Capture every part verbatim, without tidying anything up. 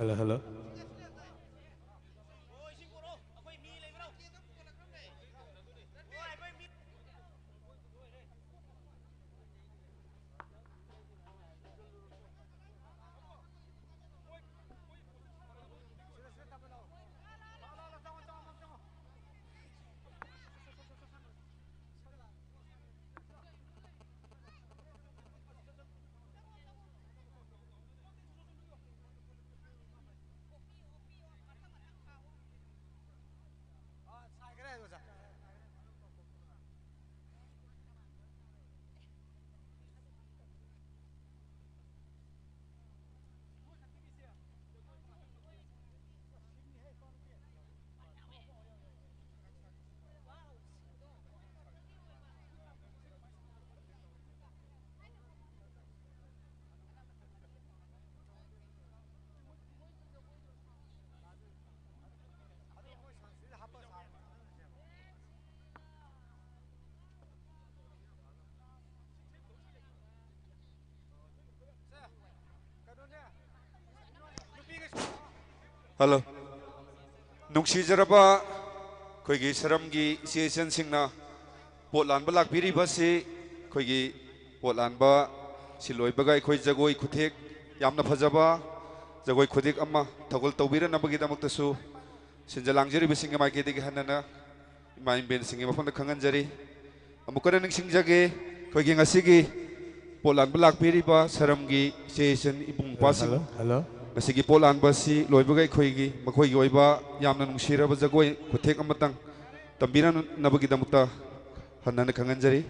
Hello, hello. Hello. ꯅꯨꯡꯁꯤꯖꯔꯕ ꯑꯩꯈꯣꯏꯒꯤ ꯁꯔꯝꯒꯤ ꯏꯆꯦ ꯏꯆꯟꯁꯤꯡꯅ ꯄꯣꯠ ꯂꯥꯟꯕ ꯂꯥꯛꯄꯤꯔꯤꯕ ꯑꯁꯤ ꯑꯩꯈꯣꯏꯒꯤ ꯄꯣꯠ ꯂꯥꯟꯕ ꯁꯤ ꯂꯣꯏꯕꯒ ꯑꯩꯈꯣꯏ ꯖꯒꯣꯏ ꯈꯨꯊꯦꯛ, ꯌꯥꯝꯅ ꯐꯖꯕ ꯖꯒꯣꯏ ꯈꯨꯊꯦꯛ ꯑꯃ ꯊꯧꯒꯜ ꯇꯧꯕꯤꯔꯅꯕꯒꯤꯗꯃꯛꯇꯁꯨ ꯁꯤꯟꯖ ꯂꯥꯡꯖꯔꯤꯕꯁꯤꯡꯒꯤ ꯃꯥꯏꯀꯩꯗꯒꯤ ꯍꯟꯅ ꯏꯃꯥ ꯏꯕꯦꯟꯁꯤꯡꯒꯤ ꯃꯐꯝꯗ ꯈꯪꯍꯟꯖꯔꯤ꯫ ꯑꯃꯨꯛ ꯍꯟꯅ ꯅꯤꯡꯁꯤꯡꯖꯒꯦ, ꯑꯩꯈꯣꯏꯒꯤ ꯉꯁꯤꯒꯤ ꯄꯣꯠ ꯂꯥꯟꯕ ꯂꯥꯛꯄꯤꯔꯤꯕ ꯁꯔꯝꯒꯤ ꯏꯆꯦ ꯏꯆꯟ ꯏꯕꯨꯡ ꯏꯄ꯭ꯋꯥꯁꯤꯡ, ꯍꯜꯂꯣ, ꯍꯜꯂꯣ꯫ ꯉꯁꯤꯒꯤ ꯄꯣꯠ ꯂꯥꯟꯕ ꯑꯁꯤ ꯂꯣꯏꯕꯒ ꯑꯩꯈꯣꯏꯒꯤ ꯃꯈꯣꯏꯒꯤ ꯑꯣꯏꯕ ꯌꯥꯝꯅ ꯅꯨꯡꯁꯤꯔꯕ ꯖꯒꯣꯏ ꯈꯨꯊꯦꯛ ꯑꯃꯇꯪ ꯇꯝꯕꯤꯔꯅꯕꯒꯤꯗꯃꯛꯇ ꯍꯟꯅ ꯍꯟꯅ ꯈꯪꯍꯟꯖꯔꯤ꯫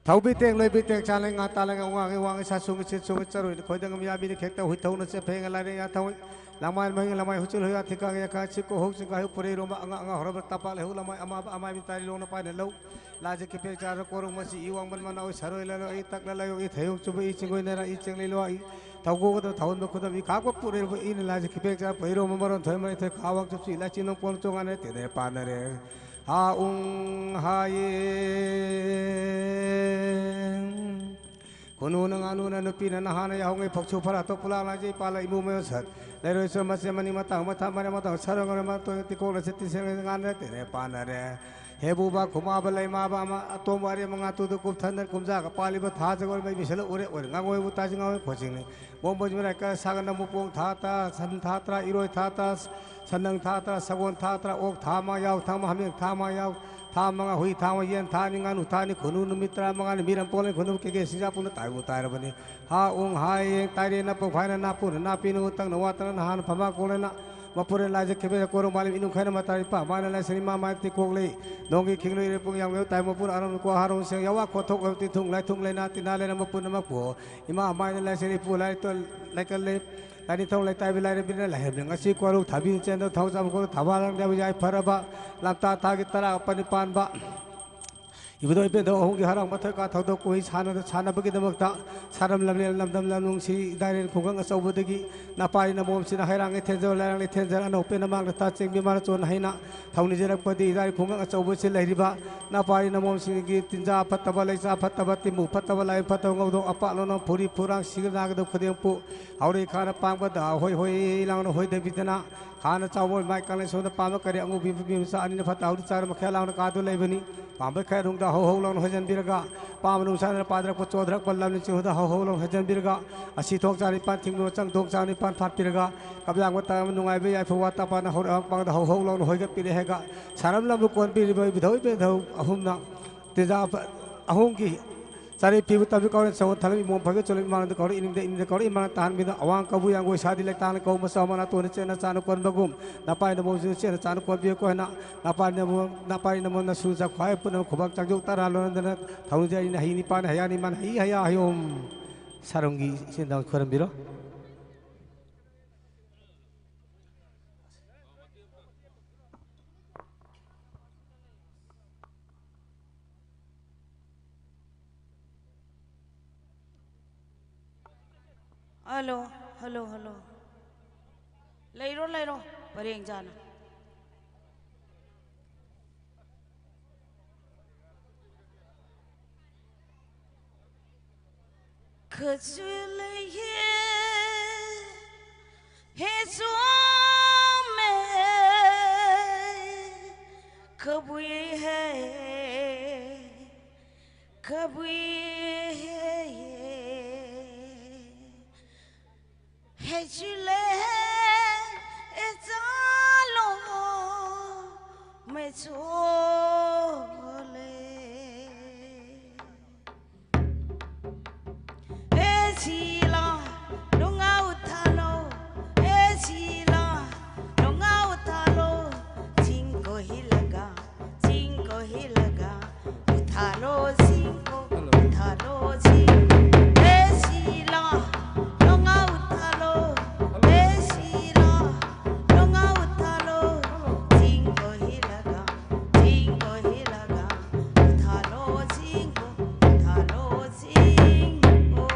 ꯊꯧꯕꯤ ꯇꯦꯡ ꯂꯣꯏꯕꯤ ꯇꯦꯡ ꯆꯥꯂꯦꯡ ꯉꯥ ꯇꯥꯂꯦꯡ ꯉꯥ ꯋꯥꯡꯉꯤ ꯋꯥꯡꯉꯤ ꯁꯥ ꯁꯨꯡꯉꯤ ꯁꯤꯠ ꯁꯨꯡꯉꯤ ꯆꯔꯨꯏ ꯈꯣꯏꯗꯪ ꯑꯃ ꯌꯥꯕꯤꯅꯤ ꯈꯦꯛꯇ ꯍꯨꯏ ꯊꯧꯅ ꯆꯦ ꯐꯦꯡꯉ ꯂꯥꯏꯔꯦ ꯌꯥ ꯊꯧꯏ ꯂꯥꯡꯃꯥꯏ ꯃꯍꯤꯡ ꯂꯃꯥꯏ ꯍꯨꯆꯤꯜ ꯍꯨꯏ ꯑꯊꯤ ꯀꯥꯡ ꯌꯥ ꯀꯥ ꯆꯤꯛꯀꯣ ꯍꯧ ꯆꯤꯡ ꯀꯥ ꯍꯨ ꯄꯨꯔꯩ ꯔꯣꯝꯕ ꯑꯉꯥ ꯑꯉꯥ ꯍꯧꯔꯕ ꯇꯄꯥꯛ ꯂꯩꯍꯧ ꯂꯃꯥꯏ ꯑꯃꯥꯕ ꯑꯃꯥꯏ ꯃꯤ ꯇꯥꯔꯤ ꯂꯣꯡꯅ ꯄꯥꯏꯅ ꯂꯧ ꯂꯥꯖ ꯀꯤꯄꯦꯛ ꯆꯥꯔ ꯀꯣꯔꯨꯡ ꯃꯁꯤ ꯏ ꯋꯥꯡꯃꯟ ꯃꯅꯥꯎ ꯁꯔꯣꯏ ꯂꯂꯣ ꯏ ꯇꯛꯂ ꯂꯩꯌꯣ ꯏ ꯊꯌꯣꯡ ꯆꯨꯕ ꯏ ꯆꯤꯡꯒꯣꯏ ꯅꯔꯥ ꯏ ꯆꯦꯡ ꯂꯩꯂꯣ ꯏ ꯊꯧꯒꯣꯛꯗ ꯊꯧꯍꯟꯕ ꯈꯨꯗꯝ ꯏ ꯈꯥꯛꯄ ꯄꯨꯔꯩꯔꯕ ꯏꯅ ꯂꯥꯖ ꯀꯤꯄꯦꯛ ꯆꯥꯔ ꯄꯩꯔꯣꯝꯕ ꯃꯔꯣꯟ ꯊꯣꯏ ꯃꯔꯩ ꯊꯣꯏ ꯈꯥ ꯋꯥꯡ ꯆꯨꯞꯁꯤ ꯏ ꯂꯥꯏꯆꯤ ꯅꯣꯡ ꯄꯣꯟ ꯆꯣꯡꯉꯥꯟꯅ ꯇꯦꯅꯦ ꯄꯥꯟꯅꯔꯦ꯫ ꯍꯥ ꯎꯡ ꯍꯥꯌꯦ꯫ ꯅꯨꯅ ꯅꯨꯄꯤꯅ ꯅꯍꯥꯅ ꯌꯥꯍꯧꯉꯩ ꯐꯧꯁꯨ ꯐꯔꯥ ꯇꯣꯛꯄ ꯂꯥꯡ ꯂꯥꯡꯖꯩ ꯄꯥꯜꯂ ꯏꯃꯨ ꯃꯌꯣꯟ ꯁꯠ꯫ ꯂꯩꯔꯣꯏꯁꯨ ꯃꯆꯦ ꯃꯅꯤꯡ ꯃꯇꯥꯡ ꯃꯊꯥ ꯃꯔꯦ ꯃꯇꯥꯡ ꯁꯔꯣ ꯉꯔ ꯃꯇꯣꯟ ꯇꯤꯀꯣꯛꯅ ꯆꯠꯇꯤ ꯁꯦꯡꯅ ꯉꯥꯟꯅ ꯇꯦꯅꯦ ꯄꯥꯟꯅꯔꯦ꯫ ꯍꯦꯕꯨꯕ ꯈꯨꯃꯥꯕ ꯂꯩꯃꯥꯕ ꯑꯃ ꯑꯇꯣꯝꯕ ꯑꯔꯦꯝꯕ ꯉꯥꯇꯨꯗ ꯀꯨꯞꯊꯟꯗꯅ ꯀꯨꯝꯖꯥꯒ ꯄꯥꯜꯂꯤꯕ ꯊꯥꯖꯒ ꯑꯣꯏꯔ ꯃꯩ ꯃꯤꯁꯜꯂ ꯎꯔꯦ ꯑꯣꯏꯔ ꯉꯥꯡꯉꯣꯏꯕꯨ ꯇꯥꯁꯤ ꯉꯥꯡꯉꯣꯏ ꯈꯣꯠꯁꯤꯡꯅꯤ꯫ ꯃꯣꯝꯕꯁꯤ ꯃꯔꯥꯏ ꯀ ꯁꯥꯒ ꯅꯝꯕꯨ ꯄꯣꯡ ꯊꯥ ꯇ ꯁꯟ ꯊꯥ ꯇꯔꯥ ꯏꯔꯣꯏ ꯊꯥ ꯇ ꯁꯟꯗꯪ ꯊꯥ ꯇꯔꯥ ꯁꯒꯣꯜ ꯊꯥ ꯇꯔꯥ ꯑꯣꯛ ꯊꯥ ꯑꯃ ꯌꯥꯎ ꯊꯥ ꯑꯃ ꯍꯥꯃꯦꯡ ꯊꯥ ꯑꯃ ꯌꯥꯎ ꯊꯥ ꯃꯉꯥ ꯍꯨꯏ ꯊꯥ ꯑꯃ ꯌꯦꯟ ꯊꯥ ꯑꯅꯤ ꯉꯥꯅꯨ ꯊꯥ ꯑꯅꯤ ꯈꯨꯅꯨ ꯅꯨꯃꯤꯠ ꯇꯔꯥꯃꯉꯥꯅꯤ ꯃꯤꯔꯝ ꯄꯣꯛꯂꯦ ꯈꯨꯅꯨ ꯀꯦꯀꯦ ꯁꯤꯡꯖꯥ ꯄꯨꯟꯅ ꯇꯥꯏꯕꯨ ꯇꯥꯏꯔꯕꯅꯤ꯫ ꯍꯥ ꯎꯡ ꯍꯥ ꯌꯦꯡ ꯇꯥꯏꯔꯦ ꯅꯄꯨ ꯐꯥꯏꯅ ꯅꯥꯄꯨꯅ ꯅꯥꯄꯤꯅ ꯎꯇꯪꯅ ꯋꯥꯇꯅ ꯅꯍꯥꯟ ꯐꯃꯥ ꯀꯣꯂꯦꯅ ꯃꯄꯨꯔꯦ ꯂꯥꯏꯖ ꯈꯦꯕꯦ ꯀꯣꯔꯣ ꯃꯥꯂꯦꯝ ꯏꯅꯨꯡ ꯈꯥꯏꯅ ꯃꯇꯥꯏ ꯄꯥ ꯃꯥꯅ ꯂꯥꯏꯁꯅꯤ ꯃꯥ ꯃꯥꯏ ꯇꯤ ꯀꯣꯛꯂꯦ꯫ ꯅꯣꯡꯒꯤ ꯈꯤꯡꯂꯣꯏꯔꯦ ꯄꯨꯡ ꯌꯥꯝ ꯇꯥꯏ ꯃꯄꯨꯔ ꯑꯔꯝ ꯀꯣ ꯍꯥꯔꯣꯡ ꯁꯦꯡ ꯌꯥꯋꯥ ꯈꯣꯊꯣꯛ ꯇꯤ ꯊꯨꯡ ꯂꯥꯏ ꯊꯨꯡ ꯂꯩꯅꯥ ꯇꯤꯟꯅꯥ ꯂꯩꯅ ꯃꯄꯨꯅ ꯃꯄꯨ ꯏꯃꯥ ꯃꯥꯏꯅ ꯂꯥꯏꯁꯅꯤ ꯄꯨ ꯂꯥꯏ ꯂꯥꯏꯀꯜꯂꯦ꯫ ꯂꯥꯏꯅꯤꯡꯊꯧ ꯂꯩꯇꯥꯏꯕꯤ ꯂꯥꯏꯔꯦꯝꯕꯤꯅ ꯂꯥꯏꯔꯦꯝꯕꯤ ꯉꯁꯤ ꯀꯣꯔꯧ ꯊꯥꯕꯤ ꯆꯦꯟꯗ ꯊꯧꯖꯥꯝ ꯀꯣꯔꯧ ꯊꯕꯥ ꯂꯥꯡꯗꯕ ꯌꯥꯏ ꯐꯔꯕ ꯂꯝꯇꯥ ꯊꯥꯒꯤ ꯇꯔꯥ ꯄꯅꯤ ꯄꯥꯟꯕ ꯏꯕꯨꯙꯧ ꯏꯕꯦꯟꯙꯧ ꯑꯍꯨꯝꯒꯤ ꯍꯔꯥꯎ ꯃꯊꯣꯏ ꯀꯥ ꯊꯧꯗꯣꯛ ꯀꯨꯝꯍꯩ ꯁꯥꯟꯅꯗ ꯁꯥꯟꯅꯕꯒꯤꯗꯃꯛꯇ ꯁꯥꯔꯝ ꯂꯝꯂꯦꯟ ꯂꯝꯗꯝ ꯂꯝꯂꯣꯡꯁꯤ ꯏꯗꯥꯏꯔꯦꯟ ꯈꯨꯡꯒꯪ ꯑꯆꯧꯕꯗꯒꯤ ꯅꯄꯥꯏ ꯅꯃꯣꯝꯁꯤꯅ ꯍꯩꯔꯥꯡ ꯏꯊꯦꯟꯖꯧ ꯂꯩꯔꯥꯡ ꯏꯊꯦꯟꯖꯔ ꯑꯅꯧꯄꯦ ꯅꯃꯥꯡꯗ ꯇꯥ ꯆꯦꯡꯕꯤ ꯃꯥꯅ ꯆꯣꯟ ꯍꯩꯅ ꯊꯧꯅꯤꯖꯔꯛꯄꯗꯤ ꯏꯗꯥꯏꯔꯦꯟ ꯈꯨꯡꯒꯪ ꯑꯆꯧꯕꯁꯤ ꯂꯩꯔꯤꯕ ꯅꯄꯥꯏ ꯅꯃꯣꯝꯁꯤꯡꯒꯤ ꯇꯤꯟꯖꯥ ꯐꯠꯇꯕ ꯂꯩꯆꯥ ꯐꯠꯇꯕ ꯇꯤꯟꯕꯨ ꯐꯠꯇꯕ ꯂꯥꯏ ꯐꯠꯇꯕ ꯉꯧꯗꯣꯡ ꯑꯄꯥꯛ ꯂꯣꯅ ꯐꯨꯔꯤ ꯐꯨꯔꯥꯡ ꯁꯤꯒ ꯅꯥꯒꯗꯕ ꯈꯨꯗꯤꯡꯄꯨ ꯍꯧꯔꯩ ꯈꯥꯅ ꯄꯥꯡꯕꯗ ꯍꯣꯏ ꯍꯣꯏ ꯂꯥꯎꯅ ꯍꯣꯏꯗꯕꯤꯗꯅ ꯈꯥꯅ ꯆꯥꯎꯕ ꯃꯥꯏ ꯀꯥꯡꯂꯩ ꯁꯣꯝꯗ ꯄꯥꯝꯕ ꯀꯔꯤ ꯑꯉꯧꯕꯤ ꯃꯤ ꯃꯆꯥ ꯑꯅꯤꯅ ꯐꯠꯇ ꯍꯥꯎꯗꯤ ꯆꯥꯔ ꯃꯈꯦꯜ ꯂꯥꯎꯅ ꯀꯥꯗꯨ ꯂꯩꯕꯅꯤ꯫ ꯄꯥꯝꯕꯩ ꯈꯥꯏꯔꯨꯡꯗ ꯍꯧ ꯍꯧ ꯂꯥꯎꯅ ꯍꯣꯏꯖꯟꯕꯤꯔꯒ ꯄꯥꯝꯕ ꯅꯨꯡꯁꯥꯗꯅ ꯄꯥꯗꯔꯛꯄ ꯆꯣꯗꯔꯛꯄ ꯂꯝꯅ ꯆꯤꯡꯍꯨꯗ ꯍꯧ ꯍꯧ ꯂꯥꯎꯅ ꯍꯣꯏꯖꯟꯕꯤꯔꯒ ꯑꯁꯤ ꯊꯣꯡ ꯆꯥ ꯅꯤꯄꯥꯟ ꯊꯤꯡꯕ ꯆꯪ ꯊꯣꯡ ꯆꯥ ꯅꯤꯄꯥꯟ ꯐꯥꯠꯄꯤꯔꯒ ꯀꯞꯂꯥꯡꯕ ꯇꯥꯕ ꯅꯨꯡꯉꯥꯏꯕ ꯌꯥꯏꯐ ꯋꯥ ꯇꯥꯄꯥꯅ ꯍꯧꯔꯛ ꯃꯄꯥꯡꯗ ꯍꯧ ꯍꯧ ꯂꯥꯎꯅ ꯍꯣꯏꯒꯠꯄꯤꯔꯦ ꯍꯦꯒ ꯁꯥꯔꯝ ꯂꯝꯕꯨ ꯀꯣꯟꯕꯤꯔꯤꯕ ꯏꯕꯨꯙꯧ ꯏꯕꯦꯟꯙꯧ ꯑꯍꯨꯝꯅ ꯇꯤꯟꯖꯥ ꯑꯍꯨꯝꯒꯤ ꯆꯥꯔꯤ ꯄꯤꯕ ꯇꯝꯕꯤ ꯀꯧꯔꯦ ꯁꯒꯣꯜ ꯊꯥꯂꯝ ꯏꯃꯣꯝ ꯐꯒꯦ ꯆꯣꯂꯝ ꯏꯃꯥꯅꯗ ꯀꯧꯔꯦ ꯏꯅꯤꯡꯗ ꯏꯅꯤꯡꯗ ꯀꯧꯔꯦ ꯏꯃꯥꯅ ꯇꯥꯍꯟꯕꯤꯗ ꯑꯋꯥꯡ ꯀꯕꯨ ꯌꯥꯡꯒꯣꯏ ꯁꯥꯗꯤ ꯂꯩꯇꯥꯅ ꯀꯧ ꯃꯆꯥ ꯃꯅꯥ ꯇꯣꯟꯅ ꯆꯦꯟꯅ ꯆꯥꯅ ꯀꯣꯟꯕꯒꯨꯝ ꯅꯄꯥꯏ ꯅꯃꯣꯝꯁꯤꯡ ꯆꯦꯟꯅ ꯆꯥꯅ ꯀꯣꯟꯕꯤꯌꯨ ꯀꯣ ꯍꯥꯏꯅ ꯅꯄꯥꯏ ꯅꯃꯣꯝ ꯅꯄꯥꯏ ꯅꯃꯣꯝꯅ ꯁꯨ ꯆꯈ꯭ꯋꯥꯏ ꯄꯨꯝꯅꯃꯛ ꯈꯨꯕꯥꯛ ꯆꯥꯛꯖꯣꯛ ꯇꯔꯥ ꯂꯣꯟꯗꯅ ꯊꯧꯅꯤꯖꯩ ꯑꯩꯅ ꯍꯩ ꯅꯤꯄꯥꯟ ꯍꯌꯥ ꯅꯤꯃꯥꯟ ꯍꯩ ꯍꯌꯥ ꯍꯌꯣꯝ ꯁꯥꯔꯝꯒꯤ ꯏꯆꯤꯟ ꯏꯅꯥꯎ ꯈꯣꯏꯔꯝꯕꯤꯔꯣ꯫ Hello, hello, hello. ꯂꯩꯔꯣ, ꯂꯩꯔꯣ꯫ ꯄꯔꯦꯡ ꯆꯥꯅ꯫ ꯈꯖꯤꯜꯂꯛꯑꯦ ꯍꯦ ꯆꯣꯝꯃꯦ ꯈꯕꯨꯏ ꯍꯦ ꯈꯕꯨꯏ ꯍꯦ ꯍꯦ ꯆꯨꯂꯦ ꯍꯦ ꯆꯥꯂꯣ ꯃꯦ ꯆꯣꯂꯦ ꯍꯦ ꯁꯤꯂꯥ ꯅꯨꯡꯉꯥꯎ ꯊꯥꯂꯣ ꯍꯦ ꯁꯤꯂꯥ ꯅꯨꯡꯉꯥꯎ ꯊꯥꯂꯣ ꯆꯤꯡ ꯀꯣꯏꯍꯤꯜꯂꯒ ꯆꯤꯡ ꯀꯣꯏꯍꯤꯜꯂꯒ ꯎꯊꯥꯂꯣ ꯆꯤꯡ ꯀꯣ ꯎꯊꯥꯂꯣ ꯆꯤꯡ ꯍꯦ ꯁꯤꯂꯥ ꯅꯨꯡꯉꯥꯎ ꯊꯥꯂꯣ ꯍꯦ ꯁꯤꯂꯥ ꯅꯨꯡꯉꯥꯎ ꯊꯥꯂꯣ ꯆꯤꯡ ꯀꯣꯏꯍꯤꯜꯂꯒ ꯆꯤꯡ ꯀꯣꯏꯍꯤꯜꯂꯒ ꯎꯊꯥꯂꯣ ꯆꯤꯡ ꯀꯣ ꯎꯊꯥꯂꯣ ꯆꯤꯡ ꯀꯣ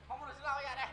ꯐꯝꯃꯨꯔꯁꯤ ꯂꯥꯛꯑꯣ, ꯌꯥꯔꯦ꯫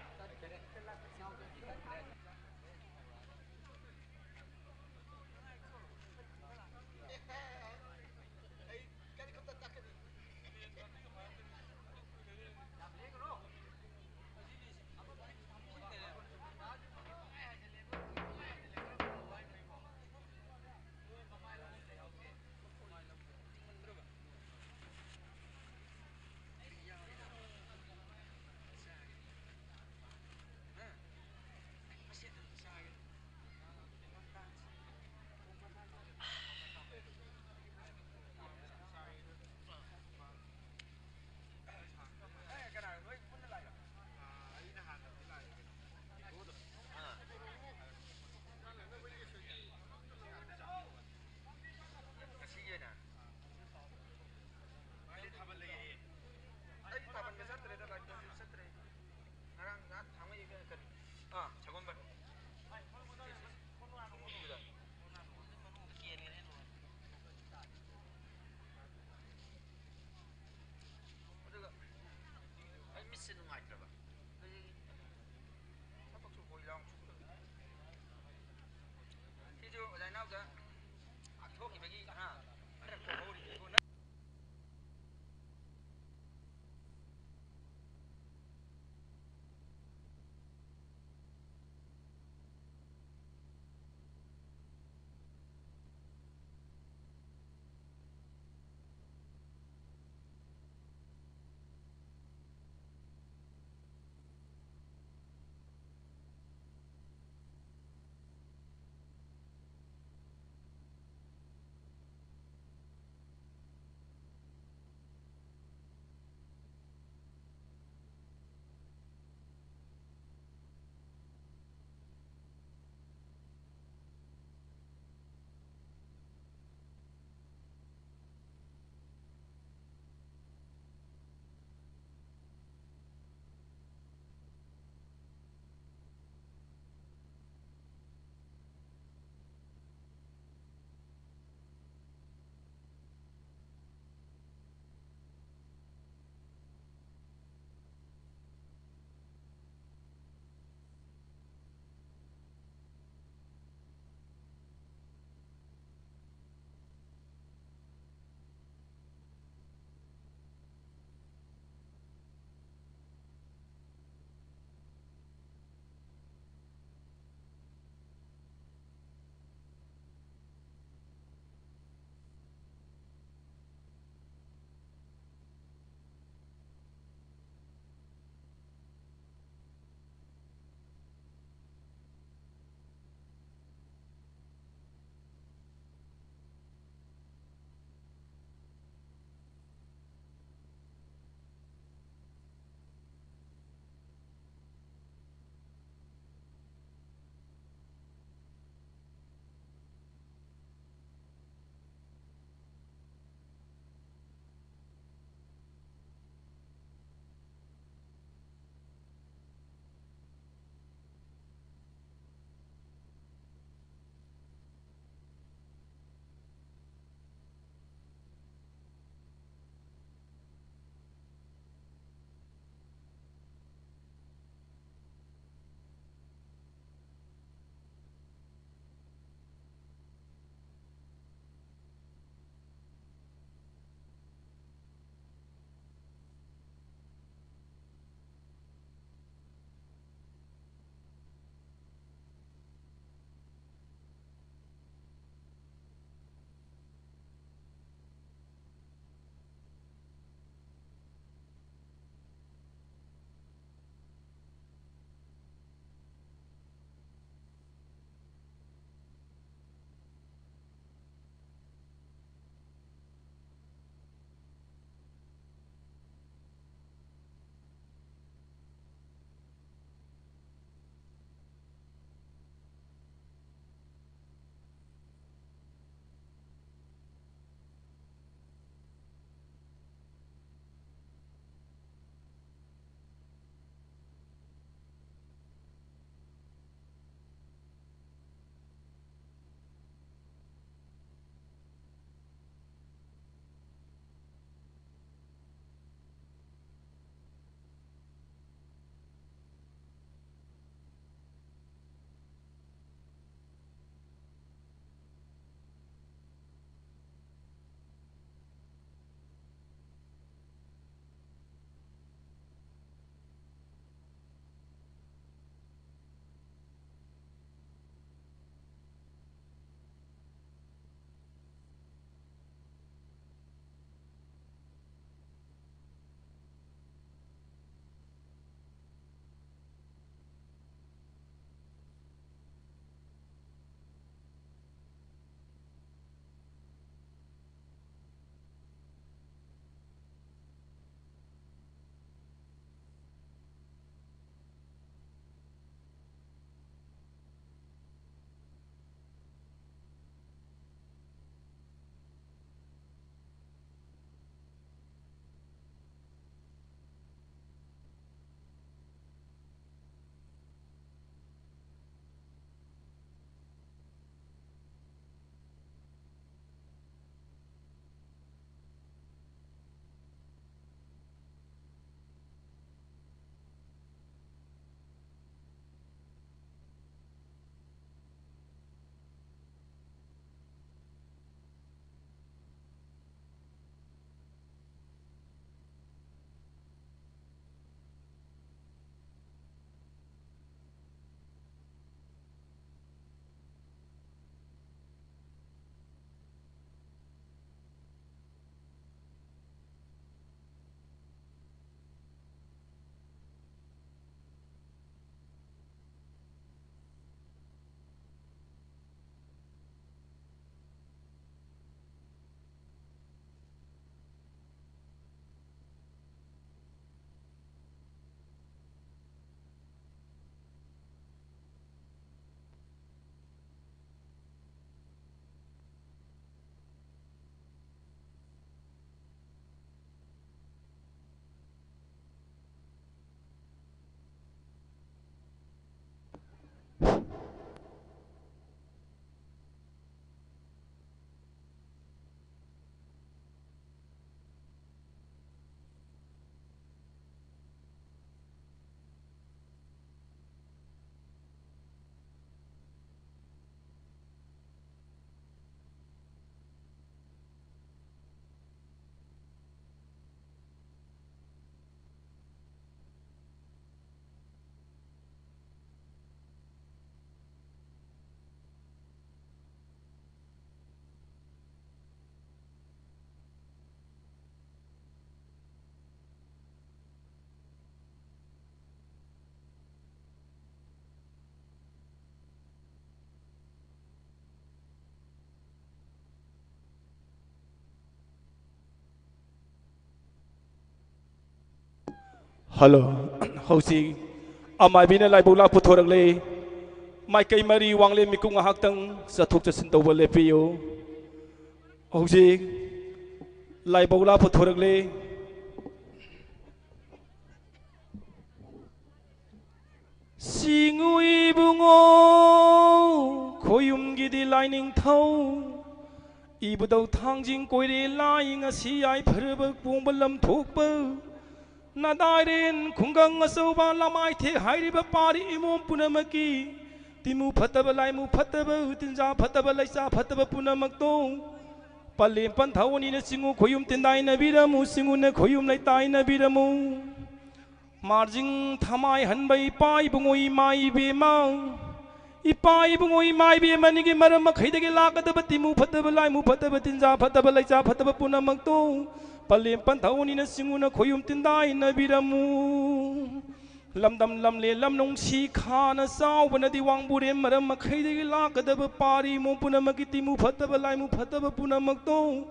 ꯍꯜꯂꯣ꯫ ꯍꯧꯖꯤꯛ ꯑꯃꯥꯏꯕꯤꯅ ꯂꯥꯏꯕꯧꯂꯥ ꯄꯨꯊꯣꯔꯛꯂꯦ꯫ ꯃꯥꯏꯀꯩ ꯃꯔꯤ ꯋꯥꯡꯂꯦꯟ ꯃꯤꯀꯨꯞ ꯉꯥꯏꯍꯥꯛꯇꯪ ꯆꯠꯊꯣꯛ ꯆꯠꯁꯤꯟ ꯇꯧꯕ ꯂꯦꯞꯄꯤꯌꯨ꯫ ꯍꯧꯖꯤꯛ ꯂꯥꯏꯕꯧꯂꯥ ꯄꯨꯊꯣꯔꯛꯂꯦ꯫ ꯁꯤꯡꯉꯨ ꯏꯕꯨꯡꯉꯣ, ꯈꯣꯌꯨꯝꯒꯤꯗꯤ ꯂꯥꯏꯅꯤꯡꯊꯧ꯫ ꯏꯕꯨꯙꯧ ꯊꯥꯡꯖꯤꯡ ꯀꯣꯏꯔꯦ ꯂꯥꯏ, ꯉꯁꯤ ꯌꯥꯏꯐꯔꯕ ꯄꯣꯡꯕ ꯂꯝ ꯊꯣꯛꯄ꯫ ꯅꯥꯗꯥꯏꯔꯦꯟ ꯈꯨꯡꯒꯪ ꯑꯆꯧꯕ ꯂꯃꯥꯏꯊꯦꯛ ꯍꯥꯏꯔꯤꯕ ꯄꯥꯔꯤ ꯏꯃꯣꯝ ꯄꯨꯝꯅꯃꯛꯀꯤ ꯇꯤꯃꯨ ꯐꯠꯇꯕ, ꯂꯥꯏꯃꯨ ꯐꯠꯇꯕ, ꯇꯤꯟꯖꯥ ꯐꯠꯇꯕ, ꯂꯩꯆꯥ ꯐꯠꯇꯕ ꯄꯨꯝꯅꯃꯛꯇꯣ ꯄꯂꯦꯝ ꯄꯟꯊꯧꯅꯤꯅ ꯆꯤꯡꯉꯨ ꯈꯣꯌꯨꯝ ꯇꯤꯟꯗꯥꯏꯅꯕꯤꯔꯝꯃꯨ, ꯆꯤꯡꯉꯨꯅ ꯈꯣꯌꯨꯝ ꯂꯩꯇꯥꯏꯅꯕꯤꯔꯝꯃꯨ꯫ ꯃꯥꯔꯖꯤꯡ ꯊꯃꯥꯏ ꯍꯟꯕ ꯏꯄꯥ ꯏꯕꯨꯡꯉꯣ ꯏꯃꯥ ꯏꯕꯦꯝꯃ, ꯏꯄꯥ ꯏꯕꯨꯡꯉꯣ ꯏꯃꯥ ꯏꯕꯦꯝꯃꯅꯤꯒꯤ ꯃꯔꯝ ꯃꯈꯩꯗꯒꯤ ꯂꯥꯛꯀꯗꯕ ꯇꯤꯃꯨ ꯐꯠꯇꯕ, ꯂꯥꯏꯃꯨ ꯐꯠꯇꯕ, ꯇꯤꯟꯖꯥ ꯐꯠꯇꯕ, ꯂꯩꯆꯥ ꯐꯠꯇꯕ ꯄꯨꯝꯅꯃꯛꯇꯣ ꯄꯂꯦꯝ ꯄꯟꯊꯧꯅꯤꯅ ꯆꯤꯡꯉꯨꯅ ꯈꯣꯌꯨꯝ ꯇꯤꯟꯗꯥꯏꯅꯕꯤꯔꯝꯃꯨ꯫ ꯂꯝꯗꯝ ꯂꯝꯂꯦ ꯂꯝꯅꯨꯡꯁꯤ ꯈꯥꯅ ꯆꯥꯎꯕꯅꯗꯤ ꯋꯥꯡꯕꯨꯔꯦꯝ ꯃꯔꯝ ꯃꯈꯩꯗꯒꯤ ꯂꯥꯛꯀꯗꯕ ꯄꯥꯔꯤ ꯃꯣ ꯄꯨꯝꯅꯃꯛꯀꯤ ꯇꯤꯃꯨ ꯐꯠꯇꯕ, ꯂꯥꯏꯃꯨ ꯐꯠꯇꯕ ꯄꯨꯝꯅꯃꯛꯇꯣ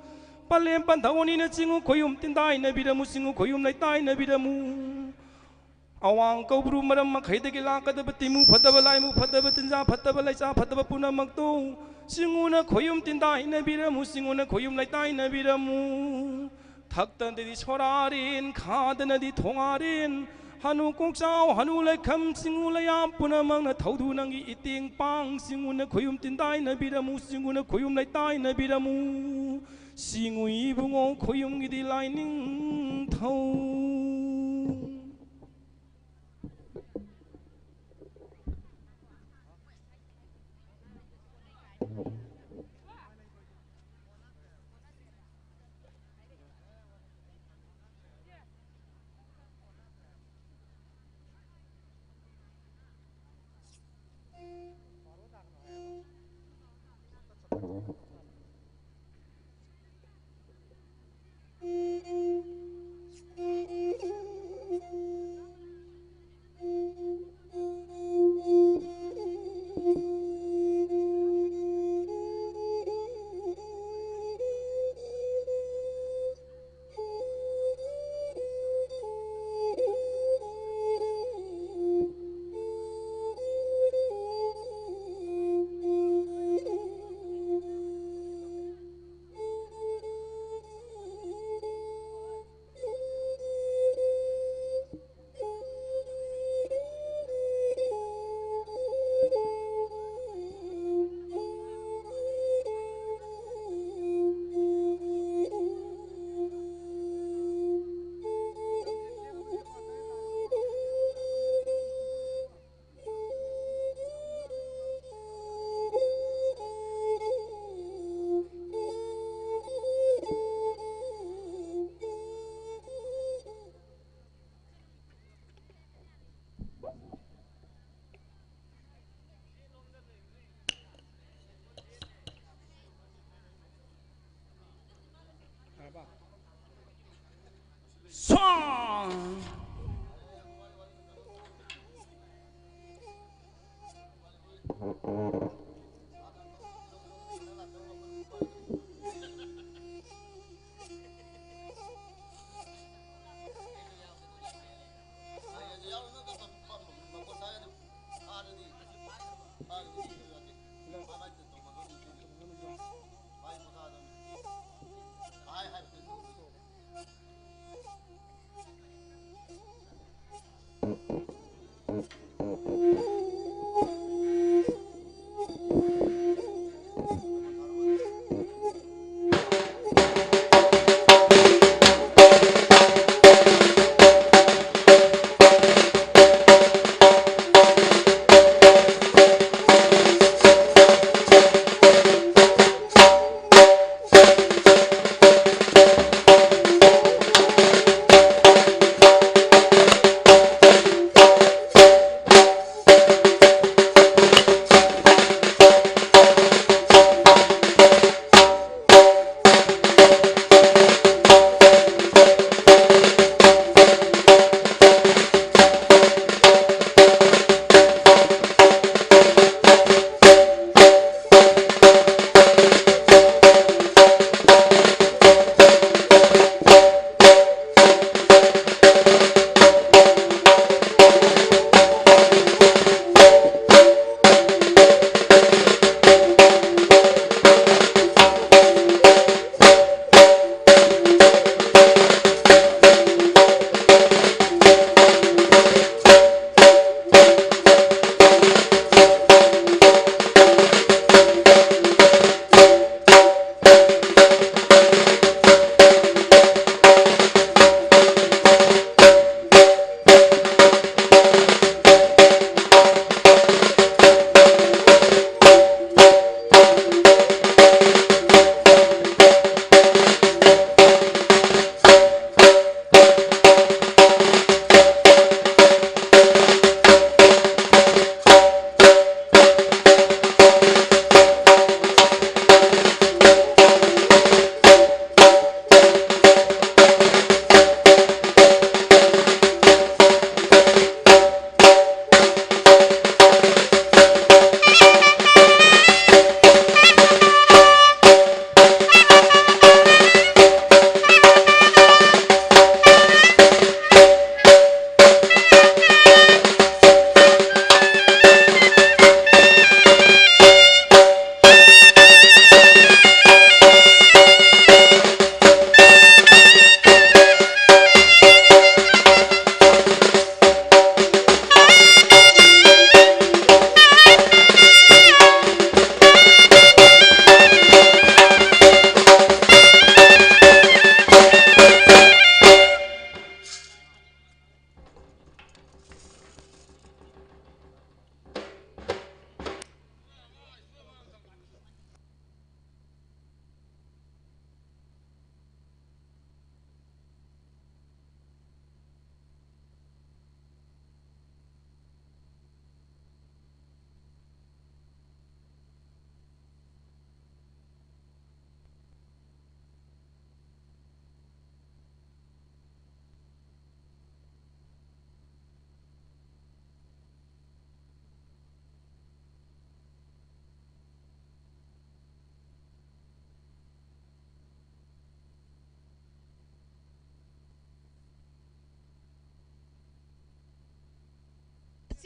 ꯄꯂꯦꯝ ꯄꯟꯊꯧꯅꯤꯅ ꯆꯤꯡꯉꯨ ꯈꯣꯌꯨꯝ ꯇꯤꯟꯗꯥꯏꯅꯕꯤꯔꯝꯃꯨ, ꯆꯤꯡꯉꯨ ꯈꯣꯌꯨꯝ ꯂꯩꯇꯥꯏꯅꯕꯤꯔꯝꯃꯨ꯫ ꯑꯋꯥꯡ ꯀꯧꯕ꯭ꯔꯨ ꯃꯔꯝ ꯃꯈꯩꯗꯒꯤ ꯂꯥꯛꯀꯗꯕ ꯇꯤꯃꯨ ꯐꯠꯇꯕ, ꯂꯥꯏꯃꯨ ꯐꯠꯇꯕ, ꯇꯤꯟꯖꯥ ꯐꯠꯇꯕ, ꯂꯩꯆꯥ ꯐꯠꯇꯕ ꯄꯨꯝꯅꯃꯛꯇꯨ ꯆꯤꯡꯉꯨꯅ ꯈꯣꯌꯨꯝ ꯇꯤꯟꯗꯥꯏꯅꯕꯤꯔꯝꯃꯨ, ꯆꯤꯡꯉꯨꯅ ꯈꯣꯌꯨꯝ ꯂꯩꯇꯥꯏꯅꯕꯤꯔꯝꯃꯨ꯫ ꯊꯛꯇꯅꯗꯤ ꯁꯣꯔꯥꯔꯦꯟ, ꯈꯥꯗꯅꯗꯤ ꯊꯣꯉꯥꯔꯦꯟ, ꯍꯅꯨ ꯀꯣꯛꯆꯥꯎ, ꯍꯅꯨ ꯂꯩꯈꯝ, ꯆꯤꯡꯉꯨ ꯂꯩꯌꯥꯝ ꯄꯨꯝꯅꯃꯛꯅ ꯊꯧꯗꯨ ꯅꯪꯒꯤ ꯏꯇꯦꯡ ꯄꯥꯡ, ꯆꯤꯡꯉꯨꯅ ꯈꯣꯌꯨꯝ ꯇꯤꯟꯗꯥꯏꯅꯕꯤꯔꯝꯃꯨ, ꯆꯤꯡꯉꯨꯅ ꯈꯣꯌꯨꯝ ꯂꯩꯇꯥꯏꯅꯕꯤꯔꯝꯃꯨ꯫ ꯁꯤꯡꯉꯨ ꯏꯕꯨꯡꯉꯣ ꯈꯣꯌꯨꯝꯒꯤꯗꯤ ꯂꯥꯏꯅꯤꯡꯊꯧ꯫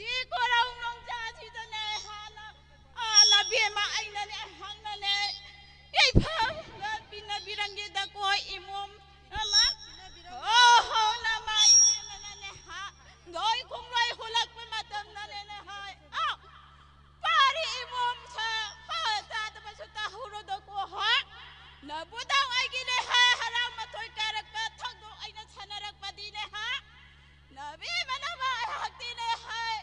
ꯁꯤ ꯀꯣꯔꯧ ꯅꯣꯡꯖꯥꯁꯤꯗꯅꯦ ꯍꯥꯟꯅ, ꯑꯥ, ꯅꯕꯦꯝꯃ ꯑꯩꯅꯅꯦ ꯍꯪꯅꯅꯦ ꯌꯩꯐꯝꯒ ꯄꯤꯅꯕꯤꯔꯝꯒꯦꯗꯀꯣ ꯏꯃꯣꯝ ꯑꯃ꯫ ꯑꯣ ꯍꯣ ꯅꯃ ꯏꯕꯦꯝꯃꯅꯅꯦ ꯍꯥ ꯅꯣꯏ ꯈꯣꯡꯂꯣꯏ ꯍꯨꯜꯂꯛꯄ ꯃꯇꯝꯗꯅꯦꯅꯦ ꯍꯥꯏ꯫ ꯑꯥ, ꯄꯥꯔꯤ ꯏꯃꯣꯝꯁ ꯍꯥ ꯆꯥꯗꯕꯁꯨ ꯇꯥꯍꯧꯔꯣꯗꯀꯣ ꯍꯥ꯫ ꯅꯕꯨꯗꯧ ꯑꯩꯒꯤꯅꯦ ꯍꯥꯏ ꯍꯔꯥꯎ ꯃꯊꯣꯏ ꯀꯥꯔꯛꯄ ꯊꯧꯗꯣꯛ ꯑꯩꯅ ꯁꯥꯟꯅꯔꯛꯄꯗꯤꯅꯦ ꯍꯥ꯫ ꯅꯕꯦꯝꯃꯅ ꯃꯥ ꯑꯩꯍꯥꯛꯇꯤꯅꯦ ꯍꯥꯏ꯫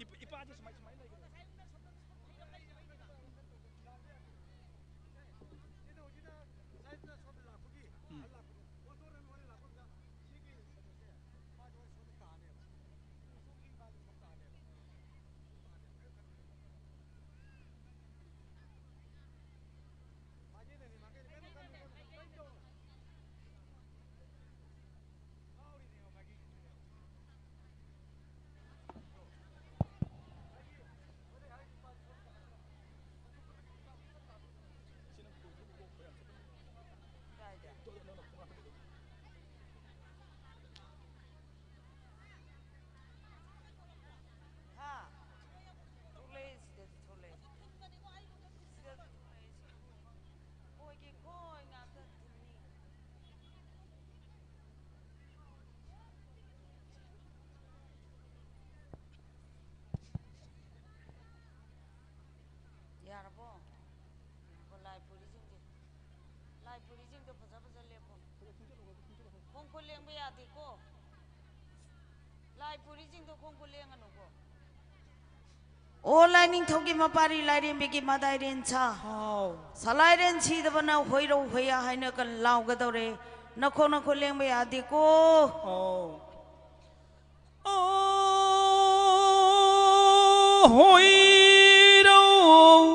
ꯏꯄꯥ-, ꯏꯄꯥꯗꯤ ꯁꯨꯃꯥꯏ-, ꯁꯨꯃꯥꯏꯅ ꯂꯩꯒꯅꯤ꯫ ꯎꯝ꯫ ꯍꯥ? ꯊꯣꯛꯂꯛꯑꯦ, ꯁꯤꯗꯗꯤ ꯊꯣꯛꯂꯛꯑꯦ꯫ ꯁꯤꯗꯗꯤ ꯊꯣꯛꯂꯛꯑꯦ, ꯁꯤ꯫ ꯈꯣꯏꯒꯤ ꯈꯣꯏ ꯉꯥꯛꯇ ꯊꯤꯟꯅꯤ꯫ ꯌꯥꯔꯕꯣ? ꯉꯥꯏꯈꯣ, ꯂꯥꯏ ꯄꯨꯔꯤꯁꯤꯡꯁꯦ, ꯂꯥꯏ ꯄꯨꯔꯤꯁꯤꯡꯗꯣ ꯐꯖ ꯐꯖ ꯂꯦꯞꯄꯣ꯫ ꯈꯣꯡ ꯈꯨꯠ ꯂꯦꯡꯕ ꯌꯥꯗꯦꯀꯣ꯫ ꯂꯥꯏ ꯄꯨꯔꯤꯁꯤꯡꯗꯣ ꯈꯣꯡ ꯈꯨꯠ ꯂꯦꯡꯒꯅꯨꯀꯣ꯫ ꯑꯣ ꯂꯥꯏꯅꯤꯡꯊꯧꯒꯤ ꯃꯄꯥꯔꯤ ꯂꯥꯏꯔꯦꯝꯕꯤꯒꯤ ꯃꯗꯥꯏꯔꯦꯟ ꯁꯥ꯫ ꯍꯥꯎ꯫ ꯁꯂꯥꯏꯔꯦꯟ ꯁꯤꯗꯕꯅ ꯍꯣꯏꯔꯧ ꯍꯣꯏꯌꯥ ꯍꯥꯏꯅ ꯀꯟ ꯂꯥꯎꯒꯗꯧꯔꯦ꯫ ꯅꯈꯣꯡ ꯅꯈꯨꯠ ꯂꯦꯡꯕ ꯌꯥꯗꯦꯀꯣ꯫ ꯍꯥꯎ꯫ ꯑꯣ ꯍꯣꯏꯔꯧ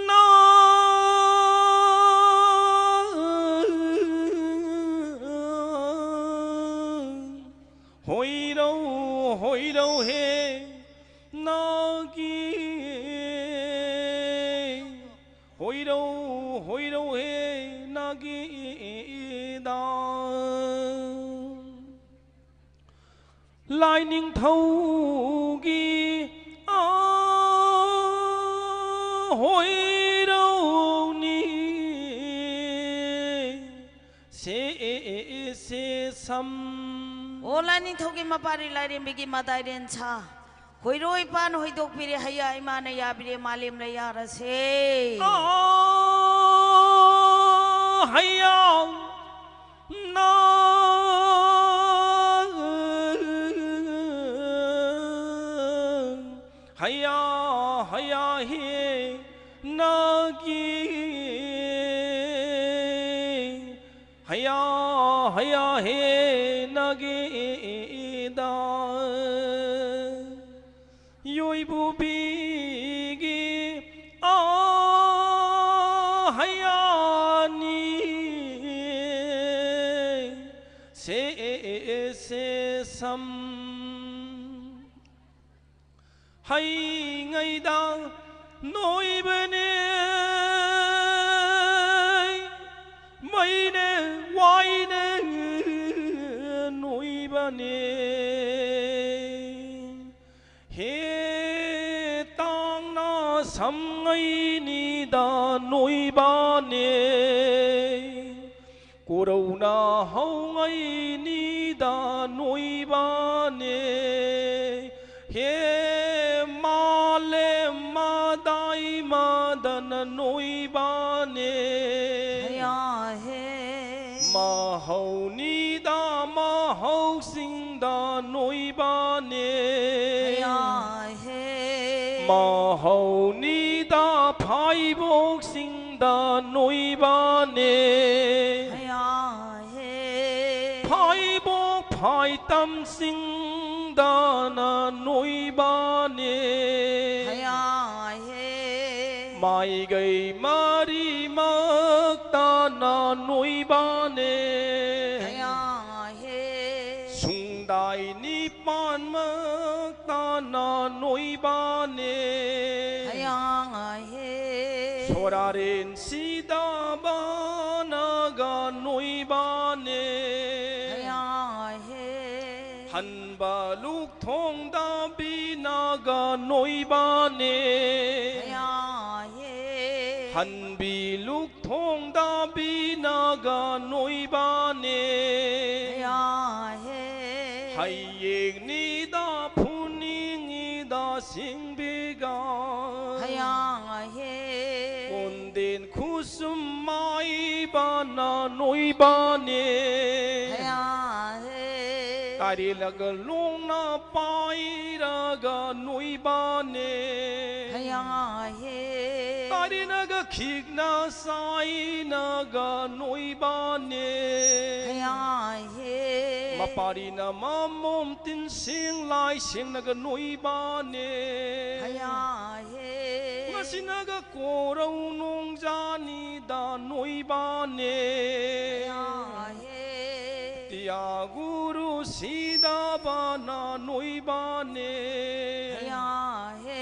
ꯅꯥ ꯍꯣꯏꯔꯧ ꯍꯣꯏꯔꯧ ꯍꯦ ꯅꯥꯒꯤ ꯍꯣꯏꯔꯧ ꯍꯣꯏꯔꯧ ꯍꯦ ꯅꯥꯒꯤ ꯗꯥ ꯂꯥꯏꯅꯤꯡꯊꯧꯒꯤ ꯑꯥ ꯍꯣꯏꯔꯧꯅꯤ ꯁꯦ ꯁꯦ ꯁꯝ꯫ ꯑꯣ ꯂꯥꯏꯅꯤꯡꯊꯧꯒꯤ ꯃꯄꯥꯔꯤ ꯂꯥꯏꯔꯦꯝꯕꯤꯒꯤ ꯃꯗꯥꯏꯔꯦꯟ ꯁꯥ꯫ ꯍꯣꯏꯔꯣꯏ ꯄꯥꯟ ꯍꯣꯏꯗꯣꯛꯄꯤꯔꯦ ꯍꯩꯌꯥ ꯏꯃꯥꯅ ꯌꯥꯕꯤꯔꯦ ꯃꯥꯂꯦꯝꯅ ꯌꯥꯔꯁꯦ꯫ ꯑꯥ ꯍꯩꯌꯥ ꯅꯥ ꯍꯌꯥ ꯍꯌꯥ ꯍꯦ ꯅꯥꯒꯤ, ꯍꯌꯥ ꯍꯌꯥ ꯍꯦ ꯅꯥꯒꯤꯗ, ꯌꯣꯏꯕꯨꯕꯤꯒꯤ ꯑꯥ ꯍꯌꯥꯅꯤ ꯁꯦ ꯁꯦ ꯁꯝ꯫ ꯍꯩꯉꯩꯗ ꯅꯣꯏꯕꯅꯦ, ꯃꯩꯅꯦ ꯋꯥꯏꯅꯦ ꯅꯣꯏꯕꯅꯦ, ꯍꯦ ꯇꯥꯡꯅ ꯁꯝꯉꯩꯅꯤꯗ ꯅꯣꯏꯕꯅꯦ꯫ ꯀꯣꯔꯧꯅ ꯍꯧꯉꯩꯅꯤꯗ ꯅꯣꯏꯕꯅꯦ꯫ ꯍꯦ ꯃꯥꯂꯦꯝ ꯃꯗꯥꯏ ꯃꯗꯅ ꯅꯣꯏꯕꯅꯦ꯫ ꯍꯌꯥ ꯍꯦ꯫ ꯃꯍꯧꯅꯤꯗ ꯃꯍꯧꯁꯤꯡꯗ ꯅꯣꯏꯕꯅꯦ꯫ ꯍꯌꯥ ꯍꯦ꯫ ꯃꯍꯧꯅꯤꯗ ꯐꯥꯏꯕꯣꯛꯁꯤꯡꯗ ꯅꯣꯏꯕꯅꯦ꯫ ꯍꯌꯥ ꯍꯦ꯫ ꯐꯥꯏꯕꯣꯛ ꯐꯥꯏꯇꯝꯁꯤꯡꯗꯅ ꯅꯣꯏꯕꯅꯦ꯫ ꯍꯌꯥ ꯍꯦ꯫ ꯃꯥꯏꯒꯩ ꯃꯔꯤꯃꯛꯇꯅ ꯅꯣꯏꯕꯅꯦ꯫ ꯍꯌꯥ ꯍꯦ꯫ ꯁꯨꯡꯗꯥꯏ ꯅꯤꯄꯥꯟꯃꯛꯇꯅ ꯅꯣꯏꯕꯅꯦ꯫ ꯍꯌꯥ ꯍꯦ꯫ ꯁꯣꯔꯥꯔꯦꯟ ꯁꯤꯗꯕꯅꯒ ꯅꯣꯏꯕꯅꯦ꯫ ꯍꯌꯥ ꯍꯦ꯫ ꯍꯟꯕ ꯂꯨꯛꯊꯣꯡꯗꯕꯤꯅꯒ ꯅꯣꯏꯕꯅꯦ꯫ ꯍꯌꯥ ꯍꯦ꯫ ꯍꯟꯕꯤ ꯂꯨꯛꯊꯣꯡꯗꯕꯤꯅꯒ ꯅꯣꯏꯕꯅꯦ꯫ ꯍꯌꯥ ꯍꯦ꯫ ꯍꯌꯦꯡꯅꯤꯗ ꯐꯨꯅꯤꯡꯉꯤꯗ ꯁꯤꯡꯕꯤꯒ꯫ ꯍꯌꯥ ꯍꯦ꯫ ꯀꯣꯟꯗꯦꯟ ꯈꯨꯁꯨꯝ ꯃꯥꯏꯕꯅ ꯅꯣꯏꯕꯅꯦ꯫ ꯍꯌꯥ ꯍꯦ꯫ ꯇꯥꯔꯤꯅꯒ ꯂꯣꯡꯅ ꯄꯥꯏꯔꯒ ꯅꯣꯏꯕꯥꯅꯦ꯫ ꯍꯌꯥ ꯍꯦ꯫ ꯇꯥꯔꯤꯅꯒ ꯈꯤꯛꯅ ꯆꯥꯏꯅꯒ ꯅꯣꯏꯕꯥꯅꯦ꯫ ꯍꯌꯥ ꯍꯦ꯫ ꯃꯄꯥꯔꯤꯅ ꯃꯃꯣꯝ ꯇꯤꯟꯁꯤꯡ ꯂꯥꯏꯁꯤꯡꯅꯒ ꯅꯣꯏꯕꯥꯅꯦ꯫ ꯍꯌꯥ ꯍꯦ꯫ ꯉꯁꯤꯅꯒ ꯀꯣꯔꯧ ꯅꯣꯡꯖꯥꯅꯤꯗ ꯅꯣꯏꯕꯥꯅꯦ꯫ ꯍꯌꯥ ꯍꯦ꯫ ꯇꯤꯌꯥ ꯒꯨꯔꯨ ꯁꯤꯗꯕꯅ ꯅꯣꯏꯕꯥꯅꯦ꯫ ꯍꯌꯥ ꯍꯦ꯫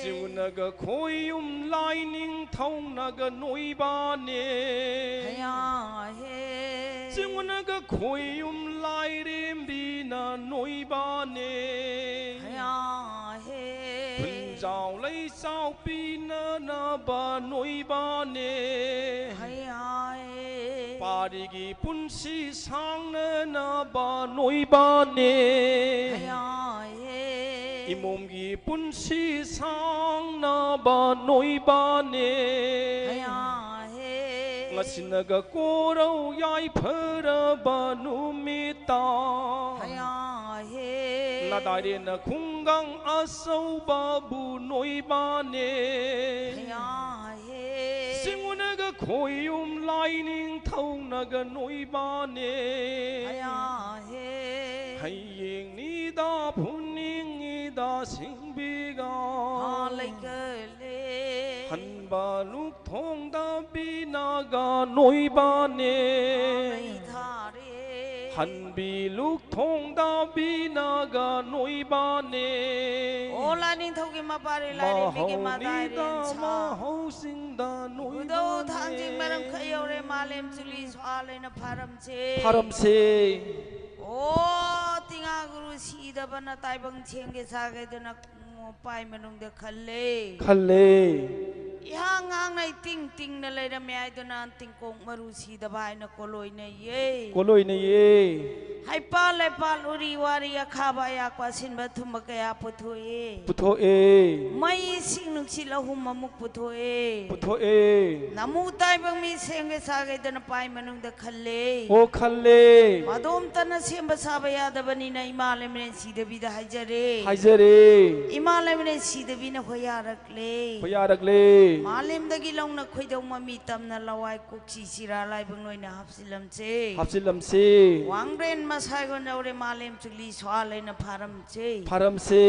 ꯆꯤꯡꯉꯨꯅꯒ ꯈꯣꯏꯌꯨꯝ ꯂꯥꯏꯅꯤꯡꯊꯧꯅꯒ ꯅꯣꯏꯕꯥꯅꯦ꯫ ꯍꯌꯥ ꯍꯦ꯫ ꯆꯤꯡꯉꯨꯅꯒ ꯈꯣꯏꯌꯨꯝ ꯂꯥꯏꯔꯦꯝꯕꯤꯅ ꯅꯣꯏꯕꯥꯅꯦ꯫ ꯍꯌꯥ ꯍꯦ꯫ ꯈꯨꯟꯖꯥꯎ ꯂꯩꯆꯥꯎ ꯄꯤꯅꯅꯕ ꯅꯣꯏꯕꯥꯅꯦ꯫ ꯍꯌꯥ ꯍꯦ꯫ ꯄꯥꯔꯤꯒꯤ ꯄꯨꯟꯁꯤ ꯁꯥꯡꯅꯅꯕ ꯅꯣꯏꯕꯥꯅꯦ꯫ ꯍꯌꯥ ꯍꯦ꯫ ꯏꯃꯣꯝꯒꯤ ꯄꯨꯟꯁꯤ ꯁꯥꯡꯅꯕ ꯅꯣꯏꯕꯥꯅꯦ꯫ ꯍꯌꯥ ꯍꯦ꯫ ꯉꯁꯤꯅꯒ ꯀꯣꯔꯧ ꯌꯥꯏꯐꯔꯕ ꯅꯨꯃꯤꯠꯇ꯫ ꯍꯌꯥ ꯍꯦ꯫ ꯅꯗꯥꯏꯔꯦꯅ ꯈꯨꯡꯒꯪ ꯑꯆꯧꯕꯕꯨ ꯅꯣꯏꯕꯥꯅꯦ꯫ ꯍꯌꯥ ꯍꯦ꯫ ꯆꯤꯡꯉꯨꯅꯒ ꯈꯣꯏꯌꯨꯝ ꯂꯥꯏꯅꯤꯡꯊꯧꯅꯒ ꯅꯣꯏꯕꯥꯅꯦ꯫ ꯍꯌꯥ ꯍꯦ꯫ ꯍꯌꯦꯡꯅꯤꯗ ꯐꯨꯅꯤꯡꯉꯤꯗ ꯁꯤꯡꯕꯤꯒ꯫ ꯍꯥ ꯂꯩꯀꯂꯦ꯫ ꯍꯟꯕ ꯂꯨꯛ ꯊꯣꯡꯗ ꯕꯤꯅꯥꯒ ꯅꯣꯏꯕꯥꯅꯦ꯫ ꯍꯟꯕꯤ ꯂꯨꯛ ꯊꯣꯡꯗ ꯕꯤꯅꯥꯒ ꯅꯣꯏꯕꯥꯅꯦ꯫ ꯑꯣ ꯂꯥꯏꯅꯤꯡꯊꯧꯒꯤ ꯃꯄꯥꯔꯤ ꯂꯥꯏꯔꯦꯝꯕꯤꯒꯤ ꯃꯍꯧꯅꯤꯗ ꯃꯗꯥꯏꯔꯦꯟ ꯁꯥ꯫ ꯃꯍꯧꯁꯤꯡꯗ ꯏꯕꯨꯙꯧ ꯅꯣꯏꯕꯥꯅꯦ꯫ ꯊꯥꯡꯖꯤꯡ ꯃꯔꯝ ꯈꯩ ꯌꯧꯔꯦ ꯃꯥꯂꯦꯝ ꯆꯨꯂꯤ ꯁ꯭ꯋꯥ ꯂꯩꯅ ꯐꯥꯔꯝꯁꯦ꯫ ꯐꯥꯔꯝꯁꯦ꯫ ꯑꯣ ꯇꯤꯉꯥ ꯒꯨꯔꯨ ꯁꯤꯗꯕꯅ ꯇꯥꯏꯕꯪ ꯊꯦꯡꯒꯦ ꯁꯥꯒꯦꯗꯨꯅ ꯄꯥꯏ ꯃꯅꯨꯡꯗ ꯈꯜꯂꯦ꯫ ꯈꯜꯂꯦ꯫ ꯏꯍꯥꯡ ꯍꯥꯡꯅ ꯏꯇꯤꯡ ꯇꯤꯡꯅ ꯂꯩꯔꯝꯃꯦ ꯍꯥꯏꯗꯨꯅ ꯇꯤꯡꯀꯣꯡ ꯃꯔꯨ ꯁꯤꯗꯕ ꯍꯥꯏꯅ ꯀꯣꯂꯣꯏꯅꯩꯌꯦ꯫ ꯀꯣꯂꯣꯏꯅꯩꯌꯦ꯫ ꯍꯩꯄꯥꯜ ꯂꯩꯄꯥꯜ ꯎꯔꯤ ꯋꯥꯔꯤ ꯑꯈꯥꯕ ꯑꯌꯥꯛꯄ ꯑꯁꯤꯟꯕ ꯑꯊꯨꯝꯕ ꯀꯌꯥ ꯄꯨꯊꯣꯛꯑꯦ꯫ ꯄꯨꯊꯣꯛꯑꯦ꯫ ꯃꯩ ꯏꯁꯤꯡ ꯅꯨꯡꯁꯤꯠ ꯑꯍꯨꯝ ꯑꯃꯨꯛ ꯄꯨꯊꯣꯛꯑꯦ꯫ ꯄꯨꯊꯣꯛꯑꯦ꯫ ꯅꯃꯨ ꯇꯥꯏꯕꯪ ꯃꯤ ꯁꯦꯝꯒꯦ ꯁꯥꯒꯦꯗꯅ ꯄꯥꯏ ꯃꯅꯨꯡꯗ ꯈꯜꯂꯦ꯫ ꯑꯣ ꯈꯜꯂꯦ꯫ ꯃꯗꯣꯝꯇꯅ ꯁꯦꯝꯕ ꯁꯥꯕ ꯌꯥꯗꯕꯅꯤꯅ ꯏꯃꯥ ꯂꯩꯃꯔꯦꯟ ꯁꯤꯗꯕꯤꯗ ꯍꯥꯏꯖꯔꯦ꯫ ꯍꯥꯏꯖꯔꯦ꯫ ꯏꯃꯥ ꯂꯩꯃꯔꯦꯟ ꯁꯤꯗꯕꯤꯅ ꯍꯣꯌꯥꯔꯛ ꯂꯦ꯫ ꯍꯣꯌꯥꯔꯛꯂꯦ꯫ ꯃꯥꯂꯦꯝꯗꯒꯤ ꯂꯧꯅ ꯈꯣꯏꯗꯧ ꯃꯃꯤ ꯇꯝꯅ ꯂꯋꯥꯏ ꯀꯣꯛꯆꯤ ꯁꯤꯔꯥ ꯂꯥꯏꯕꯛ ꯅꯣꯏꯅ ꯍꯥꯞꯆꯤꯜꯂꯝꯁꯦ꯫ ꯍꯥꯞꯆꯤꯜꯂꯝꯁꯦ꯫ ꯋꯥꯡꯕ꯭ꯔꯦꯟ ꯃꯁꯥꯏꯒꯣꯟ ꯌꯧꯔꯦ ꯃꯥꯂꯦꯝ ꯆꯨꯂꯤ ꯁꯣꯍꯥ ꯂꯩꯅ ꯐꯥꯔꯝꯁꯦ꯫ ꯐꯥꯔꯝꯁꯦ꯫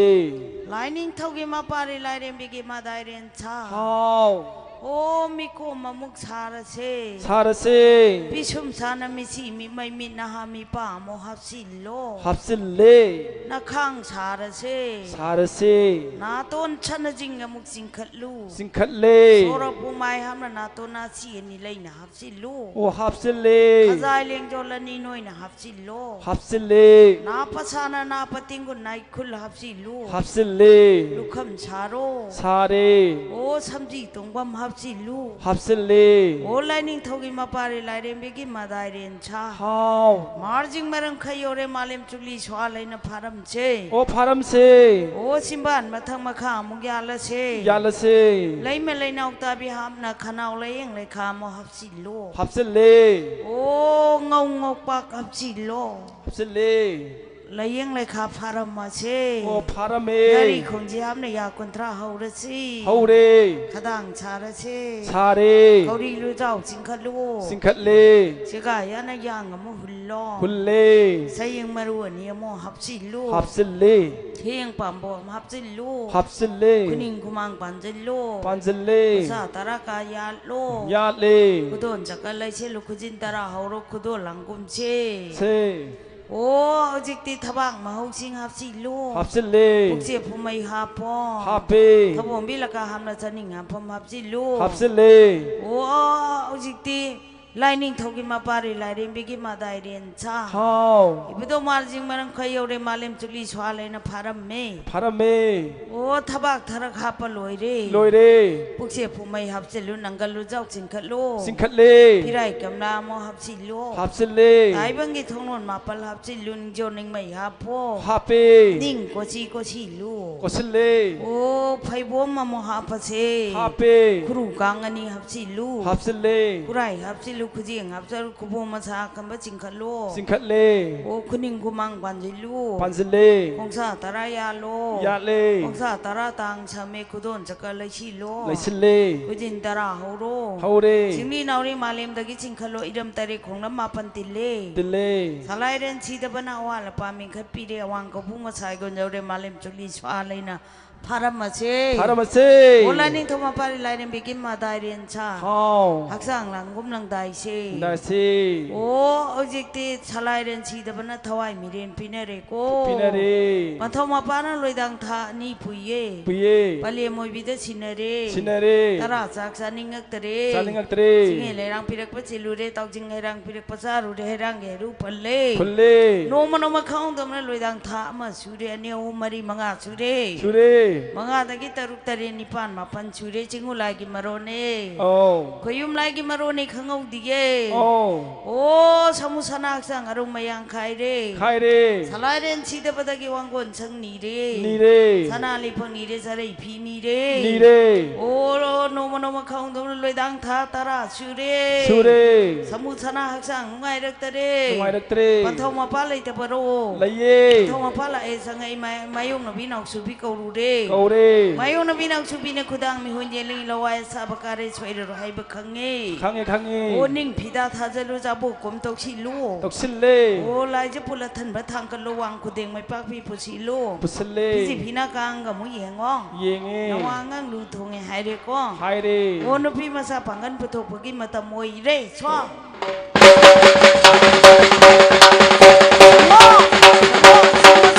ꯂꯥꯏꯅꯤꯡꯊꯧꯒꯤ ꯃꯄꯥꯔꯤ ꯂꯥꯏꯔꯦꯝꯕꯤꯒꯤ ꯃꯗꯥꯏꯔꯦꯟ ꯁꯥ꯫ ꯍꯥꯎ꯫ ꯑꯣ ꯃꯤꯀꯣꯝ ꯑꯃꯨꯛ ꯁꯥꯔꯁꯦ꯫ ꯁꯥꯔꯁꯦ꯫ ꯄꯤꯁꯨꯝ ꯁꯥꯅ ꯃꯤꯁꯤ ꯃꯤꯃꯩ ꯃꯤꯠ ꯅꯍꯥ ꯃꯤꯄꯥ ꯑꯃꯨꯛ ꯍꯥꯞꯆꯤꯜꯂꯣ꯫ ꯍꯥꯞꯆꯤꯜꯂꯦ꯫ ꯅꯈꯥꯡ ꯁꯥꯔꯁꯦ꯫ ꯁꯥꯔꯁꯦ꯫ ꯅꯥꯇꯣꯟ ꯁꯅꯖꯤꯡ ꯑꯃꯨꯛ ꯆꯤꯡꯈꯠꯂꯨ꯫ ꯆꯤꯡꯈꯠꯂꯦ꯫ ꯁꯣꯔ ꯄꯨꯃꯥꯏ ꯍꯥꯞꯅ ꯅꯥꯇꯣꯟ ꯑꯁꯤ ꯑꯅꯤ ꯂꯩꯅ ꯍꯥꯞꯆꯤꯜꯂꯨ꯫ ꯑꯣ ꯍꯥꯞꯆꯤꯜꯂꯦ꯫ ꯈꯖꯥꯏ ꯂꯦꯡꯖꯣꯜ ꯑꯅꯤ ꯅꯣꯏꯅ ꯍꯥꯞꯆꯤꯜꯂꯣ꯫ ꯍꯥꯞꯆꯤꯜꯂꯦ꯫ ꯅꯥ ꯄꯁꯥꯅ ꯅꯥ ꯄꯇꯤꯡꯒꯨ ꯅꯥꯏꯈꯨꯜ ꯍꯥꯞꯆꯤꯜꯂꯨ꯫ ꯍꯥꯞꯆꯤꯜꯂꯦ꯫ ꯂꯨꯈꯝ ꯁꯥꯔꯣ꯫ ꯁꯥꯔꯦ꯫ ꯑꯣ ꯁꯝꯖꯤ ꯇꯣꯡꯕꯝ ꯍꯥꯞꯆꯤꯜꯂꯨ꯫ ꯍꯥꯞꯆꯤꯜꯂꯦ꯫ ꯑꯣ ꯂꯥꯏꯅꯤꯡꯊꯧꯒꯤ ꯃꯄꯥꯔꯤ ꯂꯥꯏꯔꯦꯝꯕꯤꯒꯤ ꯃꯗꯥꯏꯔꯦꯟ ꯁꯥ꯫ ꯍꯥꯎ꯫ ꯃꯥꯔꯖꯤꯡ ꯃꯔꯝ ꯈꯩ ꯌꯧꯔꯦ ꯃꯥꯂꯦꯝ ꯆꯨꯂꯤ ꯁꯣꯍꯥ ꯂꯩꯅ ꯐꯥꯔꯝꯁꯦ꯫ ꯑꯣ ꯐꯥꯔꯝꯁꯦ꯫ ꯑꯣ ꯆꯤꯝꯕꯥꯟ ꯃꯊꯛ ꯃꯈꯥ ꯑꯃꯨꯛ ꯌꯥꯜꯂꯁꯦ꯫ ꯌꯥꯜꯂꯁꯦ꯫ ꯂꯩꯃ ꯂꯩꯅꯥꯎ ꯇꯥꯕꯤ ꯍꯥꯞꯅ ꯈꯅꯥꯎ ꯂꯥꯏꯌꯦꯡ ꯂꯩꯈꯥ ꯑꯃꯨꯛ ꯍꯥꯞꯆꯤꯜꯂꯣ꯫ ꯍꯥꯞꯆꯤꯜꯂꯦ꯫ ꯑꯣ ꯉꯧ ꯉꯧꯄꯥꯛ ꯍꯥꯞꯆꯤꯜꯂꯣ꯫ ꯍꯥꯞꯆꯤꯜꯂꯦ꯫ ꯂꯥꯏꯌꯦꯡ ꯂꯩꯈꯥ ꯐꯥꯔꯝꯃꯁꯦ꯫ ꯑꯣ ꯐꯥꯔꯝꯃꯦ꯫ ꯌꯥꯔꯤ ꯈꯣꯡꯖꯤ ꯍꯥꯞꯅ ꯌꯥ ꯀꯨꯟꯊ꯭ꯔꯥ ꯍꯧꯔꯁꯤ꯫ ꯍꯧꯔꯦ꯫ ꯈꯗꯥꯡ ꯁꯥꯔꯁꯦ꯫ ꯁꯥꯔꯦ꯫ ꯈꯧꯔꯤ ꯂꯨꯖꯥꯎ ꯆꯤꯡꯈꯠꯂꯨ꯫ ꯆꯤꯡꯈꯠꯂꯦ꯫ ꯁꯤꯒꯥ ꯌꯥꯅ ꯌꯥꯡ ꯑꯃꯨꯛ ꯍꯨꯜꯂꯣ꯫ ꯍꯨꯜꯂꯦ꯫ ꯁꯌꯦꯡ ꯃꯔꯨ ꯑꯅꯤ ꯑꯃꯨꯛ ꯍꯥꯞꯆꯤꯜꯂꯨ꯫ ꯍꯥꯞꯆꯤꯜꯂꯦ꯫ ꯊꯌꯦꯡ ꯄꯥꯝꯕꯣꯝ ꯍꯥꯞꯆꯤꯜꯂꯨ꯫ ꯍꯥꯞꯆꯤꯜꯂꯦ꯫ ꯈꯨꯅꯤꯡ ꯈꯨꯃꯥꯡ ꯄꯥꯟꯖꯤꯜꯂꯨ꯫ ꯄꯥꯟꯖꯤꯜꯂꯦ꯫ ꯈꯨꯠꯁꯥ ꯇꯔꯥ ꯀꯥ ꯌꯥꯠꯂꯨ꯫ ꯌꯥꯠꯂꯦ꯫ ꯈꯨꯗꯣꯟ ꯆꯀ ꯂꯩꯁꯦꯜꯂꯨ ꯈꯨꯖꯤꯟ ꯇꯔꯥ ꯍꯧꯔꯣ ꯈꯨꯗꯣꯜ ꯂꯥꯡꯒꯨꯝꯁꯦ꯫ ꯁꯦ꯫ ꯑꯣ ꯍꯧꯖꯤꯛꯇꯤ ꯊꯕꯥꯛ ꯃꯍꯧꯁꯤꯡ ꯍꯥꯞꯆꯤꯜꯂꯨ꯫ ꯍꯥꯞꯆꯤꯜꯂꯦ꯫ ꯄꯨꯛꯆꯦ ꯐꯨꯃꯩ ꯍꯥꯞꯄꯣ꯫ ꯍꯥꯞꯄꯦ꯫ ꯊꯕꯣꯝꯕꯤ ꯂꯀꯥ ꯍꯥꯞꯅ ꯆꯥꯅꯤꯡ ꯍꯥꯞꯐꯝ ꯍꯥꯞꯆꯤꯜꯂꯨ꯫ ꯍꯥꯞꯆꯤꯜꯂꯦ꯫ ꯑꯣ ꯍꯧꯖꯤꯛꯇꯤ ꯂꯥꯏꯅꯤꯡꯊꯧꯒꯤ ꯃꯄꯥꯔꯤ ꯂꯥꯏꯔꯦꯝꯕꯤꯒꯤ ꯃꯗꯥꯏꯔꯦꯟ ꯁꯥ꯫ ꯍꯥꯎ꯫ ꯏꯕꯨꯙꯧ ꯃꯥꯜꯖꯤꯡ ꯃꯔꯪ ꯈꯔ ꯌꯧꯔꯦ, ꯃꯥꯂꯦꯝ ꯆꯨꯞꯂꯤ ꯁ꯭ꯋꯥꯜ ꯍꯥꯏꯅ ꯐꯥꯔꯝꯃꯦ꯫ ꯐꯥꯔꯝꯃꯦ꯫ ꯑꯣ, ꯊꯕꯥꯛ ꯊꯔꯛ ꯍꯥꯞꯄ ꯂꯣꯏꯔꯦ꯫ ꯂꯣꯏꯔꯦ꯫ ꯄꯨꯛꯁꯦ ꯐꯨꯃꯩ ꯍꯥꯞꯆꯤꯜꯂꯨ, ꯅꯪꯒꯜꯂꯨ ꯖꯥꯎ ꯆꯤꯡꯈꯠꯂꯨ꯫ ꯆꯤꯡꯈꯠꯂꯦ꯫ ꯐꯤꯔꯥꯏ ꯀꯝꯂꯥ ꯑꯃꯨꯛ ꯍꯥꯞꯆꯤꯜꯂꯨ꯫ ꯍꯥꯞꯆꯤꯜꯂꯦ꯫ ꯇꯥꯏꯕꯪꯒꯤ ꯊꯣꯡꯂꯣꯟ ꯃꯥꯄꯜ ꯍꯥꯞꯆꯤꯜꯂꯨ, ꯅꯤꯡꯖꯣ ꯅꯤꯡꯃꯩ ꯍꯥꯞꯄꯣ꯫ ꯍꯥꯞꯄꯦ꯫ ꯅꯤꯡ ꯀꯣꯆꯤ ꯀꯣꯆꯤꯜꯂꯨ꯫ ꯀꯣꯠꯁꯤꯜꯂꯦ꯫ ꯑꯣ, ꯐꯩꯕꯣꯝ ꯑꯃꯨꯛ ꯍꯥꯞꯄꯁꯦ꯫ ꯍꯥꯞꯄꯦ꯫ ꯈꯨꯔꯨ ꯀꯥꯡ ꯑꯅꯤ ꯍꯥꯞꯆꯤꯜꯂꯨ꯫ ꯍꯥꯞꯆꯤꯜꯂꯦ꯫ ꯈꯨꯔꯥꯏ ꯍꯥꯞꯆꯤꯜꯂꯨ, ꯈꯨꯖꯦꯡ ꯍꯥꯞꯆꯤꯜꯂꯨ, ꯈꯨꯕꯣꯝ ꯃꯁꯥ ꯀꯝꯕ ꯆꯤꯡꯈꯠꯂꯨ꯫ ꯆꯤꯡꯈꯠꯂꯦ꯫ ꯑꯣ, ꯈꯨꯅꯤꯡ ꯈꯨꯃꯥꯡ ꯄꯥꯟꯁꯤꯜꯂꯨ꯫ ꯄꯥꯟꯁꯤꯜꯂꯦ꯫ ꯈꯣꯡꯁꯥ ꯇꯔꯥ ꯌꯥꯜꯂꯣ꯫ ꯌꯥꯠꯂꯦ꯫ ꯈꯣꯡꯁꯥ ꯇꯔꯥ ꯇꯥꯡ ꯁꯝꯃꯦ, ꯈꯨꯗꯣꯟ ꯆꯀ ꯂꯩꯁꯤꯜꯂꯣ꯫ ꯂꯩꯁꯤꯜꯂꯦ꯫ ꯈꯨꯖꯤꯟ ꯇꯔꯥ ꯍꯧꯔꯣ꯫ ꯍꯧꯔꯦ꯫ ꯆꯤꯡꯃꯤ ꯅꯥꯎꯔꯤ ꯃꯥꯂꯦꯝꯗꯒꯤ ꯆꯤꯡꯈꯠꯂꯣ, ꯏꯔꯝ ꯇꯔꯦꯠ ꯈꯣꯡꯂꯝ ꯃꯥꯄꯟ ꯇꯤꯜꯂꯦ꯫ ꯇꯤꯜꯂꯦ꯫ ꯁꯂꯥꯏꯔꯦꯟ ꯁꯤꯗꯕꯅ ꯑꯋꯥ ꯂꯄꯥ ꯃꯤꯡꯈꯠꯄꯤꯔꯦ, ꯑꯋꯥꯡ ꯀꯧꯕꯨ ꯉꯁꯥꯏ ꯒꯣꯟꯖꯧꯔꯦ, ꯃꯥꯂꯦꯝ ꯆꯨꯞꯂꯤ ꯁ꯭ꯋꯥꯜ ꯍꯥꯏꯅ ꯐꯥꯔꯝꯃꯁꯦ꯫ ꯐꯥꯔꯝꯃꯁꯦ꯫ ꯑꯣ, ꯂꯥꯏꯅꯤꯡꯊꯧ ꯃꯄꯥꯔꯤ ꯂꯥꯏꯔꯦꯝꯕꯤꯒꯤ ꯃꯗꯥꯏꯔꯦꯟ ꯁꯥ꯫ ꯍꯥꯎ꯫ ꯍꯛꯆꯥꯡ ꯂꯥꯡꯒꯨꯝ ꯂꯪꯗꯥꯏꯁꯦ꯫ ꯂꯪꯗꯥꯏꯁꯦ꯫ ꯑꯣ, ꯍꯧꯖꯤꯛꯇꯤ ꯁꯂꯥꯏꯔꯦꯟ ꯁꯤꯗꯕꯅ ꯊꯋꯥꯏ ꯃꯤꯔꯦꯟ ꯄꯤꯅꯔꯦꯀꯣ꯫ ꯄꯤꯅꯔꯦ꯫ ꯄꯟꯊꯧ ꯃꯄꯥꯅ ꯂꯣꯏꯗꯥꯡ ꯊꯥ ꯑꯅꯤ ꯄꯨꯏꯌꯦ꯫ ꯄꯨꯏꯌꯦ꯫ ꯄꯂꯦꯝ ꯑꯣꯏꯕꯤꯗ ꯁꯤꯟꯅꯔꯦ꯫ ꯁꯤꯟꯅꯔꯦ꯫ ꯇꯔꯥ ꯆꯥꯛ ꯆꯥꯅꯤꯡꯉꯛꯇꯔꯦ꯫ ꯆꯥꯅꯤꯡꯉꯛꯇꯔꯦ꯫ ꯆꯤꯡꯉꯦ ꯂꯩꯔꯥꯡ ꯄꯤꯔꯛꯄ ꯆꯤꯜꯂꯨꯔꯦ, ꯇꯥꯎꯖꯤꯡ ꯍꯩꯔꯥꯡ ꯄꯤꯔꯛꯄ ꯆꯥꯔꯨꯔꯦ, ꯍꯩꯔꯥꯡꯒꯤ ꯍꯩꯔꯨ ꯄꯜꯂꯦ꯫ ꯐꯨꯜꯂꯦ꯫ ꯅꯣꯡꯃ ꯅꯣꯡꯃ ꯈꯪꯍꯧꯗꯕꯅ ꯂꯣꯏꯗꯥꯡ ꯊꯥ ꯑꯃ ꯁꯨꯔꯦ, ꯑꯅꯤ, ꯑꯍꯨꯝ, ꯃꯔꯤ, ꯃꯉꯥ ꯁꯨꯔꯦ꯫ ꯁꯨꯔꯦ꯫ ꯃꯉꯥꯗꯒꯤ ꯇꯔꯨꯛ, ꯇꯔꯦꯠ, ꯅꯤꯄꯥꯟ, ꯃꯥꯄꯟ ꯁꯨꯔꯦ꯫ ꯆꯤꯡꯉꯨ ꯂꯥꯏꯒꯤ ꯃꯔꯣꯟꯅꯦ꯫ ꯑꯧ꯫ ꯈꯣꯌꯨꯝ ꯂꯥꯏꯒꯤ ꯃꯔꯣꯟꯅꯦ ꯈꯪꯍꯧꯗꯤꯌꯦ꯫ ꯑꯧ꯫ ꯑꯣ, ꯁꯃꯨ ꯁꯅꯥ ꯍꯛꯆꯥꯡ ꯑꯔꯧ ꯃꯌꯥꯡ ꯈꯥꯏꯔꯦ꯫ ꯈꯥꯏꯔꯦ꯫ ꯁꯂꯥꯏꯔꯦꯟ ꯁꯤꯗꯕꯗꯒꯤ ꯋꯥꯡꯒꯣꯟ ꯁꯪ ꯅꯤꯔꯦ꯫ ꯅꯤꯔꯦ꯫ ꯁꯅꯥ ꯂꯩꯐꯪ ꯅꯤꯔꯦ, ꯆꯔꯩ ꯐꯤ ꯅꯤꯔꯦ꯫ ꯅꯤꯔꯦ꯫ ꯑꯣ, ꯅꯣꯡꯃ ꯅꯣꯡꯃ ꯈꯪꯍꯧꯗꯕꯅ ꯂꯣꯏꯗꯥꯡ ꯊꯥ ꯇꯔꯥ ꯁꯨꯔꯦ꯫ ꯁꯨꯔꯦ꯫ ꯁꯃꯨ ꯁꯅꯥ ꯍꯛꯆꯥꯡ ꯅꯨꯡꯉꯥꯏꯔꯛꯇꯔꯦ꯫ ꯅꯨꯡꯉꯥꯏꯔꯛꯇ꯭ꯔꯦ꯫ ꯄꯟꯊꯧ ꯃꯄꯥ ꯂꯩꯇꯕꯔꯣ? ꯂꯩꯌꯦ꯫ ꯄꯟꯊꯧ ꯃꯄꯥ ꯂꯥꯛꯑꯦ ꯆꯪꯉꯛꯏ, ꯃꯥ-, ꯃꯥꯌꯣꯡꯅꯕꯤ ꯅꯥꯎꯁꯨꯕꯤ ꯀꯧꯔꯨꯔꯦ꯫ ꯀꯧꯔꯦ꯫ ꯃꯥꯌꯣꯡꯅꯕꯤ ꯅꯥꯎꯁꯨꯕꯤꯅ ꯈꯨꯗꯥꯡ ꯃꯤꯍꯨꯟ ꯌꯦꯜꯂꯤ, ꯂꯋꯥꯏ ꯑꯁꯥꯕ ꯀꯥꯔꯦ, ꯁꯣꯏꯔꯔꯣ ꯍꯥꯏꯕ ꯈꯪꯉꯦ꯫ ꯈꯪꯉꯦ, ꯈꯪꯉꯦ꯫ ꯑꯣ, ꯅꯤꯡ ꯐꯤꯗꯥ ꯊꯥꯖꯜꯂꯨ, ꯆꯥꯕꯣꯛ ꯀꯣꯝ ꯇꯧꯁꯤꯜꯂꯨ꯫ ꯇꯧꯁꯤꯜꯂꯦ꯫ ꯑꯣ, ꯂꯥꯏꯖ ꯄꯨꯜꯂ ꯊꯟꯕ ꯊꯥꯡꯀꯠꯂꯨ, ꯋꯥꯡ ꯈꯨꯗꯦꯡ ꯃꯩꯄꯥꯛꯄꯤ ꯄꯨꯁꯤꯜꯂꯨ꯫ ꯄꯨꯁꯤꯜꯂꯦ꯫ ꯐꯤꯖꯤ ꯐꯤꯅꯥ ꯀꯥꯡꯒ ꯑꯃꯨꯛ ꯌꯦꯡꯉꯣ꯫ ꯌꯦꯡꯉꯦ꯫ ꯅꯋꯥ ꯑꯉꯥꯡ ꯂꯨ ꯊꯣꯡꯉꯦ ꯍꯥꯏꯔꯦꯀꯣ꯫ ꯍꯥꯏꯔꯦ꯫ ꯑꯣ, ꯅꯨꯄꯤ ꯃꯆꯥ ꯄꯥꯡꯒꯟ ꯄꯨꯊꯣꯛꯄꯒꯤ ꯃꯇꯝ ꯑꯣꯏꯔꯦ꯫ ꯁꯣ꯫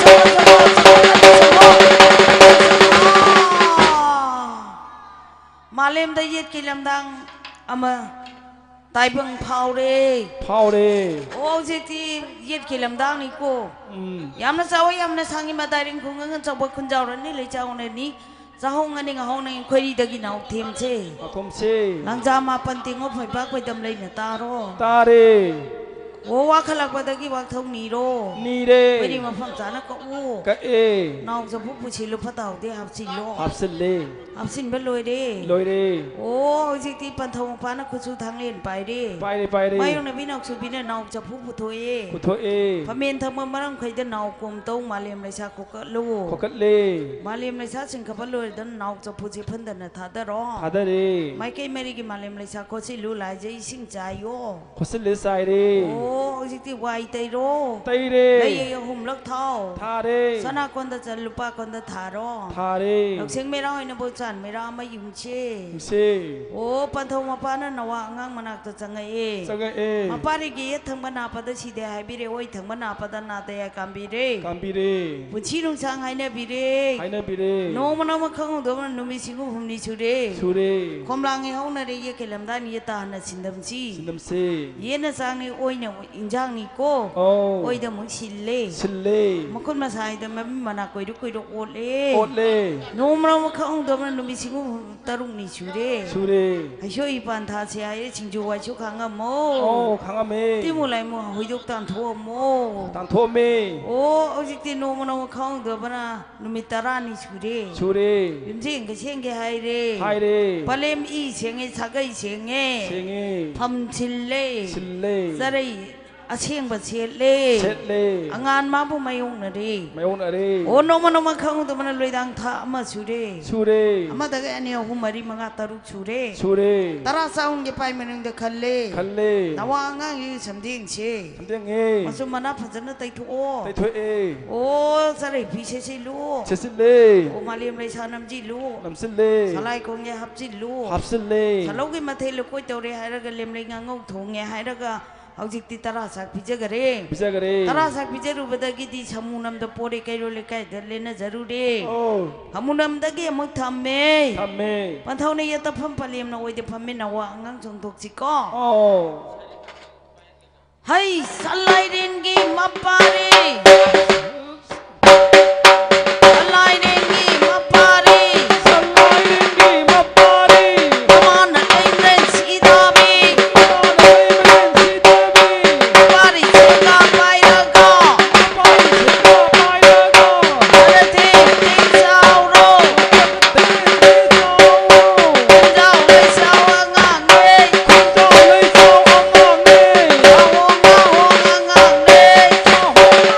ꯃꯥꯂꯦꯝꯗ ꯌꯦꯠꯀꯤ ꯂꯝꯗꯥꯡ ꯑꯃ ꯇꯥꯏꯕꯪ ꯐꯥꯎꯔꯦ꯫ ꯐꯥꯎꯔꯦ꯫ ꯑꯣ, ꯍꯧꯖꯤꯛꯇꯤ ꯌꯦꯠꯀꯤ ꯂꯝꯗꯥꯡꯅꯤꯀꯣ꯫ ꯎꯝ꯫ ꯌꯥꯝꯅ ꯆꯥꯎꯋꯦ, ꯌꯥꯝꯅ ꯁꯥꯡꯉꯤ, ꯃꯇꯥꯏꯔꯦꯡ ꯈꯨꯡꯒꯪ ꯑꯆꯧꯕ ꯈꯨꯟꯖꯥꯎꯔꯅꯤ, ꯂꯩꯆꯥꯎꯅꯅꯤ꯫ ꯆꯥꯍꯣꯡ ꯑꯅꯤ ꯉꯥꯍꯣꯡ ꯑꯅꯤ ꯈꯣꯏꯔꯤꯗꯒꯤ ꯅꯥꯎꯊꯦꯝꯁꯦ꯫ ꯃꯈꯣꯝꯁꯦ꯫ ꯂꯪꯖꯥ ꯃꯥꯄꯟ ꯇꯦꯡꯉꯣ ꯐꯣꯏꯄꯥꯛ ꯈꯣꯏꯗꯝ ꯂꯩꯅ ꯇꯥꯔꯣ꯫ ꯇꯥꯔꯦ꯫ ꯑꯣ, ꯋꯥꯈꯠꯂꯛꯄꯗꯒꯤ ꯋꯥꯛꯊꯧ ꯅꯤꯔꯣ꯫ ꯅꯤꯔꯦ꯫ ꯈꯣꯏꯔꯤ ꯃꯐꯝ ꯆꯥꯅ ꯀꯛꯎ꯫ ꯀꯛꯑꯦ꯫ ꯅꯥꯎ ꯆꯐꯨ ꯄꯨꯁꯤꯜꯂꯨ ꯐꯠꯇ ꯍꯥꯎꯗꯤ ꯍꯥꯞꯆꯤꯜꯂꯣ꯫ ꯍꯥꯞꯆꯤꯜꯂꯦ꯫ ꯍꯥꯞꯆꯤꯟꯕ ꯂꯣꯏꯔꯦ꯫ ꯂꯣꯏꯔꯦ꯫ ꯑꯣ, ꯍꯧꯖꯤꯛꯇꯤ ꯄꯟꯊꯧ ꯃꯄꯥꯅ ꯈꯨꯠꯁꯨ ꯊꯥꯡꯂꯦꯟ ꯄꯥꯏꯔꯦ꯫ ꯄꯥꯏꯔꯦ, ꯄꯥꯏꯔꯦ꯫ ꯃꯥꯌꯣꯛꯅꯕꯤ ꯅꯥꯎꯆꯨꯕꯤꯅ ꯅꯥꯎ ꯆꯐꯨ ꯄꯨꯊꯣꯛꯑꯦ꯫ ꯄꯨꯊꯣꯛꯑꯦ꯫ ꯐꯝꯃꯦꯟ ꯊꯛꯄ ꯃꯔꯝ ꯈꯩꯗ ꯅꯥꯎ ꯀꯣꯝꯇꯧ ꯃꯥꯂꯦꯝ ꯂꯩꯁꯥ ꯈꯣꯀꯠꯂꯨ꯫ ꯈꯣꯀꯠꯂꯦ꯫ ꯃꯥꯂꯦꯝ ꯂꯩꯁꯥ ꯆꯤꯡꯈꯠꯄ ꯂꯣꯏꯔꯗꯅ ꯅꯥꯎ ꯆꯐꯨꯁꯦ ꯐꯟꯗꯅ ꯊꯥꯗꯔꯣ꯫ ꯊꯥꯗꯔꯦ꯫ ꯃꯥꯏꯀꯩ ꯃꯔꯤꯒꯤ ꯃꯥꯂꯦꯝ ꯂꯩꯁꯥ ꯈꯣꯠꯆꯤꯜꯂꯨ, ꯂꯥꯏꯖꯩ ꯏꯁꯤꯡ ꯆꯥꯏꯌꯣ꯫ ꯈꯣꯠꯆꯤꯜꯂꯦ, ꯆꯥꯏꯔꯦ꯫ ꯑꯣ, ꯍꯧꯖꯤꯛꯇꯤ ꯋꯥꯏ ꯇꯩꯔꯣ꯫ ꯇꯩꯔꯦ꯫ ꯂꯩ ꯑꯍꯨꯝꯂꯛ ꯊꯥꯎ꯫ ꯊꯥꯔꯦ꯫ ꯁꯅꯥ ꯀꯣꯟꯗ ꯆ-, ꯂꯨꯄꯥ ꯀꯣꯟꯗ ꯊꯥꯔꯣ꯫ ꯊꯥꯔꯦ꯫ ꯂꯧꯁꯦꯡ ꯃꯦꯔꯥ ꯑꯣꯏꯅꯕꯨ ꯆꯥꯟ ꯃꯦꯔꯥ ꯑꯃ ꯌꯨꯡꯁꯦ꯫ ꯌꯨꯡꯁꯦ꯫ ꯑꯣ, ꯄꯟꯊꯧ ꯃꯄꯥꯅ ꯅꯋꯥ ꯑꯉꯥꯡ ꯃꯅꯥꯛꯇ ꯆꯪꯉꯛꯑꯦ꯫ ꯆꯪꯉꯛꯑꯦ꯫ ꯃꯄꯥꯔꯤꯒꯤ ꯌꯦꯠ ꯊꯪꯕ ꯅꯥꯄꯗ ꯁꯤꯗꯦ ꯍꯥꯏꯕꯤꯔꯦ, ꯑꯣꯏ ꯊꯪꯕ ꯅꯥꯄꯗ ꯅꯥꯗ ꯌꯥꯏ ꯀꯥꯝꯕꯤꯔꯦ꯫ ꯀꯥꯝꯕꯤꯔꯦ꯫ ꯄꯨꯟꯁꯤ ꯅꯨꯡꯁꯥꯡ ꯍꯥꯏꯅꯕꯤꯔꯦ꯫ ꯍꯥꯏꯅꯕꯤꯔꯦ꯫ ꯅꯣꯡꯃ ꯅꯣꯡꯃ ꯈꯪꯍꯧꯗꯕꯅ ꯅꯨꯃꯤꯠ ꯁꯤꯡꯒꯨ ꯍꯨꯝꯅꯤ ꯁꯨꯔꯦ꯫ ꯁꯨꯔꯦ꯫ ꯈꯣꯝꯂꯥꯡ ꯏꯍꯧꯅꯔꯦ, ꯌꯦꯛꯀꯦ ꯂꯝꯗꯥꯅꯤ ꯌꯦ ꯇꯥꯍꯟꯅ ꯁꯤꯟꯗꯝꯁꯤ꯫ ꯁꯤꯟꯗꯝꯁꯦ꯫ ꯌꯦꯟꯅ ꯆꯥꯡꯅꯤ, ꯑꯣꯏꯅ ꯏꯟꯖꯥꯡꯅꯤꯀꯣ꯫ ꯑꯧ꯫ ꯑꯣꯏꯗ ꯑꯃꯨꯛ ꯁꯤꯜꯂꯦ꯫ ꯁꯤꯜꯂꯦ꯫ ꯃꯈꯨꯠ ꯃꯁꯥꯏꯗ ꯃꯃꯤ ꯃꯅꯥ ꯀꯣꯏꯔꯨ ꯀꯣꯏꯔꯨ ꯑꯣꯠꯂꯦ꯫ ꯑꯣꯠꯂꯦ꯫ ꯅꯣꯡꯃ ꯅꯣꯡꯃ ꯈꯪꯍꯧꯗꯕꯅ ꯅꯨꯃꯤꯠ ꯁꯤꯡꯒꯨ ꯇꯔꯨꯛꯅꯤ ꯁꯨꯔꯦ꯫ ꯁꯨꯔꯦ꯫ ꯍꯩꯁꯣꯏ ꯏꯄꯥꯟ ꯊꯥꯁꯦ ꯍꯥꯏꯔꯦ, ꯁꯤꯡꯖꯨ ꯋꯥꯏꯁꯨ ꯈꯥꯡꯉꯝꯃꯣ꯫ ꯑꯧ, ꯈꯥꯡꯉꯝꯃꯦ꯫ ꯇꯤꯃꯨ ꯂꯥꯏꯃꯨ ꯍꯣꯏꯗꯣꯛ ꯇꯥꯟꯊꯣꯛꯑꯝꯃꯣ꯫ ꯇꯥꯟꯊꯣꯛꯑꯝꯃꯦ꯫ ꯑꯣ, ꯍꯧꯖꯤꯛꯇꯤ ꯅꯣꯡꯃ ꯅꯣꯡꯃ ꯈꯪꯍꯧꯗꯕꯅ ꯅꯨꯃꯤꯠ ꯇꯔꯥꯅꯤ ꯁꯨꯔꯦ꯫ ꯁꯨꯔꯦ꯫ ꯌꯨꯝꯖꯦꯡꯒ ꯁꯦꯡꯒꯦ ꯍꯥꯏꯔꯦ꯫ ꯍꯥꯏꯔꯦ꯫ ꯄꯂꯦꯝ ꯏ ꯁꯦꯡꯉꯦ, ꯁꯥꯒꯩ ꯁꯦꯡꯉꯦ꯫ ꯁꯦꯡꯉꯦ꯫ ꯐꯝ ꯁꯤꯜꯂꯦ꯫ ꯁꯤꯜꯂꯦ꯫ ꯆꯔꯩ ꯑꯁꯦꯡꯕ ꯁꯦꯠꯂꯦ꯫ ꯁꯦꯠꯂꯦ꯫ ꯑꯉꯥꯟ ꯃꯥꯕꯨ ꯃꯥꯌꯣꯛꯅꯔꯦ꯫ ꯃꯥꯌꯣꯛꯅꯔꯦ꯫ ꯑꯣ, ꯅꯣꯡꯃ ꯅꯣꯡꯃ ꯈꯪꯍꯧꯗꯕꯅ ꯂꯣꯏꯗꯥꯡ ꯊꯥ ꯑꯃ ꯁꯨꯔꯦ꯫ ꯁꯨꯔꯦ꯫ ꯑꯃꯗꯒꯤ ꯑꯅꯤ, ꯑꯍꯨꯝ, ꯃꯔꯤ, ꯃꯉꯥ, ꯇꯔꯨꯛ ꯁꯨꯔꯦ꯫ ꯁꯨꯔꯦ꯫ ꯇꯔꯥ ꯆꯥꯍꯨꯝꯒꯤ ꯄꯥꯏ ꯃꯅꯨꯡꯗ ꯈꯜꯂꯦ꯫ ꯈꯜꯂꯦ꯫ ꯅꯋꯥ ꯑꯉꯥꯡꯒꯤ ꯁꯝꯗꯦꯡꯁꯦ꯫ ꯁꯝꯗꯦꯡꯉꯦ꯫ ꯃꯆꯨꯝ ꯃꯅꯥ ꯐꯖꯅ ꯇꯩꯊꯣꯛꯑꯣ꯫ ꯇꯩꯊꯣꯛꯑꯦ꯫ ꯑꯣ, ꯆꯔꯩ ꯐꯤ ꯁꯦꯠꯆꯤꯜꯂꯨ꯫ ꯁꯦꯠꯆꯤꯜꯂꯦ꯫ ꯑꯣ, ꯃꯥꯂꯦꯝ ꯂꯩꯁꯥ ꯅꯝꯖꯤꯜꯂꯨ꯫ ꯅꯝꯁꯤꯜꯂꯦ꯫ ꯁꯂꯥꯏ ꯀꯣꯡꯒꯦ ꯍꯥꯞꯆꯤꯜꯂꯨ꯫ ꯍꯥꯞꯆꯤꯜꯂꯦ꯫ ꯁꯂꯧꯒꯤ ꯃꯊꯦꯜ ꯂꯨꯀꯣꯏ ꯇꯧꯔꯦ ꯍꯥꯏꯔꯒ, ꯂꯦꯝꯂꯩ ꯉꯥꯉꯧ ꯊꯣꯡꯉꯦ ꯍꯥꯏꯔꯒ, ꯍꯧꯖꯤꯛꯇꯤ ꯇꯔꯥ ꯁꯥꯛ ꯄꯤꯖꯈꯔꯦ꯫ ꯄꯤꯖꯈꯔꯦ꯫ ꯇꯔꯥ ꯁꯥꯛ ꯄꯤꯖꯔꯨꯕꯗꯒꯤꯗꯤ ꯁꯃꯨꯅꯝꯗ ꯄꯣꯔꯦ ꯀꯩꯔꯣꯜ ꯂꯩꯀꯥꯏꯗ ꯂꯦꯟꯅꯖꯔꯨꯔꯦ꯫ ꯑꯣ꯫ ꯁꯃꯨꯅꯝꯗꯒꯤ ꯑꯃꯨꯛ ꯊꯝꯃꯦ꯫ ꯊꯝꯃꯦ꯫ ꯄꯟꯊꯧꯅ ꯌꯦꯠꯇ ꯐꯝ ꯄꯂꯦꯝꯅ ꯑꯣꯏꯗ ꯐꯝꯃꯤ ꯅꯋꯥ ꯑꯉꯥꯡ ꯆꯣꯡꯊꯣꯛꯁꯤꯀꯣ꯫ ꯑꯣ꯫ ꯍꯩ ꯁꯂꯥꯏꯔꯦꯟꯒꯤ ꯃꯄꯥꯔꯤ꯫ ꯁꯂꯥꯏꯔꯦꯟꯒꯤ ꯃꯄꯥꯔꯤ꯫ ꯁꯂꯥꯏꯔꯦꯟꯒꯤ ꯃꯄꯥꯔꯤ꯫ ꯃꯃꯥꯅ ꯂꯩꯃꯔꯦꯟ ꯁꯤꯗꯥꯕꯤ꯫ ꯃꯃꯥꯅ ꯂꯩꯃꯔꯦꯟ ꯁꯤꯗꯥꯕꯤ꯫ ꯃꯄꯥꯔꯤ ꯁꯦꯒꯥ ꯄꯥꯏꯔꯒ꯫ ꯃꯄꯥꯔꯤ ꯁꯦꯒꯥ ꯄꯥꯏꯔꯒ꯫ ꯈꯔ ꯊꯦꯡ ꯊꯦꯡ ꯆꯥꯎꯔꯣ꯫ ꯈꯔ ꯊꯦꯡ ꯊꯦꯡ ꯆꯥꯎꯔꯣ꯫ ꯈꯨꯟꯖꯥꯎ ꯂꯩꯁꯥꯎ ꯑꯉꯥꯡꯅꯦ꯫ ꯈꯨꯟꯖꯥꯎ ꯂꯩꯁꯥꯎ ꯑꯉꯥꯡꯅꯦ꯫ ꯆꯥꯎꯍꯣꯡ ꯉꯥꯍꯣꯡ ꯑꯉꯥꯡꯅꯦ꯫ ꯆꯥꯎꯍꯣꯡ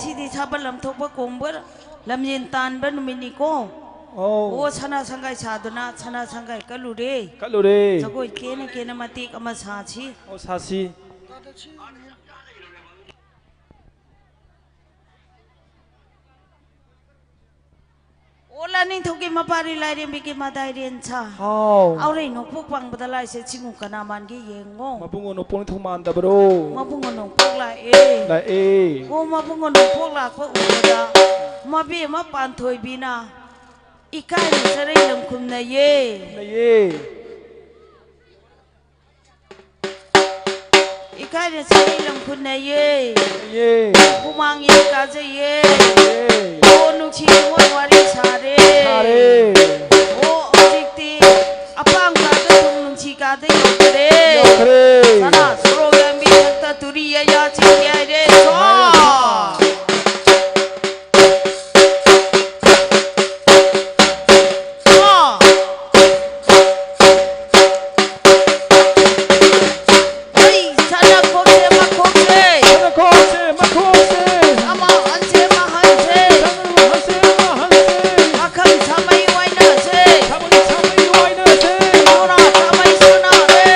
ꯁꯤꯗꯤ ꯁꯥꯕ ꯂꯝꯊꯣꯛꯄ ꯀꯣꯡꯕ ꯂꯝꯖꯦꯟ ꯇꯥꯟꯕ ꯅꯨꯃꯤꯠꯅꯤꯀꯣ꯫ ꯑꯧ꯫ ꯑꯣ, ꯁꯅꯥ ꯁꯪꯒꯥꯏ ꯁꯥꯗꯨꯅ ꯁꯅꯥ ꯁꯪꯒꯥꯏ ꯀꯠꯂꯨꯔꯦ꯫ ꯀꯠꯂꯨꯔꯦ꯫ ꯖꯒꯣꯏ ꯀꯦꯅ ꯀꯦꯅ ꯃꯇꯦꯛ ꯑꯃ ꯁꯥꯁꯤ꯫ ꯑꯣ, ꯁꯥꯁꯤ꯫ ꯑꯣ, ꯂꯥꯏꯅꯤꯡꯊꯧꯒꯤ ꯃꯄꯥꯔꯤ ꯂꯥꯏꯔꯦꯝꯕꯤꯒꯤ ꯃꯗꯥꯏꯔꯦꯟ ꯁꯥ꯫ ꯍꯥꯎ꯫ ꯑꯧꯔꯩ ꯅꯣꯡꯄꯣꯛ ꯄꯥꯡꯕꯗ ꯂꯥꯏꯁꯦ ꯆꯤꯡꯉꯨ ꯀꯅꯥ ꯃꯥꯟꯒꯦ ꯌꯦꯡꯉꯣ꯫ ꯃꯕꯨꯡꯉꯣ ꯅꯣꯡꯄꯣꯛ ꯅꯤꯡꯊꯧ ꯃꯥꯟꯗꯕ꯭ꯔꯣ? ꯃꯕꯨꯡꯉꯣ ꯅꯣꯡꯄꯣꯛ ꯂꯥꯛꯑꯦ꯫ ꯂꯥꯛꯑꯦ꯫ ꯑꯣ, ꯃꯕꯨꯡꯉꯣ ꯅꯣꯡꯄꯣꯛ ꯂꯥꯛꯄ ꯎꯕꯗ ꯃꯕꯦꯝꯃ ꯄꯥꯟꯊꯣꯏꯕꯤꯅ ꯏꯀꯥꯏꯅ ꯆꯔꯩ ꯂꯪꯈꯨꯝꯅꯩꯌꯦ꯫ ꯂꯩꯌꯦ꯫ ꯏꯀꯥꯏꯅ ꯆꯔꯩ ꯂꯪꯈꯨꯝꯅꯩꯌꯦ꯫ ꯂꯩꯌꯦ꯫ ꯍꯨꯃꯥꯡ ꯌꯦꯡ ꯀꯥꯖꯩꯌꯦ꯫ ꯂꯩꯌꯦ꯫ ꯑꯣ, ꯅꯨꯡꯁꯤ ꯅꯨꯡꯉꯣꯟ ꯋꯥꯔꯤ ꯁꯥꯔꯦ꯫ ꯁꯥꯔꯦ꯫ ꯑꯣ, ꯍꯧꯖꯤꯛꯇꯤ ꯑꯄꯥꯝ ꯀꯥꯗ ꯊꯨꯝ ꯅꯨꯡꯁꯤ ꯀꯥꯗ ꯌꯧꯈ꯭ꯔꯦ꯫ ꯌꯧꯈ꯭ꯔꯦ꯫ ꯁꯅꯥ ꯁꯣꯔꯣꯛ ꯂꯝꯕꯤ ꯊꯛꯇ ꯇꯨꯔꯤ ꯌꯩꯌꯥ ꯆꯤꯡꯒꯦ ꯍꯥꯏꯔꯦ꯫ ꯁꯣ! ꯍꯥꯏꯔꯦ꯫ ꯁꯣ! ꯍꯩ, ꯁꯅꯥ ꯈꯣꯛꯁꯦ, ꯃꯈꯣꯛꯁꯦ꯫ ꯁꯅꯥ ꯈꯣꯛꯁꯦ, ꯃꯈꯣꯛꯁꯦ꯫ ꯑꯃ ꯍꯟꯁꯦ, ꯑꯃ ꯍꯟꯁꯦ꯫ ꯁꯅꯥ ꯍꯟꯁꯦ, ꯑꯃ ꯍꯟꯁꯦ꯫ ꯄꯥꯈꯪ ꯁꯥꯃꯩ ꯋꯥꯏꯅꯁꯦ꯫ ꯁꯥꯃꯩ, ꯁꯥꯃꯩ ꯋꯥꯏꯅꯁꯦ꯫ ꯅꯨꯔꯥ ꯁꯥꯃꯩ ꯁꯨꯅꯥꯔꯦ꯫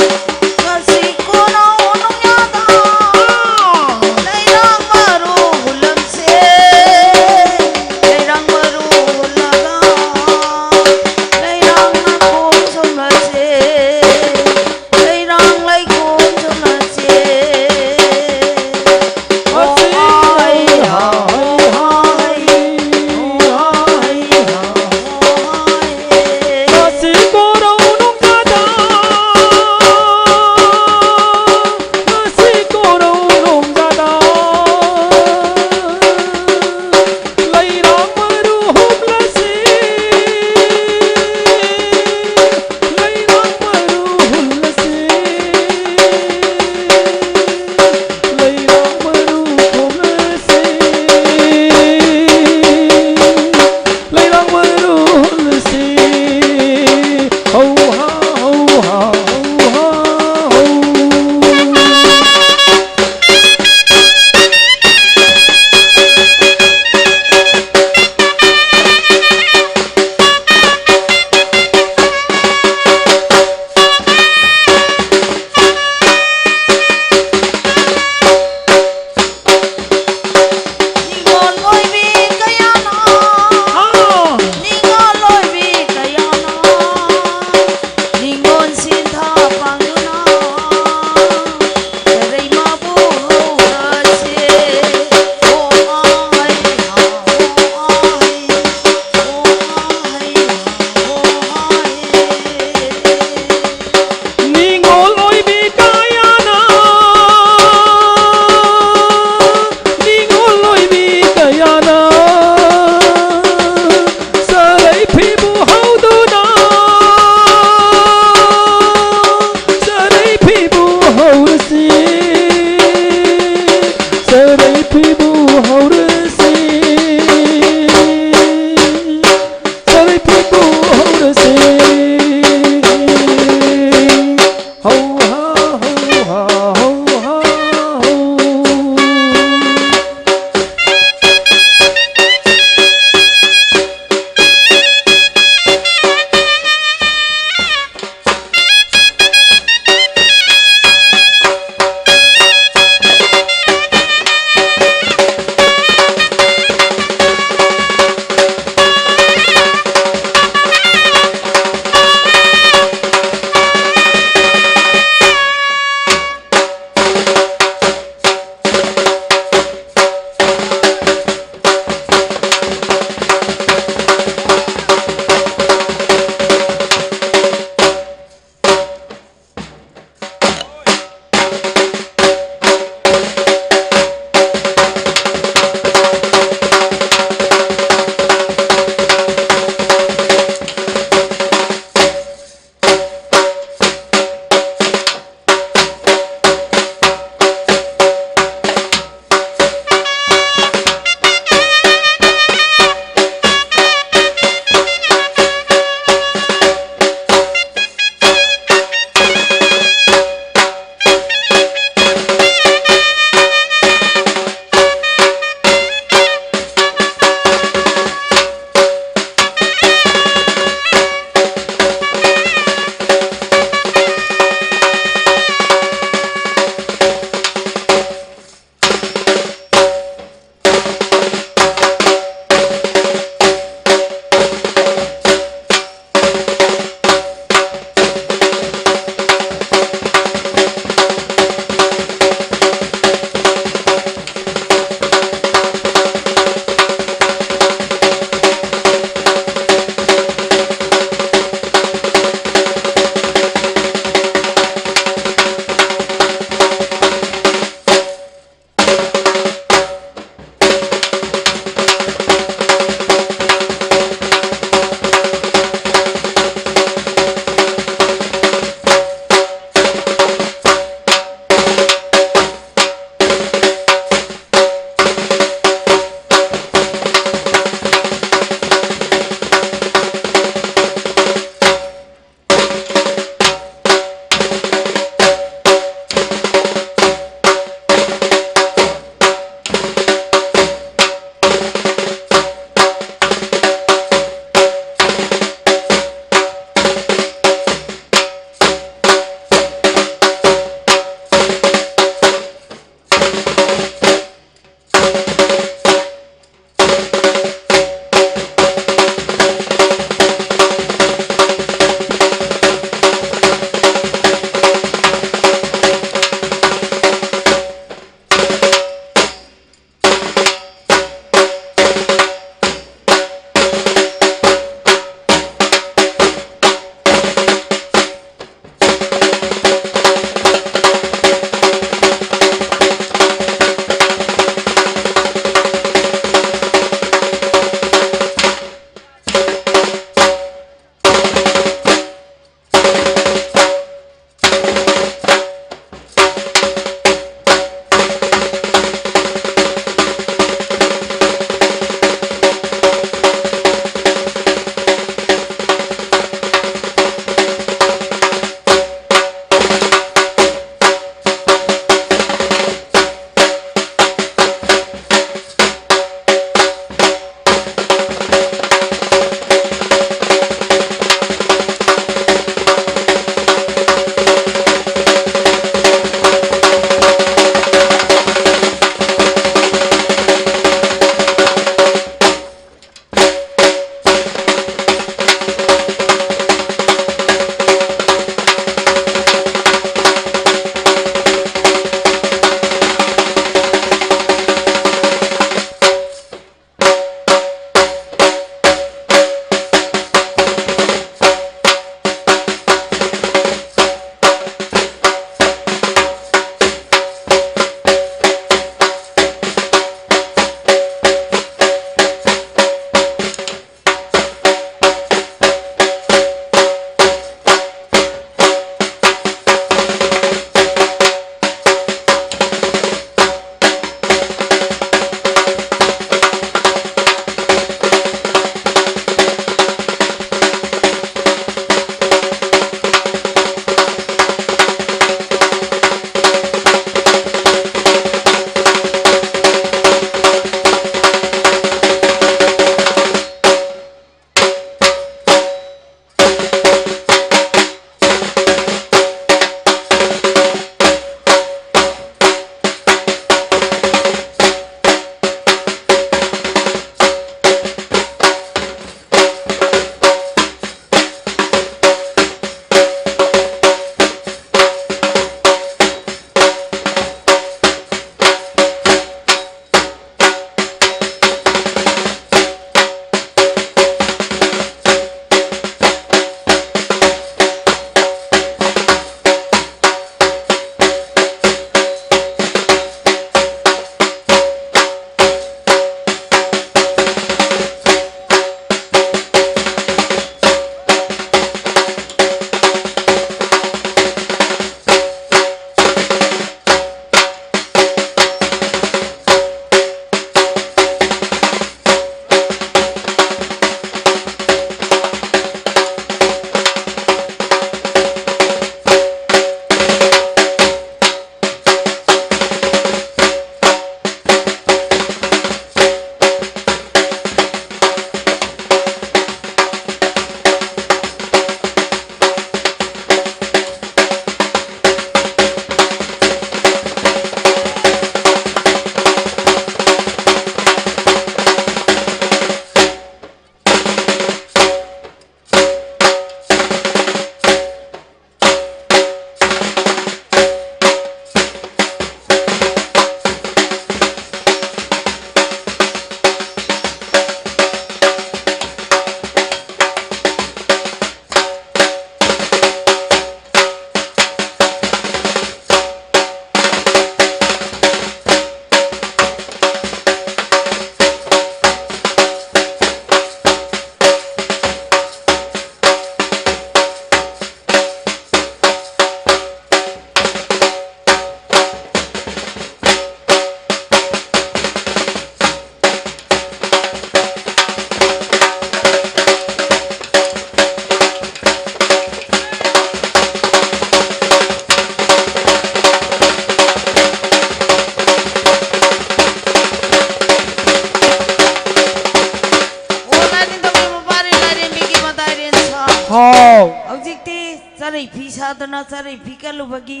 ꯐꯤ ꯁꯥꯗꯨꯅ ꯆꯥꯔꯩ ꯐꯤ ꯀꯜꯂꯨꯕꯒꯤ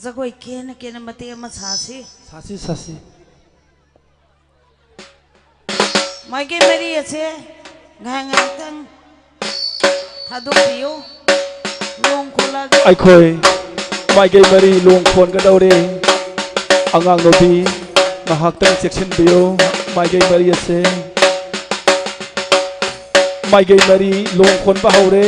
ꯖꯒꯣꯏ ꯀꯦꯅ ꯀꯦꯅ ꯃꯇꯦꯛ ꯑꯃ ꯁꯥꯁꯤ꯫ ꯁꯥꯁꯤ, ꯁꯥꯁꯤ꯫ ꯃꯥꯏꯀꯩ ꯃꯔꯤ ꯑꯁꯦ ꯉꯥꯏꯍꯥꯛ ꯉꯥꯏꯍꯥꯛꯇꯪ ꯊꯥꯗꯣꯛꯄꯤꯌꯨ꯫ ꯂꯣꯡ ꯈꯣꯠꯂꯒ ꯑꯩꯈꯣꯏ ꯃꯥꯏꯀꯩ ꯃꯔꯤ ꯂꯣꯡ ꯈꯣꯟꯒꯗꯧꯔꯦ꯫ ꯑꯉꯥꯡ ꯅꯨꯄꯤ ꯉꯥꯏꯍꯥꯛꯇꯪ ꯆꯦꯛꯁꯤꯟꯕꯤꯌꯨ꯫ ꯃꯥꯏꯀꯩ ꯃꯔꯤ ꯑꯁꯦ, ꯃꯥꯏꯀꯩ ꯃꯔꯤ ꯂꯣꯡ ꯈꯣꯟꯕ ꯍꯧꯔꯦ꯫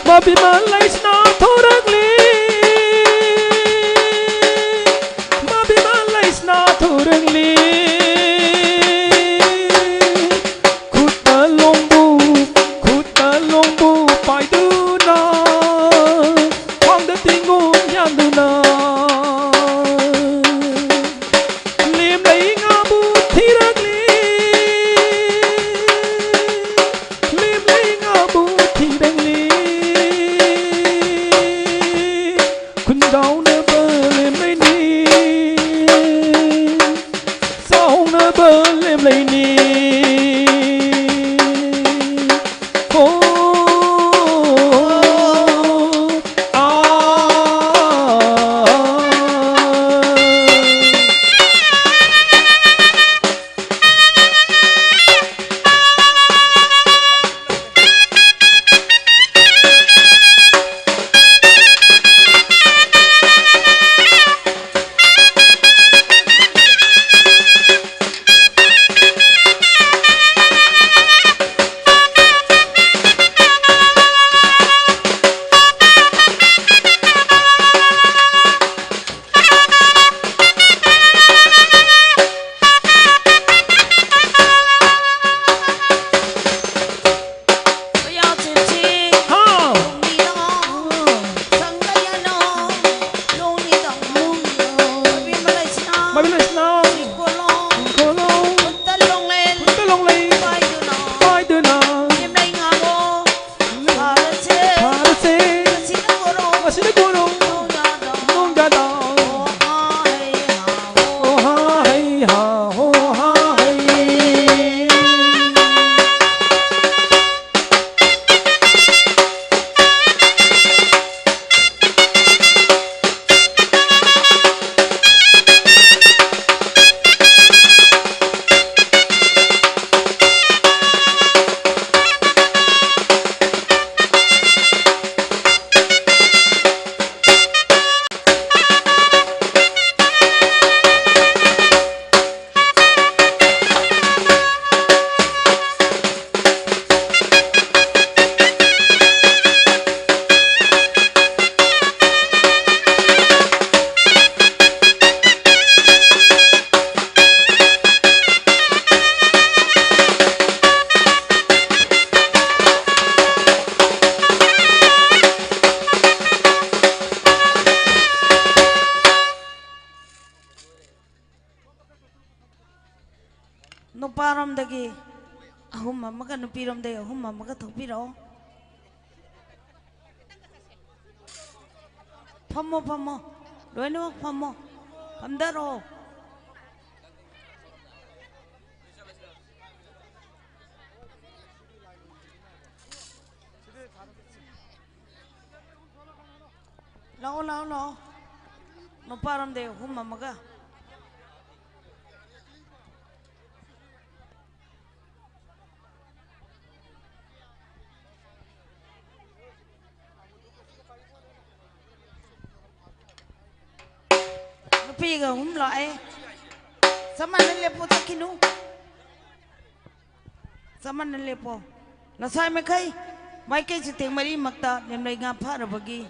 ꯃꯕꯤꯃ ꯂꯩꯁꯅꯥ ꯊꯣꯔꯛꯂꯤ, ꯃꯕꯤꯃ ꯂꯩꯁꯅꯥ ꯊꯣꯔꯛꯂꯤ꯫ ꯈꯨꯠꯅ ꯂꯣꯡꯕꯨ, ꯈꯨꯠꯅ ꯂꯣꯡꯕꯨ ꯄꯥꯏꯗꯨꯅ, ꯈ꯭ꯋꯥꯡꯗ ꯇꯤꯡꯒꯣꯟ ꯌꯥꯟꯗꯨꯅ꯫ ꯂꯦꯝꯂꯩ ꯉꯥꯕꯨ ꯊꯤꯔꯛꯂꯤ, ꯂꯦꯝꯂꯩ ꯉꯥꯕꯨ ꯊꯤꯔꯛꯂꯤ꯫ ꯈꯨꯟꯖꯥꯎꯅꯕ ꯂꯦꯝꯂꯩꯅꯤ, ꯆꯥꯎꯅꯕ ꯂꯦꯝꯂꯩꯅꯤ꯫ ꯍꯣ, ꯑꯥ, ꯅꯨꯄꯥꯔꯣꯝꯗꯒꯤ ꯑꯍꯨꯝ ꯑꯃꯒ, ꯅꯨꯄꯤꯔꯣꯝꯗꯒꯤ ꯑꯍꯨꯝ ꯑꯃꯒ ꯊꯣꯛꯄꯤꯔꯛꯑꯣ꯫ ꯐꯝꯃꯣ, ꯐꯝꯃꯣ꯫ ꯂꯣꯏꯅꯃꯛ ꯐꯝꯃꯣ꯫ ꯐꯝꯊꯔꯣ꯫ ꯂꯥꯛꯑꯣ, ꯂꯥꯛꯑꯣ, ꯂꯥꯛꯑꯣ꯫ ꯅꯨꯄꯥꯔꯣꯝꯗꯒꯤ ꯑꯍꯨꯝ ꯑꯃꯒ꯫ ꯅꯨꯄꯤꯒ ꯑꯍꯨꯝ ꯂꯥꯛꯑꯦ꯫ ꯆꯞ ꯃꯥꯟꯅ ꯂꯦꯞꯄꯣ, ꯆꯠꯈꯤꯅꯨ꯫ ꯆꯞ ꯃꯥꯟꯅ ꯂꯦꯞꯄꯣ꯫ ꯂꯁꯥꯏ ꯃꯈꯩ, ꯃꯥꯏꯀꯩ ꯆꯨꯊꯦꯡ ꯃꯔꯤꯃꯛꯇ ꯂꯦꯝꯂꯩ ꯉꯥ ꯐꯥꯔꯕꯒꯤ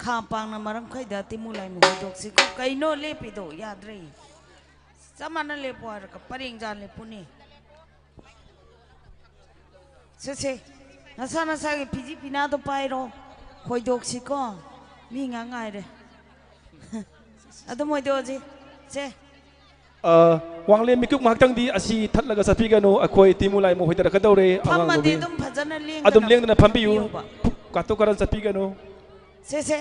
ꯈꯥ ꯄꯥꯡꯅ ꯃꯔꯝ ꯈꯩꯗ ꯇꯤꯃꯨ ꯂꯥꯏꯃꯨ ꯍꯣꯏꯗꯣꯛꯁꯤꯀꯣ꯫ ꯀꯩꯅꯣ ꯂꯦꯞꯄꯤꯗꯣ? ꯌꯥꯗ꯭ꯔꯦ꯫ ꯆꯞ ꯃꯥꯟꯅ ꯂꯦꯞꯄꯣ ꯍꯥꯏꯔꯒ ꯄꯔꯦꯡ ꯆꯥ ꯂꯦꯞꯄꯨꯅꯦ꯫ ꯁꯦ, ꯁꯦ꯫ ꯅꯁꯥ ꯅꯁꯥꯒꯤ ꯐꯤꯖꯤ ꯐꯤꯅꯥꯗꯣ ꯄꯥꯏꯔꯣ꯫ ꯍꯣꯏꯗꯣꯛꯁꯤꯀꯣ꯫ ꯃꯤ ꯉꯥꯛ ꯉꯥꯏꯔꯦ꯫ ꯑꯗꯨꯝ ꯍꯣꯏꯗꯣꯛꯑꯁꯤ꯫ ꯁꯦ꯫ ꯑ, ꯋꯥꯡꯂꯦꯟ ꯃꯤꯀꯨꯞ ꯉꯥꯏꯍꯥꯛꯇꯪꯗꯤ ꯑꯁꯤ ꯊꯠꯂꯒ ꯆꯠꯄꯤꯒꯅꯨ꯫ ꯑꯩꯈꯣꯏ ꯇꯤꯃꯨ ꯂꯥꯏꯃꯨ ꯍꯣꯏꯗꯔꯛꯀꯗꯧꯔꯦ꯫ ꯑꯉꯥꯡ ꯐꯝꯃꯗꯤ ꯅꯨꯕꯤ꯫ ꯑꯗꯨꯝ ꯐꯖꯅ ꯂꯦꯡꯗꯅ ꯑꯗꯨꯝ ꯂꯦꯡꯗꯅ ꯐꯝꯕꯤꯌꯨ꯫ ꯐꯝꯕꯤꯌꯨꯕ꯫ ꯀꯥꯇꯨ ꯀꯥꯔꯟ ꯆꯠꯄꯤꯒꯅꯨ꯫ ꯁꯦ, ꯁꯦ꯫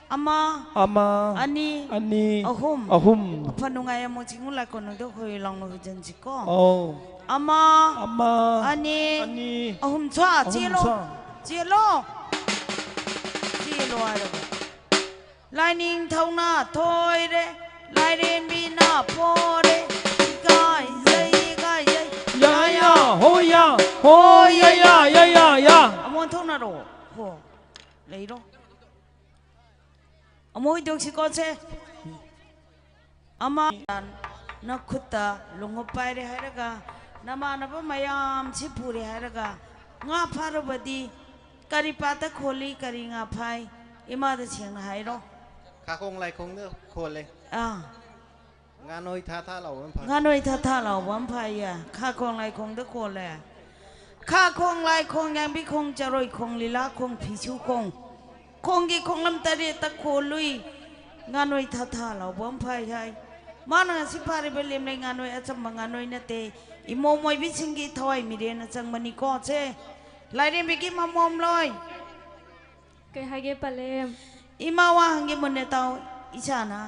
ꯑꯃ, ꯑꯃ, ꯑꯅꯤ, ꯑꯅꯤ, ꯑꯍꯨꯝ꯫ ꯑꯍꯨꯝ꯫ ꯑꯐ ꯅꯨꯡꯉꯥꯏ ꯑꯃꯨꯛ ꯆꯤꯡꯉꯨ ꯂꯥꯛꯀꯣ ꯅꯣꯏꯗꯣ ꯍꯣꯏ ꯂꯥꯎꯅ ꯍꯨꯖꯟꯁꯤꯀꯣ꯫ ꯑꯧ꯫ ꯑꯃ, ꯑꯃ, ꯑꯅꯤ, ꯑꯅꯤ, ꯑꯍꯨꯝ ꯁ꯭ꯋꯥ ꯑꯍꯨꯝ ꯆꯦꯜꯂꯣ꯫ ꯁ꯭ꯋꯥ꯫ ꯆꯦꯜꯂꯣ꯫ ꯆꯦꯜꯂꯣ ꯍꯥꯏꯔꯒ꯫ ꯂꯥꯏꯅꯤꯡꯊꯧꯅ ꯊꯣꯏꯔꯦ, ꯂꯥꯏꯔꯦꯝꯕꯤꯅ ꯄꯣꯔꯦ, ꯏꯀꯥꯏꯖꯩ, ꯏꯀꯥꯏꯖꯩ꯫ ꯌꯥ, ꯌꯥ, ꯍꯣ, ꯌꯥ, ꯍꯣ, ꯌꯥ, ꯌꯥ, ꯌꯥ, ꯌꯥ, ꯌꯥ꯫ ꯑꯃꯨꯛ ꯑꯣꯟꯊꯣꯛꯅꯔꯣ꯫ ꯍꯣ, ꯂꯩꯔꯣ꯫ ꯑꯃꯨꯛ ꯍꯣꯏꯗꯣꯛꯁꯤꯀꯣ, ꯁꯦ꯫ ꯑꯃ, ꯅꯈꯨꯠꯇ ꯂꯣꯡꯍꯨꯞ ꯄꯥꯏꯔꯦ ꯍꯥꯏꯔꯒ, ꯅꯃꯥꯟꯅꯕ ꯃꯌꯥꯝꯁꯤ ꯄꯨꯔꯦ ꯍꯥꯏꯔꯒ, ꯉꯥ ꯐꯥꯔꯨꯕꯗꯤ ꯀꯔꯤ ꯄꯥꯠꯇ ꯈꯣꯜꯂꯤ, ꯀꯔꯤ ꯉꯥ ꯐꯥꯏ? ꯏꯃꯥꯗ ꯁꯦꯡꯅ ꯍꯥꯏꯔꯣ꯫ ꯈꯥꯈꯣꯡ ꯂꯥꯏꯈꯣꯡꯗ ꯈꯣꯜꯂꯦ꯫ ꯑꯥ꯫ ꯉꯥꯅꯣꯏ ꯊꯥ ꯊꯥ ꯂꯥꯎꯕ ꯑꯃ ꯐꯥꯏ꯫ ꯉꯥꯅꯣꯏ ꯊꯥ ꯊꯥ ꯂꯥꯎꯕ ꯑꯃ ꯐꯥꯏꯌꯦ꯫ ꯈꯥꯈꯣꯡ ꯂꯥꯏꯈꯣꯡꯗ ꯈꯣꯜꯂꯦ꯫ ꯈꯥꯈꯣꯡ ꯂꯥꯏꯈꯣꯡ, ꯌꯥꯡꯕꯤ ꯈꯣꯡ, ꯆꯔꯣꯏ ꯈꯣꯡ, ꯂꯤꯂꯥ ꯈꯣꯡ, ꯐꯤꯁꯨ ꯈꯣꯡ, ꯈꯣꯡꯒꯤ ꯈꯣꯡꯂꯝ ꯇꯔꯦꯠꯇ ꯈꯣꯜꯂꯨꯏ꯫ ꯉꯥꯅꯣꯏ ꯊꯥ ꯊꯥ ꯂꯥꯎꯕ ꯑꯃ ꯐꯥꯏ ꯍꯥꯏ꯫ ꯃꯥꯅ ꯉꯁꯤ ꯐꯥꯔꯤꯕ ꯂꯦꯝꯂꯩ ꯉꯥꯅꯣꯏ ꯑꯆꯝꯕ ꯉꯥꯅꯣꯏ ꯅꯠꯇꯦ, ꯏꯃꯣꯝ ꯑꯣꯏꯕꯤꯁꯤꯡꯒꯤ ꯊꯋꯥꯏ ꯃꯤꯔꯦꯟ ꯑꯆꯪꯕꯅꯤꯀꯣ꯫ ꯁꯦ, ꯂꯥꯏꯔꯦꯝꯕꯤꯒꯤ ꯃꯃꯣꯝ ꯂꯣꯏ꯫ ꯀꯩ ꯍꯥꯏꯒꯦ ꯄꯂꯦꯝ? ꯏꯃꯥ ꯋꯥ ꯍꯪꯒꯦ ꯃꯨꯟꯅ ꯇꯥꯎ꯫ ꯏꯆꯥꯅ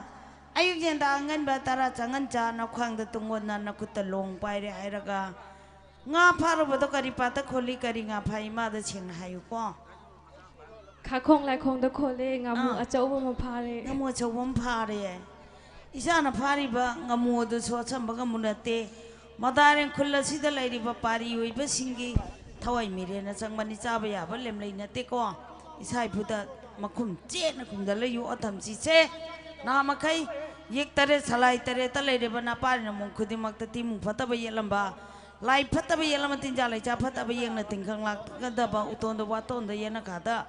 ꯑꯌꯨꯛ ꯉꯟꯇꯥ ꯑꯉꯟꯕ ꯇꯔꯥ ꯆꯪꯉꯟꯆꯥ ꯅꯈ꯭ꯋꯥꯡꯗ ꯇꯨꯡꯒꯣꯟꯅ ꯅꯈꯨꯠꯇ ꯂꯣꯡ ꯄꯥꯏꯔꯦ ꯍꯥꯏꯔꯒ, ꯉꯥ ꯐꯥꯔꯨꯕꯗꯣ ꯀꯔꯤ ꯄꯥꯠꯇ ꯈꯣꯜꯂꯤ, ꯀꯔꯤ ꯉꯥ ꯐꯥꯏ, ꯏꯃꯥꯗ ꯁꯦꯡꯅ ꯍꯥꯏꯌꯨꯀꯣ꯫ ꯈꯥꯈꯣꯡ ꯂꯥꯏꯈꯣꯡꯗ ꯈꯣꯜꯂꯦ, ꯉꯥꯃꯨ ꯑꯥ꯫ ꯑꯆꯧꯕ ꯑꯃ ꯐꯥꯔꯦ꯫ ꯉꯥꯃꯨ ꯑꯆꯧꯕ ꯑꯃ ꯐꯥꯔꯦ꯫ ꯏꯆꯥꯅ ꯐꯥꯔꯤꯕ ꯉꯥꯃꯨ ꯑꯗꯨꯁꯨ ꯑꯆꯝꯕ ꯉꯥꯃꯨ ꯅꯠꯇꯦ꯫ ꯃꯗꯥꯔꯦꯡ ꯈꯨꯜ ꯑꯁꯤꯗ ꯂꯩꯔꯤꯕ ꯄꯥꯔꯤ ꯑꯣꯏꯕꯁꯤꯡꯒꯤ ꯊꯋꯥꯏ ꯃꯤꯔꯦꯟꯅ ꯆꯪꯕꯅꯤ, ꯆꯥꯕ ꯌꯥꯕ ꯂꯦꯝꯂꯩ ꯅꯠꯇꯦꯀꯣ꯫ ꯏꯁꯥ ꯏꯐꯨꯗ ꯃꯈꯨꯝ ꯆꯦꯠꯅ ꯈꯨꯝꯗ ꯂꯩꯌꯨ, ꯑꯣꯊꯝꯁꯤꯁꯦ꯫ ꯅꯍꯥ ꯃꯈꯩ ꯌꯦꯛ ꯇꯔꯦꯠ, ꯁꯂꯥꯏ ꯇꯔꯦꯠꯇ ꯂꯩꯔꯤꯕ ꯅꯄꯥꯔꯤꯅ ꯃꯣꯡ ꯈꯨꯗꯤꯡꯃꯛꯇ ꯇꯤꯃꯨ ꯐꯠꯇꯕ ꯌꯦꯠꯂꯝꯕ, ꯂꯥꯏ ꯐꯠꯇꯕ ꯌꯦꯛꯂꯝꯕ, ꯇꯤꯟꯖꯥ ꯂꯩꯆꯥ ꯐꯠꯇꯕ ꯌꯦꯡꯅ ꯇꯤꯡꯈꯪ ꯂꯥꯛꯀꯗꯕ, ꯎꯇꯣꯟꯗ ꯋꯥꯇꯣꯟꯗ ꯌꯦꯟꯅꯈꯥꯗ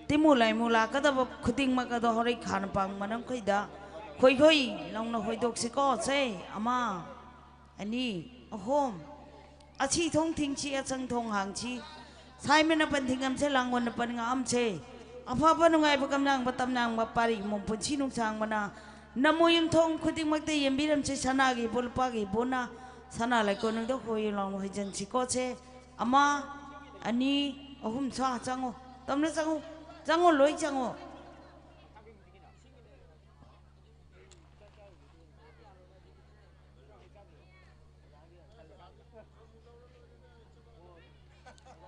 ꯇꯤꯃꯨ ꯂꯥꯏꯃꯨ ꯂꯥꯛꯀꯗꯕ ꯈꯨꯗꯤꯡꯃꯛ ꯑꯗꯣ ꯍꯣꯔꯩ ꯈꯥꯅ ꯄꯥꯡ ꯃꯅꯝꯈꯩꯗ ꯈꯣꯏꯈꯣꯏ ꯂꯥꯎꯅ ꯍꯣꯏꯗꯣꯛꯁꯤꯀꯣ꯫ ꯁꯦ, ꯑꯃ, ꯑꯅꯤ, ꯑꯍꯨꯝ꯫ ꯑꯁꯤ ꯊꯣꯡ ꯊꯤꯡꯁꯤ, ꯑꯁꯪ ꯊꯣꯡ ꯍꯥꯡꯁꯤ꯫ ꯁꯥꯏꯃꯅ ꯄꯟꯊꯤꯡꯉꯝꯁꯦ, ꯂꯥꯡꯒꯣꯜꯅ ꯄꯟꯉꯛꯑꯝꯁꯦ꯫ ꯑꯐꯕ ꯅꯨꯡꯉꯥꯏꯕ ꯒꯝꯂꯥꯡꯕ ꯇꯝꯂꯥꯡꯕ ꯄꯥꯔꯤ ꯏꯃꯣꯝ ꯄꯨꯟꯁꯤ ꯅꯨꯡꯁꯥꯡꯕꯅ ꯅꯃꯣ ꯌꯨꯝꯊꯣꯡ ꯈꯨꯗꯤꯡꯃꯛꯇ ꯌꯦꯡꯕꯤꯔꯝꯁꯦ꯫ ꯁꯅꯥꯒꯤ ꯏꯕꯣ ꯂꯨꯄꯥꯒꯤ ꯏꯕꯣꯅ ꯁꯅꯥ ꯂꯩꯀꯣꯟꯅꯨꯡꯗ ꯍꯣꯏ ꯂꯥꯎꯅ ꯍꯣꯏꯖꯟꯁꯤꯀꯣꯁꯦ꯫ ꯑꯃ, ꯑꯅꯤ, ꯑꯍꯨꯝ, ꯁꯥ ꯆꯪꯉꯣ꯫ ꯇꯝꯅ ꯆꯪꯉꯣ꯫ ꯆꯪꯉꯣ, ꯂꯣꯏ ꯆꯪꯉꯣ꯫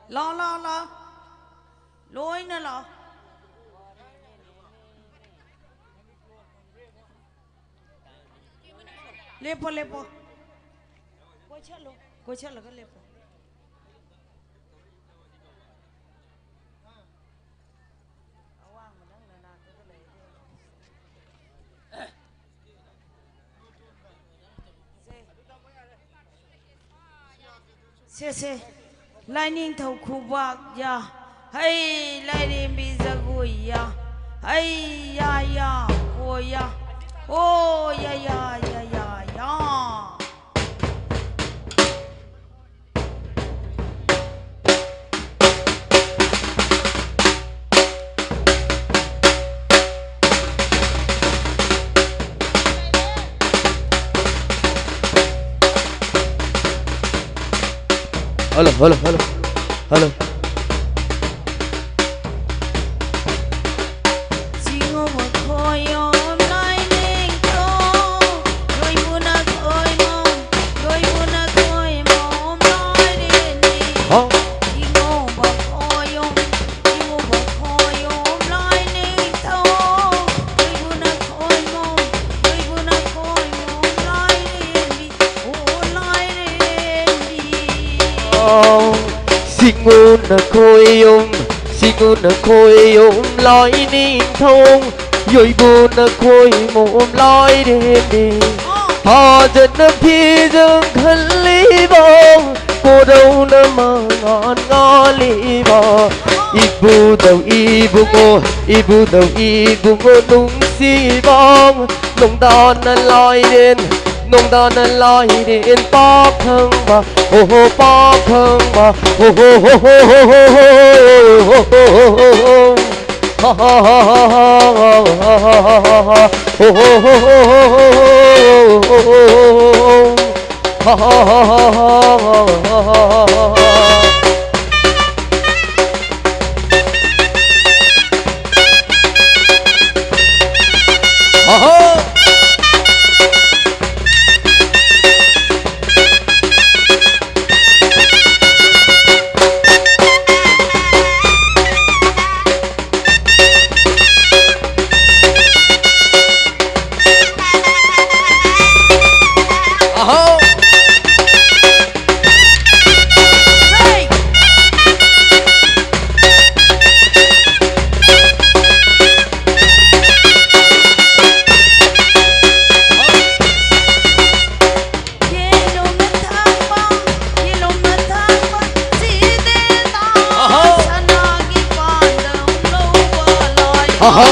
ꯂꯥꯛꯑꯣ, ꯂꯥꯛꯑꯣ, ꯂꯥꯛꯑꯣ꯫ ꯂꯣꯏꯅ ꯂꯥꯛꯑꯣ꯫ ꯂꯦꯞꯄꯣ, ꯂꯦꯞꯄꯣ꯫ ꯀꯣꯏꯁꯜꯂꯨ꯫ ꯀꯣꯏꯁꯜꯂꯒ ꯂꯦꯞꯄꯣ꯫ ꯑꯋꯥꯡꯕ ꯅꯪ ꯅꯅꯥꯛꯇꯨꯗ ꯂꯩꯔꯗꯤ꯫ ꯁꯦ꯫ ꯁꯦ, ꯁꯦ꯫ ꯂꯥꯏꯅꯤꯡꯊꯧ ꯈꯨꯕꯥꯛ ꯌꯥ꯫ ꯍꯩ, ꯂꯥꯏꯔꯦꯝꯕꯤ ꯖꯒꯣꯏ ꯌꯥ꯫ ꯍꯩ, ꯌꯥ, ꯌꯥ, ꯍꯣ, ꯌꯥ꯫ ꯍꯣ, ꯌꯥ, ꯌꯥ, ꯌꯥ, ꯌꯥ, ꯌꯥ꯫ Hello, hello, hello, hello. Hả? Singuna koyom, singuna koyom lai ning thong, yoibuna koymom lai den di. Hajat na phi jang khali bong, kodau na mangan ngali ba. Ibu dau ibungo, ibu dau ibungo nung si bong. Nung dan na lai den, nung dan na lai den pa khang ba. Ho ho pa khang ba. Ho ho ho ho ho ho ho ho ho ho. Ha ha ha ha ha ha ha ha ha ha. Ho ho ho ho ho ho ho ho ho ho ho. Ha ha ha ha ha ha ha ha ha. Aha! Aha! Aha. Aha.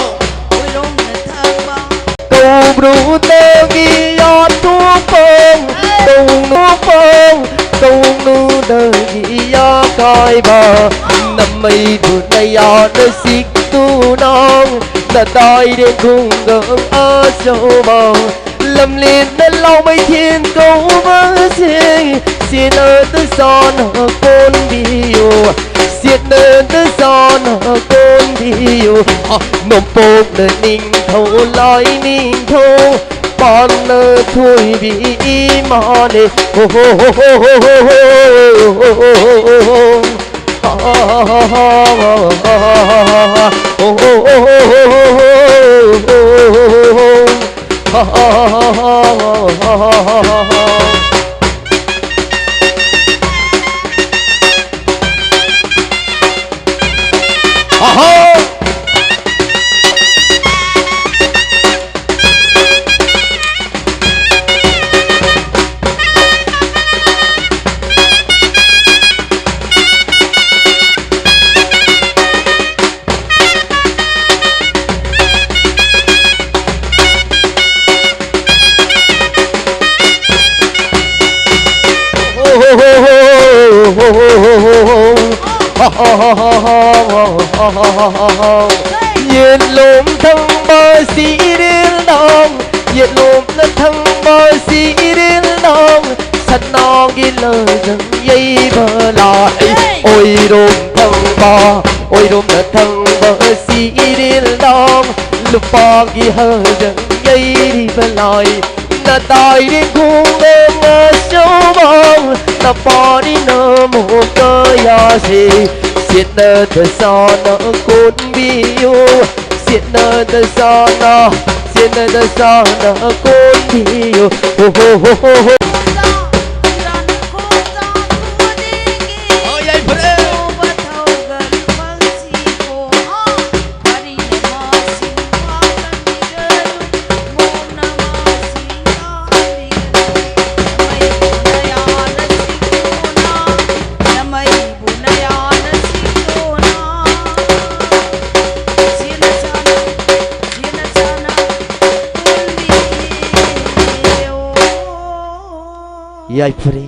Tông nu tông gi ya tu pông, tông nu pông, tông nu đơ gi ya kai ba. Năm mây bu na ya na sik tu nong, na tai den kung gong a so ba. ꯂꯝꯂꯦꯟꯗ ꯂꯥꯎꯃꯩꯊꯦꯟ ꯀꯧꯕꯁꯦ ꯁꯦꯠꯅꯗ ꯆꯥꯅ ꯀꯣꯟꯕꯤꯌꯨ, ꯁꯦꯠꯅꯗ ꯆꯥꯅ ꯀꯣꯟꯕꯤꯌꯨ꯫ ꯅꯣꯡꯄꯣꯛꯅ ꯅꯤꯡꯊꯧ ꯂꯥꯏꯅꯤꯡꯊꯧ, ꯄꯥꯟꯅ ꯊꯣꯏꯕꯤ ꯏꯃꯥꯅꯦ꯫ ꯍꯣ ꯍꯣ ꯍꯣ ꯍꯣ ꯍꯣ ꯍꯣ ꯍꯣ꯫ ꯌꯦꯠꯂꯣꯝ ꯊꯪꯕ ꯁꯤꯔꯦꯜ ꯅꯥꯡ, ꯌꯦꯠꯂꯣꯝꯅ ꯊꯪꯕ ꯁꯤꯔꯦꯜ ꯅꯥꯡ, ꯁꯅꯥꯒꯤ ꯂꯩꯖꯪ ꯌꯩꯕ ꯂꯥꯏ꯫ ꯑꯣꯏꯔꯣꯝ ꯊꯪꯕ, ꯑꯣꯏꯔꯣꯝꯅ ꯊꯪꯕ ꯁꯤꯔꯦꯜ ꯅꯥꯡ, ꯂꯨꯄꯥꯒꯤ ꯍꯜꯖꯪ ꯌꯩꯔꯤꯕ ꯂꯥꯏ꯫ ꯅꯇꯥꯏꯔꯤ ꯈꯨꯡꯒꯪ ꯑꯆꯧꯕ, ꯅꯄꯥꯔꯤ ꯅꯃꯣ ꯀꯌꯥꯁꯦ, ꯁꯦꯠꯅꯗ ꯆꯥꯅ ꯀꯣꯟꯕꯤꯌꯨ, ꯁꯦꯠꯅꯗ ꯆꯥꯅ, ꯁꯦꯠꯅꯗ ꯆꯥꯅ ꯀꯣꯟꯕꯤꯌꯨ꯫ ꯍꯣ ꯍꯣ ꯍꯣ ꯍꯣ ꯍꯣ꯫ ꯑꯣ, ꯌꯥꯏꯐꯔꯦ꯫ ꯌꯥꯏꯐꯔꯦ꯫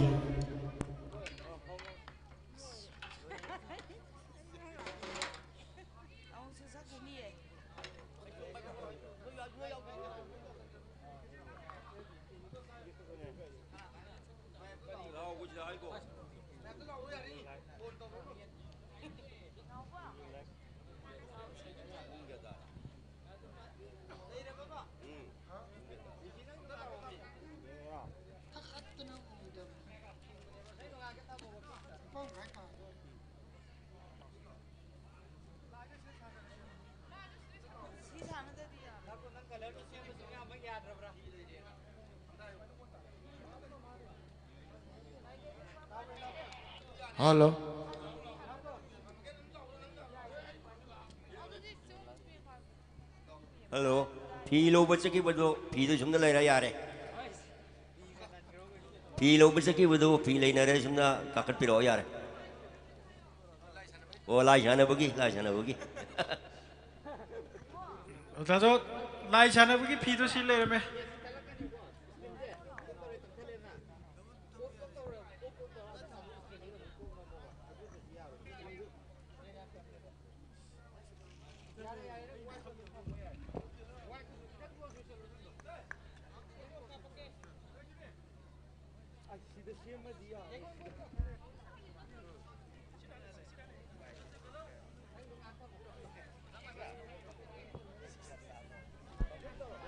ꯍꯜꯂꯣ꯫ ꯍꯜꯂꯣ꯫ ꯐꯤ ꯂꯧꯕ ꯆꯠꯈꯤꯕꯗꯣ, ꯐꯤꯗꯨ ꯁꯨꯝꯗ ꯂꯩꯔ ꯌꯥꯔꯦ꯫ ꯐꯤ ꯂꯧꯕ ꯆꯠꯈꯤꯕꯗꯨ ꯐꯤ ꯂꯩꯅꯔꯦ, ꯁꯨꯝꯗ ꯀꯥꯈꯠꯄꯤꯔꯛꯑꯣ ꯌꯥꯔꯦ꯫ ꯑꯣ, ꯂꯥꯏ ꯁꯥꯟꯅꯕꯒꯤ, ꯂꯥꯏ ꯁꯥꯟꯅꯕꯒꯤ꯫ ꯑꯣꯖꯥꯗꯣ, ꯂꯥꯏ ꯁꯥꯟꯅꯕꯒꯤ ꯐꯤꯗꯣ ꯁꯤ ꯂꯩꯔꯝꯃꯦ꯫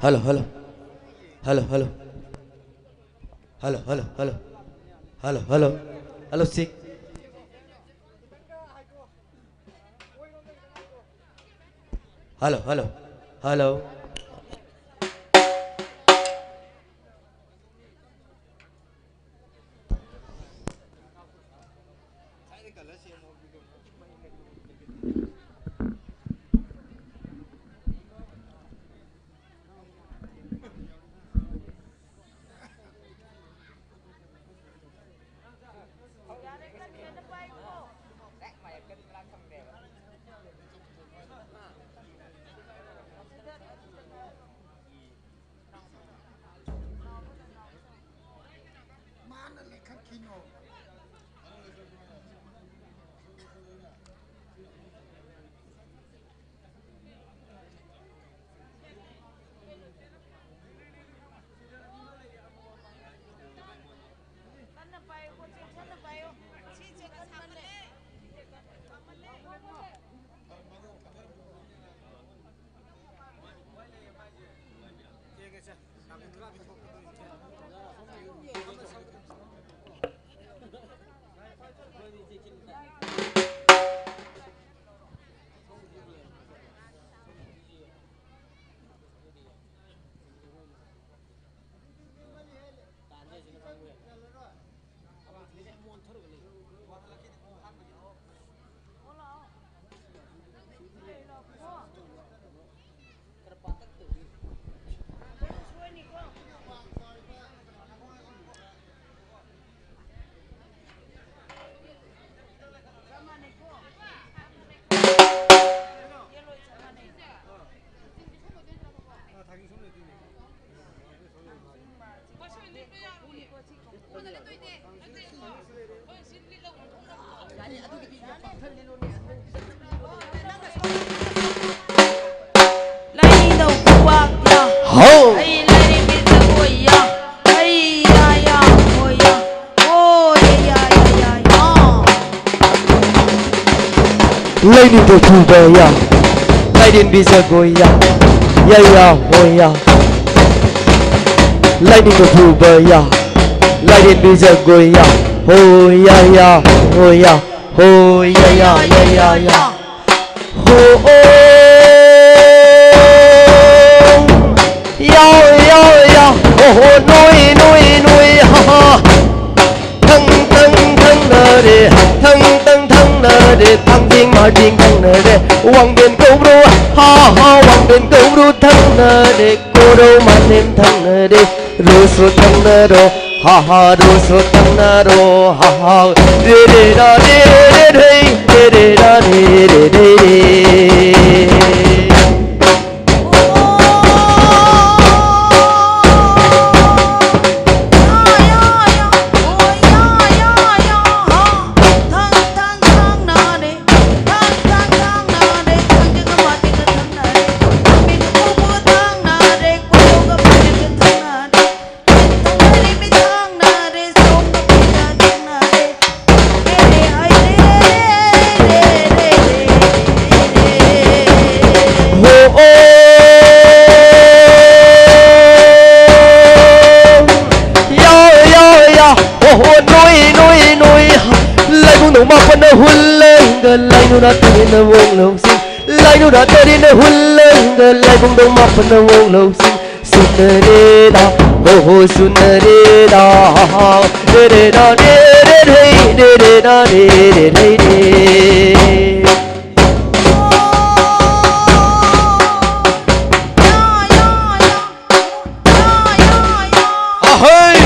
Hello, hello. Hello, hello. Hello, hello, hello. Hello, hello. Hello, ꯁꯤ꯫ Hello, hello. ꯍꯜꯂꯣ꯫ ꯂꯩꯅꯧ ꯈꯨꯕꯥꯛꯇ ꯍꯧ! ꯑꯩ ꯂꯩꯔꯤꯕꯤ ꯖꯒꯣꯏ ꯌꯥ, ꯑꯩ ꯌꯥ ꯌꯥ ꯍꯣꯏ ꯌꯥ, ꯍꯣꯏ ꯌꯥ ꯌꯥ ꯌꯥ ꯌꯥ꯫ ꯂꯩꯅꯤꯡꯗ ꯐꯨꯕ ꯌꯥ, ꯂꯥꯏꯔꯦꯝꯕꯤ ꯖꯒꯣꯏ ꯌꯥ, ꯌꯥ ꯌꯥ ꯍꯣꯏ ꯌꯥ꯫ ꯂꯩꯅꯤꯡꯗ ꯐꯨꯕ ꯌꯥ, ꯂꯥꯏꯔꯦꯝꯕꯤ ꯖꯒꯣꯏ ꯌꯥ, ꯍꯣꯏ ꯌꯥ ꯌꯥ ꯍꯣꯏ ꯌꯥ꯫ ꯍꯣ ꯌꯥ ꯌꯥ ꯌꯥ ꯌꯥ ꯌꯥ꯫ ꯍꯣ ꯑꯣ꯫ ꯌꯥ ꯌꯥ ꯌꯥ꯫ ꯍꯣ ꯍꯣ ꯅꯣꯏ ꯅꯣꯏ ꯅꯣꯏ ꯍꯥ ꯍꯥ꯫ ꯊꯪ ꯊꯪ ꯊꯪꯅꯔꯦ꯫ ꯊꯪ ꯊꯪ ꯊꯪꯅꯔꯦ꯫ ꯊꯥꯡꯖꯤꯡ ꯃꯥꯔꯖꯤꯡ ꯊꯪꯅꯔꯦ꯫ ꯋꯥꯡꯕꯦꯟ ꯀꯧꯕ꯭ꯔꯨ ꯍꯥ ꯍꯥ ꯋꯥꯡꯕꯦꯟ ꯀꯧꯕ꯭ꯔꯨ ꯊꯪꯅꯔꯦ꯫ ꯀꯣꯔꯧ ꯃꯥꯂꯦꯝ ꯊꯪꯅꯔꯦ꯫ ꯔꯣꯁꯣ ꯊꯪꯅꯔꯣ ꯍꯥ ꯍꯥ ꯔꯣꯁꯣ ꯊꯪꯅꯔꯣ ꯍꯥ ꯍꯥ ꯔꯦ ꯔꯦ ꯔꯥ ꯔꯦ ꯔꯦ ꯔꯦ ꯔꯦ ꯔꯦ ꯔꯥ ꯔꯦ ꯔꯦ ꯔꯦ ꯔꯦ꯫ ꯅ ꯍꯨꯜꯂꯒ ꯂꯥꯏꯅꯨꯔꯥ ꯇꯔꯦꯠꯅ ꯋꯣꯡ ꯂꯧꯁꯤꯡ, ꯂꯥꯏꯅꯨꯔꯥ ꯇꯔꯦꯠꯅ ꯍꯨꯜꯂꯒ ꯂꯥꯏꯕꯨꯡꯗꯣꯡ ꯃꯥꯄꯟꯅ ꯋꯣꯡ ꯂꯧꯁꯤꯡ꯫ ꯁꯨꯅꯔꯦꯗꯥ, ꯍꯣ ꯍꯣ ꯁꯨꯅꯔꯦꯗꯥ, ꯔꯦ ꯔꯦ ꯔꯥ ꯔꯦ ꯔꯦ ꯔꯦ, ꯔꯦ ꯔꯦ ꯔꯥ ꯔꯦ ꯔꯦ ꯔꯦ ꯔꯦ꯫ ꯑꯍꯩ!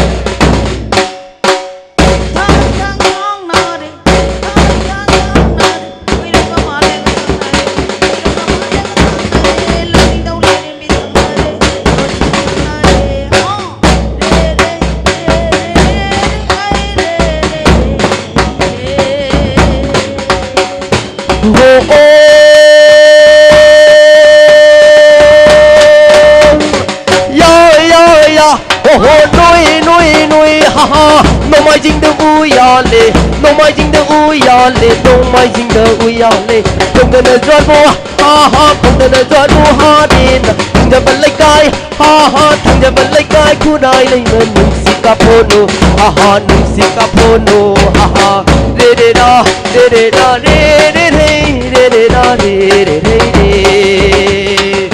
ꯌꯥ, ꯌꯥ, ꯌꯥ꯫ ꯍꯣ ꯍꯣ ꯅꯣꯏ ꯅꯣꯏ ꯅꯣꯏ ꯍꯥ ꯍꯥ꯫ ꯅꯣꯡꯃꯥꯏꯖꯤꯡꯗ ꯎ ꯌꯥꯜꯂꯦ, ꯅꯣꯡꯃꯥꯏꯖꯤꯡꯗ ꯎ ꯌꯥꯜꯂꯦ, ꯅꯣꯡꯃꯥꯏꯖꯤꯡꯗ ꯎ ꯌꯥꯜꯂꯦ꯫ ꯈꯣꯡꯗꯅ ꯖ꯭ꯋꯥꯔꯕꯨ ꯍꯥ ꯍꯥ, ꯈꯣꯡꯗꯅ ꯖ꯭ꯋꯥꯔꯕꯨ ꯍꯥꯗꯦꯅ꯫ ꯊꯪꯖꯕ ꯂꯩꯀꯥꯏ ꯍꯥ ꯍꯥ, ꯊꯪꯖꯕ ꯂꯩꯀꯥꯏ ꯈꯨꯔꯥꯏ ꯂꯩꯃ ꯅꯨꯡꯁꯤ ꯀꯥꯞꯐꯣꯅꯨ ꯍꯥ ꯍꯥ, ꯅꯨꯡꯁꯤ ꯀꯥꯞꯐꯣꯅꯨ ꯍꯥ ꯍꯥ꯫ ꯔꯦ ꯔꯦ ꯔꯥ, ꯔꯦ ꯔꯦ ꯔꯥ, ꯔꯦ ꯔꯦ ꯔꯦ, ꯔꯦ ꯔꯦ ꯔꯥ, ꯔꯦ ꯔꯦ ꯔꯦ ꯔꯦ꯫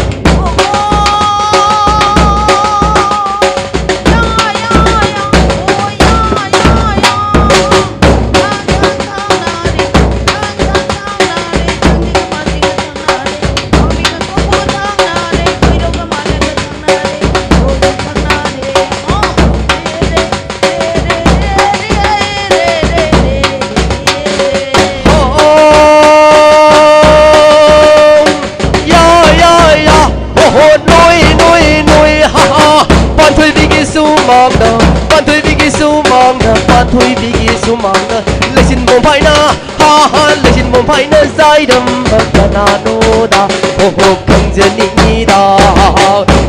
ꯌꯥ, ꯌꯥ, ꯌꯥ꯫ ꯍꯣ ꯍꯣ ꯅꯣꯏ ꯅꯣꯏ ꯅꯣꯏ ꯍꯥ ꯍꯥ꯫ ꯄꯥꯟꯊꯣꯏꯕꯤꯒꯤ ꯁꯨꯃꯥꯡꯗ, ꯄꯥꯟꯊꯣꯏꯕꯤꯒꯤ ꯁꯨꯃꯥꯡꯗ, ꯄꯥꯟꯊꯣꯏꯕꯤꯒꯤ ꯁꯨꯃꯥꯡꯗ꯫ ꯂꯩꯆꯤꯟ ꯃꯣꯝꯐꯥꯏꯅ ꯍꯥ ꯍꯥ, ꯂꯩꯆꯤꯟ ꯃꯣꯝꯐꯥꯏꯅ ꯆꯥꯏꯔꯝꯕ ꯀꯅꯥꯅꯣꯗ? ꯍꯣ ꯍꯣ ꯈꯪꯖꯅꯤꯡꯉꯤꯗ꯫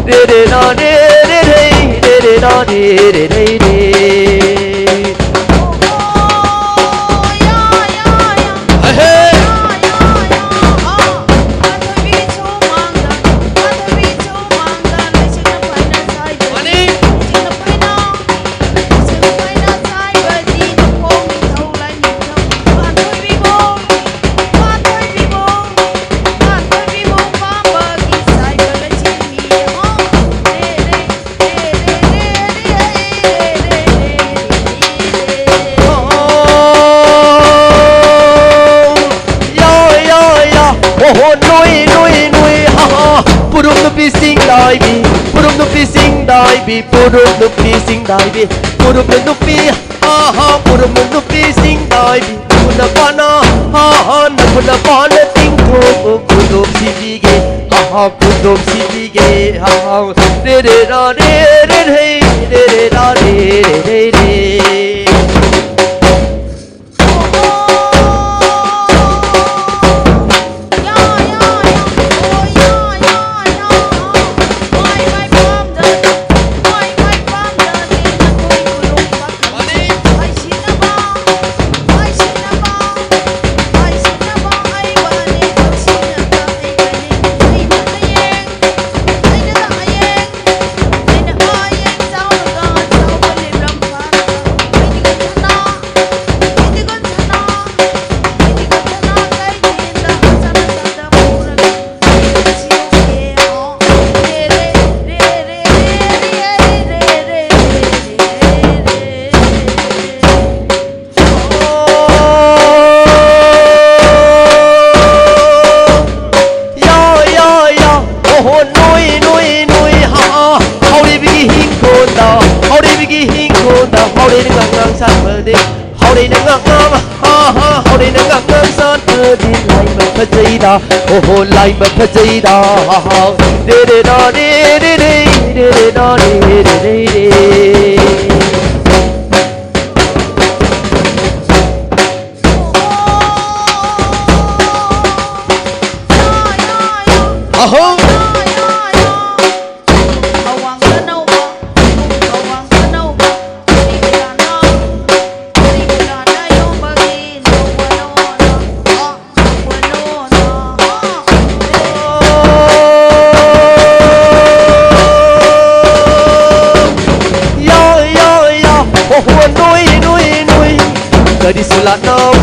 ꯔꯦ ꯔꯦ ꯔꯥ ꯔꯦ ꯔꯦ ꯔꯦ, ꯔꯦ ꯔꯦ ꯔꯥ ꯔꯦ ꯔꯦ ꯔꯦ ꯔꯦ꯫ ꯍꯦ ꯍꯦ꯫ ꯃꯥꯅꯤ꯫ ꯑꯣꯍꯣ ꯅꯣꯏ ꯅꯣꯏ ꯅꯣꯏ ꯍꯥ ꯍꯥ꯫ ꯄꯨꯔꯨꯝ ꯅꯨꯄꯤ ꯁꯤꯡꯗꯥꯏꯕꯤ, ꯄꯨꯔꯨꯝ ꯅꯨꯄꯤ ꯁꯤꯡꯗꯥꯏꯕꯤ, ꯄꯨꯔꯨꯝ ꯅꯨꯄꯤ ꯁꯤꯡꯗꯥꯏꯕꯤ, ꯄꯨꯔꯨꯝ ꯅꯨꯄꯤ ꯍꯥ ꯍꯥ꯫ ꯄꯨꯔꯨꯝ ꯅꯨꯄꯤ ꯁꯤꯡꯗꯥꯏꯕꯤ, ꯅꯈꯨꯠ ꯅꯄꯥꯅ ꯍꯥ ꯍꯥ, ꯅꯈꯨꯠ ꯅꯄꯥꯅ ꯇꯤꯡꯊꯣꯛꯎ꯫ ꯈꯨꯗꯣꯝ ꯁꯤꯕꯤꯒꯦ ꯍꯥ ꯍꯥ, ꯈꯨꯗꯣꯝ ꯁꯤꯕꯤꯒꯦ ꯍꯥ ꯍꯥ꯫ ꯔꯦ ꯔꯦ ꯔꯥ ꯔꯦ ꯔꯦ ꯔꯦ, ꯔꯦ ꯔꯦ ꯔꯥ ꯔꯦ ꯔꯦ ꯔꯦ ꯔꯦ꯫ ꯌꯥ, ꯌꯥ, ꯌꯥ꯫ ꯑꯣꯍꯣ ꯅꯣꯏ ꯅꯣꯏ ꯅꯣꯏ ꯍꯥ꯫ ꯍꯥꯎꯔꯩꯕꯤꯒꯤ ꯍꯤꯡꯈꯣꯜꯗ, ꯍꯥꯎꯔꯩꯕꯤꯒꯤ ꯍꯤꯡꯈꯣꯜꯗ ꯍꯥꯎꯔꯩꯅ ꯉꯥꯡ ꯉꯥꯡ ꯁꯥꯟꯕꯗꯤ, ꯍꯥꯎꯔꯩꯅ ꯉꯥꯡ ꯉꯥꯡ ꯍꯥ ꯍꯥ꯫ ꯍꯥꯎꯔꯩꯅ ꯉꯥꯡ ꯉꯥꯡ ꯁꯥꯟꯕꯗꯤ ꯂꯥꯏꯃ ꯐꯖꯩꯗ꯫ ꯑꯣꯍꯣ ꯂꯥꯏꯃ ꯐꯖꯩꯗ ꯍꯥ ꯍꯥ꯫ ꯔꯦ ꯔꯦ ꯔꯥ ꯔꯦ ꯔꯦ ꯔꯦ, ꯔꯦ ꯔꯦ ꯔꯥ ꯔꯦ ꯔꯦ ꯔꯦ ꯔꯦ꯫ ꯑꯍꯣ꯫ ꯌꯥ, ꯌꯥ, ꯌꯥ꯫ ꯑꯣꯍꯣ ꯅꯣꯏ ꯅꯣꯏ ꯅꯣꯏ꯫ ꯀꯔꯤꯁꯨ ꯂꯥꯠꯅꯧ,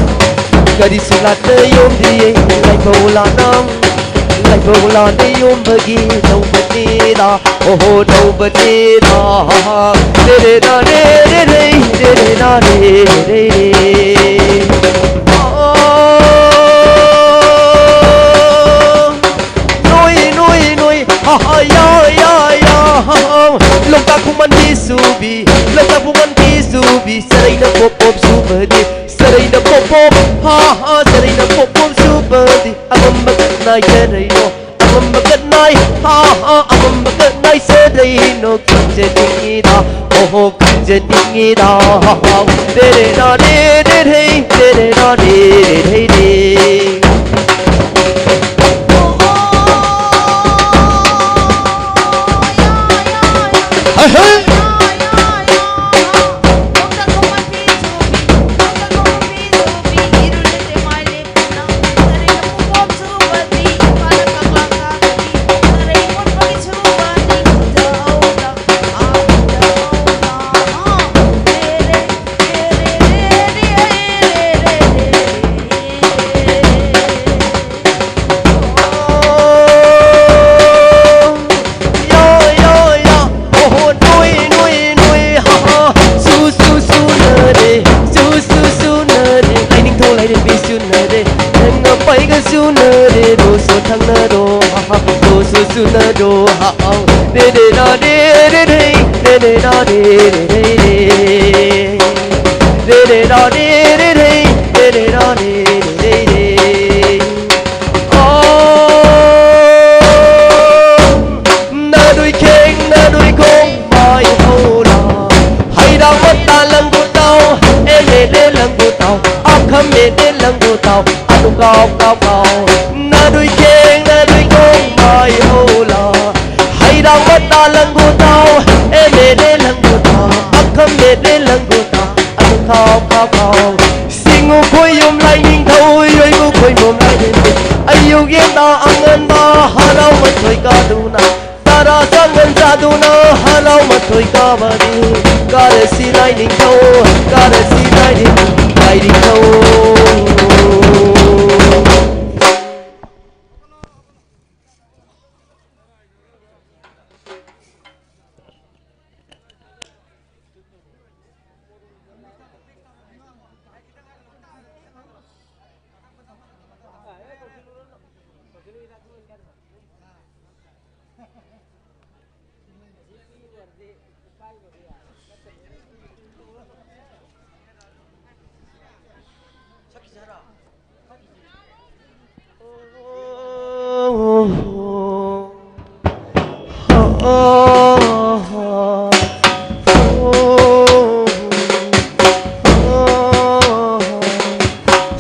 ꯀꯔꯤꯁꯨ ꯂꯥꯠꯅ ꯌꯣꯝꯗꯤꯌꯦ꯫ ꯂꯥꯏꯐꯧ ꯂꯥꯠꯅꯧ, ꯂꯥꯏꯐꯧ ꯂꯥꯠꯅ ꯌꯣꯝꯕꯒꯤ ꯇꯧꯕꯅꯤꯗ꯫ ꯑꯣꯍꯣ ꯇꯧꯕꯅꯤꯗ꯫ ꯔꯦ ꯔꯦ ꯔꯥ ꯔꯦ ꯔꯦ ꯔꯦ, ꯔꯦ ꯔꯦ ꯔꯥ ꯔꯦ ꯔꯦ ꯔꯦ꯫ ꯑꯣ꯫ ꯂꯣꯛꯇꯥꯛ ꯈꯣꯡꯕꯥꯟ ꯐꯤ ꯁꯨꯕꯤ, ꯂꯣꯛꯇꯥꯛ ꯈꯣꯡꯕꯥꯟ ꯐꯤ ꯁꯨꯕꯤ, ꯁꯔꯩꯅ ꯄꯣꯞ ꯄꯣꯞ ꯁꯨꯕꯗꯤ, ꯁꯔꯩꯅ ꯄꯣꯞ ꯄꯣꯞ, ꯍꯥ ꯍꯥ, ꯁꯔꯩꯅ ꯄꯣꯞ ꯄꯣꯞ ꯁꯨꯕꯗꯤ, ꯑꯉꯝꯕ ꯀꯠꯅꯥꯏ ꯁꯔꯩꯅꯣ, ꯑꯉꯝꯕ ꯀꯠꯅꯥꯏ, ꯍꯥ ꯍꯥ, ꯑꯉꯝꯕ ꯀꯠꯅꯥꯏ ꯁꯔꯩꯅꯣ, ꯈꯪꯖꯅꯤꯡꯉꯤꯗ, ꯑꯣꯍꯣ, ꯈꯪꯖꯅꯤꯡꯉꯤꯗ, ꯍꯥ ꯍꯥ, ꯔꯦ ꯔꯦ ꯔꯥ ꯔꯦ ꯔꯦ ꯔꯦ, ꯔꯦ ꯔꯦ ꯔꯥ ꯔꯦ ꯔꯦ ꯔꯦ ꯔꯦ꯫ ꯍꯩ ꯍꯩ! ꯌꯥ, ꯌꯥ, ꯌꯥ꯫ ꯑꯣꯍꯣ, ꯅꯣꯏ, ꯅꯣꯏ, ꯅꯣꯏ, ꯍꯥ, ꯍꯥ꯫ ꯁꯨ, ꯁꯨ, ꯁꯨꯅꯔꯦ꯫ ꯁꯨ, ꯁꯨ, ꯁꯨꯅꯔꯦ꯫ ꯂꯥꯏꯅꯤꯡꯊꯧ ꯂꯥꯏꯔꯦꯝꯕꯤ ꯁꯨꯅꯔꯦ꯫ ꯅꯪ ꯑꯄꯥꯏꯒ ꯁꯨꯅꯔꯦ꯫ ꯔꯣꯁꯣ ꯊꯪꯅꯔꯣ, ꯍꯥ, ꯍꯥ꯫ ꯔꯣꯁꯣ ꯁꯨꯅꯔꯣ, ꯍꯥ, ꯍꯥ꯫ ꯔꯦ, ꯔꯦ, ꯔꯥ, ꯔꯦ, ꯔꯦ, ꯔꯦ꯫ ꯔꯦ, ꯔꯦ, ꯔꯥ, ꯔꯦ, ꯔꯦ, ꯔꯦ, ꯔꯦ꯫ ꯔꯦ, ꯔꯦ, ꯔꯥ, ꯔꯦ, ꯔꯦ, ꯔꯦ꯫ ꯔꯦ, ꯔꯦ, ꯔꯥ, ꯔꯦ, ꯔꯦ, ꯔꯦ, ꯔꯦ꯫ ꯑꯣ, ꯅꯥꯗꯨꯏ ꯈꯦꯡ, ꯅꯥꯗꯨꯏ ꯈꯣꯡ, ꯃꯥꯏ ꯍꯧꯔꯥ꯫ ꯍꯩꯔꯥ ꯃꯇꯥ ꯂꯪꯒꯨ ꯇꯥꯎ, ꯑꯦ ꯂꯦ ꯂꯦ ꯂꯪꯒꯨ ꯇꯥꯎ, ꯑꯈꯝ ꯃꯦ ꯂꯦ ꯂꯪꯒꯨ ꯇꯥꯎ, ꯑꯗꯨ ꯀꯥꯎ ꯀꯥꯎ ꯀꯥꯎ꯫ ꯅꯥꯗꯨꯏ ꯈꯦꯡ, ꯅꯥꯗꯨꯏ ꯈꯣꯡ, ꯃꯥꯏ ꯍꯧꯔꯥ꯫ ꯍꯩꯔꯥ ꯃꯇꯥ ꯂꯪꯒꯨ ꯇꯥꯎ, ꯑꯦ ꯂꯦ ꯂꯦ ꯂꯪꯒꯨ ꯇꯥꯎ, ꯑꯈꯝ ꯃꯦ ꯂꯦ ꯂꯪꯒꯨ ꯇꯥꯎ꯫ ꯑꯗꯨ ꯈꯥꯎ ꯈꯥꯎ ꯈꯥꯎ꯫ ꯁꯤꯡꯉꯨ ꯈꯣꯏꯌꯨꯝ ꯂꯥꯏꯅꯤꯡꯊꯧ, ꯌꯣꯏꯕꯨ ꯈꯣꯏꯃꯨꯝ ꯂꯥꯏꯅꯤꯡꯊꯧ꯫ ꯑꯌꯨꯛ ꯌꯦꯟꯗ ꯑꯉꯟꯕ ꯍꯔꯥꯎ ꯃꯊꯣꯏ ꯀꯥꯗꯨꯅ꯫ ꯆꯥꯔꯥ ꯆꯥꯡꯒꯟ ꯆꯥꯗꯨꯅ ꯍꯔꯥꯎ ꯃꯊꯣꯏ ꯀꯥꯕꯅꯤ꯫ ꯀꯥꯔꯁꯤ ꯂꯥꯏꯅꯤꯡꯊꯧ, ꯀꯥꯔꯁꯤ ꯂꯥꯏꯅꯤꯡ-, ꯂꯥꯏꯅꯤꯡꯊꯧ꯫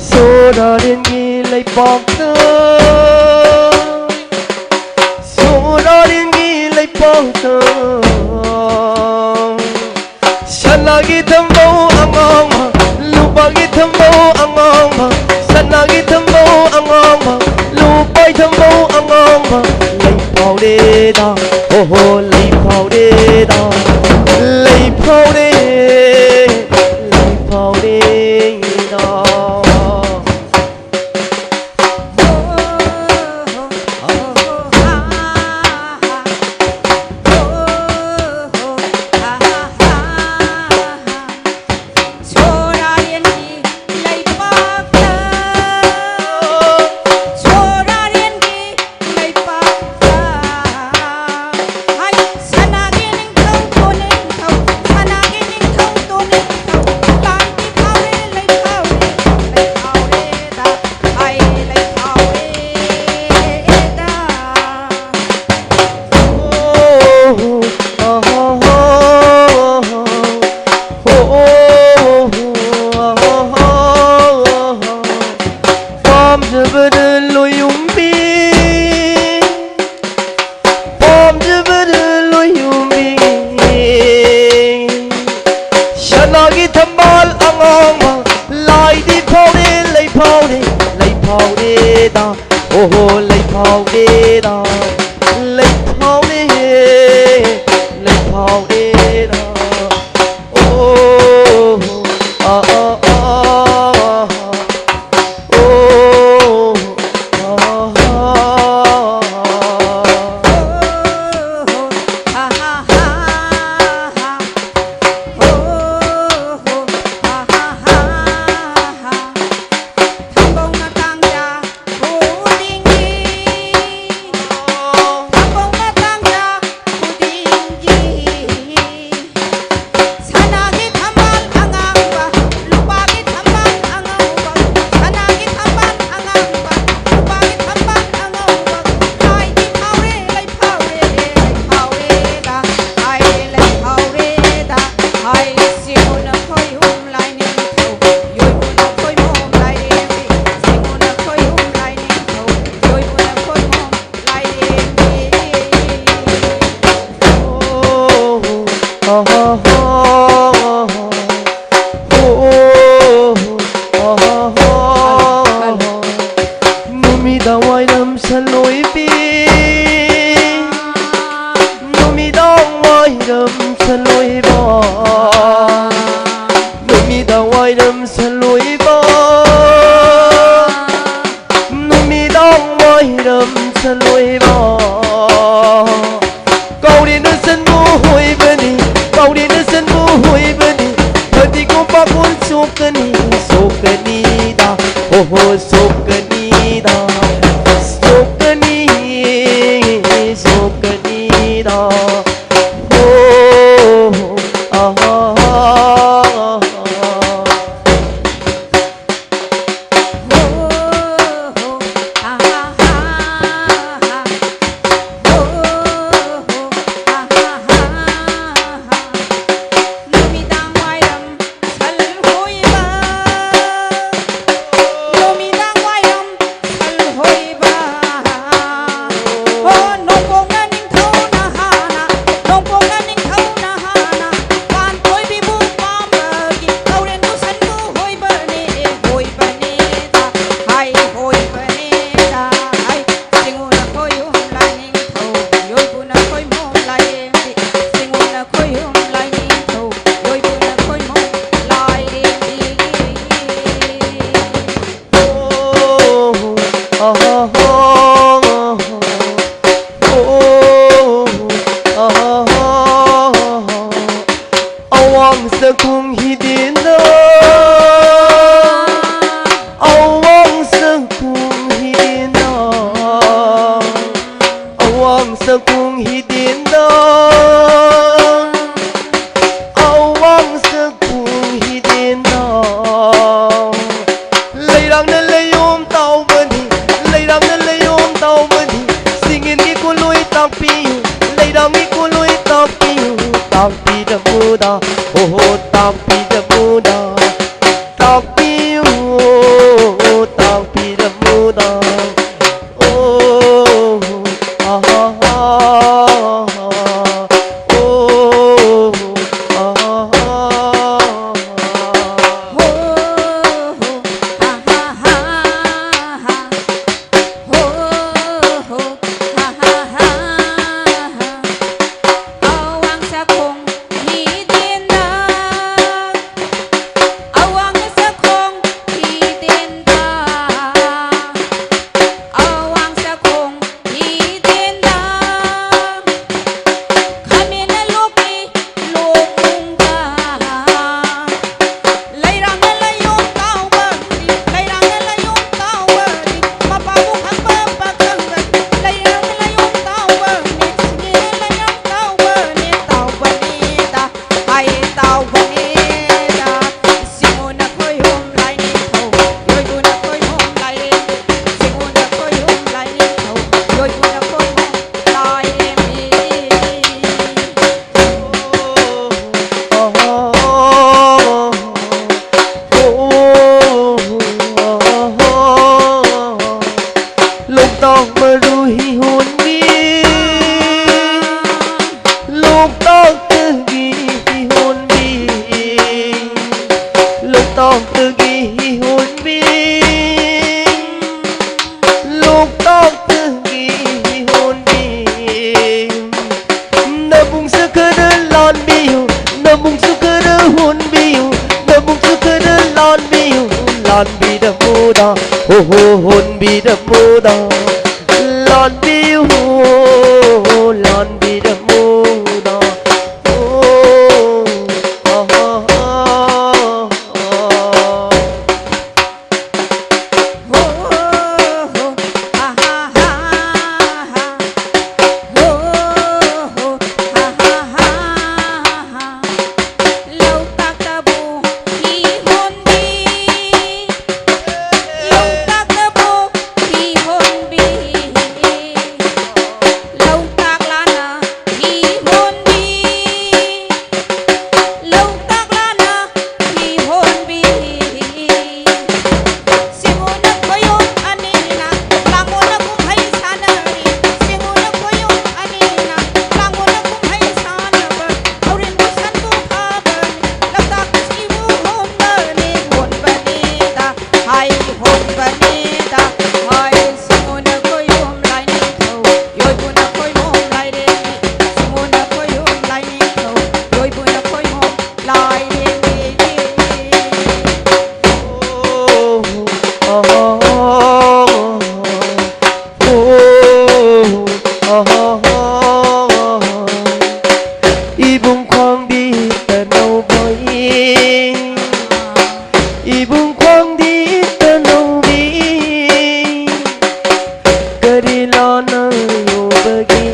ꯁꯣꯔꯥꯔꯦꯟꯒꯤ ꯂꯩꯄꯥꯛꯇ, ꯁꯣꯔꯥꯔꯦꯟꯒꯤ ꯂꯩꯄꯥꯛꯇ, ꯁꯅꯥꯒꯤ ꯊꯝꯕꯧ ꯑꯉꯥꯡꯕ, ꯂꯨꯄꯥꯒꯤ ꯊꯝꯕꯧ ꯑꯉꯥꯡꯕ, ꯁꯅꯥꯒꯤ ꯊꯝꯕꯧ ꯑꯉꯥꯡꯕ, ꯂꯨꯄꯥꯒꯤ ꯊꯝꯕꯧ ꯑꯉꯥꯡꯕ, ꯂꯩ ꯐꯥꯎꯔꯦꯗ, ꯑꯣꯍꯣ, ꯂꯩ ꯐꯥꯎꯔꯦꯗ, ꯂꯩ ꯐꯥꯎꯔꯦ, ꯂꯩ ꯐꯥꯎꯔꯦꯗ꯫ ꯑꯍꯥ ꯍꯥ ꯍꯥ ꯍꯣ ꯑꯍꯥ ꯍꯥ ꯍꯥ ꯅꯨꯃꯤꯗꯥꯡ ꯋꯥꯏꯔꯝ ꯁꯟꯂꯣꯏꯕꯤ ꯅꯨꯃꯤꯗꯥꯡ ꯋꯥꯏꯔꯝ ꯁꯟꯂꯣꯏꯕ ꯅꯨꯃꯤꯗꯥꯡ ꯋꯥꯏꯔꯝ ꯁꯟꯂꯣꯏꯕ ꯅꯨꯃꯤꯗꯥꯡ ꯋꯥꯏꯔꯝ ꯁꯟꯂꯣꯏꯕ ꯀꯥꯎꯔꯦꯅ ꯁꯟꯕꯨ ꯍꯣꯏꯕꯅꯤ ꯀꯥꯎꯔꯦꯅ ꯁꯟꯕꯨ ꯍꯣꯏꯕꯅꯤ ꯐꯗꯤꯒꯣꯝ ꯄꯥꯈꯣꯟ ꯁꯣꯛꯀꯅꯤ ꯁꯣꯛꯀꯅꯤꯗ ꯍꯣ ꯍꯣ ꯁꯣꯛꯀꯅꯤꯗ ꯁꯣꯛꯀꯅꯤ ꯁꯣꯛꯀꯅꯤꯗ ꯍꯣ ꯑꯍꯥ ꯑꯋꯥꯡ ꯆꯈꯨꯝ ꯍꯤꯗꯦꯟꯗ ꯑꯋꯥꯡ ꯆꯈꯨꯝ ꯍꯤꯗꯦꯟꯗ ꯑꯋꯥꯡ ꯆꯈꯨꯝ ꯍꯤꯗꯦꯟꯗ ꯑꯋꯥꯡ ꯆꯈꯨꯝ ꯍꯤꯗꯦꯟꯗ ꯂꯩꯔꯥꯡꯅ ꯂꯩꯌꯣꯝ ꯇꯥꯎꯕꯅꯤ ꯂꯩꯔꯥꯡꯅ ꯂꯩꯌꯣꯝ ꯇꯥꯎꯕꯅꯤ ꯆꯤꯡꯌꯦꯟꯒꯤ ꯀꯣꯂꯣꯏ ꯇꯥꯛꯄꯤꯌꯨ ꯂꯩꯔꯥꯡꯒꯤ ꯀꯣꯂꯣꯏ ꯇꯥꯛꯄꯤꯌꯨ ꯇꯥꯛꯄꯤꯔꯝꯃꯨꯗ ꯍꯣ ꯍꯣ ꯇꯥꯛꯄꯤꯔꯝꯃꯨꯗ ꯇꯥꯛꯄꯤꯌꯨ ꯇꯥꯛꯄꯤꯔꯝꯃꯨꯗ ꯑꯣ ꯑꯍꯥ ꯑꯣ ꯍꯣ ꯍꯣ ꯍꯣꯟꯕꯤꯔꯝꯃꯨꯗ, ꯂꯥꯟꯕꯤꯌꯨ, ꯂꯥꯟꯕꯤꯔꯝꯃꯨꯗ꯫ ꯍꯣ, ꯑꯍꯥ, ꯑꯍꯥ, ꯑꯍꯥ꯫ ꯍꯣ, ꯍꯣ, ꯍꯣ, ꯑꯍꯥ, ꯑꯍꯥ, ꯑꯍꯥ꯫ ꯍꯣ, ꯍꯣ, ꯍꯥ, ꯍꯥ, ꯍꯥ, ꯍꯥ, ꯍꯥ꯫ ꯂꯧꯇꯥꯛꯇꯕꯨ ꯍꯤ ꯍꯣꯟꯕꯤ, ꯂꯧꯇꯥꯛꯇꯕꯨ ꯍꯤ ꯍꯣꯟꯕꯤ, ꯂꯧꯇꯥꯛ ꯂꯥꯟꯅ ꯍꯤ ꯍꯣꯟꯕꯤ, ꯂꯧꯇꯥꯛ ꯂꯥꯟꯅ ꯍꯤ ꯍꯣꯟꯕꯤ꯫ ꯁꯤꯡꯎꯅ ꯈꯣꯏꯌꯨꯝ ꯑꯅꯤꯅ ꯂꯥꯡꯉꯨꯅ ꯀꯨꯝꯍꯩ ꯁꯥꯟꯅꯔꯤ꯫ ꯁꯤꯡꯎꯅ ꯈꯣꯏꯌꯨꯝ ꯑꯅꯤꯅ ꯂꯥꯡꯉꯨꯅ ꯀꯨꯝꯍꯩ ꯁꯥꯟꯅꯕ꯫ ꯊꯧꯔꯤꯟꯕꯨ ꯁꯟꯕꯨ ꯐꯥꯕꯅꯤ, ꯂꯣꯛꯇꯥꯛ ꯏꯁꯤꯡꯕꯨ ꯍꯣꯟꯕꯅꯤ, ꯍꯣꯟꯕꯅꯤꯗ ꯍꯥꯏ, ꯍꯣꯟꯕꯅꯤꯗ ꯍꯥꯏ꯫ ꯁꯤꯡꯎꯅ ꯈꯣꯏꯌꯨꯝ ꯂꯥꯏꯅꯤꯡꯊꯧ, ꯌꯣꯏꯕꯨꯅ ꯈꯣꯏꯃꯣꯝ ꯂꯥꯏꯔꯦꯝꯕꯤ꯫ ꯁꯤꯡꯎꯅ ꯈꯣꯏꯌꯨꯝ ꯂꯥꯏꯅꯤꯡꯊꯧ, ꯌꯣꯏꯕꯨꯅ ꯈꯣꯏꯃꯣꯝ ꯂꯥꯏꯔꯦꯝꯕꯤ꯫ ꯑꯣ, ꯑꯍꯥ, ꯑꯣ, ꯑꯍꯥ, ꯏꯕꯨꯡ ꯈ꯭ꯋꯥꯡꯗꯤ ꯇꯅꯧꯕꯤ, ꯏꯕꯨꯡ ꯈ꯭ꯋꯥꯡꯗꯤ ꯇꯅꯧꯕꯤ, ꯀꯔꯤ ꯂꯥꯟꯅ ꯌꯣꯕꯒꯤ?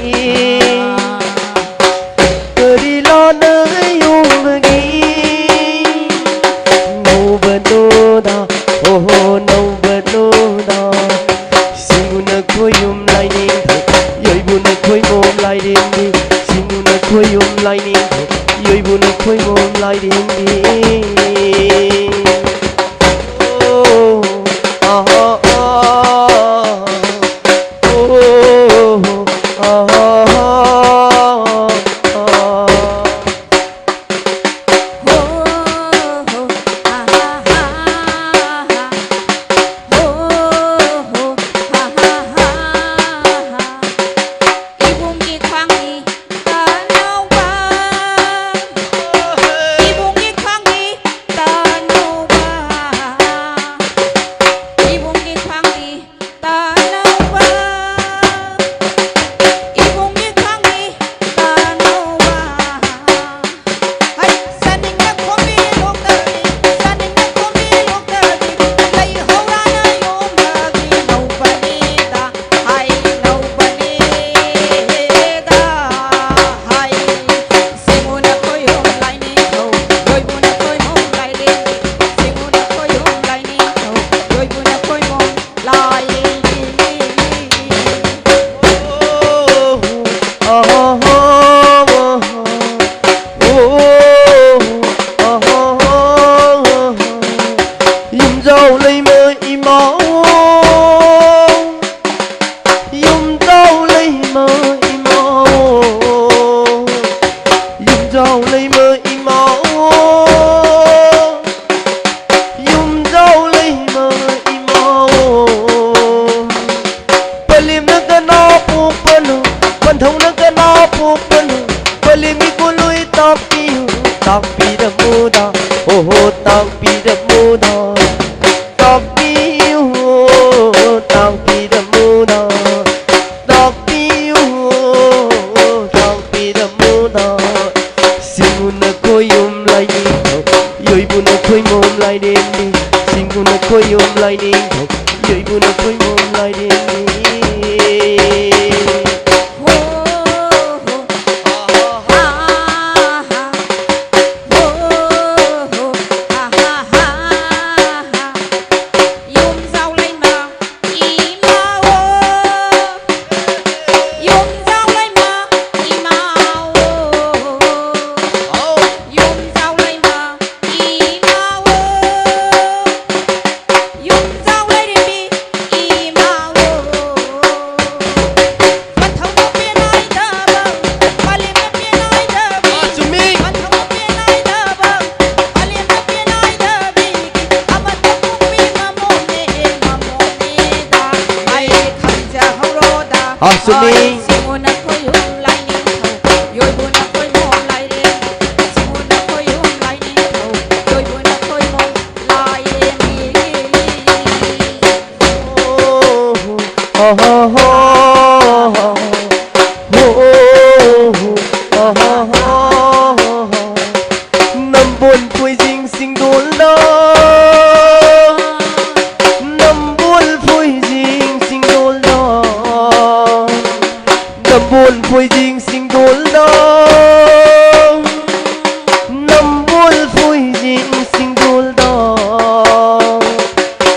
ꯀꯔꯤ ꯂꯥꯟꯅ ꯌꯣꯕꯒꯤ? ꯅꯧꯕꯅꯣꯗ, ꯍꯣ ꯍꯣ, ꯅꯧꯕꯅꯣꯗ꯫ ꯁꯤꯡꯎꯅ ꯈꯣꯏꯌꯨꯝ ꯂꯥꯏꯅꯤꯡꯊꯧ, ꯌꯣꯏꯕꯨꯅ ꯈꯣꯏꯃꯣꯝ ꯂꯥꯏꯔꯦꯝꯕꯤ꯫ ꯁꯤꯡꯎꯅ ꯈꯣꯏꯌꯨꯝ ꯂꯥꯏꯅꯤꯡꯊꯧ, ꯌꯣꯏꯕꯨꯅ ꯈꯣꯏꯃꯣꯝ ꯂꯥꯏꯔꯦꯝꯕꯤ꯫ ꯑꯣ, ꯑꯍꯥ, ꯑꯥ, ꯑꯣ, ꯑꯍꯥ, ꯑꯥ, ꯑꯥ꯫ ꯍꯣ, ꯍꯣ, ꯍꯥ, ꯍꯥ, ꯍꯥ, ꯍꯥ꯫ ꯍꯣ, ꯍꯣ, ꯍꯥ, ꯍꯥ, ꯍꯥ, ꯍꯥ꯫ ꯏꯕꯨꯡꯒꯤ ꯈ꯭ꯋꯥꯡꯒꯤ ꯇꯅꯧꯕ, ꯏꯕꯨꯡꯒꯤ ꯈ꯭ꯋꯥꯡꯒꯤ ꯂꯩꯃ ꯏꯃꯥ ꯑꯣ, ꯌꯨꯝꯖꯥꯎ ꯂꯩꯃ ꯏꯃꯥ ꯑꯣ, ꯄꯂꯦꯝꯅ ꯀꯅꯥ ꯄꯣꯛꯄꯅꯣ, ꯄꯟꯊꯧꯅ ꯀꯅꯥ ꯄꯣꯛꯄꯅꯣ, ꯄꯂꯦꯝ ꯏꯀꯣꯂꯣꯏ ꯇꯥꯛꯄꯤꯌꯨ, ꯇꯥꯛꯄꯤꯔꯝꯃꯨꯗ, ꯑꯣꯍꯣ ꯇꯥꯛꯄꯤꯔꯝꯃꯨꯗ, ꯇꯥꯛꯄꯤꯌꯨ, ꯇꯥꯛꯄꯤꯔꯝꯃꯨꯗ, ꯇꯥꯛꯄꯤꯌꯨ, ꯇꯥꯛꯄꯤꯔꯝꯃꯨꯗ꯫ ꯁꯤꯡꯎꯅ ꯈꯣꯏꯌꯨꯝ ꯂꯥꯏꯅꯤꯡꯊꯧ, ꯌꯣꯏꯕꯨꯅ ꯈꯣꯏꯃꯣꯝ ꯂꯥꯏꯔꯦꯝꯕꯤ꯫ ꯁꯤꯡꯎꯅ ꯈꯣꯏꯌꯨꯝ ꯂꯥꯏꯅꯤꯡꯊꯧ, ꯌꯣꯏꯕꯨꯅ ꯈꯣꯏꯃꯣꯝ ꯂꯥꯏꯔꯦꯝꯕꯤ꯫ ꯍꯣ, ꯍꯣ, ꯍꯥ, ꯍꯥ, ꯍꯣ, ꯍꯣ, ꯍꯥ, ꯍꯥ, ꯍꯥ, ꯍꯥ꯫ ꯌꯨꯝꯖꯥꯎ ꯂꯩꯃ ꯏꯃꯥ ꯑꯣ, ꯌꯨꯝꯖꯥꯎ ꯂꯩꯃ ꯏꯃꯥ ꯑꯣ, ꯌꯨꯝꯖꯥꯎ ꯂꯩꯃ ꯏꯃꯥ ꯑꯣ, ꯌꯨꯝꯖꯥꯎ ꯂꯩꯔꯦꯝꯕꯤ ꯏꯃꯥ ꯑꯣ꯫ ꯄꯟꯊꯧꯅ ꯄꯦꯟ ꯅꯥꯏꯗꯕ, ꯄꯂꯦꯝꯅ ꯄꯦꯟ ꯅꯥꯏꯗꯕꯤ꯫ ꯑꯥ, ꯆꯨꯝꯃꯤ꯫ ꯄꯟꯊꯧꯅ ꯄꯦꯟ ꯅꯥꯏꯗꯕ, ꯄꯂꯦꯝꯅ ꯄꯦꯟ ꯅꯥꯏꯗꯕꯤ꯫ ꯑꯃꯠꯇ ꯄꯣꯛꯄꯤ ꯃꯃꯣꯝꯅꯦ, ꯃꯃꯣꯝꯅꯦꯗ꯫ ꯑꯩ ꯈꯪꯖꯍꯧꯔꯣꯗ꯫ ꯑꯥ, ꯆꯨꯝꯃꯤ꯫ ꯑꯩ ꯁꯤꯡꯎꯅ ꯈꯣꯏꯌꯨꯝ ꯂꯥꯏꯅꯤꯡꯊꯧ, ꯌꯣꯏꯕꯨꯅ ꯈꯣꯏꯃꯣꯝ ꯂꯥꯏꯔꯦꯝꯕꯤ꯫ ꯁꯤꯡꯎꯅ ꯈꯣꯏꯌꯨꯝ ꯂꯥꯏꯅꯤꯡꯊꯧ, ꯌꯣꯏꯕꯨꯅ ꯈꯣꯏꯃꯣꯝ ꯂꯥꯏꯔꯦꯝꯕꯤ꯫ ꯅꯝꯕꯣꯜ ꯐꯣꯏꯖꯤꯡ ꯁꯤꯡꯗꯣꯜꯗ, ꯅꯝꯕꯣꯜ ꯐꯣꯏꯖꯤꯡ ꯁꯤꯡꯗꯣꯜꯗ, ꯅꯝꯕꯣꯜ ꯐꯣꯏꯖꯤꯡ ꯁꯤꯡꯗꯣꯜꯗ, ꯅꯝꯕꯣꯜ ꯐꯣꯏꯖꯤꯡ ꯁꯤꯡꯗꯣꯜꯗ꯫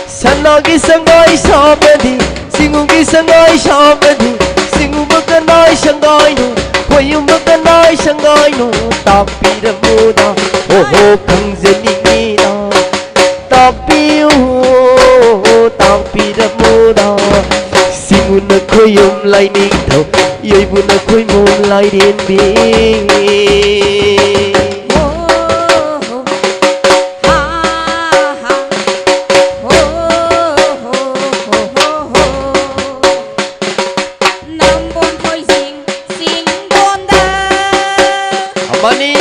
ꯁꯅꯥꯒꯤ ꯁꯉꯥꯏ ꯁꯥꯕꯗꯤ, ꯁꯤꯡꯎꯒꯤ ꯁꯉꯥꯏ ꯁꯥꯕꯗꯤ, ꯁꯤꯡꯎꯕ ꯀꯅꯥꯏ ꯁꯉꯥꯏꯅꯣ, ꯈꯣꯏꯌꯨꯝꯕ ꯀꯅꯥꯏ ꯁꯉꯥꯏꯅꯣ, ꯇꯥꯛꯄꯤꯔꯝꯃꯨꯗ, ꯑꯣꯍꯣ, ꯈꯪꯖꯅꯤꯡꯉꯤꯗ, ꯇꯥꯛꯄꯤꯌꯨ, ꯇꯥꯛꯄꯤꯔꯝꯃꯨꯗ꯫ ꯁꯤꯡꯎꯅ ꯈꯣꯏꯌꯨꯝ ꯂꯥꯏꯅꯤꯡꯊꯧ, ꯌꯣꯏꯕꯨꯅ ꯈꯣꯏꯃꯣꯝ ꯂꯥꯏꯔꯦꯝꯕꯤ꯫ ꯑꯃꯅꯤ꯫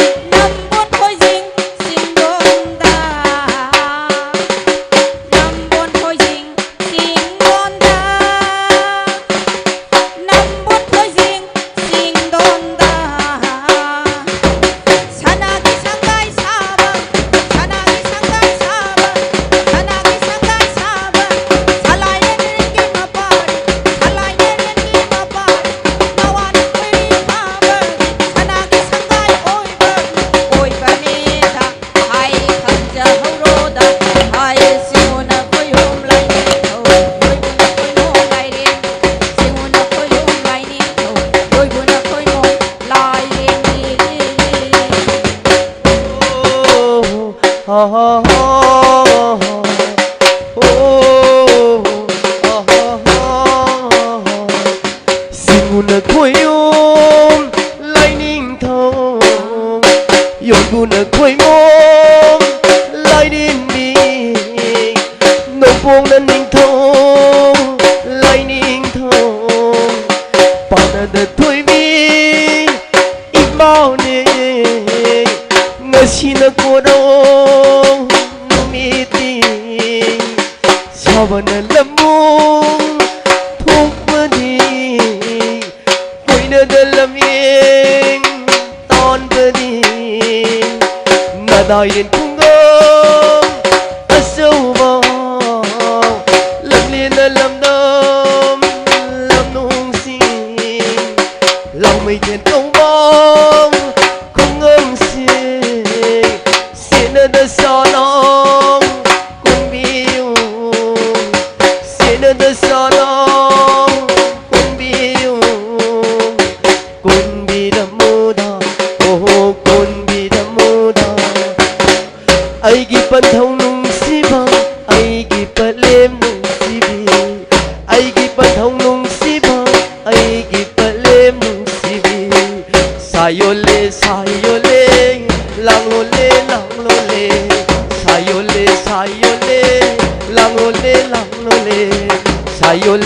ꯁꯤꯡꯎꯅ ꯈꯣꯏꯌꯨꯝ ꯂꯥꯏꯅꯤꯡꯊꯧ, ꯌꯣꯏꯕꯨꯅ ꯈꯣꯏꯃꯣꯝ ꯂꯥꯏꯔꯦꯝꯕꯤ, ꯅꯣꯡꯄꯣꯛꯅ ꯅꯤꯡꯊꯧ ꯂꯥꯏꯅꯤꯡꯊꯧ, ꯄꯥꯅꯗ ꯊꯣꯏꯕꯤ ꯏꯃꯥꯎꯅꯦ, ꯉꯁꯤꯅ ꯀꯣꯔꯧ ꯅꯨꯃꯤꯠꯇꯤ, ꯁꯥꯕꯅ ꯂꯝꯃꯨꯡ ꯊꯣꯛꯄꯗꯤ, ꯀꯣꯏꯅꯗ ꯂꯝꯌꯦꯡ ꯇꯥꯟꯕꯗꯤ, ꯅꯗꯥꯏꯔꯦꯟ ꯈꯨꯡꯒꯪ ꯑꯆꯧꯕ, ꯂꯝꯂꯦꯟꯅ ꯂꯝꯗꯝ ꯂꯝꯅꯨꯡꯁꯤꯡ, ꯂꯥꯡꯃꯩꯊꯦꯟ ꯇꯧꯕ ꯈꯨꯡꯒꯪꯁꯤꯡ, ꯁꯦꯟꯅꯗ ꯁꯥꯅꯧ ꯀꯣꯟꯕꯤꯌꯨ, ꯁꯦꯟꯅꯗ ꯁꯥꯅꯧ ꯀꯣꯟꯕꯤꯌꯨ, ꯀꯣꯟꯕꯤꯔꯝꯃꯨꯗ, ꯑꯣꯍꯣ ꯀꯣꯟꯕꯤꯔꯝꯃꯨꯗ꯫ ꯑꯩꯒꯤ ꯄꯟꯊꯧ ꯅꯨꯡꯁꯤꯕ, ꯑꯩꯒꯤ ꯄꯂꯦꯝ ꯅꯨꯡꯁꯤꯕꯤ, ꯑꯩꯒꯤ ꯄꯟꯊꯧ ꯅꯨꯡꯁꯤꯕ, ꯑꯩꯒꯤ ꯄꯂꯦꯝ ꯅꯨꯡꯁꯤꯕꯤ꯫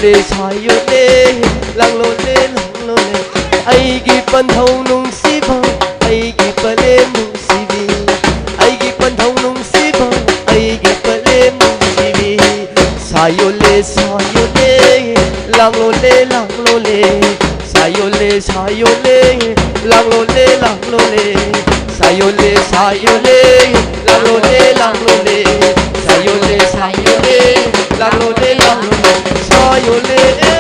ꯂꯦ ꯁꯥꯌꯣꯂꯦ, ꯂꯥꯡꯂꯣꯂꯦ, ꯂꯥꯡꯂꯣꯂꯦ, ꯑꯩꯒꯤ ꯄꯟꯊꯧ ꯅꯨꯡꯁꯤꯕ, ꯑꯩꯒꯤ ꯄꯂꯦꯝ ꯅꯨꯡꯁꯤꯕꯤ, ꯑꯩꯒꯤ ꯄꯟꯊꯧ ꯅꯨꯡꯁꯤꯕ, ꯑꯩꯒꯤ ꯄꯂꯦꯝ ꯅꯨꯡꯁꯤꯕꯤ꯫ ꯁꯥꯌꯣꯂꯦ, ꯁꯥꯌꯣꯂꯦ, ꯂꯥꯡꯂꯣꯂꯦ, ꯂꯥꯡꯂꯣꯂꯦ, ꯁꯥꯌꯣꯂꯦ, ꯁꯥꯌꯣꯂꯦ, ꯂꯥꯡꯂꯣꯂꯦ, ꯂꯥꯡꯂꯣꯂꯦ, ꯁꯥꯌꯣꯂꯦ, ꯁꯥꯌꯣꯂꯦ, ꯂꯥꯡꯂꯣꯂꯦ, ꯂꯥꯡꯂꯣꯂꯦ, ꯁꯥꯌꯣꯂꯦ, ꯁꯥꯌꯣꯂꯦ, ꯂꯥꯡꯂꯣꯂꯦ, ꯂꯥꯡꯂꯣꯂꯦ, ꯁꯥꯌꯣꯂꯦ, ꯂꯥꯡ꯫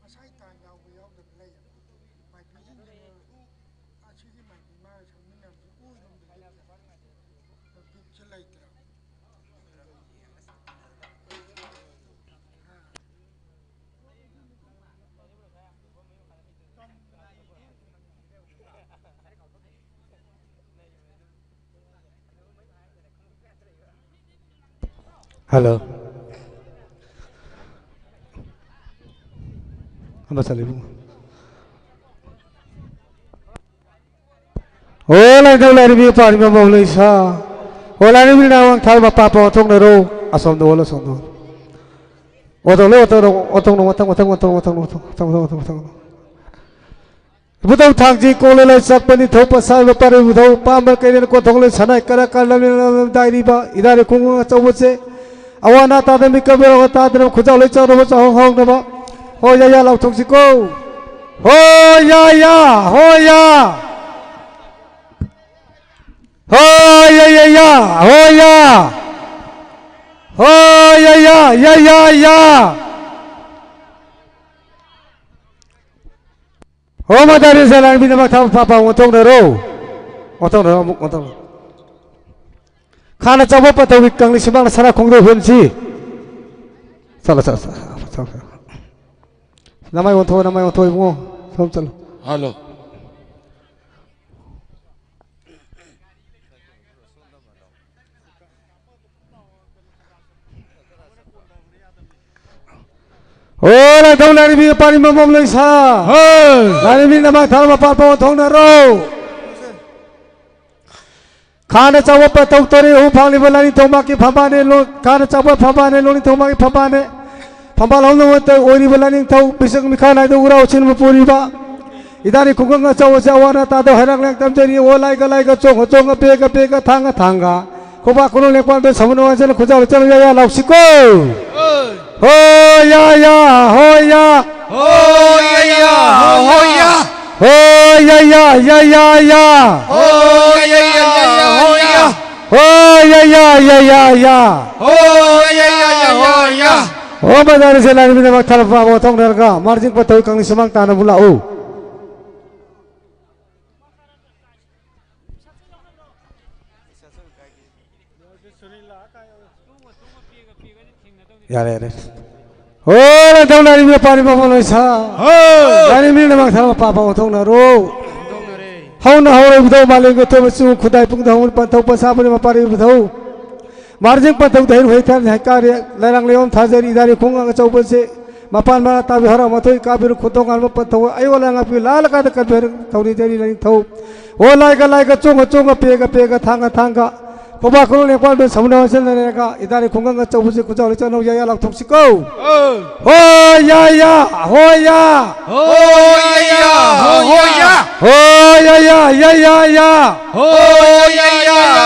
ꯉꯁꯥꯏ ꯇꯥꯟ ꯌꯥꯎꯕ ꯌꯥꯎꯗꯕ ꯂꯩꯌꯦꯕ꯫ ꯃꯥꯏꯕꯤꯁꯤꯡꯁꯤꯅ ꯑꯁꯤꯒꯤ ꯃꯥꯏꯕꯤ ꯃꯥꯒ ꯁꯛꯃꯤꯟꯅꯕꯁꯦ ꯑꯣꯏꯔꯣꯝꯗ ꯂꯦꯞꯇꯦ꯫ ꯕꯤꯠꯁꯦ ꯂꯩꯇ꯭ꯔꯦ꯫ ꯍꯜꯂꯣ꯫ ꯑꯃ ꯆꯠꯂꯦ ꯏꯕꯨꯡꯉꯣ꯫ ꯑꯣ, ꯂꯥꯏꯅꯤꯡꯊꯧ ꯂꯥꯏꯔꯦꯝꯕꯤ ꯄꯥꯔꯤ ꯃꯃꯧ ꯂꯩꯁꯥ꯫ ꯑꯣ, ꯂꯥꯏꯔꯦꯝꯕꯤ ꯅꯥꯎ ꯋꯥꯡ ꯊꯥꯏ ꯃꯄꯥ ꯄꯥꯎ ꯊꯣꯛꯅꯔꯣ꯫ ꯑꯁꯣꯝꯗ ꯑꯣꯜꯂꯣ, ꯑꯁꯣꯝꯗ ꯑꯣꯜꯂꯣ꯫ ꯑꯣꯇꯣꯛꯂꯣ, ꯑꯣꯇꯣꯛꯂꯣ, ꯑꯣꯇꯣꯛꯂꯣ, ꯃꯊꯪ, ꯃꯊꯪ, ꯃꯊꯪ, ꯃꯊꯪ, ꯃꯊꯪ, ꯃꯊꯪ, ꯃꯊꯪ, ꯃꯊꯪ, ꯃꯊꯪ꯫ ꯏꯕꯨꯙꯧ ꯊꯥꯡꯖꯤ ꯀꯣꯛꯂꯣꯏ ꯂꯣꯏ ꯆꯠꯄꯅꯤ ꯊꯧ ꯄꯁꯥꯏꯕ ꯄꯥꯔꯤ ꯏꯕꯨꯙꯧ ꯄꯥꯝꯕ ꯀꯩꯔꯦꯜ ꯀꯣꯟꯊꯣꯡꯂꯣꯏ ꯁꯅꯥꯏ ꯀꯔ ꯀꯔ ꯂꯝꯂꯦꯟ ꯂꯝꯂꯦꯟ ꯗꯥꯏꯔꯤꯕ ꯏꯔꯥꯏ ꯈꯣꯡ ꯑꯆꯧꯕꯁꯦ ꯑꯋꯥ ꯑꯅꯥ ꯇꯥꯗ ꯃꯤꯀꯞ ꯌꯧꯔꯒ ꯇꯥꯗꯅ ꯈꯨꯖꯥꯎ ꯂꯣꯏ ꯆꯥꯎꯅꯕ ꯆꯥꯎꯍꯣꯡ ꯍꯥꯎꯅꯕ ꯍꯣꯏ ꯌꯥ ꯌꯥ ꯂꯥꯎꯊꯣꯛꯁꯤꯀꯣ꯫ ꯍꯣꯏ ꯌꯥ ꯌꯥ ꯍꯣꯏ ꯌꯥ꯫ ꯍꯣꯏ ꯌꯥ ꯌꯥ ꯌꯥ ꯍꯣꯏ ꯌꯥ꯫ ꯍꯣꯏ ꯌꯥ ꯌꯥ ꯌꯥ ꯌꯥ ꯌꯥ꯫ ꯍꯣ ꯃꯗꯥꯔꯤ ꯁꯂꯥꯡꯕꯤꯗꯃꯛ ꯊꯥ ꯐꯥ ꯐꯥ ꯑꯣꯟꯊꯣꯛꯅꯔꯣ꯫ ꯑꯣꯟꯊꯣꯛꯅꯔꯣ ꯑꯃꯨꯛ ꯑꯣꯟꯊꯣꯛꯅꯔꯣ꯫ ꯈꯥꯅ ꯆꯥꯎꯕ ꯄꯟꯊꯧꯒꯤ ꯀꯪꯂꯩ ꯁꯨꯃꯥꯡꯗ ꯁꯅꯥ ꯈꯣꯡꯗꯣꯏ ꯍꯨꯟꯁꯤ꯫ ꯆꯠꯂꯣ, ꯆꯠꯂꯣ, ꯆꯠꯂꯣ, ꯆꯠꯂꯣ, ꯆꯠꯂꯣ꯫ ꯅꯃꯥꯏ ꯑꯣꯟꯊꯣꯛꯑꯣ, ꯅꯃꯥꯏ ꯑꯣꯟꯊꯣꯛꯑꯣ, ꯏꯕꯨꯡꯉꯣ꯫ ꯁꯣꯝ ꯆꯠꯂꯣ꯫ ꯍꯜꯂꯣ꯫ ꯑꯣ, ꯂꯥꯏꯊꯧ ꯂꯥꯏꯔꯦꯝꯕꯤ ꯄꯥꯔꯤ ꯃꯃꯣꯝ ꯂꯩꯁꯥ꯫ ꯍꯣꯏ꯫ ꯂꯥꯏꯔꯦꯝꯕꯤ ꯅꯃꯥ ꯊꯥꯔ ꯃꯄꯥꯟ ꯄꯥꯎ ꯊꯣꯡꯅꯔꯣ꯫ ꯈꯥꯅ ꯆꯥꯎꯕ ꯄꯟꯊꯧ ꯇꯣꯔꯦ ꯍꯨ ꯐꯥꯡꯂꯤꯕ ꯂꯥꯏꯅꯤꯡꯊꯧ ꯃꯥꯀꯤ ꯐꯝꯕꯥꯜꯅꯦ, ꯂꯣ-, ꯈꯥꯅ ꯆꯥꯎꯕ ꯐꯝꯕꯥꯜꯅꯦ, ꯂꯣꯏꯅꯤꯡꯊꯧ ꯃꯥꯀꯤ ꯐꯝꯕꯥꯜꯅꯦ꯫ ꯐꯝꯕꯥꯜ ꯍꯧꯅꯃꯛꯇ ꯑꯣꯏꯔꯤꯕ ꯂꯥꯏꯅꯤꯡꯊꯧ ꯄꯤꯁꯛ ꯃꯤꯈꯥ ꯅꯥꯏꯗ ꯎꯔꯥꯎ ꯁꯤꯟꯕ ꯄꯨꯔꯤꯕ ꯏꯗꯥꯅꯤ ꯈꯨꯡꯒꯪ ꯑꯆꯧꯕꯁꯦ ꯑꯋꯥ ꯑꯅꯥ ꯇꯥꯗ ꯍꯩꯔꯥꯡ ꯂꯩꯔꯥꯡ ꯇꯝꯖꯔꯤ꯫ ꯑꯣ ꯂꯥꯏꯒ ꯂꯥꯏꯒ ꯆꯣꯡꯒ ꯆꯣꯡꯒ ꯄꯦꯒ ꯄꯦꯒ ꯊꯥꯡꯒ ꯊꯥꯡꯒ ꯈꯨꯕꯥꯛ ꯈꯨꯅꯨ ꯂꯦꯡꯄꯥꯟꯗ ꯁꯃꯨꯅ ꯋꯥꯟꯖꯅ ꯈꯨꯟꯖꯥꯎ ꯆꯠꯂ ꯌꯥ ꯌꯥ ꯂꯥꯎꯁꯤꯀꯣ꯫ ꯍꯣ ꯌꯥ ꯌꯥ ꯍꯣ ꯌꯥ꯫ ꯍꯣ ꯌꯥ ꯌꯥ ꯍꯣ ꯌꯥ꯫ ꯍꯣ ꯌꯥ ꯌꯥ ꯌꯥ ꯌꯥ ꯌꯥ꯫ ꯍꯣ ꯌꯥ ꯌꯥ ꯌꯥ ꯌꯥ ꯍꯣ ꯌꯥ꯫ ꯍꯣ ꯌꯥ ꯌꯥ ꯌꯥ ꯌꯥ ꯌꯥ꯫ ꯍꯣ ꯌꯥ ꯌꯥ ꯌꯥ ꯌꯥ ꯌꯥ꯫ ꯍꯣ ꯃꯗꯥꯅ ꯁꯦ ꯂꯥꯏꯔꯦꯝꯕꯤꯅ ꯃꯥꯛ ꯊꯥꯔꯛꯄ ꯑꯕꯣ ꯊꯣꯡꯅꯔꯒ ꯃꯥꯔꯖꯤꯡ ꯄꯟꯊꯧ ꯀꯪꯂꯩ ꯁꯨꯃꯥꯡ ꯇꯥꯅꯕ ꯂꯥꯛꯎ꯫ ꯌꯥꯔꯦ, ꯌꯥꯔꯦ꯫ ꯍꯣ, ꯂꯥꯏꯊꯧ ꯂꯥꯏꯔꯦꯝꯕꯤ ꯄꯥꯔꯤ ꯃꯃꯣꯟ ꯂꯣꯏꯁꯥ꯫ ꯍꯣ꯫ ꯂꯥꯏꯔꯦꯝꯕꯤ ꯅꯃꯥꯛ ꯊꯥꯔ ꯃꯄꯥ ꯄꯥꯎ ꯊꯣꯛꯅꯔꯣ꯫ ꯍꯧꯅ ꯍꯧꯔꯛꯏꯕꯗꯧ ꯃꯥꯂꯦꯝꯒ ꯊꯣꯏꯕ ꯆꯤꯡ ꯈꯨꯗꯥꯏ ꯄꯨꯡꯗ ꯍꯧꯅ ꯄꯟꯊꯧ ꯄꯟꯁꯥꯕꯅꯤ ꯃꯄꯥꯔꯤ ꯄꯟꯊꯧ꯫ ꯃꯥꯔꯖꯤꯡ ꯄꯟꯊꯧꯗ ꯍꯩꯔꯨ ꯍꯩ ꯊꯥꯔꯤ ꯍꯩꯀꯥꯔꯦ ꯂꯩꯔꯥꯡ ꯂꯩꯌꯣꯝ ꯊꯥꯖꯔꯤ ꯏꯗꯥꯔꯤ ꯈꯨꯡꯒꯪ ꯑꯆꯧꯕꯁꯦ꯫ ꯃꯄꯥꯟ ꯃꯔꯥ ꯇꯥꯕꯤ ꯍꯔꯥꯎ ꯃꯊꯣꯏ ꯀꯥꯕꯤꯔꯨ ꯈꯨꯗꯣꯡ ꯉꯥꯟꯕ ꯄꯟꯊꯧ ꯑꯩ ꯑꯣꯂꯥ ꯉꯥꯛꯄꯤ ꯂꯥꯜꯂꯀꯥꯟꯗ ꯀꯟꯕꯤꯔ ꯊꯧꯅꯤꯖꯔꯤ ꯂꯥꯏꯅꯤꯡꯊꯧ꯫ ꯑꯣ ꯂꯥꯏꯒ ꯂꯥꯏꯒ ꯆꯣꯡꯒ ꯆꯣꯡꯒ ꯄꯦꯒ ꯄꯦꯒ ꯊꯥꯡꯒ ꯊꯥꯡꯒ ꯈꯣꯕꯥ ꯈꯨꯔꯨ ꯂꯦꯡꯄꯥꯟꯗꯨ ꯁꯃꯨꯅ ꯋꯥꯁꯤꯟꯅꯔꯒ ꯏꯗꯥꯔꯤ ꯈꯨꯡꯒꯪ ꯑꯆꯧꯕꯁꯤ ꯈꯨꯖꯥꯎ ꯂꯩꯆꯠꯅꯧ ꯌꯥ ꯌꯥ ꯂꯥꯎꯊꯣꯛꯁꯤꯀꯣ꯫ ꯍꯣꯏ ꯌꯥ ꯌꯥ ꯍꯣꯏ ꯌꯥ꯫ ꯍꯣꯏ ꯌꯥ ꯌꯥ ꯍꯣꯏ ꯌꯥ꯫ ꯍꯣꯏ ꯌꯥ ꯌꯥ ꯌꯥ ꯌꯥ ꯌꯥ꯫ ꯍꯣꯏ ꯌꯥ ꯌꯥ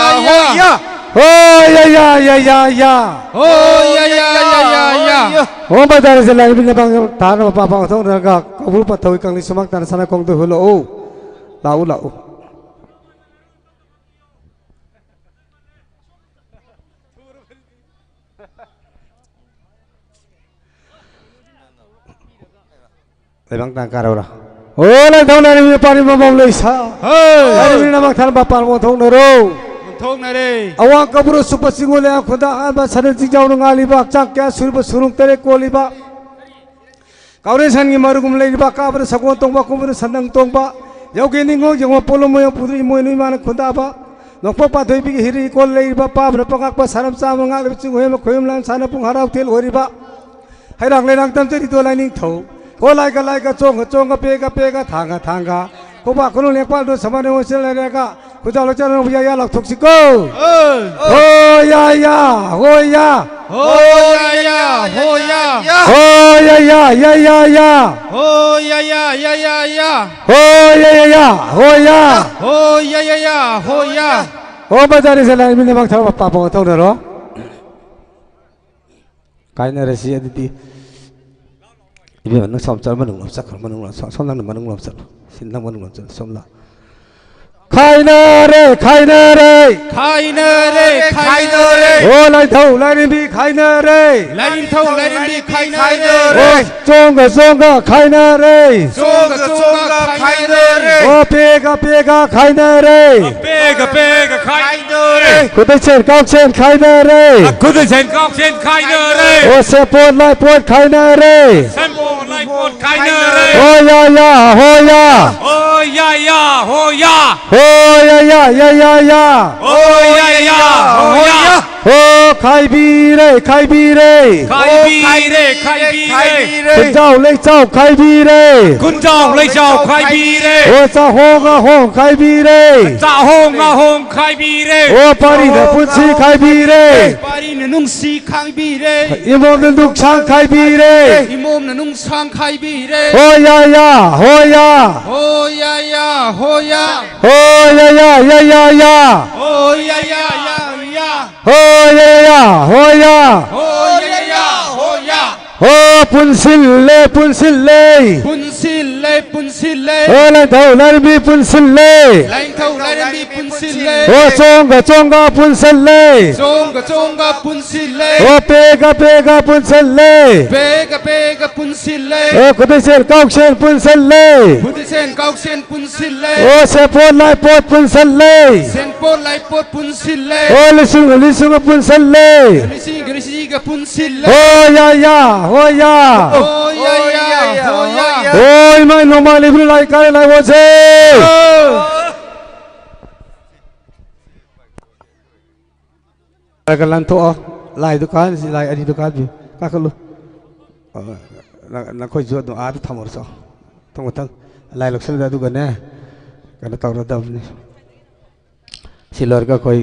ꯍꯣꯏ ꯌꯥ꯫ ꯍꯣꯏ ꯌꯥ ꯌꯥ ꯌꯥ ꯌꯥ ꯌꯥ꯫ ꯍꯣꯏ ꯌꯥ ꯌꯥ ꯌꯥ ꯌꯥ ꯌꯥ꯫ ꯍꯣ ꯃꯗꯥꯅ ꯁꯦ ꯂꯥꯏꯔꯦꯝꯕꯤ ꯅꯃꯥꯛ ꯊꯥꯔ ꯃꯄꯥ ꯄꯥꯡꯊꯣꯛꯅꯔꯒ ꯀꯧꯕ꯭ꯔꯨ ꯄꯟꯊꯧꯒꯤ ꯀꯪꯂꯩ ꯁꯨꯃꯥꯡ ꯇꯥꯅ ꯁꯅꯥ ꯈꯣꯡꯗꯣꯏ ꯍꯨꯜꯂꯛꯎ꯫ ꯂꯥꯛꯎ, ꯂꯥꯛꯎ꯫ ꯂꯩꯕꯥꯛ ꯇꯥꯡ ꯀꯥꯔꯧꯔꯥ? ꯑꯣ, ꯂꯥꯏꯊꯧ ꯂꯥꯏꯔꯦꯝꯕꯤ ꯄꯥꯔꯤ ꯃꯃꯧ ꯂꯩꯁꯥ꯫ ꯍꯣꯏ꯫ ꯂꯥꯏꯔꯦꯝꯕꯤ ꯅꯃꯥꯛ ꯊꯥꯔ ꯃꯄꯥꯟ ꯑꯣꯟꯊꯣꯛꯅꯔꯣ꯫ ꯊꯣꯛꯅꯔꯦ꯫ ꯑꯋꯥꯡ ꯀꯕꯨꯔ ꯁꯨꯞꯄ ꯆꯤꯡꯉꯨ ꯂꯩꯌꯥꯡ ꯈꯨꯟꯗ ꯑꯍꯥꯟꯕ ꯁꯅꯜ ꯆꯤꯡꯖꯥꯎꯅ ꯉꯥꯜꯂꯤꯕ ꯍꯛꯆꯥꯡ ꯀꯌꯥ ꯁꯨꯔꯕ ꯁꯨꯔꯨꯡ ꯇꯔꯦꯠ ꯀꯣꯜꯂꯤꯕ ꯀꯥꯎꯔꯦꯟ ꯁꯟꯒꯤ ꯃꯔꯨꯒꯨꯝ ꯂꯩꯔꯤꯕ ꯀꯥꯕꯗ ꯁꯒꯣꯜ ꯇꯣꯡꯕ ꯀꯨꯝꯕꯗ ꯁꯟꯗꯪ ꯇꯣꯡꯕ ꯌꯧꯒꯦ ꯅꯤꯡꯉꯣ ꯌꯦꯡꯉꯣ ꯄꯣꯠꯂꯨꯝ ꯃꯣꯏ ꯄꯨꯗ꯭ꯔꯤ ꯏꯃꯣꯏꯅꯨ ꯏꯃꯥꯅ ꯈꯨꯟꯗꯥꯕ ꯅꯣꯡꯄꯣꯛ ꯄꯥꯟꯊꯣꯏꯕꯤꯒꯤ ꯍꯤꯔꯤ ꯏꯀꯣꯜ ꯂꯩꯔꯤꯕ ꯄꯥꯕꯅ ꯄꯉꯥꯛꯄ ꯁꯥꯔꯝ ꯆꯥꯕ ꯉꯥꯛꯂꯤꯕ ꯆꯤꯡꯍꯣꯏ ꯑꯃ ꯈꯣꯏꯕꯝ ꯂꯥꯟ ꯁꯥꯟꯅ ꯄꯨꯡ ꯍꯔꯥꯎ ꯊꯦꯜ ꯑꯣꯏꯔꯤꯕ ꯍꯩꯔꯥꯡ ꯂꯩꯔꯥꯡ ꯇꯝꯖꯔꯤꯗꯣ ꯂꯥꯏꯅꯤꯡꯊꯧ꯫ ꯍꯣ ꯂꯥꯏꯒ ꯂꯥꯏꯒ ꯆꯣꯡꯒ ꯆꯣꯡꯒ ꯄꯦꯒ ꯄꯦꯒ ꯊꯥꯡꯒ ꯊꯥꯡꯒ ꯈꯨꯕꯥꯛ ꯈꯨꯅꯨꯡ ꯂꯦꯡꯄꯥꯛꯗꯣ ꯁꯃꯥꯟ ꯑꯣꯏꯁꯤꯜ ꯂꯩꯔꯦꯒ ꯈꯨꯖꯥꯎ ꯂꯩꯆꯥꯎ ꯌꯥ ꯌꯥ ꯂꯥꯎꯊꯣꯛꯁꯤꯀꯣ꯫ ꯍꯣ ꯌꯥ ꯌꯥ ꯍꯣ ꯌꯥ꯫ ꯍꯣ ꯌꯥ ꯌꯥ ꯍꯣ ꯌꯥ꯫ ꯍꯣ ꯌꯥ ꯌꯥ ꯌꯥ ꯌꯥ ꯌꯥ꯫ ꯍꯣ ꯌꯥ ꯌꯥ ꯌꯥ ꯌꯥ ꯌꯥ꯫ ꯍꯣ ꯌꯥ ꯌꯥ ꯌꯥ ꯍꯣ ꯌꯥ꯫ ꯍꯣ ꯌꯥ ꯌꯥ ꯌꯥ ꯍꯣ ꯌꯥ꯫ ꯍꯣ ꯕꯖꯥꯔꯤꯁꯦ ꯂꯥꯏ ꯃꯤꯅ ꯃꯥꯡ ꯊꯕꯛ ꯄꯥꯄ ꯊꯧꯅꯔꯣ꯫ ꯀꯥꯏꯅꯔꯁꯤ ꯑꯗꯨꯗꯤ꯫ ꯏꯕꯦꯝꯃ, ꯅꯪ ꯁꯣꯝ ꯆꯠꯂꯣ, ꯃꯅꯨꯡ ꯂꯣꯝ ꯆꯠꯈ꯭ꯔꯣ, ꯃꯅꯨꯡ ꯂꯣꯝ, ꯁꯣꯝ, ꯁꯣꯝ ꯅꯪꯅ ꯃꯅꯨꯡ ꯂꯣꯝ ꯆꯠꯂꯣ꯫ ꯁꯤ ꯅꯪ ꯃꯅꯨꯡ ꯂꯣꯝ ꯆꯠꯂꯣ, ꯁꯣꯝ ꯂꯥꯛ꯫ ꯈꯥꯏꯅꯔꯦ, ꯈꯥꯏꯅꯔꯦ꯫ ꯈꯥꯏꯅꯔꯦ, ꯈꯥꯏꯅꯔꯦ꯫ ꯑꯣ, ꯂꯥꯏꯊꯧ, ꯂꯥꯏꯔꯦꯝꯕꯤ ꯈꯥꯏꯅꯔꯦ꯫ ꯂꯥꯏꯅꯤꯡꯊꯧ, ꯂꯥꯏꯔꯦꯝꯕꯤ ꯈꯥꯏꯅꯔꯦ꯫ ꯑꯣ, ꯆꯣꯡꯒ, ꯆꯣꯡꯒ ꯈꯥꯏꯅꯔꯦ꯫ ꯆꯣꯡꯒ, ꯆꯣꯡꯒ ꯈꯥꯏꯅꯔꯦ꯫ ꯑꯣ, ꯄꯦꯒ, ꯄꯦꯒ ꯈꯥꯏꯅꯔꯦ꯫ ꯄꯦꯒ, ꯄꯦꯒ ꯈꯥꯏꯅꯔꯦ꯫ ꯈꯨꯗꯩꯁꯦꯟ ꯀꯥꯎꯁꯦꯟ ꯈꯥꯏꯅꯔꯦ꯫ ꯈꯨꯗꯩꯁꯦꯟ ꯀꯥꯎꯁꯦꯟ ꯈꯥꯏꯅꯔꯦ꯫ ꯑꯣ, ꯁꯦꯄꯣꯠ ꯂꯥꯏꯄꯣꯠ ꯈꯥꯏꯅꯔꯦ꯫ ꯁꯦꯄꯣꯠ ꯂꯥꯏꯄꯣꯠ ꯈꯥꯏꯅꯔꯦ꯫ ꯍꯣ ꯌꯥ ꯌꯥ, ꯍꯣ ꯌꯥ꯫ ꯍꯣ ꯌꯥ ꯌꯥ, ꯍꯣ ꯌꯥ꯫ ꯍꯣ ꯌꯥ ꯌꯥ, ꯌꯥ ꯌꯥ ꯌꯥ꯫ ꯍꯣ ꯌꯥ ꯌꯥ, ꯍꯣ ꯌꯥ꯫ ꯍꯣ ꯈꯥꯏꯕꯤꯔꯦ, ꯈꯥꯏꯕꯤꯔꯦ꯫ ꯈꯥꯏꯕꯤꯔꯦ, ꯈꯥꯏꯕꯤꯔꯦ꯫ ꯈꯨꯟꯖꯥꯎ ꯂꯩꯆꯥꯎ ꯈꯥꯏꯕꯤꯔꯦ꯫ ꯈꯨꯟꯖꯥꯎ ꯂꯩꯆꯥꯎ ꯈꯥꯏꯕꯤꯔꯦ꯫ ꯍꯣ ꯆꯥꯍꯣꯡ ꯉꯥꯍꯣꯡ ꯈꯥꯏꯕꯤꯔꯦ꯫ ꯆꯥꯍꯣꯡ ꯉꯥꯍꯣꯡ ꯈꯥꯏꯕꯤꯔꯦ꯫ ꯍꯣ ꯄꯥꯔꯤꯅ ꯄꯨꯟꯁꯤ ꯈꯥꯏꯕꯤꯔꯦ꯫ ꯄꯥꯔꯤꯅ ꯅꯨꯡꯁꯤ ꯈꯥꯏꯕꯤꯔꯦ꯫ ꯏꯃꯣꯝꯅ ꯅꯨꯡꯁꯥꯡ ꯈꯥꯏꯕꯤꯔꯦ꯫ ꯏꯃꯣꯝꯅ ꯅꯨꯡꯁꯥꯡ ꯈꯥꯏꯕꯤꯔꯦ꯫ ꯍꯣ ꯌꯥ ꯌꯥ, ꯍꯣ ꯌꯥ꯫ ꯍꯣ ꯌꯥ ꯌꯥ, ꯍꯣ ꯌꯥ꯫ ꯍꯣ ꯌꯥ ꯌꯥ, ꯌꯥ ꯌꯥ ꯌꯥ꯫ ꯍꯣ ꯌꯥ ꯌꯥ, ꯌꯥ ꯌꯥ꯫ ꯍꯣ ꯌꯥ ꯌꯥ, ꯍꯣ ꯌꯥ꯫ ꯍꯣ ꯌꯥ ꯌꯥ, ꯍꯣ ꯌꯥ꯫ ꯍꯣ ꯄꯨꯟꯁꯤꯜꯂꯦ, ꯄꯨꯟꯁꯤꯜꯂꯦ꯫ ꯄꯨꯟꯁꯤꯜꯂꯦ꯫ ꯄꯨꯟꯁꯤꯜꯂꯦ꯫ ꯑꯣ ꯂꯥꯏꯊꯧ ꯂꯥꯏꯔꯦꯝꯕꯤ ꯄꯨꯟꯁꯤꯜꯂꯦ꯫ ꯂꯥꯏꯊꯧ ꯂꯥꯏꯔꯦꯝꯕꯤ ꯄꯨꯟꯁꯤꯜꯂꯦ꯫ ꯑꯣ ꯆꯣꯡꯒ ꯆꯣꯡꯒ ꯄꯨꯟꯁꯤꯜꯂꯦ꯫ ꯆꯣꯡꯒ ꯆꯣꯡꯒ ꯄꯨꯟꯁꯤꯜꯂꯦ꯫ ꯑꯣ ꯄꯦꯒ ꯄꯦꯒ ꯄꯨꯟꯁꯤꯜꯂꯦ꯫ ꯄꯦꯒ ꯄꯦꯒ ꯄꯨꯟꯁꯤꯜꯂꯦ꯫ ꯑꯣ ꯈꯨꯗꯩꯁꯦꯟ ꯀꯥꯎꯁꯦꯟ ꯄꯨꯟꯁꯤꯜꯂꯦ꯫ ꯈꯨꯗꯩꯁꯦꯟ ꯀꯥꯎꯁꯦꯟ ꯄꯨꯟꯁꯤꯜꯂꯦ꯫ ꯑꯣ ꯁꯦꯄꯣꯠ ꯂꯥꯏꯄꯣꯠ ꯄꯨꯟꯁꯤꯜꯂꯦ꯫ ꯁꯦꯄꯣꯠ ꯂꯥꯏꯄꯣꯠ ꯄꯨꯟꯁꯤꯜꯂꯦ꯫ ꯑꯣ ꯂꯤꯁꯤꯡ ꯂꯤꯁꯤꯡ ꯄꯨꯟꯁꯤꯜꯂꯦ꯫ ꯂꯤꯁꯤꯡ ꯂꯤꯁꯤꯡꯒ ꯄꯨꯟꯁꯤꯜꯂꯦ꯫ ꯍꯣ ꯌꯥ ꯌꯥ ꯍꯣ ꯌꯥ꯫ ꯍꯣ ꯌꯥ ꯌꯥ ꯍꯣ ꯌꯥ꯫ ꯍꯣꯏ ꯏꯃꯥ ꯅꯣꯡꯃꯥꯏ ꯂꯩꯕ꯭ꯔꯥ ꯂꯥꯏ ꯀꯥꯔꯦ ꯂꯥꯏ ꯑꯣꯟꯁꯦ꯫ ꯈꯔ ꯈꯔ ꯂꯥꯟꯊꯣꯛꯑꯣ꯫ ꯂꯥꯏ ꯗꯨꯀꯥꯟꯁꯤ, ꯂꯥꯏ ꯑꯅꯤ ꯗꯨꯀꯥꯟꯁꯤ ꯀꯥꯈꯠꯂꯨ꯫ ꯑ, ꯅ-, ꯅꯈꯣꯏꯁꯨ ꯑꯗꯨꯝ ꯑꯥꯗ ꯊꯝꯃꯨꯔꯣ ꯆꯣ꯫ ꯃꯊꯪ ꯃꯊꯪ ꯂꯥꯏ ꯂꯧꯁꯤꯜꯂꯗ ꯑꯗꯨꯒꯅꯦ ꯀꯩꯅꯣ ꯇꯧꯔꯗꯕꯅꯤ꯫ ꯁꯤ ꯂꯣꯏꯔꯒ ꯑꯩꯈꯣꯏ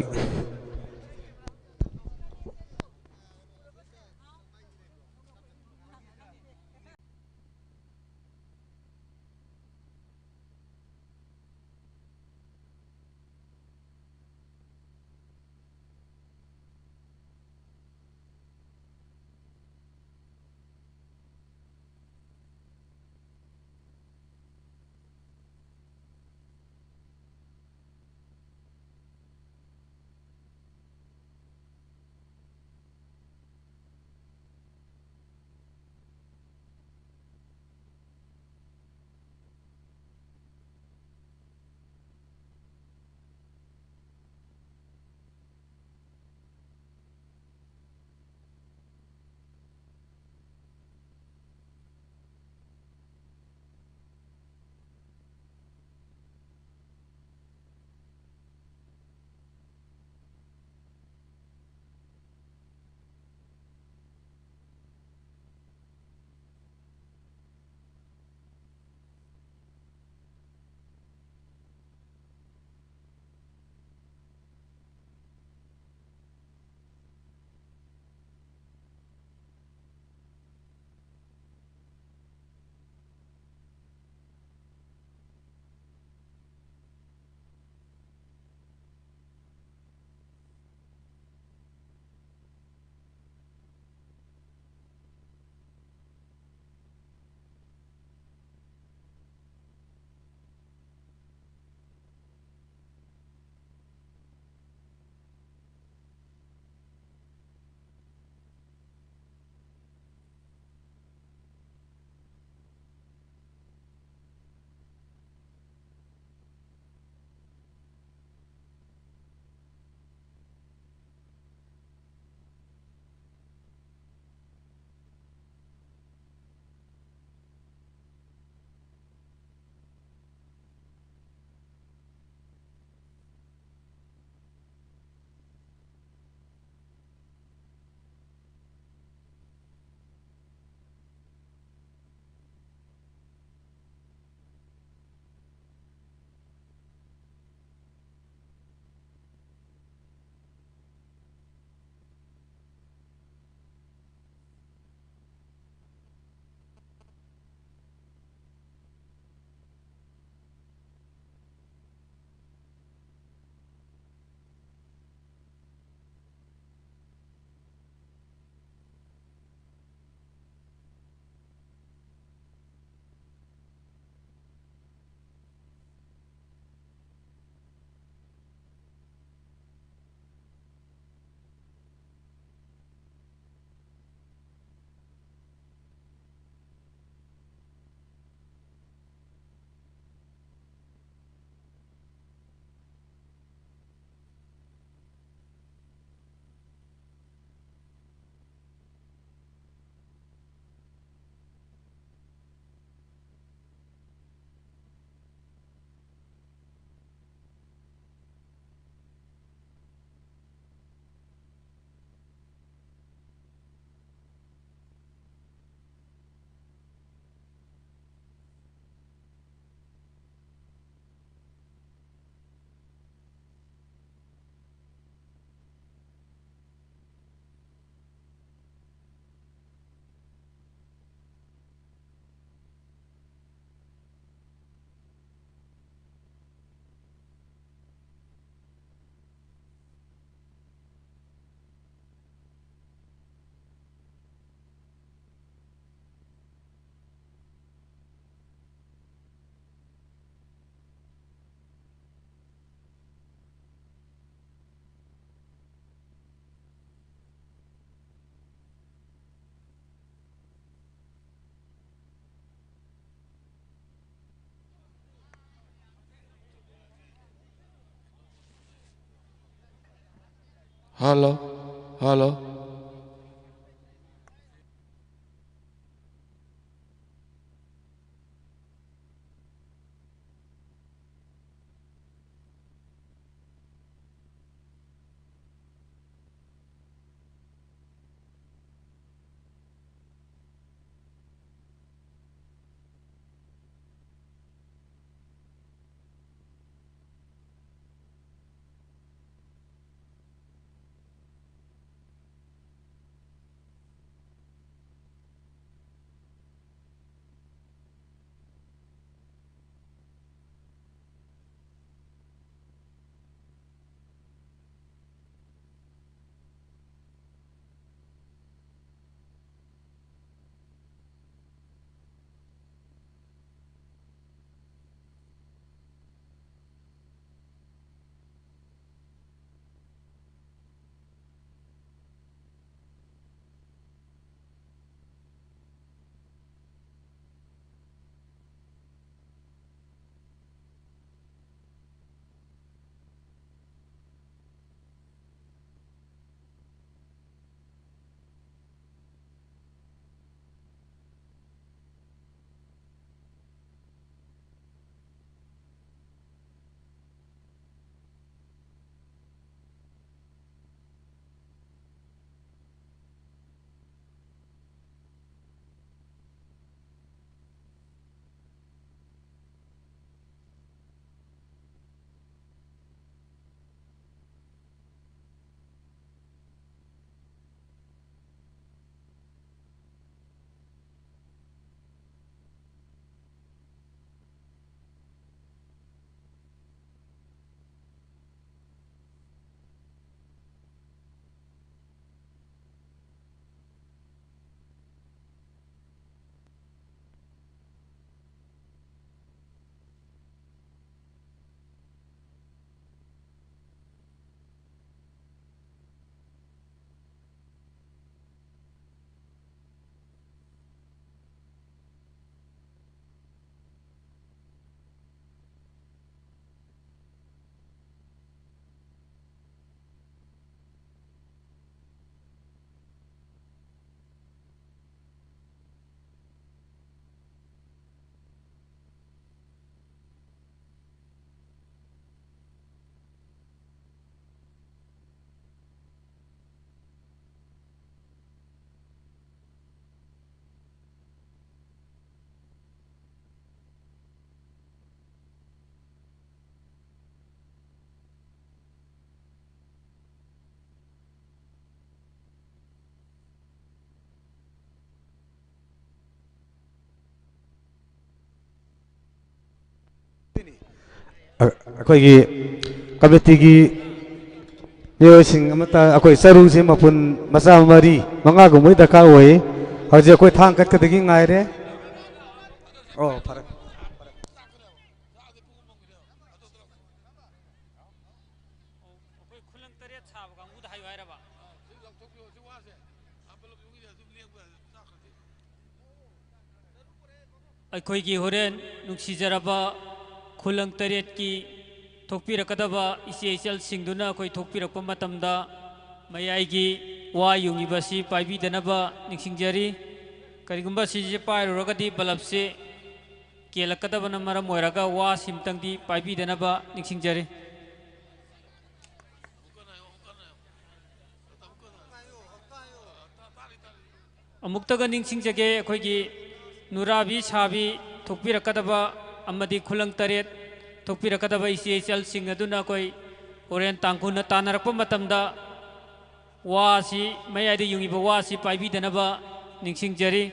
Hello, hello. ꯑꯩꯈꯣꯏꯒꯤ ꯀꯃꯤꯇꯤꯒꯤ ꯃꯤꯑꯣꯏꯁꯤꯡ ꯑꯃꯇ, ꯑꯩꯈꯣꯏ ꯆꯔꯨꯁꯦ ꯃꯄꯨꯟ ꯃꯆꯥ ꯃꯔꯤ ꯃꯉꯥꯒꯨꯝꯕꯒꯤ ꯗꯔꯀꯥꯔ ꯑꯣꯏ꯫ ꯍꯧꯖꯤꯛ ꯑꯩꯈꯣꯏ ꯊꯥꯡ ꯀꯠꯀꯗꯒꯤ ꯉꯥꯏꯔꯦ꯫ ꯑꯣ, ꯐꯔꯦ꯫ ꯑꯩꯈꯣꯏ ꯈꯨꯂꯪ ꯇꯔꯦꯠ ꯁꯥꯕ ꯀꯥꯡꯕꯨꯗ ꯍꯥꯏꯌꯨ ꯍꯥꯏꯔꯕ? ꯑꯩꯈꯣꯏꯒꯤ ꯍꯣꯔꯦꯟ ꯅꯨꯡꯁꯤꯖꯔꯕ ꯈꯨꯂꯪ ꯇꯔꯦꯠꯀꯤ ꯊꯣꯛꯄꯤꯔꯛꯀꯗꯕ ꯏꯆꯦ ꯏꯆꯜꯁꯤꯡꯗꯨꯅ ꯑꯩꯈꯣꯏ ꯊꯣꯛꯄꯤꯔꯛꯄ ꯃꯇꯝꯗ ꯃꯌꯥꯏꯒꯤ ꯋꯥ ꯌꯨꯡꯉꯤꯕ ꯑꯁꯤ ꯄꯥꯏꯕꯤꯗꯅꯕ ꯅꯤꯡꯁꯤꯡꯖꯔꯤ꯫ ꯀꯔꯤꯒꯨꯝꯕ ꯁꯤꯁꯦ ꯄꯥꯏꯔꯨꯔꯒꯗꯤ ꯕꯂꯞꯁꯦ ꯀꯦꯜꯂꯛꯀꯗꯕꯅ ꯃꯔꯝ ꯑꯣꯏꯔꯒ ꯋꯥ ꯁꯤꯝꯇꯪꯗꯤ ꯄꯥꯏꯕꯤꯗꯅꯕ ꯅꯤꯡꯁꯤꯡꯖꯔꯤ꯫ ꯑꯃꯨꯛꯇꯒ ꯅꯤꯡꯁꯤꯡꯖꯒꯦ, ꯑꯩꯈꯣꯏꯒꯤ ꯅꯨꯔꯥꯕꯤ ꯁꯥꯕꯤ ꯊꯣꯛꯄꯤꯔꯛꯀꯗꯕ ꯑꯃꯗꯤ ꯈꯨꯂꯪ ꯇꯔꯦꯠ ꯊꯣꯛꯄꯤꯔꯛꯀꯗꯕ ꯏꯆꯦ ꯏꯆꯜꯁꯤꯡ ꯑꯗꯨꯅ ꯑꯩꯈꯣꯏ ꯍꯣꯔꯦꯟ ꯇꯥꯡꯈꯨꯜꯅ ꯇꯥꯟꯅꯔꯛꯄ ꯃꯇꯝꯗ ꯋꯥꯁꯤ, ꯃꯌꯥꯏꯗ ꯌꯨꯡꯉꯤꯕ ꯋꯥꯁꯤ ꯄꯥꯏꯕꯤꯗꯅꯕ ꯅꯤꯡꯁꯤꯡꯖꯔꯤ꯫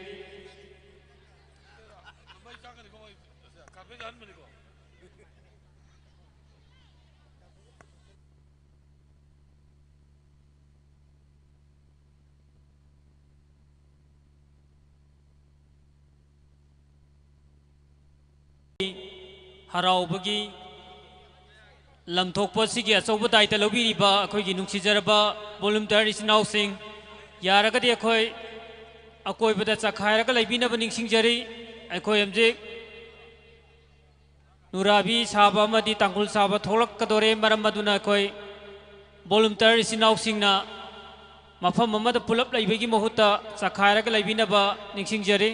ꯍꯔꯥꯎꯕꯒꯤ ꯂꯝꯊꯣꯛꯄ ꯑꯁꯤꯒꯤ ꯑꯆꯧꯕ ꯗꯥꯏꯇ ꯂꯧꯕꯤꯔꯤꯕ ꯑꯩꯈꯣꯏꯒꯤ ꯅꯨꯡꯁꯤꯖꯔꯕ volunteer ꯏꯆꯤꯟ ꯏꯅꯥꯎꯁꯤꯡ, ꯌꯥꯔꯒꯗꯤ ꯑꯩꯈꯣꯏ ꯑꯀꯣꯏꯕꯗ ꯆꯈꯥꯏꯔꯒ ꯂꯩꯕꯤꯅꯕ ꯅꯤꯡꯁꯤꯡꯖꯔꯤ꯫ ꯑꯩꯈꯣꯏ ꯍꯧꯖꯤꯛ ꯅꯨꯔꯥꯕꯤ ꯁꯥꯕ ꯑꯃꯗꯤ ꯇꯥꯡꯈꯨꯜ ꯁꯥꯕ ꯊꯣꯛꯂꯛꯀꯗꯣꯔꯦ꯫ ꯃꯔꯝ ꯑꯗꯨꯅ ꯑꯩꯈꯣꯏ volunteer ꯏꯆꯤꯟ ꯏꯅꯥꯎꯁꯤꯡꯅ ꯃꯐꯝ ꯑꯃꯗ ꯄꯨꯂꯞ ꯂꯩꯕꯒꯤ ꯃꯍꯨꯠꯇ ꯆꯈꯥꯏꯔꯒ ꯂꯩꯕꯤꯅꯕ ꯅꯤꯡꯁꯤꯡꯖꯔꯤ꯫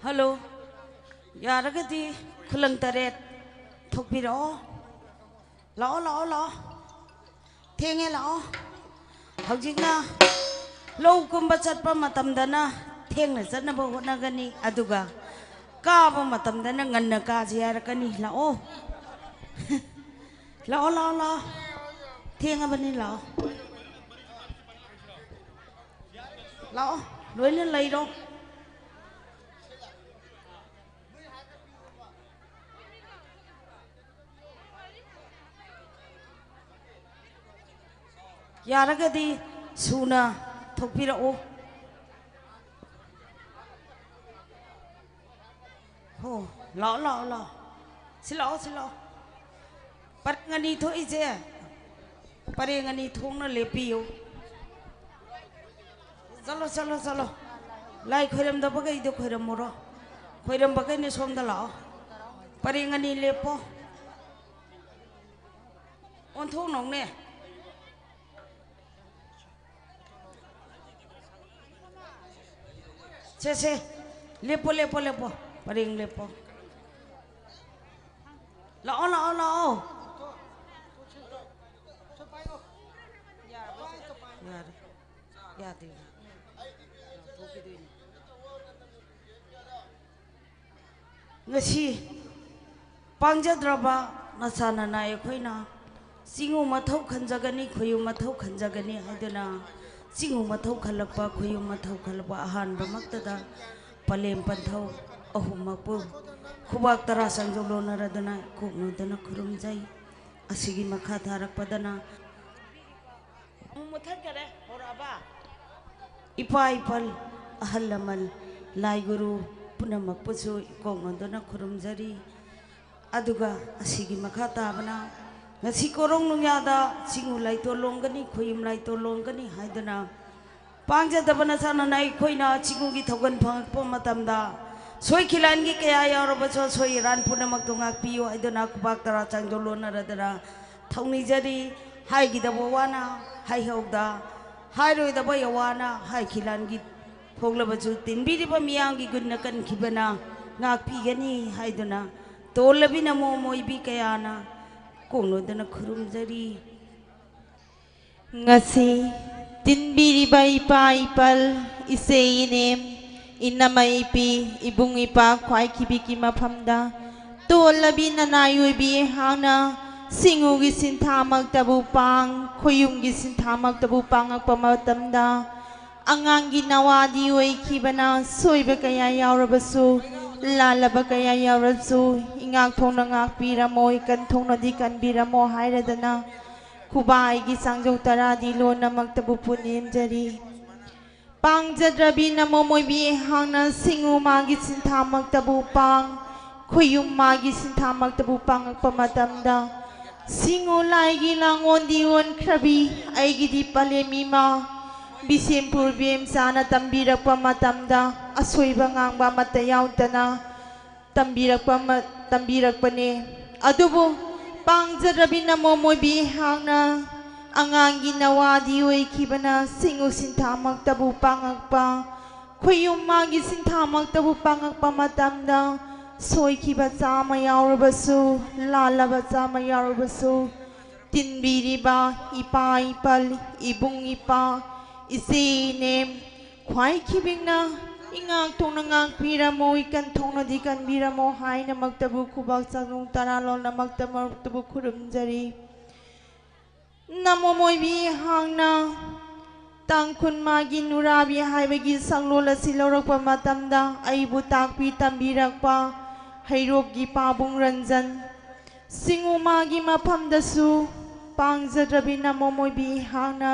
ꯍꯜꯂꯣ, ꯌꯥꯔꯒꯗꯤ ꯈꯨꯂꯪ ꯇꯔꯦꯠ ꯊꯣꯛꯄꯤꯔꯛꯑꯣ꯫ ꯂꯥꯛꯑꯣ, ꯂꯥꯛꯑꯣ, ꯂꯥꯛꯑꯣ꯫ ꯊꯦꯡꯉꯦ, ꯂꯥꯛꯑꯣ꯫ ꯍꯧꯖꯤꯛꯅ ꯂꯧ ꯀꯨꯝꯕ ꯆꯠꯄ ꯃꯇꯝꯗꯅ ꯊꯦꯡꯅ ꯆꯠꯅꯕ ꯍꯣꯠꯅꯒꯅꯤ, ꯑꯗꯨꯒ ꯀꯥꯕ ꯃꯇꯝꯗꯅ ꯉꯟꯅ ꯀꯥꯁꯤ ꯍꯥꯏꯔꯛꯀꯅꯤ꯫ ꯂꯥꯛꯑꯣ꯫ ꯂꯥꯛꯑꯣ, ꯂꯥꯛꯑꯣ, ꯂꯥꯛꯑꯣ꯫ ꯊꯦꯡꯉꯕꯅꯤ, ꯂꯥꯛꯑꯣ꯫ ꯂꯥꯛꯑꯣ, ꯂꯣꯏꯅ ꯂꯩꯔꯣ꯫ ꯌꯥꯔꯒꯗꯤ ꯁꯨꯅ ꯊꯣꯛꯄꯤꯔꯛꯎ꯫ ꯍꯣ, ꯂꯥꯛꯑꯣ, ꯂꯥꯛꯑꯣ, ꯂꯥꯛꯑꯣ꯫ ꯁꯤ ꯂꯥꯛꯑꯣ, ꯁꯤ ꯂꯥꯛꯑꯣ꯫ ꯄꯔꯦꯡ ꯑꯅꯤ ꯊꯣꯛꯏꯁꯦ, ꯄꯔꯦꯡ ꯑꯅꯤ ꯊꯣꯛꯅ ꯂꯦꯞꯄꯤꯌꯨ꯫ ꯆꯠꯂꯣ, ꯆꯠꯂꯣ, ꯆꯠꯂꯣ꯫ ꯂꯥꯏ ꯈꯣꯏꯔꯝꯗꯕꯈꯩꯗꯣ ꯈꯣꯏꯔꯝꯃꯨꯔꯣ꯫ ꯈꯣꯏꯔꯝꯕꯈꯩꯅ ꯁꯣꯝꯗ ꯂꯥꯛꯑꯣ꯫ ꯄꯔꯦꯡ ꯑꯅꯤ ꯂꯦꯞꯄꯣ꯫ ꯑꯣꯟꯊꯣꯛꯅꯧꯅꯦ꯫ ꯁꯦ, ꯁꯦ꯫ ꯂꯦꯞꯄꯣ, ꯂꯦꯞꯄꯣ, ꯂꯦꯞꯄꯣ꯫ ꯄꯔꯦꯡ ꯂꯦꯞꯄꯣ꯫ ꯂꯥꯛꯑꯣ, ꯂꯥꯛꯑꯣ, ꯂꯥꯛꯑꯣ꯫ ꯌꯥꯔꯦ꯫ ꯌꯥꯗꯦ꯫ ꯂꯥꯎꯊꯣꯛꯈꯤꯗꯣꯏꯅꯤ꯫ ꯉꯁꯤ ꯄꯥꯡꯖꯗ꯭ꯔꯕ ꯅꯆꯥ ꯅꯅꯥꯏ ꯑꯩꯈꯣꯏꯅ ꯆꯤꯡꯉꯨ ꯃꯊꯧ ꯈꯟꯖꯒꯅꯤ, ꯈꯣꯏꯌꯨ ꯃꯊꯧ ꯈꯟꯖꯒꯅꯤ ꯍꯥꯏꯗꯨꯅ ꯆꯤꯡꯉꯨ ꯃꯊꯧ ꯈꯜꯂꯛꯄ, ꯈꯣꯏꯌꯨ ꯃꯊꯧ ꯈꯜꯂꯛꯄ ꯑꯍꯥꯟꯕꯃꯛꯇꯗ ꯄꯂꯦꯝ ꯄꯟꯊꯧ ꯑꯍꯨꯝꯃꯛꯄꯨ ꯈꯨꯕꯥꯛ ꯇꯔꯥ ꯆꯥꯡꯖꯧ ꯂꯣꯟꯅꯔꯗꯨꯅ ꯀꯣꯛꯅꯗꯨꯅ ꯈꯨꯔꯨꯝꯖꯩ꯫ ꯑꯁꯤꯒꯤ ꯃꯈꯥ ꯇꯥꯔꯛꯄꯗꯅ ꯑꯃꯨꯛ ꯃꯨꯊꯠꯈꯔꯦ, ꯍꯧꯔꯛꯑꯕ? ꯏꯄꯥ ꯏꯄꯜ, ꯑꯍꯜ ꯂꯃꯟ, ꯂꯥꯏ ꯒꯨꯔꯨ ꯄꯨꯝꯅꯃꯛꯄꯨꯁꯨ ꯏꯀꯣꯛꯅꯗꯨꯅ ꯈꯨꯔꯨꯝꯖꯔꯤ꯫ ꯑꯗꯨꯒ ꯑꯁꯤꯒꯤ ꯃꯈꯥ ꯇꯥꯕꯅ ꯉꯁꯤ ꯀꯣꯔꯧ ꯅꯨꯡꯌꯥꯗ ꯆꯤꯡꯉꯨ ꯂꯥꯏꯇꯣꯟ ꯂꯣꯡꯒꯅꯤ, ꯈꯣꯌꯨꯝ ꯂꯥꯏꯇꯣꯟ ꯂꯣꯡꯒꯅꯤ ꯍꯥꯏꯗꯨꯅ ꯄꯥꯡꯖꯗꯕꯅ ꯁꯥꯟꯅꯅ ꯑꯩꯈꯣꯏꯅ ꯆꯤꯡꯉꯨꯒꯤ ꯊꯧꯒꯜ ꯐꯪꯉꯛꯄ ꯃꯇꯝꯗ ꯁꯣꯏ ꯈꯤꯂꯥꯟꯒꯤ ꯀꯌꯥ ꯌꯥꯎꯔꯕꯁꯨ ꯑꯁꯣꯏ ꯑꯔꯥꯟ ꯄꯨꯝꯅꯃꯛꯇꯨ ꯉꯥꯛꯄꯤꯌꯨ ꯍꯥꯏꯗꯨꯅ ꯈꯨꯕꯥꯛ ꯇꯔꯥ ꯆꯥꯡꯗꯣ ꯂꯣꯟꯅꯔꯗꯅ ꯊꯧꯅꯤꯖꯔꯤ꯫ ꯍꯥꯏꯈꯤꯗꯕ ꯋꯥꯅ ꯍꯥꯏꯍꯧꯗ ꯍꯥꯏꯔꯣꯏꯗꯕ ꯌꯥꯋꯥꯅ ꯍꯥꯏꯈꯤꯂꯥꯟꯒꯤ ꯊꯣꯛꯂꯕꯁꯨ, ꯇꯤꯟꯕꯤꯔꯤꯕ ꯃꯤꯌꯥꯝꯒꯤ ꯒꯨꯟꯅ ꯀꯟꯈꯤꯕꯅ ꯉꯥꯛꯄꯤꯒꯅꯤ ꯍꯥꯏꯗꯨꯅ ꯇꯣꯜꯂꯕꯤ ꯅꯃꯣ ꯃꯣꯏꯕꯤ ꯀꯌꯥꯅ ꯀꯣꯡꯅꯣꯗꯅ ꯈꯨꯔꯨꯝꯖꯔꯤ꯫ ꯉꯁꯤ ꯇꯤꯟꯕꯤꯔꯤꯕ ꯏꯄꯥ ꯏꯄꯜ, ꯏꯆꯦ ꯏꯅꯦꯝ, ꯏꯅꯝꯃ ꯏꯄꯤ, ꯏꯕꯨꯡ ꯏꯄꯥ ꯈ꯭ꯋꯥꯏꯈꯤꯕꯤꯒꯤ ꯃꯐꯝꯗ ꯇꯣꯜꯂꯕꯤ ꯅꯅꯥꯏ ꯑꯣꯏꯕꯤ ꯑꯩꯍꯥꯛꯅ ꯁꯤꯡꯎꯒꯤ ꯁꯤꯟꯊꯥꯃꯛꯇꯕꯨ ꯄꯥꯡ, ꯈꯣꯌꯨꯝꯒꯤ ꯁꯤꯟꯊꯥꯃꯛꯇꯕꯨ ꯄꯥꯡꯉꯛꯄ ꯃꯇꯝꯗ, ꯑꯉꯥꯡꯒꯤ ꯅꯋꯥꯗꯤ ꯑꯣꯏꯈꯤꯕꯅ ꯁꯣꯏꯕ ꯀꯌꯥ ꯌꯥꯎꯔꯕꯁꯨ, ꯂꯥꯜꯂꯕ ꯀꯌꯥ ꯌꯥꯎꯔꯁꯨ, ꯏꯉꯥꯛ ꯊꯣꯡꯅ ꯉꯥꯛꯄꯤꯔꯝꯃꯣ, ꯏꯀꯟ ꯊꯣꯡꯅꯗꯤ ꯀꯟꯕꯤꯔꯝꯃꯣ ꯍꯥꯏꯔꯗꯅ ꯈꯨꯕꯥꯏꯒꯤ ꯆꯥꯡꯖꯧ ꯇꯔꯥꯗꯤ ꯂꯣꯟꯅꯃꯛꯇꯕꯨ ꯄꯨꯅꯦꯝꯖꯔꯤ꯫ ꯄꯥꯡꯖꯗ꯭ꯔꯕꯤ ꯅꯃꯣ ꯃꯣꯏꯕꯤ ꯑꯩꯍꯥꯛꯅ ꯁꯤꯡꯎ ꯃꯥꯒꯤ ꯁꯤꯟꯊꯥꯃꯛꯇꯕꯨ ꯄꯥꯡ, ꯈꯣꯌꯨꯝ ꯃꯥꯒꯤ ꯁꯤꯟꯊꯥꯃꯛꯇꯕꯨ ꯄꯥꯡꯉꯛꯄ ꯃꯇꯝꯗ, ꯁꯤꯡꯎ ꯂꯥꯏꯒꯤ ꯂꯥꯡꯑꯣꯟꯗꯤ ꯑꯣꯟꯈ꯭ꯔꯕꯤ ꯑꯩꯒꯤꯗꯤ ꯄꯂꯦꯝ ꯏꯃꯥ ꯕꯤꯁꯦꯝꯄꯨꯔ ꯕꯦꯝꯆꯥꯅ ꯇꯝꯕꯤꯔꯛꯄ ꯃꯇꯝꯗ ꯑꯁꯣꯏꯕ ꯉꯥꯡꯕ ꯑꯃꯠꯇ ꯌꯥꯎꯗꯅ ꯇꯝꯕꯤꯔꯛꯄ ꯑꯃ-, ꯇꯝꯕꯤꯔꯛꯄꯅꯦ꯫ ꯑꯗꯨꯕꯨ ꯄꯥꯡꯖꯗ꯭ꯔꯕꯤ ꯅꯃꯣ ꯃꯣꯏꯕꯤ ꯑꯩꯍꯥꯛꯅ ꯑꯉꯥꯡꯒꯤ ꯅꯋꯥꯗꯤ ꯑꯣꯏꯈꯤꯕꯅ ꯁꯤꯡꯎ ꯁꯤꯟꯊꯥꯃꯛꯇꯕꯨ ꯄꯥꯡꯉꯛꯄ, ꯈꯣꯌꯨꯝ ꯃꯥꯒꯤ ꯁꯤꯟꯊꯥꯃꯛꯇꯕꯨ ꯄꯥꯡꯉꯛꯄ ꯃꯇꯝꯗ ꯁꯣꯏꯈꯤꯕ ꯆꯥꯝꯃ ꯌꯥꯎꯔꯕꯁꯨ, ꯂꯥꯜꯂꯕ ꯆꯥꯝꯃ ꯌꯥꯎꯔꯕꯁꯨ, ꯇꯤꯟꯕꯤꯔꯤꯕ ꯏꯄꯥ ꯏꯄꯜ, ꯏꯕꯨꯡ ꯏꯄꯥ, ꯏꯆꯦ ꯏꯅꯦꯝ, ꯈ꯭ꯋꯥꯏꯈꯤꯕꯤꯡꯅ ꯏꯉꯥꯛ ꯊꯣꯡꯅ ꯉꯥꯛꯄꯤꯔꯝꯃꯣ, ꯏꯀꯟ ꯊꯣꯡꯅꯗꯤ ꯀꯟꯕꯤꯔꯝꯃꯣ ꯍꯥꯏꯅꯃꯛꯇꯕꯨ ꯈꯨꯕꯥꯛ ꯆꯥꯡꯖꯣꯡ ꯇꯔꯥ ꯂꯣꯟꯅꯃꯛꯇꯃꯛꯇꯕꯨ ꯈꯨꯔꯨꯝꯖꯔꯤ꯫ ꯅꯃꯣ ꯃꯣꯏꯕꯤ ꯍꯥꯡꯅ ꯇꯥꯡꯈꯨꯜ ꯃꯥꯒꯤ ꯅꯨꯔꯥꯕꯤ ꯍꯥꯏꯕꯒꯤ ꯁꯛꯂꯣꯟ ꯑꯁꯤ ꯂꯧꯔꯛꯄ ꯃꯇꯝꯗ ꯑꯩꯕꯨ ꯇꯥꯛꯄꯤ ꯇꯝꯕꯤꯔꯛꯄ ꯍꯩꯔꯣꯛꯀꯤ ꯄꯥꯕꯨꯡ ꯔꯟꯖꯟ, ꯁꯤꯡꯎ ꯃꯥꯒꯤ ꯃꯐꯝꯗꯁꯨ ꯄꯥꯡꯖꯗ꯭ꯔꯕꯤ ꯅꯃꯣ ꯃꯣꯏꯕꯤ ꯍꯥꯡꯅ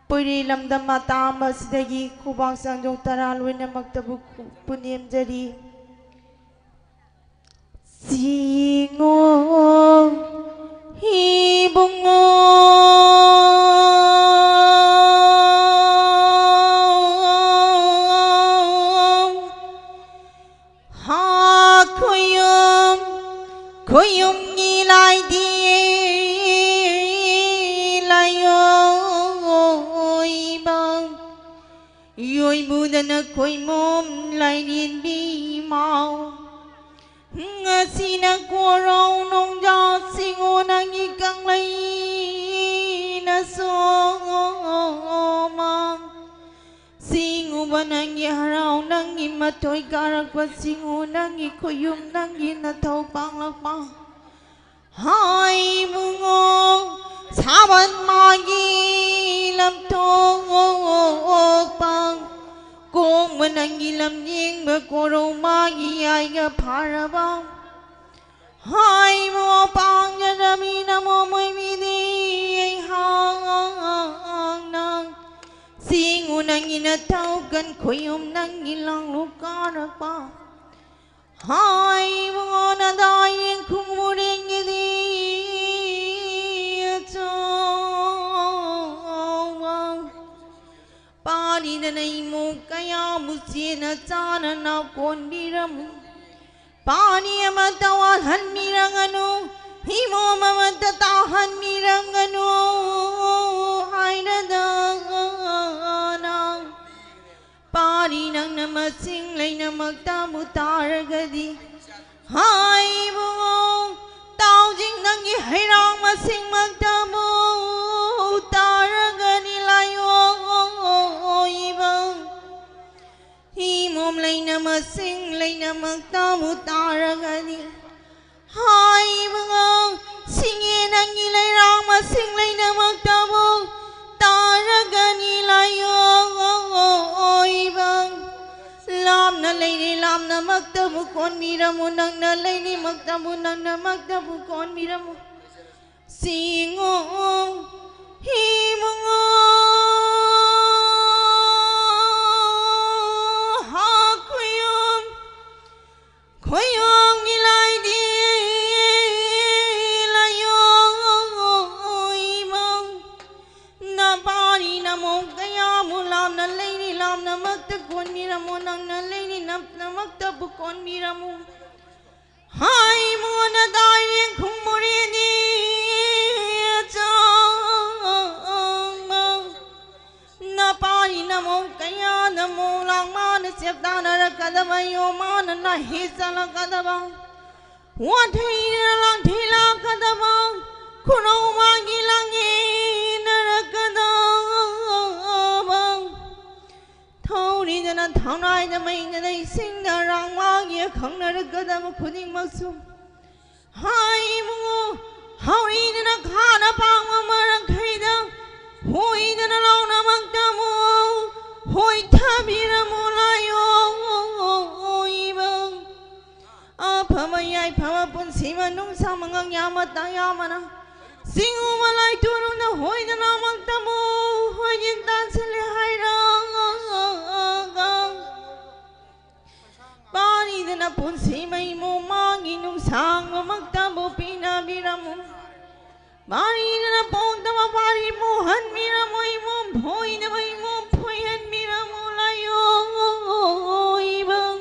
ꯄꯣꯏꯔꯩ ꯂꯝꯗꯝ ꯑꯇꯥꯝꯕ ꯑꯁꯤꯗꯒꯤ ꯈꯨꯕꯥꯛ ꯆꯥꯡꯖꯣꯡ ꯇꯔꯥ ꯂꯣꯏꯅꯃꯛꯇꯕꯨ ꯈꯨ-, ꯄꯨꯅꯦꯝꯖꯔꯤ꯫ ꯁꯤꯡꯎ ꯏꯕꯨꯡꯉꯣ, ꯍꯥ ꯈꯨꯌꯨꯝ, ꯈꯨꯌꯨꯝꯒꯤ ꯂꯥꯏꯗꯤ ꯂꯥꯏꯑꯣ꯫ ꯈꯣꯏꯃꯣꯝ ꯂꯥꯏꯔꯦꯟꯕꯤ ꯃꯥꯎ꯫ ꯉꯁꯤꯅ ꯀꯣꯔꯧ ꯅꯣꯡꯖꯥ ꯁꯤꯡꯉꯨ ꯅꯪꯒꯤ ꯀꯪꯂꯩꯅ ꯁꯣꯃ꯫ ꯁꯤꯡꯉꯨꯕ ꯅꯪꯒꯤ ꯍꯔꯥꯎ ꯅꯪꯒꯤ ꯃꯊꯣꯏ ꯀꯥꯔꯛꯄ ꯁꯤꯡꯉꯨ ꯅꯪꯒꯤ ꯈꯨꯌꯨꯝ ꯅꯪꯒꯤ ꯅꯊꯧ ꯄꯥꯡꯂꯛꯄ꯫ ꯍꯥꯏꯕꯨꯡꯉꯣ ꯁꯥꯕꯟ ꯃꯥꯒꯤ ꯂꯝꯊꯣꯛꯄ ꯀꯣꯡꯕ ꯅꯪꯒꯤ ꯂꯝꯌꯦꯡꯕ ꯀꯣꯔꯧ ꯃꯥꯒꯤ ꯌꯥꯏꯒ ꯐꯥꯔꯕ꯫ ꯍꯥꯏꯕꯨꯡꯉꯣ ꯄꯥꯡꯖꯔꯃꯤ ꯅꯃꯣ ꯃꯣꯏꯃꯤꯗꯤ ꯑꯩꯍꯥꯛꯅ ꯁꯤꯡꯉꯨ ꯅꯪꯒꯤ ꯅꯊꯧ ꯀꯟ ꯈꯨꯌꯨꯝ ꯅꯪꯒꯤ ꯂꯥꯡꯂꯨ ꯀꯥꯔꯛꯄ꯫ ꯍꯥꯏꯕꯨꯡꯉꯣ ꯅꯗꯥꯏ ꯌꯦꯡꯈꯨꯡ ꯃꯨꯔꯦꯡꯒꯤꯗꯤ ꯑꯆꯧꯕ ꯄꯥꯔꯤꯅ ꯅꯩꯃꯨ ꯀꯌꯥꯕꯨ ꯆꯦꯅ ꯆꯥꯅ ꯅꯥꯎ ꯀꯣꯟꯕꯤꯔꯝꯃꯨ꯫ ꯄꯥꯔꯤ ꯑꯃꯠꯇ ꯋꯥꯜꯍꯟꯕꯤꯔꯝꯒꯅꯨ, ꯍꯤꯃꯣꯝ ꯑꯃꯠꯇ ꯇꯥꯍꯟꯕꯤꯔꯝꯒꯅꯨ ꯍꯥꯏꯔꯗꯅ꯫ ꯄꯥꯔꯤ ꯅꯪꯅ ꯃꯁꯤꯡ ꯂꯩꯅꯃꯛꯇꯕꯨ ꯇꯥꯔꯒꯗꯤ, ꯍꯥꯏꯕꯨꯡꯉꯣ ꯇꯥꯎꯖꯤꯡ ꯅꯪꯒꯤ ꯍꯩꯔꯥꯡ ꯃꯁꯤꯡꯃꯛꯇꯕꯨ ꯇꯥꯔꯒꯗꯤ ꯂꯥꯏꯑꯣꯏꯕ꯫ ꯍꯤꯃꯣꯝ ꯂꯩꯅ ꯃꯁꯤꯡ ꯂꯩꯅꯃꯛꯇꯕꯨ ꯇꯥꯔꯒꯗꯤ, ꯍꯥꯏꯕꯨꯡꯉꯣ ꯁꯤꯡꯉꯦ ꯅꯪꯒꯤ ꯂꯩꯔꯥꯡ ꯃꯁꯤꯡ ꯂꯩꯅꯃꯛꯇꯕꯨ ꯇꯥꯔꯒꯅꯤ ꯂꯥꯏꯑꯣꯏꯕ꯫ ꯂꯥꯞꯅ ꯂꯩꯔꯦ ꯂꯥꯞꯅꯃꯛꯇꯕꯨ ꯀꯣꯟꯕꯤꯔꯝꯃꯨ, ꯅꯪꯅ ꯂꯩꯔꯤꯃꯛꯇꯕꯨ ꯅꯪꯅꯃꯛꯇꯕꯨ ꯀꯣꯟꯕꯤꯔꯝꯃꯨ꯫ ꯁꯤꯡꯉꯣ ꯍꯤꯃꯨꯡꯉꯣ ꯍꯥ ꯈꯨꯌꯨꯝ ꯈꯣꯏꯌꯣꯡꯒꯤ ꯂꯥꯏꯗꯤ ꯂꯥꯏꯑꯣꯏꯃꯪ꯫ ꯅꯄꯥꯔꯤ ꯅꯃꯣ ꯀꯌꯥꯕꯨ ꯂꯥꯞꯅ ꯂꯩꯔꯤ ꯂꯥꯞꯅꯃꯛꯇ ꯀꯣꯟꯕꯤꯔꯝꯃꯨ, ꯅꯪꯅ ꯂꯩꯔꯤ ꯅꯛꯅꯃꯛꯇꯕꯨ ꯀꯣꯟꯕꯤꯔꯝꯃꯨ꯫ ꯍꯥꯏꯃꯣꯅ ꯗꯥꯏꯔꯦꯛ ꯈꯨꯝꯃꯨꯔꯦꯅꯦ ꯆꯥꯡꯃ꯫ ꯅꯄꯥꯔꯤ ꯅꯃꯣ ꯀꯌꯥ ꯅꯃꯣ ꯂꯥꯡꯃ ꯆꯦꯞ ꯇꯥꯟꯅꯔꯛꯀꯗꯕ, ꯌꯣꯃꯥꯅ ꯅꯥꯍꯤ ꯆꯠꯂꯛꯀꯗꯕ, ꯋꯥꯊꯩꯅ ꯂꯥꯡꯊꯩ ꯂꯥꯛꯀꯗꯕ, ꯈꯨꯅꯧ ꯃꯥꯒꯤ ꯂꯥꯡꯉꯦꯅꯔꯛꯀꯗꯕ, ꯊꯧꯔꯤꯗꯅ ꯊꯧꯅꯥꯏꯗ ꯃꯩꯗꯅ ꯏꯁꯤꯡꯗ ꯑꯔꯥꯡ ꯃꯥꯒꯤ ꯈꯪꯅꯔꯛꯀꯗꯕ ꯈꯨꯗꯤꯡꯃꯛꯁꯨ, ꯍꯥꯏ ꯏꯕꯨꯡꯉꯣ, ꯍꯧꯔꯤꯗꯅ ꯈꯥꯅ ꯄꯥꯡꯕ ꯃꯔꯛꯈꯩꯗ, ꯍꯣꯏꯗꯅ ꯂꯥꯎꯅꯃꯛꯇꯕꯨ ꯍꯣꯏ ꯊꯥꯕꯤꯔꯝꯃꯨ ꯂꯥꯏꯑꯣ ꯏꯕꯨꯡ꯫ ꯑꯐꯕ ꯌꯥꯏꯐꯕ ꯄꯨꯟꯁꯤ ꯃꯅꯨꯡ ꯁꯥꯃꯉꯪ ꯌꯥꯝꯕ ꯇꯥ ꯌꯥꯝꯕꯅ, ꯆꯤꯡ ꯎꯕ ꯂꯥꯏꯇꯣꯔꯨꯝꯗ ꯍꯣꯏꯗꯅꯃꯛꯇꯕꯨ ꯍꯣꯏꯗꯤꯟ ꯇꯥꯟꯁꯤꯜꯂꯦ ꯍꯥꯏꯔꯒ, ꯄꯥꯔꯤꯗꯅ ꯄꯨꯟꯁꯤ ꯃꯩꯃꯨ ꯃꯥꯒꯤ ꯅꯨꯡꯁꯥꯡꯕꯃꯛꯇꯕꯨ ꯄꯤꯅꯕꯤꯔꯝꯃꯨ꯫ ꯄꯥꯔꯤꯗꯅ ꯄꯣꯛꯇꯕ ꯄꯥꯔꯤ ꯄꯣꯛꯍꯟꯕꯤꯔꯝꯃꯨ, ꯏꯃꯨꯡ ꯐꯣꯏꯗꯕ ꯏꯃꯨꯡ ꯐꯣꯏꯍꯟꯕꯤꯔꯝꯃꯨ ꯂꯥꯏꯑꯣ ꯏꯕꯨꯡ꯫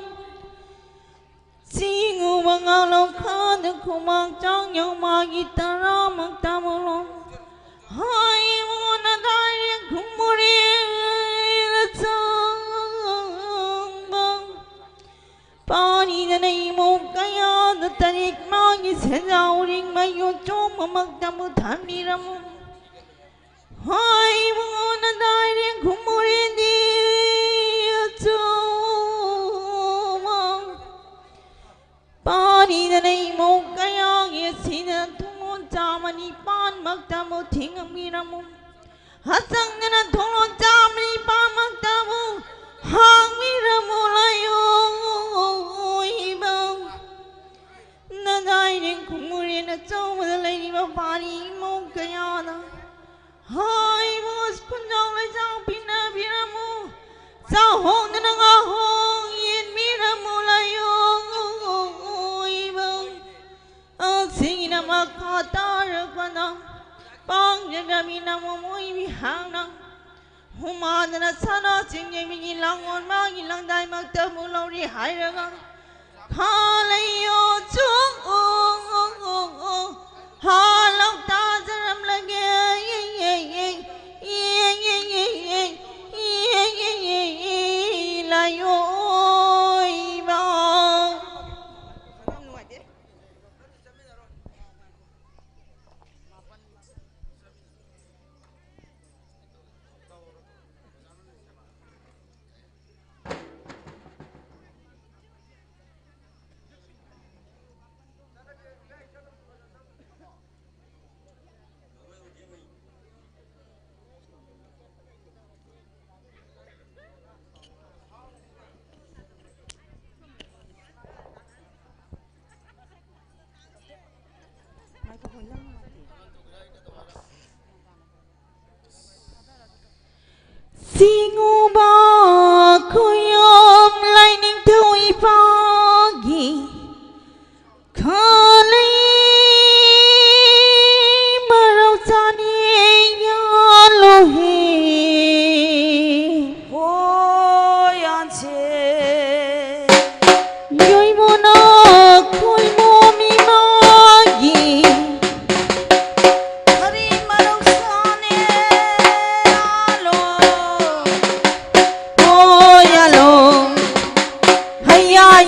ꯆꯤꯡ ꯎꯕ ꯉꯥꯂꯧ ꯈꯥꯗ ꯈꯨꯃꯥꯡ ꯆꯥꯡ ꯌꯧ ꯃꯥꯒꯤ ꯇꯔꯥꯃꯛꯇꯕꯨ ꯂꯣ꯫ ꯍꯥꯏ ꯏꯕꯨꯡꯉꯣ ꯅꯗꯥꯏꯔꯦ ꯈꯨꯝꯃꯨꯔꯦ ꯆꯪꯕ꯫ ꯄꯥꯔꯤꯗꯅ ꯏꯃꯨꯡ ꯀꯌꯥꯗ ꯇꯔꯦꯠ ꯃꯥꯒꯤ ꯁꯦꯟꯖꯥꯎ ꯔꯤꯡ ꯃꯌꯣꯟ ꯆꯣꯡꯕꯃꯛꯇꯕꯨ ꯊꯝꯕꯤꯔꯝꯃꯨ꯫ ꯍꯥꯏ ꯏꯕꯨꯡꯉꯣ ꯅꯗꯥꯏꯔꯦ ꯈꯨꯝꯃꯨꯔꯦꯗꯤ ꯑꯆꯧꯕ꯫ ꯄꯥꯔꯤꯗꯅ ꯏꯃꯨꯡ ꯀꯌꯥꯒꯤ ꯑꯁꯤꯗ ꯊꯣꯡꯂꯣꯟ ꯆꯥꯝꯃ ꯅꯤꯄꯥꯟꯃꯛꯇꯕꯨ ꯊꯤꯡꯉꯝꯕꯤꯔꯝꯃꯨ꯫ ꯍꯆꯪꯗꯅ ꯊꯣꯡꯂꯣꯟ ꯆꯥꯝꯃ ꯅꯤꯄꯥꯟꯃꯛꯇꯕꯨ ꯍꯥꯡꯕꯤꯔꯝꯃꯨ ꯂꯥꯏꯑꯣ ꯏꯕꯨꯡ꯫ ꯅꯗꯥꯏꯔꯦ ꯈꯨꯝꯃꯨꯔꯦꯟ ꯑꯆꯧꯕꯗ ꯂꯩꯔꯤꯕ ꯄꯥꯔꯤ ꯏꯃꯨꯡ ꯀꯌꯥꯗ ꯍꯥꯏꯕ ꯈꯨꯟꯖꯥꯎ ꯂꯩꯖꯥꯎ ꯄꯤꯅꯕꯤꯔꯝꯃꯨ꯫ ꯆꯥꯍꯣꯡꯗꯅ ꯉꯥꯍꯣꯡ ꯌꯦꯟꯕꯤꯔꯝꯃꯨ ꯂꯥꯏꯑꯣ ꯏꯕꯨꯡ꯫ ꯑꯁꯤꯅ ꯃꯈꯥ ꯇꯥꯔꯛꯄꯗ ꯄꯥꯡꯖꯔꯝꯃꯤ ꯅꯃꯣ ꯃꯣꯏꯕꯤ ꯍꯥꯡꯅ ꯍꯨꯃꯥꯗꯅ ꯁꯅꯥ ꯆꯤꯡꯖꯕꯤꯒꯤ ꯂꯥꯡꯒꯣꯜ ꯃꯥꯒꯤ ꯂꯪꯗꯥꯏꯃꯛꯇꯕꯨ ꯂꯧꯔꯤ ꯍꯥꯏꯔꯒ ꯈꯥ ꯂꯩꯌꯣ ꯆꯨ ꯍꯥ ꯂꯧ ꯇꯥꯖꯔꯝꯂꯒꯦ꯫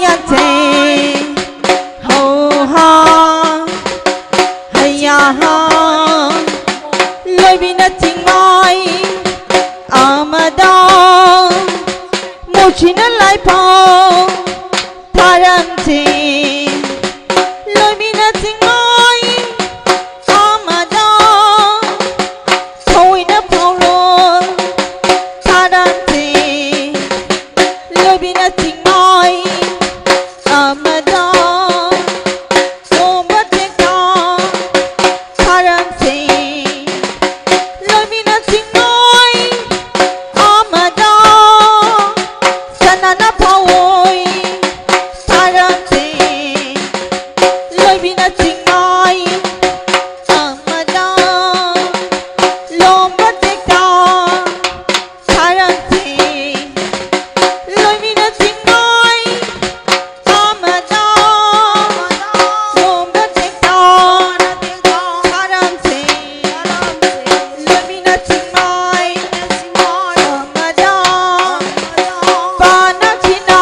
ꯌꯥꯟꯊꯦ꯫ ꯍꯧ ꯍꯥ, ꯍꯩꯌꯥ ꯍꯥ, ꯂꯣꯏꯕꯤꯅ ꯆꯤꯡꯃꯥꯏ ꯑꯃꯗ, ꯃꯨꯁꯤꯅ ꯂꯥꯏꯐꯥꯎ ꯊꯥꯔꯝꯁꯦ꯫ ꯂꯣꯏꯕꯤꯅ ꯆꯤꯡꯃꯥꯏ ꯑꯃꯗ, ꯊꯣꯏꯅ ꯐꯥꯎꯔꯣ ꯊꯥꯔꯝꯁꯦ꯫ ꯂꯣꯏꯕꯤꯅ ꯆꯤꯡꯃꯥꯏ ꯑꯃꯗ, ꯂꯣꯝꯕ ꯆꯦꯛꯇ ꯊꯥꯔꯝꯁꯦ꯫ ꯂꯣꯏꯕꯤꯅ ꯆꯤꯡꯃꯥꯏ ꯑꯃꯗ, ꯁꯅꯥꯅ ꯐꯥꯎꯑꯣꯏ ꯊꯥꯔꯝꯁꯦ꯫ ꯂꯣꯏꯕꯤꯅ ꯆꯤꯡꯃꯥꯏ ꯑꯃꯗ, ꯂꯣꯝꯕ ꯆꯦꯛꯇ ꯊꯥꯔꯝꯁꯦ꯫ ꯂꯣꯏꯕꯤꯅ ꯆꯤꯡꯃꯥꯏ ꯑꯃꯗ, ꯂꯣꯝꯕ ꯆꯦꯛꯇ ꯊꯥꯔꯝꯁꯦ꯫ ꯂꯣꯏꯕꯤꯅ ꯆꯤꯡꯃꯥꯏ ꯑꯃꯗ, ꯄꯥꯅ ꯈꯤꯅ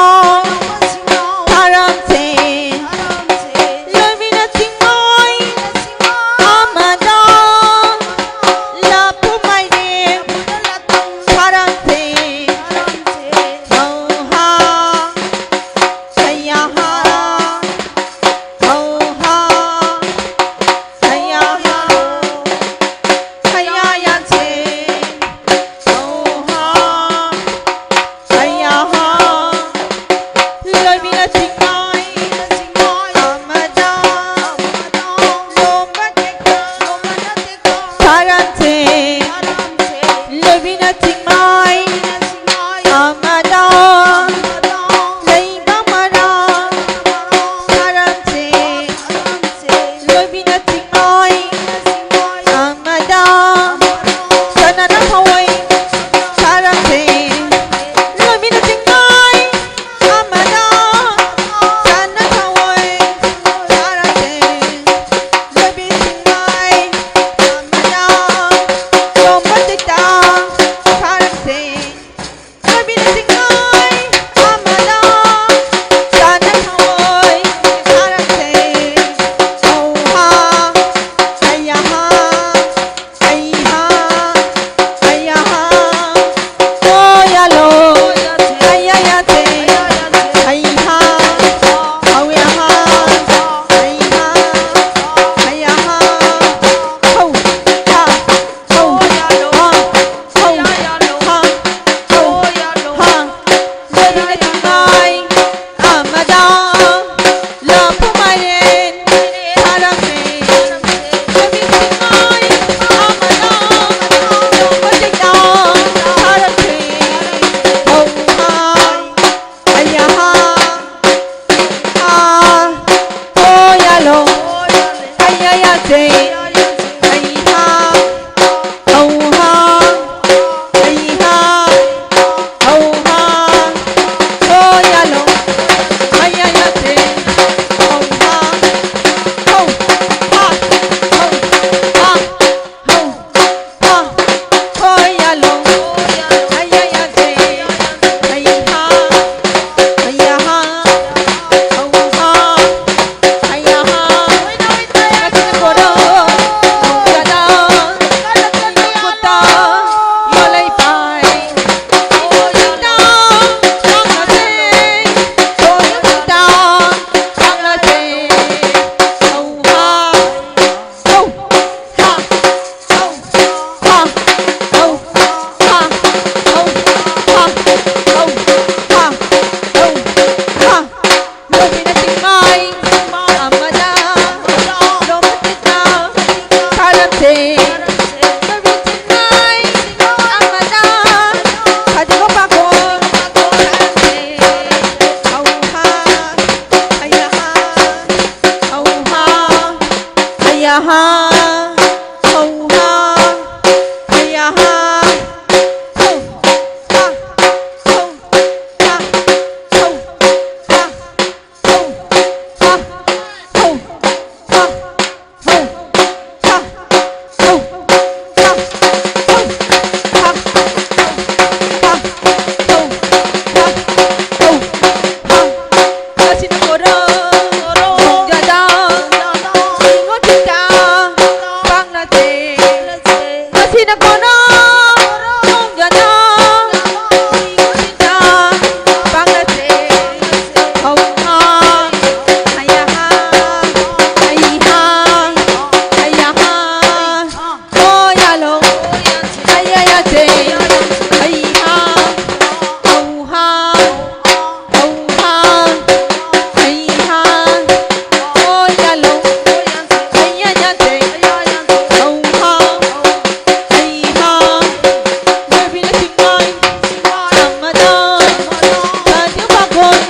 ꯑꯍꯥ, ꯍꯧ ꯍꯥ, ꯍꯩ ꯑꯍꯥ, ꯍꯧ ꯍꯥ, ꯍꯧ ꯍꯥ, ꯍꯧ ꯍꯥ, ꯍꯧ ꯍꯥ, ꯍꯧ ꯍꯥ, ꯍꯧ ꯍꯥ, ꯍꯧ ꯍꯥ, ꯍꯧ ꯍꯥ, ꯍꯧ ꯍꯥ, ꯍꯧ ꯍꯥ, ꯍꯧ ꯍꯥ꯫ ꯉꯁꯤꯅ ꯀꯣꯔꯣ, ꯅꯣꯡꯖꯥꯗ, ꯅꯤꯉꯣꯜ ꯆꯤꯡꯗ ꯄꯥꯡꯅꯁꯦ꯫ ꯉꯁꯤꯅ ꯀꯣꯔꯣ, ꯅꯣꯡꯖꯥꯗ, ꯅꯤꯉꯣꯜ ꯆꯤꯡꯗ ꯄꯥꯡꯅꯁꯦ꯫ ꯍꯧꯍꯥ, ꯍꯩꯍꯥ, ꯍꯩꯍꯥ, ꯍꯩꯍꯥ꯫ ꯍꯣ ꯌꯥꯂꯣ, ꯍꯩꯌꯥ ꯌꯥꯗꯦ, ꯍꯩꯍꯥ, ꯍꯧꯍꯥ, ꯍꯧꯍꯥ, ꯍꯩꯍꯥ, ꯍꯣ ꯌꯥꯂꯣ, ꯍꯩꯌꯥ ꯌꯥꯗꯦ, ꯍꯧꯍꯥ, ꯍꯩꯍꯥ, ꯂꯣꯏꯕꯤꯅ ꯆꯤꯡꯉꯥꯏ, ꯑꯃꯅ, ꯔꯥꯖ꯭ꯌ ꯄꯥꯈꯣꯟ,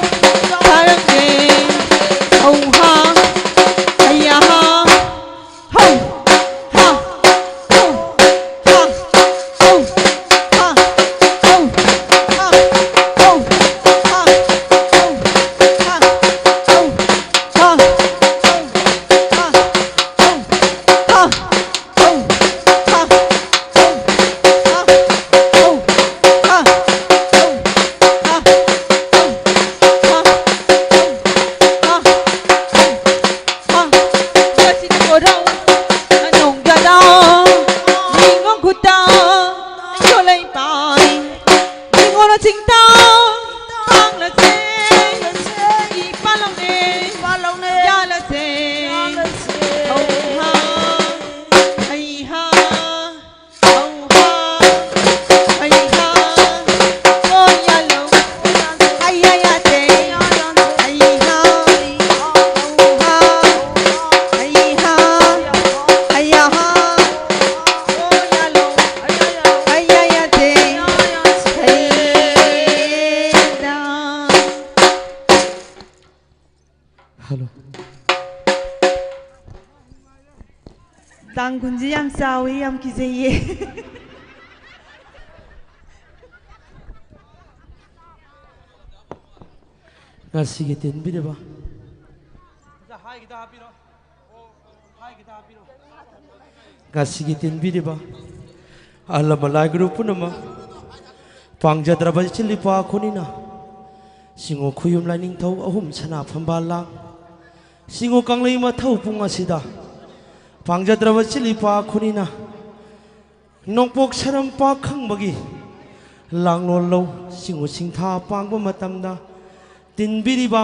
ꯊꯥꯔꯝꯒꯦ, ꯍꯧꯍꯥ, ꯍꯩꯌꯥꯍꯥ, ꯍꯧ! ꯍꯥ! ꯍꯧ! ꯍꯥ! ꯍꯧ! ꯍꯥ! ꯍꯧ! ꯍꯥ! ꯍꯧ! ꯍꯥ! ꯍꯧ! ꯍꯥ! ꯍꯧ! ꯍꯥ! ꯍꯧ! ꯍꯥ! ꯍꯧ! ꯍꯥ! ꯍꯧ! ꯍꯥ! ꯍꯧ! ꯍꯥ! ꯍꯧ! ꯍꯥ! ꯍꯧ! ꯍꯥ! ꯍꯧ! ꯍꯥ! ꯍꯥ! ꯍꯥ! ꯉꯁꯤꯗꯤ ꯀꯣꯔꯧ ꯅꯣꯡꯖꯥꯗ ꯅꯤꯉꯣꯜ ꯈꯨꯠꯇ ꯌꯣꯜꯂꯛꯏ ꯄꯥꯏ꯫ ꯅꯤꯉꯣꯜ ꯆꯤꯡꯗ ꯄꯥꯡꯂꯁꯦ꯫ ꯏꯄꯥ ꯂꯧꯅꯦ꯫ ꯏꯄꯥ ꯂꯧꯅꯦ꯫ ꯌꯥꯜꯂꯁꯦ꯫ ꯌꯥꯜꯂꯁꯦ꯫ ꯍꯧꯍꯥ, ꯍꯩꯍꯥ꯫ Hello. ꯇꯥꯡ ꯀꯨꯟꯁꯤ ꯌꯥꯝ ꯆꯥꯎꯏ, ꯌꯥꯝ ꯀꯤꯖꯩꯌꯦ꯫ ꯉꯁꯤꯒꯤ ꯇꯤꯟꯕꯤꯔꯤꯕ, ꯉꯁꯤꯒꯤ ꯇꯤꯟꯕꯤꯔꯤꯕ ꯑꯍꯜ ꯂꯃꯟ ꯂꯥꯏ ꯒꯨꯔꯨ ꯄꯨꯝꯅꯃꯛ, ꯄꯥꯡꯖꯗ꯭ꯔꯕ ꯏꯆꯤꯜ ꯏꯄꯥ ꯑꯩꯈꯣꯏꯅꯤꯅ ꯁꯤꯡꯉꯨ ꯈꯨꯌꯨꯝ ꯂꯥꯏꯅꯤꯡꯊꯧ ꯑꯍꯨꯝ ꯁꯅꯥ ꯐꯝꯕꯥꯜ ꯂꯥꯡ, ꯁꯤꯡꯉꯨ ꯀꯪꯂꯩ ꯃꯊꯧ ꯄꯨꯡ ꯑꯁꯤꯗ ꯄꯥꯡꯖꯗ꯭ꯔꯕ ꯏꯆꯤꯜ ꯏꯄꯥ ꯑꯩꯈꯣꯏꯅꯤꯅ ꯅꯣꯡꯄꯣꯛ ꯁꯔꯝ ꯄꯥꯛ ꯈꯪꯕꯒꯤ ꯂꯥꯡꯂꯣꯟ ꯂꯧ ꯁꯤꯡꯉꯨ ꯁꯤꯡꯊꯥ ꯄꯥꯡꯕ ꯃꯇꯝꯗ ꯇꯤꯟꯕꯤꯔꯤꯕ,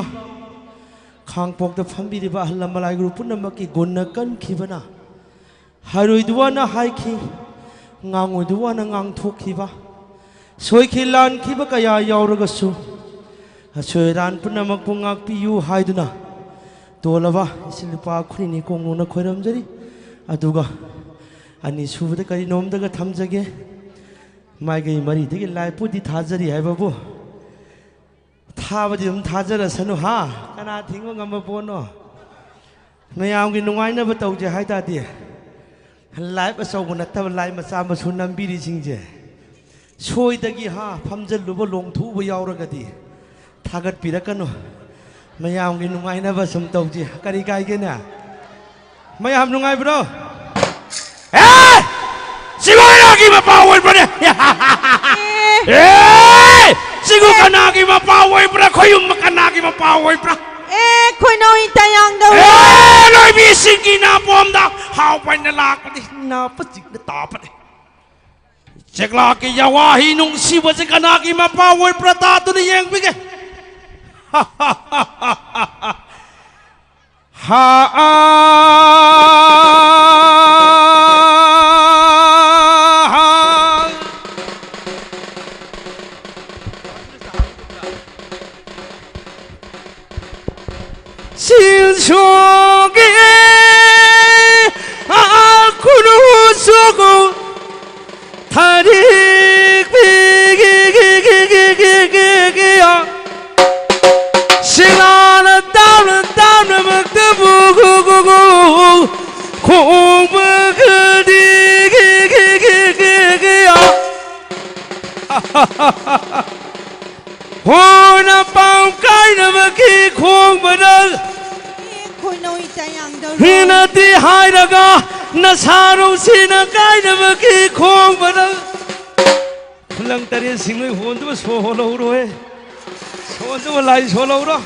ꯈꯥꯡꯄꯣꯛꯇ ꯐꯝꯕꯤꯔꯤꯕ ꯑꯍꯜ ꯂꯃꯟ ꯂꯥꯏ ꯒꯨꯔꯨ ꯄꯨꯝꯅꯃꯛꯀꯤ ꯒꯨꯟꯅ ꯀꯟꯈꯤꯕꯅ ꯍꯥꯏꯔꯣꯏꯗꯨ ꯋꯥꯅ ꯍꯥꯏꯈꯤ, ꯉꯥꯡꯉꯣꯏꯗꯨ ꯋꯥꯅ ꯉꯥꯡꯊꯣꯛꯈꯤꯕ, ꯁꯣꯏꯈꯤ ꯂꯥꯟꯈꯤꯕ ꯀꯌꯥ ꯌꯥꯎꯔꯒꯁꯨ ꯑꯁꯣꯏ ꯑꯔꯥꯟ ꯄꯨꯝꯅꯃꯛꯄꯨ ꯉꯥꯛꯄꯤꯌꯨ ꯍꯥꯏꯗꯨꯅ ꯇꯣꯜꯂꯕ ꯏꯆꯤꯜ ꯏꯄꯥ ꯈꯨꯅꯤꯅꯤ ꯀꯣꯡꯅꯣꯅ ꯈꯣꯏꯔꯝꯖꯔꯤ꯫ ꯑꯗꯨꯒ ꯑꯅꯤꯁꯨꯕꯗ ꯀꯔꯤꯅꯣꯝꯗꯒ ꯊꯝꯖꯒꯦ꯫ ꯃꯥꯏꯀꯩ ꯃꯔꯤꯗꯒꯤ ꯂꯥꯏꯄꯨꯗꯤ ꯊꯥꯖꯔꯤ ꯍꯥꯏꯕꯕꯨ ꯊꯥꯕꯗꯤ ꯑꯗꯨꯝ ꯊꯥꯖꯔꯁꯅꯨ ꯍꯥ, ꯀꯅꯥ ꯊꯤꯡꯕ ꯉꯝꯕ ꯄꯣꯠꯅꯣ? ꯃꯌꯥꯝꯒꯤ ꯅꯨꯡꯉꯥꯏꯅꯕ ꯇꯧꯁꯦ ꯍꯥꯏ ꯇꯥꯔꯗꯤ ꯂꯥꯏꯞ ꯑꯆꯧꯕ ꯅꯠꯇꯕ ꯂꯥꯏꯞ ꯃꯆꯥ ꯃꯁꯨ ꯅꯝꯕꯤꯔꯤꯁꯤꯡꯁꯦ ꯁꯣꯏꯗꯒꯤ ꯍꯥ ꯐꯝꯖꯜꯂꯨꯕ ꯂꯣꯡꯊꯣꯛꯎꯕ ꯌꯥꯎꯔꯒꯗꯤ ꯊꯥꯒꯠꯄꯤꯔꯛꯀꯅꯨ꯫ ꯃꯌꯥꯝꯒꯤ ꯅꯨꯡꯉꯥꯏꯅꯕ ꯁꯨꯝ ꯇꯧꯁꯤ꯫ ꯀꯔꯤ ꯀꯥꯏꯒꯦꯅꯦ? ꯃꯌꯥꯝ ꯅꯨꯡꯉꯥꯏꯕ꯭ꯔꯣ? ꯑꯦ! ꯁꯤꯕꯨ ꯀꯅꯥꯒꯤ ꯃꯄꯥ ꯑꯣꯏꯕ꯭ꯔꯅꯦ? ꯑꯦ! ꯁꯤꯕꯨ ꯀꯅꯥꯒꯤ ꯃꯄꯥ ꯑꯣꯏꯕ꯭ꯔꯥ? ꯈꯣꯏꯌꯨꯝꯕ ꯀꯅꯥꯒꯤ ꯃꯄꯥ ꯑꯣꯏꯕ꯭ꯔꯥ? ꯑꯦ, ꯈꯣꯏꯅꯧ ꯏꯇꯥ ꯌꯥꯡꯗꯧꯔꯦ꯫ ꯑꯦ, ꯂꯣꯏꯕꯤꯁꯤꯡꯒꯤ ꯅꯥꯄꯣꯝꯗ ꯍꯥꯎꯕ ꯑꯣꯏꯅ ꯂꯥꯛꯄꯅꯤ, ꯅꯥꯄ ꯆꯤꯛꯅ ꯇꯥꯕꯅꯤ꯫ ꯆꯦꯛꯂꯥꯛꯀꯤ ꯌꯥꯋꯥꯍꯤ ꯅꯨꯡꯁꯤꯕꯁꯤ ꯀꯅꯥꯒꯤ ꯃꯄꯥ ꯑꯣꯏꯕ꯭ꯔꯥ ꯇꯥꯗꯨꯅ ꯌꯦꯡꯕꯤꯒꯦ꯫ ꯍꯥ, ꯑꯥ, ꯍꯥ꯫ ꯁꯤꯜꯁꯣꯒꯤ ꯑꯥ ꯈꯨꯅꯨꯁꯨꯒꯨ ꯊꯥꯔꯤꯛ ꯄꯤꯒꯤ ꯁꯤꯂꯥꯅ ꯇꯥꯎꯅ ꯇꯥꯎꯅꯃꯛꯇꯕꯨ ꯈꯣꯡꯕ ꯍꯣ ꯅꯄꯥꯎ ꯀꯥꯏꯅꯕꯒꯤ ꯈꯣꯡꯕꯗ ꯑꯦ, ꯈꯣꯏꯅꯧ ꯏꯇꯥ ꯌꯥꯡꯗꯧꯔꯣ꯫ ꯍꯤꯡꯅꯗꯤ ꯍꯥꯏꯔꯒ ꯅꯁꯥꯔꯧꯁꯤꯅ ꯀꯥꯏꯅꯕꯒꯤ ꯈꯣꯡꯕꯗ ꯈꯨꯂꯪ ꯇꯔꯦꯠ ꯁꯤꯡꯂꯣꯏ ꯍꯣꯟꯗꯨꯕ ꯁꯣ ꯍꯣꯜꯍꯧꯔꯣꯏ꯫ ꯁꯣꯟꯗꯨꯕ ꯂꯥꯏ ꯁꯣꯜꯍꯧꯔꯣ꯫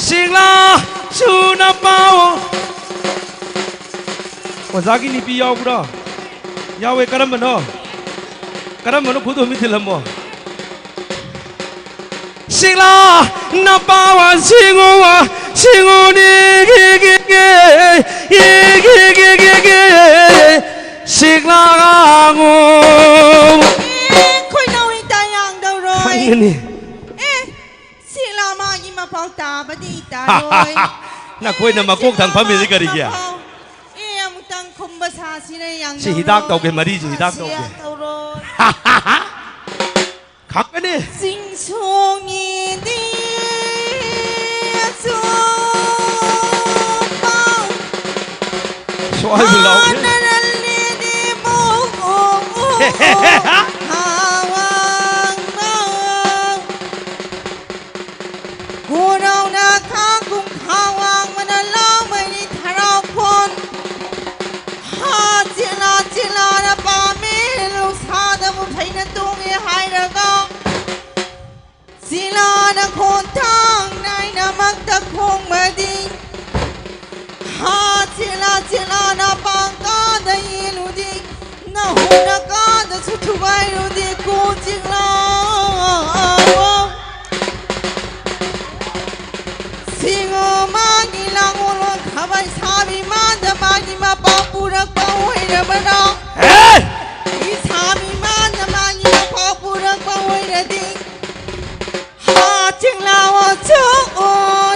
ꯁꯤꯡꯂꯥ ꯆꯨꯅ ꯄꯥꯎ꯫ ꯑꯣꯖꯥꯒꯤ ꯅꯨꯄꯤ ꯌꯥꯎꯕ꯭ꯔꯣ? ꯌꯥꯎꯋꯦ꯫ ꯀꯔꯝꯕꯅꯣ? ꯀꯔꯝꯕꯅꯣ? ꯈꯨꯗꯣꯝꯕꯤ ꯊꯤꯜꯂꯝꯃꯣ꯫ ꯁꯤꯡꯂꯥ ꯅꯄꯥꯋꯥ ꯁꯤꯡꯉꯨꯋꯥ ꯁꯤꯡꯉꯨꯅꯤ ꯒꯤ ꯒꯤ ꯒꯤ ꯒꯤ ꯒꯤ ꯒꯤ ꯒꯤ ꯒꯤ ꯁꯤꯡꯂꯥ ꯉꯥꯡꯉꯨ꯫ ꯑꯦ, ꯈꯣꯏꯅꯧ ꯏꯇꯥ ꯌꯥꯡꯗꯧꯔꯣꯏ꯫ ꯈꯪꯒꯅꯤ꯫ ꯑꯦ, ꯁꯤꯡꯂꯥ ꯃꯥꯒꯤ ꯃꯄꯥꯎ ꯇꯥꯕꯗꯤ ꯇꯥꯔꯣꯏ꯫ ꯅꯈꯣꯏꯅ ꯑꯦ, ꯃꯀꯣꯛ ꯊꯪ ꯁꯤꯡꯂꯥ ꯐꯝꯃꯤꯁꯤ ꯃꯥꯒꯤ ꯀꯔꯤꯒꯤ? ꯃꯄꯥꯎ꯫ ꯑꯦ, ꯑꯃꯨꯛꯇꯪ ꯈꯨꯝꯕ ꯁꯥꯁꯤꯅ ꯌꯥꯡꯗꯧꯔꯣꯏ꯫ ꯁꯤ ꯍꯤꯗꯥꯛ ꯇꯧꯒꯦ, ꯃꯔꯤꯁꯤ ꯍꯤꯗꯥꯛ ꯁꯤ ꯇꯧꯒꯦ꯫ ꯌꯥꯡꯗꯧꯔꯣꯏ꯫ ꯈꯪꯒꯅꯤ꯫ ꯆꯤꯡꯁꯣꯡꯒꯤꯗꯤ ꯑꯆꯨꯝꯕ ꯁ꯭ꯋꯥꯏꯕꯨ ꯂꯥꯎꯒꯦ꯫ ꯍꯥꯟꯅꯔꯜꯂꯤꯗꯤ ꯃꯣ-, ꯃꯣ-, ꯃꯣ-, ꯃꯣ-, ꯍꯥꯋꯥꯡ-, ꯃꯣ-, ꯈꯨꯅꯧꯅ ꯈꯥꯡ ꯀꯨꯡꯈꯥ ꯋꯥꯡꯃꯅ ꯂꯥꯎꯃꯩꯅꯤ ꯊꯔꯥꯎ ꯈꯣꯟ꯫ ꯍꯥ ꯆꯤꯂꯥ ꯆꯤꯂꯥꯅ ꯄꯥꯝꯃꯤ ꯂꯧꯁꯥꯗꯕꯨ ꯐꯩꯅ ꯇꯣꯡꯉꯦ ꯍꯥꯏꯔꯒ ꯆꯤꯂꯥꯅ ꯈꯣꯟꯊꯥꯡ ꯅꯥꯏꯅꯃꯛꯇ ꯈꯣꯡꯕꯗꯤ ꯍꯥ ꯆꯤꯂꯥ ꯆꯤꯂꯥꯅ ꯄꯥꯡꯀꯥꯗ ꯌꯦꯜꯂꯨꯗꯤ ꯅꯍꯨꯅ ꯀꯥꯗꯁꯨ ꯊꯨꯒꯥꯏꯔꯨꯗꯤ ꯀꯣ ꯆꯤꯂꯥ꯫ ꯁꯤꯡꯉꯣ ꯃꯥꯒꯤ ꯂꯥꯡꯉꯣꯜꯂꯣꯟ ꯈꯥꯕꯩ ꯁꯥꯕꯤ ꯃꯥꯗ ꯃꯥꯒꯤ ꯃꯄꯥ ꯄꯨꯔꯛꯄ ꯑꯣꯏꯔꯕꯅꯣ? ꯍꯦ! ꯏꯁꯥꯕꯤ ꯃꯥꯗ ꯃꯥꯒꯤ ꯃꯄꯥ ꯄꯨꯔꯛꯄ ꯑꯣꯏꯔꯗꯤ ꯍꯥ ꯆꯤꯡꯂꯥꯎ ꯆꯨ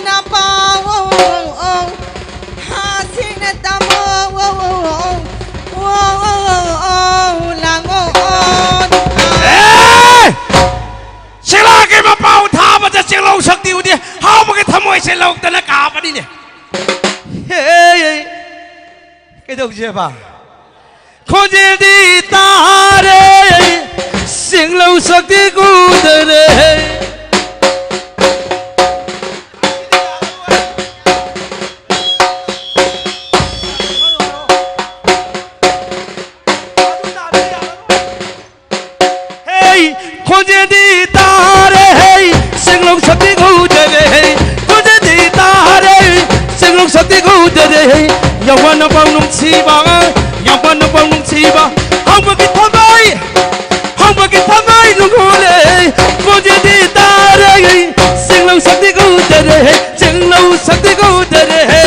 ꯅꯄꯥꯎ ꯍꯥ ꯁꯤꯡꯅ ꯇꯝꯃꯣ ꯂꯥꯡꯉꯣ꯫ ꯑꯦ! ꯆꯤꯡꯂꯥꯒꯤ ꯃꯄꯥꯎ ꯊꯥꯕꯗ ꯆꯤꯡꯂꯧ ꯁꯛꯇꯤ ꯎꯗꯦ꯫ ꯍꯥꯎꯕꯒꯤ ꯊꯃꯣꯏꯁꯦ ꯂꯧꯗꯅ ꯀꯥꯕꯅꯤꯅꯦ꯫ ꯍꯦ! ꯀꯩꯗꯧꯁꯦꯕ? ꯈꯣꯟꯖꯦꯜꯗꯤ ꯇꯥꯔꯦ, ꯆꯤꯡꯂꯧ ꯁꯛꯇꯤ ꯎꯗꯔꯦ꯫ ꯍꯦ, ꯈꯣꯟꯖꯦꯜꯗꯤ ꯇꯥꯔꯦ ꯍꯦ, ꯆꯤꯡꯂꯧ ꯁꯛꯇꯤ ꯎꯗꯔꯦ ꯍꯦ, ꯈꯣꯟꯖꯦꯜꯗꯤ ꯇꯥꯔꯦ, ꯆꯤꯡꯂꯧ ꯁꯛꯇꯤ ꯎꯗꯔꯦ ꯍꯦ꯫ ꯌꯥꯝ ꯋꯥꯅ ꯄꯥꯎ ꯅꯨꯡꯁꯤꯕ, ꯌꯥꯝ ꯋꯥꯅ ꯄꯥꯎ ꯅꯨꯡꯁꯤꯕ, ꯍꯧꯕꯒꯤ ꯊꯃꯣꯏ, ꯍꯧꯕꯒꯤ ꯊꯃꯣꯏ ꯅꯨꯡꯉꯣꯜꯂꯦ, ꯈꯣꯟꯖꯦꯜꯗꯤ ꯇꯥꯔꯦ, ꯆꯤꯡꯂꯧ ꯁꯛꯇꯤ ꯎꯗꯔꯦ ꯍꯦ, ꯆꯤꯡꯂꯧ ꯁꯛꯇꯤ ꯎꯗꯔꯦ ꯍꯦ꯫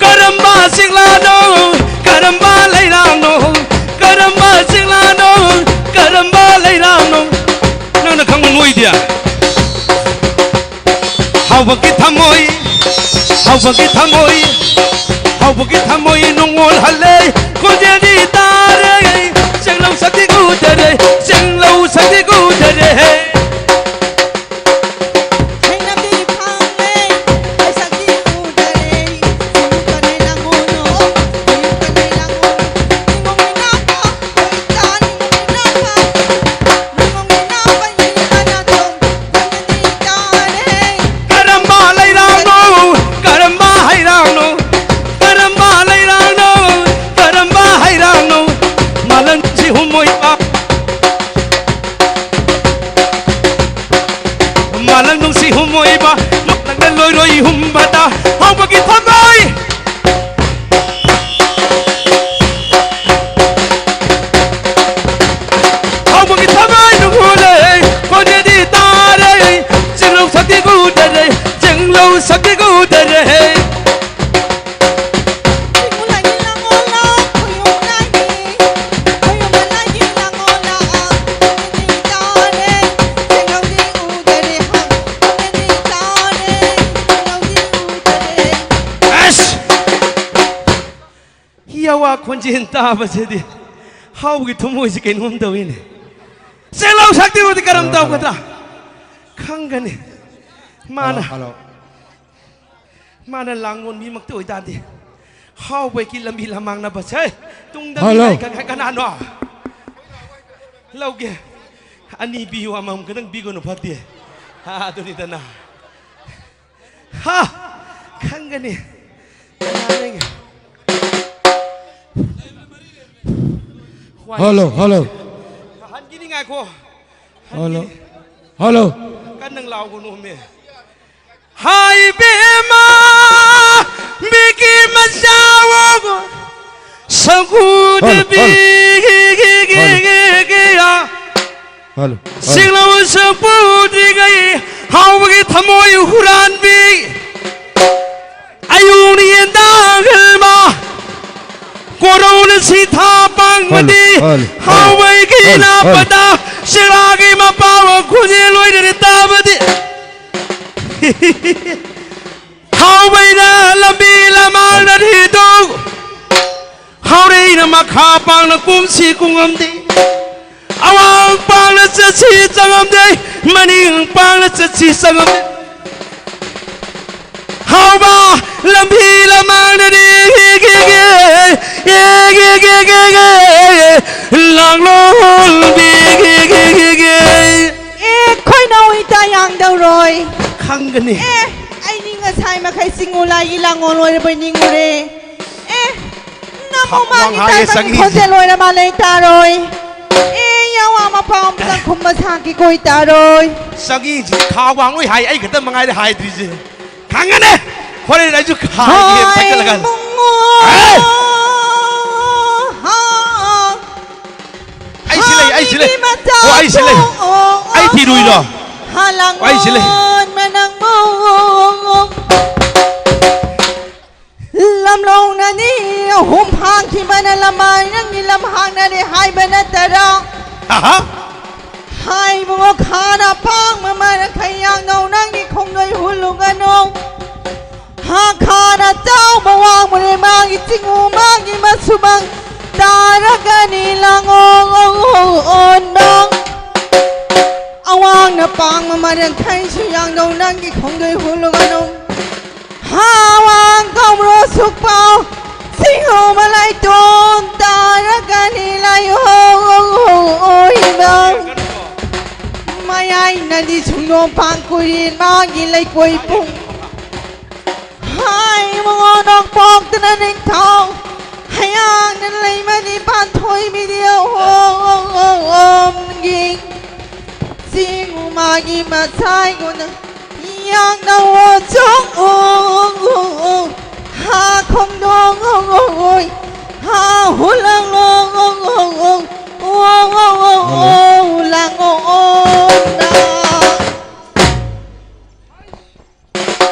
ꯀꯔꯝꯕ ꯆꯤꯡꯂꯥꯅꯣ, ꯀꯔꯝꯕ ꯂꯩꯔꯥꯡꯅꯣ, ꯀꯔꯝꯕ ꯆꯤꯡꯂꯥꯅꯣ, ꯀꯔꯝꯕ ꯂꯩꯔꯥꯡꯅꯣ? ꯅꯪꯅ ꯈꯪꯕ ꯅꯣꯏꯗꯤ? ꯍꯧꯕꯒꯤ ꯊꯃꯣꯏ, ꯍꯧꯕꯒꯤ ꯊꯃꯣꯏ, ꯍꯧꯕꯒꯤ ꯊꯃꯣꯏ ꯅꯨꯡꯉꯣꯜꯍꯜꯂꯦ꯫ ꯈꯣꯟꯖꯦꯜꯗꯤ ꯇꯥꯔꯦ, ꯆꯤꯡꯂꯧ ꯁꯛꯇꯤ ꯎꯗꯔꯦ, ꯆꯤꯡꯂꯧ ꯁꯛꯇꯤ ꯎꯗꯔꯦ꯫ ꯀꯔꯝꯕ ꯂꯩꯔꯥꯡꯅꯣ? ꯀꯔꯝꯕ ꯍꯩꯔꯥꯡꯅꯣ? ꯀꯔꯝꯕ ꯂꯩꯔꯥꯡꯅꯣ? ꯀꯔꯝꯕ ꯍꯩꯔꯥꯡꯅꯣ? ꯃꯥꯂꯪꯁꯤ ꯍꯨꯝꯃꯣꯏꯕ, ꯃꯥꯂꯪ ꯅꯨꯡꯁꯤ ꯍꯨꯝꯃꯣꯏꯕ, ꯃꯥꯂꯪꯅ ꯂꯣꯏꯔꯣꯏ ꯍꯨꯝꯕꯗ ꯍꯧꯕꯒꯤ ꯊꯃꯣꯏ꯫ ꯍꯧꯕꯒꯤ ꯊꯃꯣꯏ ꯅꯨꯡꯉꯣꯜꯂꯦ, ꯈꯣꯟꯖꯦꯜꯗꯤ ꯇꯥꯔꯦ, ꯆꯤꯡꯂꯧ ꯁꯛꯇꯤ ꯎꯗꯔꯦ, ꯆꯤꯡꯂꯧ ꯁꯛꯇꯤ ꯎꯗꯔꯦ꯫ ꯈꯣꯟꯖꯦꯜ ꯇꯥꯕꯁꯤꯗꯤ ꯍꯥꯎꯒꯤ ꯊꯃꯣꯏꯁꯤ ꯀꯩꯅꯣꯝ ꯇꯧꯏꯅꯦ꯫ ꯆꯦꯡꯂꯧ ꯁꯛꯇꯤꯕꯨꯗꯤ ꯀꯔꯝ ꯍꯜꯂꯣ, ꯍꯜꯂꯣ꯫ ꯇꯧꯒꯗ꯭ꯔꯥ? ꯈꯪꯒꯅꯤ꯫ ꯃꯥꯅ ꯍꯜꯂꯣ, ꯍꯜꯂꯣ꯫ ꯃꯥꯅ ꯂꯥꯡꯂꯣꯟꯕꯤꯃꯛꯇ ꯑꯣꯏꯇꯥꯔꯗꯤ ꯍꯥꯎꯕꯒꯤ ꯂꯝꯕꯤ ꯂꯃꯥꯡꯅꯕꯁꯦ꯫ ꯇꯨꯡꯗ ꯃꯤ ꯍꯜꯂꯣ꯫ ꯂꯩꯈꯛ ꯀꯅꯥꯅꯣ? ꯂꯧꯒꯦ꯫ ꯑꯅꯤ ꯄꯤꯌꯨ, ꯑꯃꯃꯝ ꯈꯛꯇꯪ ꯄꯤꯒꯅꯨ, ꯐꯠꯇꯦ꯫ ꯑꯥ, ꯑꯗꯨꯅꯤꯗꯅ꯫ ꯍꯥ! ꯈꯪꯒꯅꯤ꯫ ꯀꯅꯥ ꯂꯩꯒꯦ? ꯋꯥꯏ ꯍꯜꯂꯣ, ꯁꯤ-, ꯍꯜꯂꯣ꯫ ꯍꯟꯈꯤꯅꯤ, ꯉꯥꯏꯈꯣ꯫ ꯍꯜꯂꯣ꯫ ꯍꯟꯈꯤꯅꯤ꯫ ꯍꯜꯂꯣ꯫ ꯀꯟꯅ ꯂꯥꯎꯒꯅꯣꯃꯦ꯫ ꯍꯥꯏ ꯏꯕꯦꯝꯃ, ꯃꯤꯒꯤ ꯃꯆꯥ ꯑꯣꯏꯕ ꯁꯪꯒꯨꯗ ꯍꯜꯂꯣ, ꯍꯜꯂꯣ꯫ ꯕꯤꯒꯤ ꯍꯜꯂꯣ꯫ Hello, hello. ꯆꯤꯡꯂꯧ ꯁꯛꯄꯨꯗ꯭ꯔꯤꯉꯩ ꯍꯥꯎꯕꯒꯤ ꯊꯃꯣꯏ ꯍꯨꯔꯥꯟꯕꯤ꯫ ꯑꯌꯨꯛꯅꯤ ꯌꯦꯟꯗꯥꯡ ꯍꯜꯃ ꯀꯣꯔꯧꯅ ꯁꯤꯊꯥ ꯄꯥꯡꯕꯗꯤ ꯍꯜꯂꯣ, ꯍꯜꯂꯣ, ꯍꯜꯂꯣ꯫ ꯍꯥꯎꯕꯒꯤ ꯍꯜꯂꯣ, ꯍꯜꯂꯣ꯫ ꯅꯥꯄꯗ ꯆꯦꯔꯥꯒꯤ ꯃꯄꯥ ꯈꯣꯟꯖꯦꯜ ꯂꯣꯏꯅꯅ ꯇꯥꯕꯗꯤ꯫ ꯍꯥꯎꯕꯩꯅ ꯂꯝꯕꯤ ꯂꯃꯥꯡꯗ ꯍꯤꯗꯣꯛ ꯍꯥꯎꯔꯩꯅ ꯃꯈꯥ ꯄꯥꯡꯅ ꯀꯨꯝꯁꯤ ꯀꯨꯝꯉꯝꯗꯦ꯫ ꯑꯋꯥꯡ ꯄꯥꯡꯅ ꯆꯠꯁꯤ ꯆꯪꯉꯝꯗꯦ, ꯃꯅꯤꯡ ꯄꯥꯡꯅ ꯆꯠꯁꯤ ꯆꯪꯉꯝꯗꯦ꯫ ꯍꯥꯎꯕ ꯂꯝꯕꯤ ꯂꯃꯥꯡꯗꯗꯤ ꯍꯤꯒꯤꯒꯦ, ꯍꯤꯒꯤꯒꯦꯒꯦꯒꯦ, ꯂꯥꯡꯂꯣꯡꯕꯤ ꯍꯤꯒꯤꯒꯦꯒꯦ꯫ ꯑꯦ, ꯈꯣꯏꯅꯧ ꯏꯇꯥ ꯌꯥꯡꯗꯧꯔꯣꯏ꯫ ꯈꯪꯒꯅꯤ꯫ ꯑꯦ, ꯑꯩꯗꯤ ꯉꯁꯥꯏ ꯃꯈꯩ ꯆꯤꯡꯉꯨ ꯂꯥꯏꯒꯤ ꯂꯥꯡꯉꯣꯜ ꯑꯣꯏꯔꯕꯣꯏ ꯅꯤꯡꯉꯨꯔꯦ꯫ ꯑꯦ, ꯅꯪ ꯈꯥ-, ꯃꯃꯥꯡꯒꯤ ꯋꯥꯡ ꯍꯥꯏꯌꯦ ꯇꯥꯏꯕꯪꯒꯤ ꯆꯪꯉꯤꯁꯦ꯫ ꯈꯣꯟꯖꯦꯜ ꯑꯣꯏꯔ ꯃꯥꯜꯂꯦ, ꯇꯥꯔꯣꯏ꯫ ꯑꯦ, ꯌꯥꯋꯥ ꯃꯄꯥ ꯑꯃꯇꯪ ꯈꯨꯝꯕ ꯁꯥꯈꯤ ꯀꯣꯏ ꯇꯥꯔꯣꯏ꯫ ꯆꯪꯉꯤꯁꯦ ꯈꯥ ꯋꯥꯡ ꯂꯣꯏ ꯍꯥꯏ, ꯑꯩ ꯈꯛꯇ ꯃꯉꯥꯏꯔꯦ ꯍꯥꯏꯗ꯭ꯔꯤꯁꯦ꯫ ꯈꯪꯒꯅꯤ꯫ ꯍꯣꯔꯦꯟ ꯑꯩꯁꯨ ꯈꯥ ꯍꯥꯏꯒꯦ ꯍꯣꯏ, ꯊꯛꯆꯜꯂꯀꯥꯟꯗ꯫ ꯏꯕꯨꯡꯉꯣ꯫ ꯑꯦ! ꯍꯥ꯫ ꯑꯩ ꯁꯤ ꯂꯩ, ꯑꯩ ꯁꯤ ꯂꯩ꯫ ꯍꯥꯃꯤꯒꯤ ꯃꯆꯥ ꯑꯣ, ꯑꯩ ꯁꯤ ꯂꯩ꯫ ꯄꯣꯛꯑꯣ꯫ ꯑꯩ ꯊꯤꯔꯨꯏꯔꯣ? ꯍꯥ, ꯑꯩ ꯁꯤ ꯂꯩ꯫ ꯂꯥꯡꯒꯣꯟ ꯃꯅꯪ ꯃꯣ꯫ ꯂꯝꯂꯧꯅꯅꯤ ꯑꯍꯨꯝ ꯍꯥꯡꯈꯤꯕꯅ ꯂꯃꯥꯏ ꯅꯪꯒꯤ ꯂꯝ ꯍꯥꯡꯅꯔꯦ ꯍꯥꯏꯕ ꯅꯠꯇꯔꯣ? ꯑꯍꯥ꯫ ꯍꯥꯏꯕꯨ ꯈꯥꯅ ꯄꯥꯡꯕ ꯃꯔꯛ ꯈꯌꯥꯡꯅꯧ ꯅꯪꯒꯤ ꯈꯣꯡꯗꯣꯏ ꯍꯨꯜꯂꯨꯒꯅꯨ꯫ ꯍꯥ ꯈꯥꯅ ꯆꯥꯎꯕ ꯋꯥꯡꯕꯅꯦ ꯃꯥꯒꯤ ꯆꯤꯡꯉꯨ ꯃꯥꯒꯤ ꯃꯁꯨꯃꯛ ꯇꯥꯔꯒꯅꯤ ꯂꯥꯡꯉꯣ ꯅꯣꯡ꯫ ꯑꯋꯥꯡꯅ ꯄꯥꯡꯕ ꯃꯔꯦꯡꯈꯩꯁꯨ ꯌꯥꯡꯗꯧ ꯅꯪꯒꯤ ꯈꯣꯡꯗꯣꯏ ꯍꯨꯜꯂꯨꯒꯅꯨ꯫ ꯍꯥ ꯋꯥꯡ ꯀꯧꯕ꯭ꯔꯣ ꯁꯨꯛꯄꯥꯎ ꯆꯤꯡꯉꯨ ꯃꯂꯥꯏꯇꯣꯟ ꯇꯥꯔꯒꯅꯤ ꯂꯥꯏꯑꯣꯏꯕ꯫ ꯃꯌꯥꯏꯅꯗꯤ ꯁꯨꯡꯗꯣꯝ ꯄꯥꯡ ꯀꯨꯏꯔꯦꯟ ꯃꯥꯒꯤ ꯂꯩꯀꯣꯏ ꯄꯨꯡ꯫ ꯍꯥꯏ ꯃꯉꯣꯟꯗꯣꯡ ꯄꯣꯛꯇꯅ ꯅꯤꯡꯊꯧ ꯍꯌꯥꯡꯅ ꯂꯩꯃꯅꯤ ꯄꯥꯟꯊꯣꯏ ꯃꯤꯗꯤ ꯑꯣꯝꯒꯤ ꯆꯤꯡ ꯃꯥꯒꯤ ꯃꯁꯥꯏꯒꯨꯅ ꯌꯥꯡꯅ ꯑꯣ ꯆꯣꯡ ꯍꯥ ꯈꯣꯡꯗꯣꯡ ꯍꯥ ꯍꯨꯂꯪ ꯂꯥꯡꯉꯣ ꯂꯥꯡꯉꯣ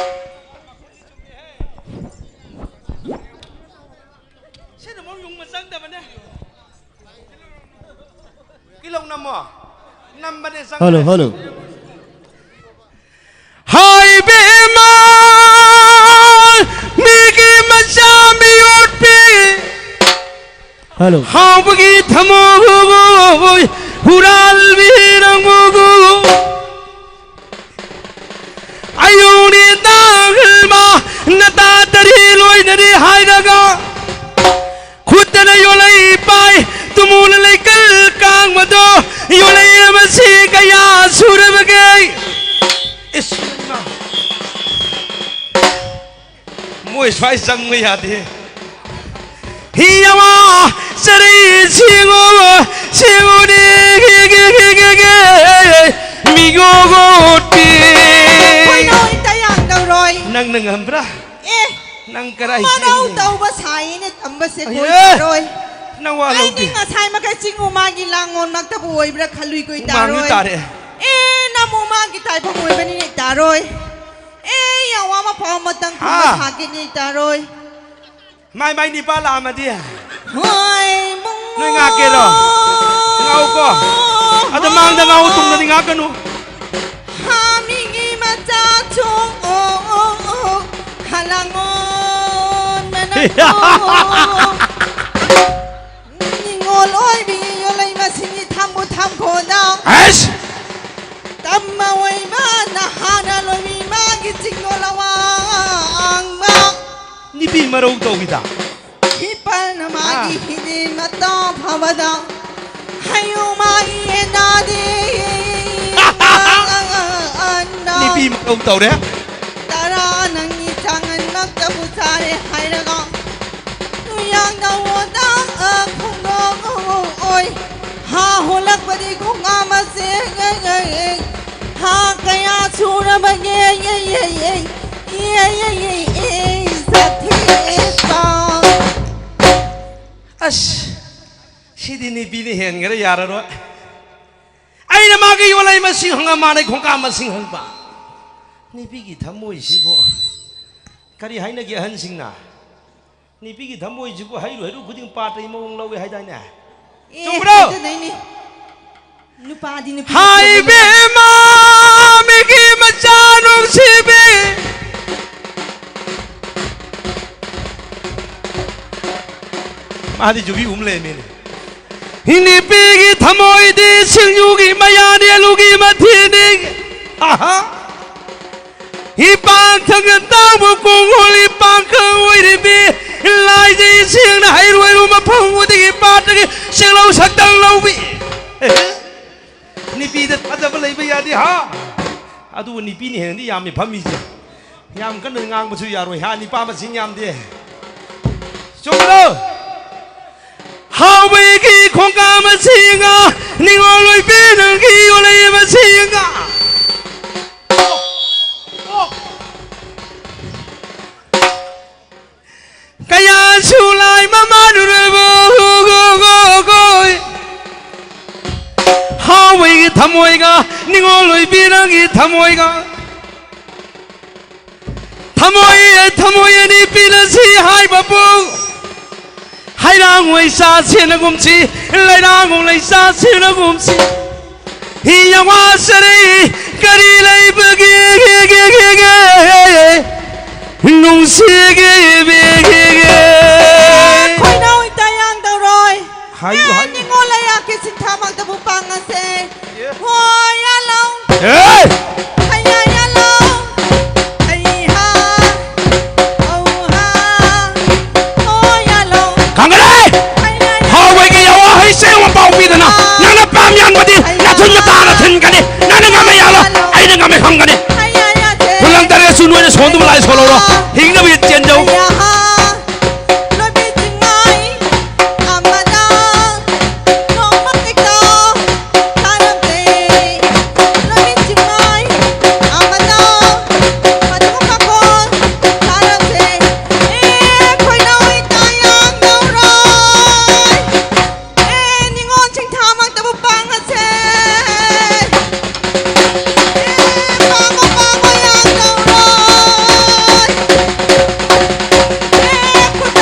ꯁꯤꯅ ꯃꯔꯨ ꯌꯨꯡꯕ ꯆꯪꯗꯕꯅꯦ꯫ ꯀꯤꯂꯧ ꯅꯝꯃꯣ꯫ ꯅꯝꯕꯅꯦ ꯆꯪꯕꯅꯦ꯫ Hello, hello. ꯍꯥꯏꯕꯦꯝꯃ ꯃꯤꯒꯤ ꯃꯆꯥ ꯃꯤꯑꯣꯠꯄꯤ꯫ ꯍꯜꯂꯣ꯫ ꯍꯥꯎꯕꯒꯤ ꯊꯃꯣꯏ ꯍꯨꯔꯥꯜꯕꯤ ꯅꯪꯕꯨ꯫ ꯑꯌꯨꯛꯅꯤ ꯇꯥꯡꯈꯜꯃ ꯅꯇꯥ ꯇꯔꯤ ꯂꯣꯏꯅꯔꯤ ꯍꯥꯏꯔꯒ ꯈꯨꯠꯇꯅ ꯌꯣꯜꯂꯛꯏ ꯄꯥꯏ ꯇꯨꯃꯨꯅ ꯂꯩꯀꯜ ꯀꯥꯡꯕꯗꯣ ꯌꯣꯜꯂꯛꯏ ꯃꯁꯤ ꯀꯌꯥ ꯁꯨꯔꯕꯒꯦ? ꯏꯁ, ꯏꯃꯥ꯫ ꯃꯣꯏ ꯁ꯭ꯋꯥꯏ ꯆꯪꯕ ꯌꯥꯗꯦ꯫ ꯍꯤ ꯑꯃ ꯆꯔꯩ ꯁꯤꯡꯉꯨ, ꯁꯤꯡꯉꯨꯅꯤ, ꯒꯤ, ꯒꯤ, ꯒꯤ, ꯒꯤ, ꯒꯤ, ꯃꯤꯒꯣꯒꯣꯠꯄꯤ꯫ ꯍꯣꯏ, ꯅꯣꯏ ꯇꯌꯥꯡ ꯇꯧꯔꯣꯏ꯫ ꯅꯪꯅ ꯉꯝꯕ꯭ꯔꯥ? ꯑꯦ, ꯅꯪ ꯀꯔꯥꯏ ꯃꯔꯧ ꯆꯦꯟꯒꯦ? ꯇꯧꯕ ꯁꯥꯏꯅꯦ ꯇꯝꯕꯁꯦ ꯑꯌꯦ! ꯀꯣꯏ ꯇꯥꯔꯣꯏ꯫ ꯅꯋꯥ ꯑꯩꯗꯤ ꯂꯧꯗꯦ꯫ ꯉꯁꯥꯏ ꯃꯈꯩ ꯆꯤꯡ ꯎꯃꯥꯒꯤ ꯂꯥꯡꯒꯣꯜꯃꯛꯇꯕꯨ ꯑꯣꯏꯕ꯭ꯔꯥ ꯈꯜꯂꯨꯏ ꯀꯣꯏ ꯍꯨꯃꯥꯡꯁꯨ ꯇꯥꯔꯣꯏ꯫ ꯇꯥꯔꯛꯑꯦ꯫ ꯑꯦ, ꯅꯃꯨ ꯃꯥꯒꯤ ꯇꯥꯏꯕꯪ ꯑꯣꯏꯕꯅꯤꯅꯦ ꯇꯥꯔꯣꯏ꯫ ꯑꯦ, ꯌꯥꯋꯥ ꯃꯐꯝ ꯑꯃꯇꯪ ꯈꯨꯝꯕ ꯍꯥ? ꯁꯥꯒꯦꯅꯦ ꯇꯥꯔꯣꯏ꯫ ꯃꯥꯏ ꯃꯥꯏ ꯅꯤꯄꯥ ꯂꯥꯛꯑꯝꯃꯗꯤ? ꯍꯣꯏ, ꯃꯨꯡ-, ꯅꯣꯏ ꯉꯥꯛꯀꯦꯔꯣ? ꯉꯥꯛꯎꯀꯣ꯫ ꯑꯗꯣ ꯃꯥꯡꯗ ꯉꯥꯛꯎ, ꯇꯨꯡꯗꯗꯤ ꯉꯥꯛꯀꯅꯨ꯫ ꯍꯥꯃꯤꯒꯤ ꯃꯆꯥ ꯆꯣꯡ ꯑꯣ ꯑꯣ ꯑꯣ꯫ ꯍꯂꯥ ꯉꯣꯟꯗꯅꯀꯣ꯫ ꯅꯤꯉꯣꯜ ꯑꯣꯏꯕꯤ ꯌꯣꯂꯩ ꯃꯁꯤꯡꯒꯤ ꯊꯝꯕꯨ ꯊꯝꯈꯣꯗ꯫ ꯑꯁ! ꯇꯝꯃ ꯑꯣꯏꯕ ꯅꯍꯥꯅ ꯂꯣꯏꯕꯤ ꯃꯥꯒꯤ ꯆꯤꯡꯗꯣꯜ ꯑꯋꯥꯡꯕ꯫ ꯅꯨꯄꯤ ꯃꯔꯧ ꯇꯧꯈꯤꯗ꯫ ꯍꯤꯄꯜꯅ ꯃꯥꯒꯤ ꯑꯥ꯫ ꯍꯤꯗꯤ ꯃꯇꯥ ꯐꯕꯗ ꯍꯌꯨ ꯃꯥꯒꯤ ꯍꯦꯟꯅꯗꯤ꯫ ꯅꯨꯄꯤ ꯃꯔꯧ ꯇꯧꯔꯦ꯫ ꯇꯔꯥ ꯅꯪꯒꯤ ꯆꯥꯡꯉꯟꯃꯛꯇꯕꯨ ꯆꯥꯔꯦ ꯍꯥꯏꯔꯒ ꯅꯨꯌꯥꯡꯅ ꯋꯥꯗꯥ ꯈꯣꯡꯗꯣꯛ ꯑꯣꯏ꯫ ꯍꯥ ꯍꯣꯂꯛꯄꯗꯤ ꯈꯣꯡꯉꯥ ꯃꯆꯦ ꯍꯥ ꯀꯌꯥ ꯁꯨꯔꯕꯒꯦ꯫ ꯁꯥꯊꯤꯄꯥ꯫ ꯑꯁ, ꯁꯤꯗꯤ ꯅꯨꯄꯤꯅ ꯍꯦꯟꯈ꯭ꯔꯦ, ꯌꯥꯔꯔꯣꯏ꯫ ꯑꯩꯅ ꯃꯥꯒꯤ ꯌꯣꯜꯂꯩ ꯃꯁꯤꯡ ꯍꯪꯉ ꯃꯥꯅ ꯈꯣꯡꯀꯥꯞ ꯃꯁꯤꯡ ꯍꯪꯕ꯫ ꯅꯨꯄꯤꯒꯤ ꯊꯃꯣꯏꯁꯤꯕꯨ ꯀꯔꯤ ꯍꯥꯏꯅꯒꯦ ꯑꯍꯟꯁꯤꯡꯅ? ꯅꯨꯄꯤꯒꯤ ꯊꯃꯣꯏꯁꯤꯕꯨ ꯍꯩꯔꯨ ꯍꯩꯔꯨ ꯈꯨꯗꯤꯡ ꯄꯥꯠꯇꯒꯤ ꯃꯑꯣꯡ ꯂꯧꯋꯦ ꯍꯥꯏꯗꯥꯏꯅꯦ? ꯑꯦ, ꯆꯨꯝꯕ꯭ꯔꯣ? ꯑꯗꯨꯗꯩꯅꯦ꯫ ꯅꯨꯄꯥꯗꯤ ꯅꯨꯄꯤ ꯍꯥꯏ ꯏꯕꯦꯝꯃ, ꯃꯤꯒꯤ ꯃꯆꯥ ꯅꯨꯡꯁꯤꯕꯤ꯫ ꯃꯥꯗꯤ ꯌꯨꯕꯤ ꯎꯝ ꯂꯩꯔꯝꯃꯤꯅꯦ꯫ ꯅꯨꯄꯤꯒꯤ ꯊꯃꯣꯏꯗꯤ ꯁꯤꯡꯖꯨꯒꯤ ꯃꯌꯥꯅꯤ, ꯑꯂꯨꯒꯤ ꯃꯊꯤꯅꯤ꯫ ꯑꯍꯥ꯫ ꯏꯄꯥꯛ ꯊꯪꯒ ꯇꯥꯡꯕ ꯀꯣꯡꯒꯣꯜ ꯏꯄꯥꯛꯀ ꯑꯣꯏꯔꯤꯕꯤ ꯂꯥꯏꯖꯩ ꯁꯦꯡꯅ ꯍꯩꯔꯣꯏꯔꯨ ꯃꯐꯝ ꯈꯨꯗꯤꯡꯒꯤ ꯄꯥꯠꯇꯒꯤ ꯁꯦꯡꯂꯧ ꯁꯛꯇꯪ ꯂꯧꯕꯤ꯫ ꯅꯨꯄꯤꯗ ꯊꯥꯖꯕ ꯂꯩꯕ ꯌꯥꯗꯦ ꯍꯥ꯫ ꯑꯗꯨꯕꯨ ꯅꯨꯄꯤꯅ ꯍꯦꯟꯅꯗꯤ ꯌꯥꯝꯃꯤ ꯐꯝꯃꯤꯁꯦ꯫ ꯌꯥꯝ ꯀꯟꯅ ꯉꯥꯡꯕꯁꯨ ꯌꯥꯔꯣꯏ ꯍꯥ, ꯅꯨꯄꯥ ꯃꯁꯤꯡ ꯌꯥꯝꯗꯦ꯫ ꯆꯨꯝꯕ꯭ꯔꯣ? ꯍꯥꯎꯕꯒꯤ ꯈꯣꯡꯀꯥ ꯃꯁꯤꯡꯒ ꯅꯤꯉꯣꯜ ꯑꯣꯏꯕꯤ ꯅꯪꯒꯤ ꯌꯣꯜꯂꯩ ꯃꯁꯤꯡꯒ꯫ ꯀꯌꯥꯁꯨ ꯂꯥꯏ ꯃꯃꯥꯟꯅꯔꯕ ꯍꯥꯎꯕꯒꯤ ꯊꯃꯣꯏꯒ ꯅꯤꯉꯣꯜ ꯑꯣꯏꯕꯤ ꯅꯪꯒꯤ ꯊꯃꯣꯏꯒ꯫ ꯊꯃꯣꯏ ꯊꯃꯣꯏ ꯑꯅꯤ ꯄꯤꯅꯁꯤ ꯍꯥꯏꯕꯕꯨ ꯍꯩꯔꯥꯡ ꯑꯣꯏ ꯆꯥꯁꯤꯟꯅꯒꯨꯝꯁꯤ, ꯂꯩꯔꯥꯡ ꯑꯣꯏ ꯂꯩ ꯆꯥꯁꯤꯟꯅꯒꯨꯝꯁꯤ꯫ ꯍꯤ ꯌꯥꯝ ꯋꯥꯖꯔꯦ, ꯀꯔꯤ ꯂꯩꯕꯒꯦ? ꯅꯨꯡꯁꯤꯒꯤ ꯏꯕꯤꯒꯤꯒꯦ꯫ ꯈꯣꯏꯅꯧ ꯏꯇꯥ ꯌꯥꯡꯗꯧꯔꯣꯏ꯫ ꯍꯥꯏꯌꯨ, ꯍꯥꯏꯌꯨ꯫ ꯅꯤꯡꯉꯣꯜ ꯂꯩꯌꯥꯛꯀꯤ ꯁꯤꯟꯊꯥꯃꯛꯇꯕꯨ ꯄꯥꯡꯉꯁꯦ꯫ ꯑꯦ꯫ ꯍꯣꯏ ꯌꯥꯂꯧ꯫ ꯑꯦ! ꯍꯩꯌꯥ ꯌꯥꯂꯧ꯫ ꯍꯩꯍꯥ꯫ ꯍꯧꯍꯥ꯫ ꯍꯣꯏ ꯌꯥꯂꯧ꯫ ꯈꯪꯒꯅꯤ! ꯍꯩꯌꯥ ꯌꯥꯂꯧ꯫ ꯍꯥꯎꯕꯒꯤ ꯌꯥꯋꯥ ꯍꯩꯁꯦ ꯑꯃ ꯄꯥꯎ ꯄꯤꯗꯅ, ꯅꯪꯅ ꯄꯥꯝ ꯌꯥꯟꯕꯗꯤ ꯅꯊꯨꯟ ꯅꯇꯥꯅ ꯊꯤꯟꯒꯅꯤ꯫ ꯅꯪꯅ ꯉꯝꯃꯦ ꯌꯥꯂꯣ, ꯑꯩꯅ ꯉꯝꯃꯦ ꯈꯪꯒꯅꯤ꯫ ꯍꯩꯌꯥ ꯌꯥꯁꯦ꯫ ꯈꯨꯂꯪ ꯇꯔꯦꯠꯁꯨ ꯅꯣꯏꯅ ꯁꯣꯟꯗꯨꯕ ꯂꯥꯏ ꯁꯣꯜꯍꯧꯔꯣ꯫ ꯍꯤꯡꯅꯕ ꯆꯦꯟꯖꯧ꯫ ꯍꯩꯌꯥ꯫ ꯂꯣꯏꯕꯤ ꯆꯤꯡꯃꯥꯏ ꯑꯃꯗ ꯅꯣꯡꯃ ꯍꯦꯛꯇ ꯇꯥꯔꯝꯗꯦ꯫ ꯂꯣꯏꯕꯤ ꯆꯤꯡꯃꯥꯏ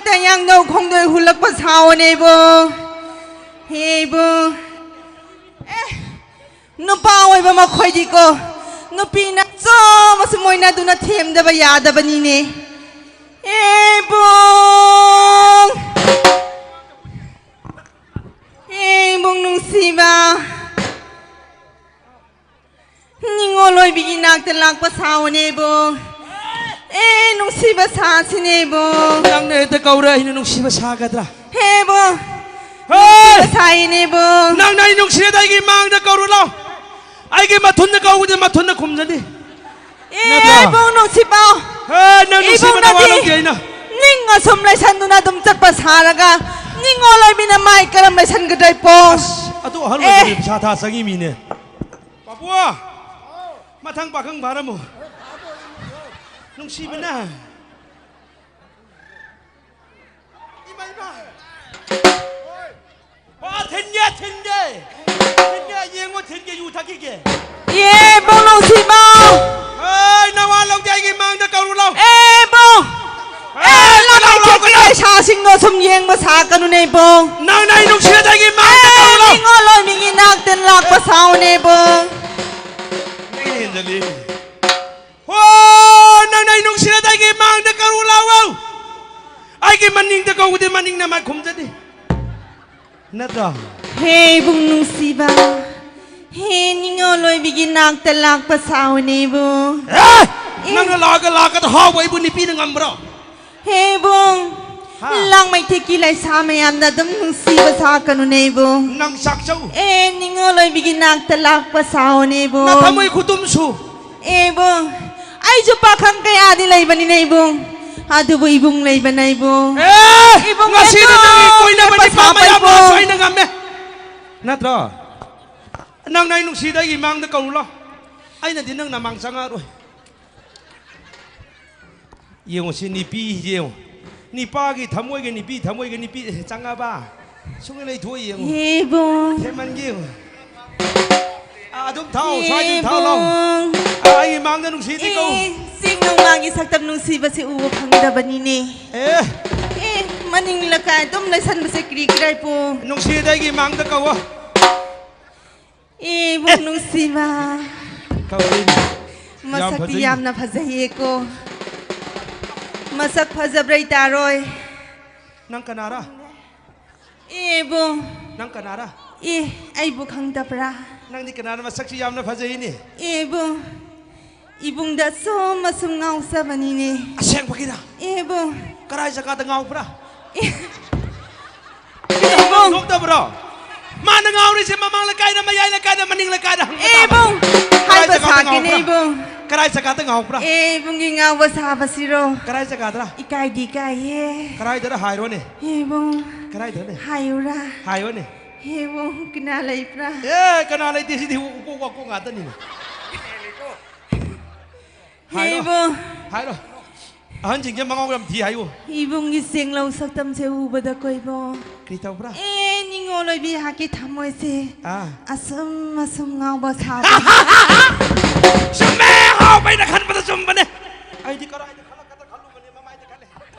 ꯇꯌꯥꯡꯗꯧ ꯈꯣꯡꯗꯣꯏ ꯍꯨꯜꯂꯛꯄ ꯁꯥꯎꯅꯦ ꯏꯕꯨꯡ꯫ ꯍꯦ ꯏꯕꯨꯡ꯫ ꯑꯦ, ꯅꯨꯄꯥ ꯑꯣꯏꯕ ꯃꯈꯣꯏꯗꯤꯀꯣ, ꯅꯨꯄꯤꯅ ꯆꯣꯝꯃꯁꯨ ꯃꯣꯏꯅꯗꯨꯅ ꯊꯦꯝꯗꯕ ꯌꯥꯗꯕꯅꯤꯅꯦ꯫ ꯍꯦ ꯏꯕꯨꯡ꯫ ꯍꯦ ꯏꯕꯨꯡ ꯅꯨꯡꯁꯤꯕ꯫ ꯅꯤꯡꯉꯣꯜ ꯑꯣꯏꯕꯤꯒꯤ ꯅꯥꯛꯇ ꯂꯥꯛꯄ ꯁꯥꯎꯅꯦꯕꯣ꯫ ꯑꯦ, ꯅꯨꯡꯁꯤꯕ ꯁꯥꯁꯤꯅꯦꯕꯣ꯫ ꯅꯪꯅ ꯍꯦꯛꯇ ꯀꯧꯔ ꯑꯩꯅ ꯅꯨꯡꯁꯤꯕ ꯁꯥꯒꯗ꯭ꯔꯥ? ꯍꯦꯕꯣ꯫ ꯍꯦ! ꯅꯨꯡꯁꯤꯕ ꯁꯥꯏꯅꯦꯕꯣ꯫ ꯅꯪꯅ ꯑꯩ ꯅꯨꯡꯁꯤꯔꯗꯤ ꯑꯩꯒꯤ ꯃꯥꯡꯗ ꯀꯧꯔꯨ ꯂꯥꯎ꯫ ꯑꯩꯒꯤ ꯃꯊꯨꯟꯗ ꯀꯧꯕꯗꯤ ꯃꯊꯨꯟꯅ ꯈꯨꯝꯖꯅꯤ꯫ ꯑꯦ, ꯅꯠꯇ꯭ꯔꯥ? ꯏꯕꯨꯡ ꯅꯨꯡꯁꯤꯕ꯫ ꯍꯦ, ꯅꯪ ꯅꯨꯡꯁꯤꯕ ꯏꯕꯨꯡꯅꯗꯤ ꯅꯋꯥ ꯂꯧꯗꯦ ꯑꯩꯅ꯫ ꯅꯤꯡ ꯑꯁꯨꯝ ꯂꯩꯁꯟꯗꯨꯅ ꯑꯗꯨꯝ ꯆꯠꯄ ꯁꯥꯔꯒ ꯅꯤꯡꯉꯣꯜ ꯑꯣꯏꯕꯤꯅ ꯃꯥꯏ ꯀꯔꯝ ꯂꯩꯁꯟꯒꯗ꯭ꯔ ꯏꯄꯣ? ꯑꯁ, ꯑꯗꯨ ꯑꯍꯜ ꯑꯦ꯫ ꯑꯣꯏꯕꯅꯤ ꯄꯩꯁꯥ ꯊꯥ ꯆꯪꯉꯤ ꯃꯤꯅꯦ꯫ ꯄꯥꯕꯨ, ꯃꯊꯪ ꯄꯥꯈꯪ ꯐꯥꯔꯝꯃꯨ꯫ ꯅꯨꯡꯁꯤꯕꯅ꯫ ꯏꯃꯥ, ꯏꯃꯥ꯫ ꯋꯥ, ꯊꯤꯟꯒꯦ, ꯊꯤꯟꯒꯦ꯫ ꯊꯤꯟꯒꯦ, ꯌꯦꯡꯉꯣ, ꯊꯤꯟꯒꯦ, ꯌꯨ ꯊꯛꯈꯤꯒꯦ꯫ ꯌꯦ, ꯏꯕꯨꯡ ꯅꯨꯡꯁꯤꯕ꯫ ꯍꯣꯏ, ꯅꯋꯥ ꯂꯧꯗꯦ, ꯑꯩꯒꯤ ꯃꯥꯡꯗ ꯀꯧꯔꯨ ꯂꯥꯎ꯫ ꯑꯦ, ꯏꯕꯨꯡ꯫ ꯍꯣꯏ, ꯑꯦ, ꯀꯧꯔꯨ ꯂꯥꯎ, ꯂꯃꯥꯏ ꯀꯧꯔꯨ ꯊꯦꯛꯀꯤ ꯂꯥꯎ꯫ ꯂꯩꯁꯥꯁꯤꯡꯗꯣ ꯁꯨꯝ ꯌꯦꯡꯕ ꯁꯥꯀꯅꯨꯅꯦ, ꯏꯕꯨꯡ꯫ ꯅꯪꯅ ꯑꯩ ꯅꯨꯡꯁꯤꯔꯗꯤ ꯑꯩꯒꯤ ꯃꯥꯡꯗ ꯑꯦ, ꯀꯧꯔꯨ ꯂꯥꯎ꯫ ꯅꯤꯡꯉꯣꯜ ꯑꯣꯏꯕꯤꯒꯤ ꯅꯥꯛꯇ ꯂꯥꯛꯄ ꯁꯥꯎꯅꯦ, ꯏꯕꯨꯡ꯫ ꯅꯪ ꯍꯦꯟꯖꯜꯂꯤ꯫ ꯍꯣ, ꯅꯪꯅ ꯑꯩ ꯅꯨꯡꯁꯤꯔꯗꯤ ꯑꯩꯒꯤ ꯃꯥꯡꯗ ꯀꯧꯔꯨ ꯂꯥꯎ꯫ ꯑꯩꯒꯤ ꯃꯅꯤꯡꯗ ꯀꯧꯕꯗꯤ ꯃꯅꯤꯡꯅ ꯃꯥꯏ ꯈꯨꯝꯖꯅꯤ꯫ ꯅꯠꯇ꯭ꯔꯣ? ꯍꯦ ꯏꯕꯨꯡ ꯅꯨꯡꯁꯤꯕ, ꯍꯦ ꯅꯤꯡꯉꯣꯜ ꯑꯣꯏꯕꯤꯒꯤ ꯅꯥꯛꯇ ꯂꯥꯛꯄ ꯁꯥꯎꯅꯦ ꯏꯕꯨꯡ꯫ ꯑꯦ! ꯑꯦ꯫ ꯅꯪꯅ ꯂꯥꯛꯑꯒ ꯂꯥꯛꯀꯗ ꯍꯥꯎꯕ ꯑꯩꯕꯨ ꯅꯨꯄꯤꯅ ꯉꯝꯕ꯭ꯔꯣ? ꯍꯦ ꯏꯕꯨꯡ, ꯍꯥ? ꯂꯥꯡꯃꯩꯊꯦꯛꯀꯤ ꯂꯩꯁꯥ ꯃꯌꯥꯝꯅ ꯑꯗꯨꯝ ꯅꯨꯡꯁꯤꯕ ꯁꯥꯀꯅꯨꯅꯦ ꯏꯕꯨꯡ꯫ ꯅꯪ ꯆꯥꯛꯆꯧ꯫ ꯑꯦ ꯅꯤꯡꯉꯣꯜ ꯑꯣꯏꯕꯤꯒꯤ ꯅꯥꯛꯇ ꯂꯥꯛꯄ ꯁꯥꯎꯅꯦ ꯏꯕꯨꯡ꯫ ꯅꯊꯃꯣꯏ ꯈꯨꯇꯨꯝꯁꯨ꯫ ꯑꯦ ꯏꯕꯨꯡ, ꯑꯩꯁꯨ ꯄꯥꯈꯪ ꯀꯌꯥꯗꯤ ꯂꯩꯕꯅꯤꯅꯦ ꯏꯕꯨꯡ꯫ ꯑꯗꯨꯕꯨ ꯏꯕꯨꯡ ꯂꯩꯕꯅ ꯏꯕꯨꯡ꯫ ꯑꯦ! ꯏꯕꯨꯡ ꯉꯁꯤꯗꯤ ꯑꯗꯨꯝ ꯅꯪꯒꯤ ꯀꯣꯏꯅꯕ ꯂꯦꯞꯄ ꯅꯤꯄꯥ ꯁꯥꯕ ꯃꯌꯥꯝꯗꯣ ꯏꯕꯨꯡ꯫ ꯑꯩꯅ ꯉꯝꯃꯦ꯫ ꯅꯠꯇ꯭ꯔꯣ? ꯅꯪꯅ ꯑꯩ ꯅꯨꯡꯁꯤꯗ ꯑꯩꯒꯤ ꯃꯥꯡꯗ ꯀꯧꯔꯨ ꯂꯥꯎ꯫ ꯑꯩꯅꯗꯤ ꯅꯪ ꯅꯃꯥꯡ ꯆꯪꯉꯛꯑꯔꯣꯏ꯫ ꯌꯦꯡꯉꯨ ꯁꯤ ꯅꯤꯄꯤ ꯌꯦꯡꯉꯨ꯫ ꯅꯤꯄꯥꯒꯤ ꯊꯃꯣꯏꯒ ꯅꯤꯄꯤ ꯊꯃꯣꯏꯒ ꯅꯤꯄꯤ ꯆꯪꯉꯕ? ꯁꯨꯡꯂꯩ ꯂꯩꯊꯣꯛꯑ ꯌꯦꯡꯉꯨ꯫ ꯏꯕꯨꯡ꯫ ꯊꯦꯝꯃꯟꯒꯤ ꯌꯦꯡꯉꯨ꯫ ꯑꯥ, ꯑꯗꯨꯝ ꯊꯥꯎ, ꯁ꯭ꯋꯥꯏꯗ ꯊꯥꯎ ꯂꯥꯎ꯫ ꯏꯕꯨꯡ꯫ ꯑꯥ, ꯑꯩꯒꯤ ꯃꯥꯡꯗ ꯅꯨꯡꯁꯤꯗꯤ ꯀꯧ꯫ ꯑꯦ, ꯆꯤꯡ ꯅꯣꯡꯃꯥꯡꯒꯤ ꯁꯛꯇꯝ ꯅꯨꯡꯁꯤꯕꯁꯦ ꯎꯕ ꯐꯪꯗꯕꯅꯤꯅꯦ꯫ ꯑꯦ꯫ ꯑꯦ, ꯃꯅꯤꯡ ꯂꯩꯀꯥꯏ ꯑꯗꯨꯝ ꯂꯩꯁꯟꯕꯁꯦ ꯀꯔꯤ ꯀꯤꯔꯥꯏ ꯄꯨ? ꯅꯨꯡꯁꯤꯗ ꯑꯩꯒꯤ ꯃꯥꯡꯗ ꯀꯧꯋꯣ꯫ ꯑꯦ, ꯏꯕꯨꯡ ꯅꯨꯡꯁꯤꯕ꯫ ꯀꯧꯔꯤꯅꯤ꯫ ꯌꯥꯝ ꯃꯁꯛꯇꯤ ꯐꯖꯩꯅꯦ꯫ ꯌꯥꯝꯅ ꯐꯖꯩꯌꯦꯀꯣ꯫ ꯃꯁꯛ ꯐꯖꯕ꯭ꯔꯥ ꯏꯇꯥꯔꯣꯏ? ꯅꯪ ꯀꯅꯥꯔ? ꯑꯦ, ꯏꯕꯨꯡ꯫ ꯅꯪ ꯀꯅꯥꯔ? ꯑꯦ, ꯑꯩꯕꯨ ꯈꯪꯗꯕ꯭ꯔꯥ? ꯅꯪꯗꯤ ꯀꯅꯥꯅ ꯃꯁꯛꯁꯤ ꯌꯥꯝꯅ ꯐꯖꯩꯅꯦ? ꯑꯦ, ꯏꯕꯨꯡ꯫ ꯏꯕꯨꯡꯗ ꯑꯁꯨꯝ ꯑꯁꯨꯝ ꯉꯥꯎꯖꯕꯅꯤꯅꯦ꯫ ꯑꯁꯦꯡꯕꯒꯤꯔ? ꯑꯦ, ꯏꯕꯨꯡ꯫ ꯀꯔꯥꯏ ꯖꯒꯥꯗ ꯉꯥꯎꯕ꯭ꯔꯥ? ꯑꯦ꯫ ꯏꯕꯨꯡ꯫ ꯊꯣꯛꯇꯕ꯭ꯔꯣ? ꯃꯥꯅ ꯉꯥꯎꯔꯤꯁꯦ ꯃꯃꯥꯡ ꯂꯩꯀꯥꯏꯗ, ꯃꯌꯥꯏ ꯂꯩꯀꯥꯏꯗ, ꯃꯅꯤꯡ ꯂꯩꯀꯥꯏꯗ ꯍꯪꯕ ꯇꯥꯕ꯫ ꯏꯕꯨꯡ, ꯀꯔꯥꯏ ꯍꯥꯏꯕ ꯖꯒꯥꯗ ꯁꯥꯒꯦꯅꯦ, ꯉꯥꯎꯕ꯭ꯔꯥ? ꯏꯕꯨꯡ꯫ ꯀꯔꯥꯏ ꯖꯒꯥꯗ ꯉꯥꯎꯕ꯭ꯔꯥ? ꯑꯦ, ꯏꯕꯨꯡꯒꯤ ꯉꯥꯎꯕ ꯁꯥꯕꯁꯤꯔꯣ? ꯀꯔꯥꯏ ꯖꯒꯥꯗ꯭ꯔꯥ? ꯏꯀꯥꯏꯗꯤ ꯏꯀꯥꯏꯍꯦ꯫ ꯀꯔꯥꯏꯗꯔ ꯍꯥꯏꯔꯣꯅꯦ꯫ ꯏꯕꯨꯡ꯫ ꯀꯔꯥꯏꯗꯅꯦ? ꯍꯥꯏꯌꯨꯔꯥ? ꯍꯥꯏꯌꯣꯅꯦ꯫ ꯏꯕꯨꯡ, ꯀꯅꯥ ꯂꯩꯕ꯭ꯔꯥ? ꯑꯦ, ꯀꯅꯥ ꯂꯩꯇꯦ, ꯁꯤꯗꯤ ꯎꯀꯣꯛ ꯋꯥꯀꯣꯛ ꯉꯥꯛꯇꯅꯤꯅꯦ꯫ ꯍꯥꯏꯔꯣ꯫ ꯏꯕꯨꯡ꯫ ꯍꯥꯏꯔꯣ꯫ ꯑꯍꯟꯁꯤꯡꯁꯦ ꯃꯉꯥꯎ ꯌꯥꯝ ꯊꯤ ꯍꯥꯏꯌꯨ꯫ ꯏꯕꯨꯡꯒꯤ ꯆꯦꯡꯂꯧ ꯁꯛꯇꯝꯁꯦ ꯎꯕꯗ ꯀꯣꯏꯕꯣ꯫ ꯀꯔꯤ ꯇꯧꯕ꯭ꯔꯥ? ꯑꯦ, ꯅꯤꯡꯉꯣꯜ ꯑꯣꯏꯕꯤ ꯍꯥꯛꯀꯤ ꯊꯃꯣꯏꯁꯦ꯫ ꯑꯥ꯫ ꯑꯁꯨꯝ ꯑꯁꯨꯝ ꯉꯥꯎꯕ ꯁꯥꯕ꯫ ꯆꯨꯝꯃꯦ, ꯉꯥꯎꯕꯩꯅ ꯈꯟꯕꯗ ꯆꯨꯝꯕꯅꯦ꯫ ꯑꯩꯗꯤ ꯀꯔꯥꯏꯗ ꯈꯜꯂꯛꯀꯗ꯭ꯔꯥ ꯈꯜꯂꯨꯕꯅꯦ, ꯃꯃꯥꯏꯗ ꯈꯜꯂꯦ꯫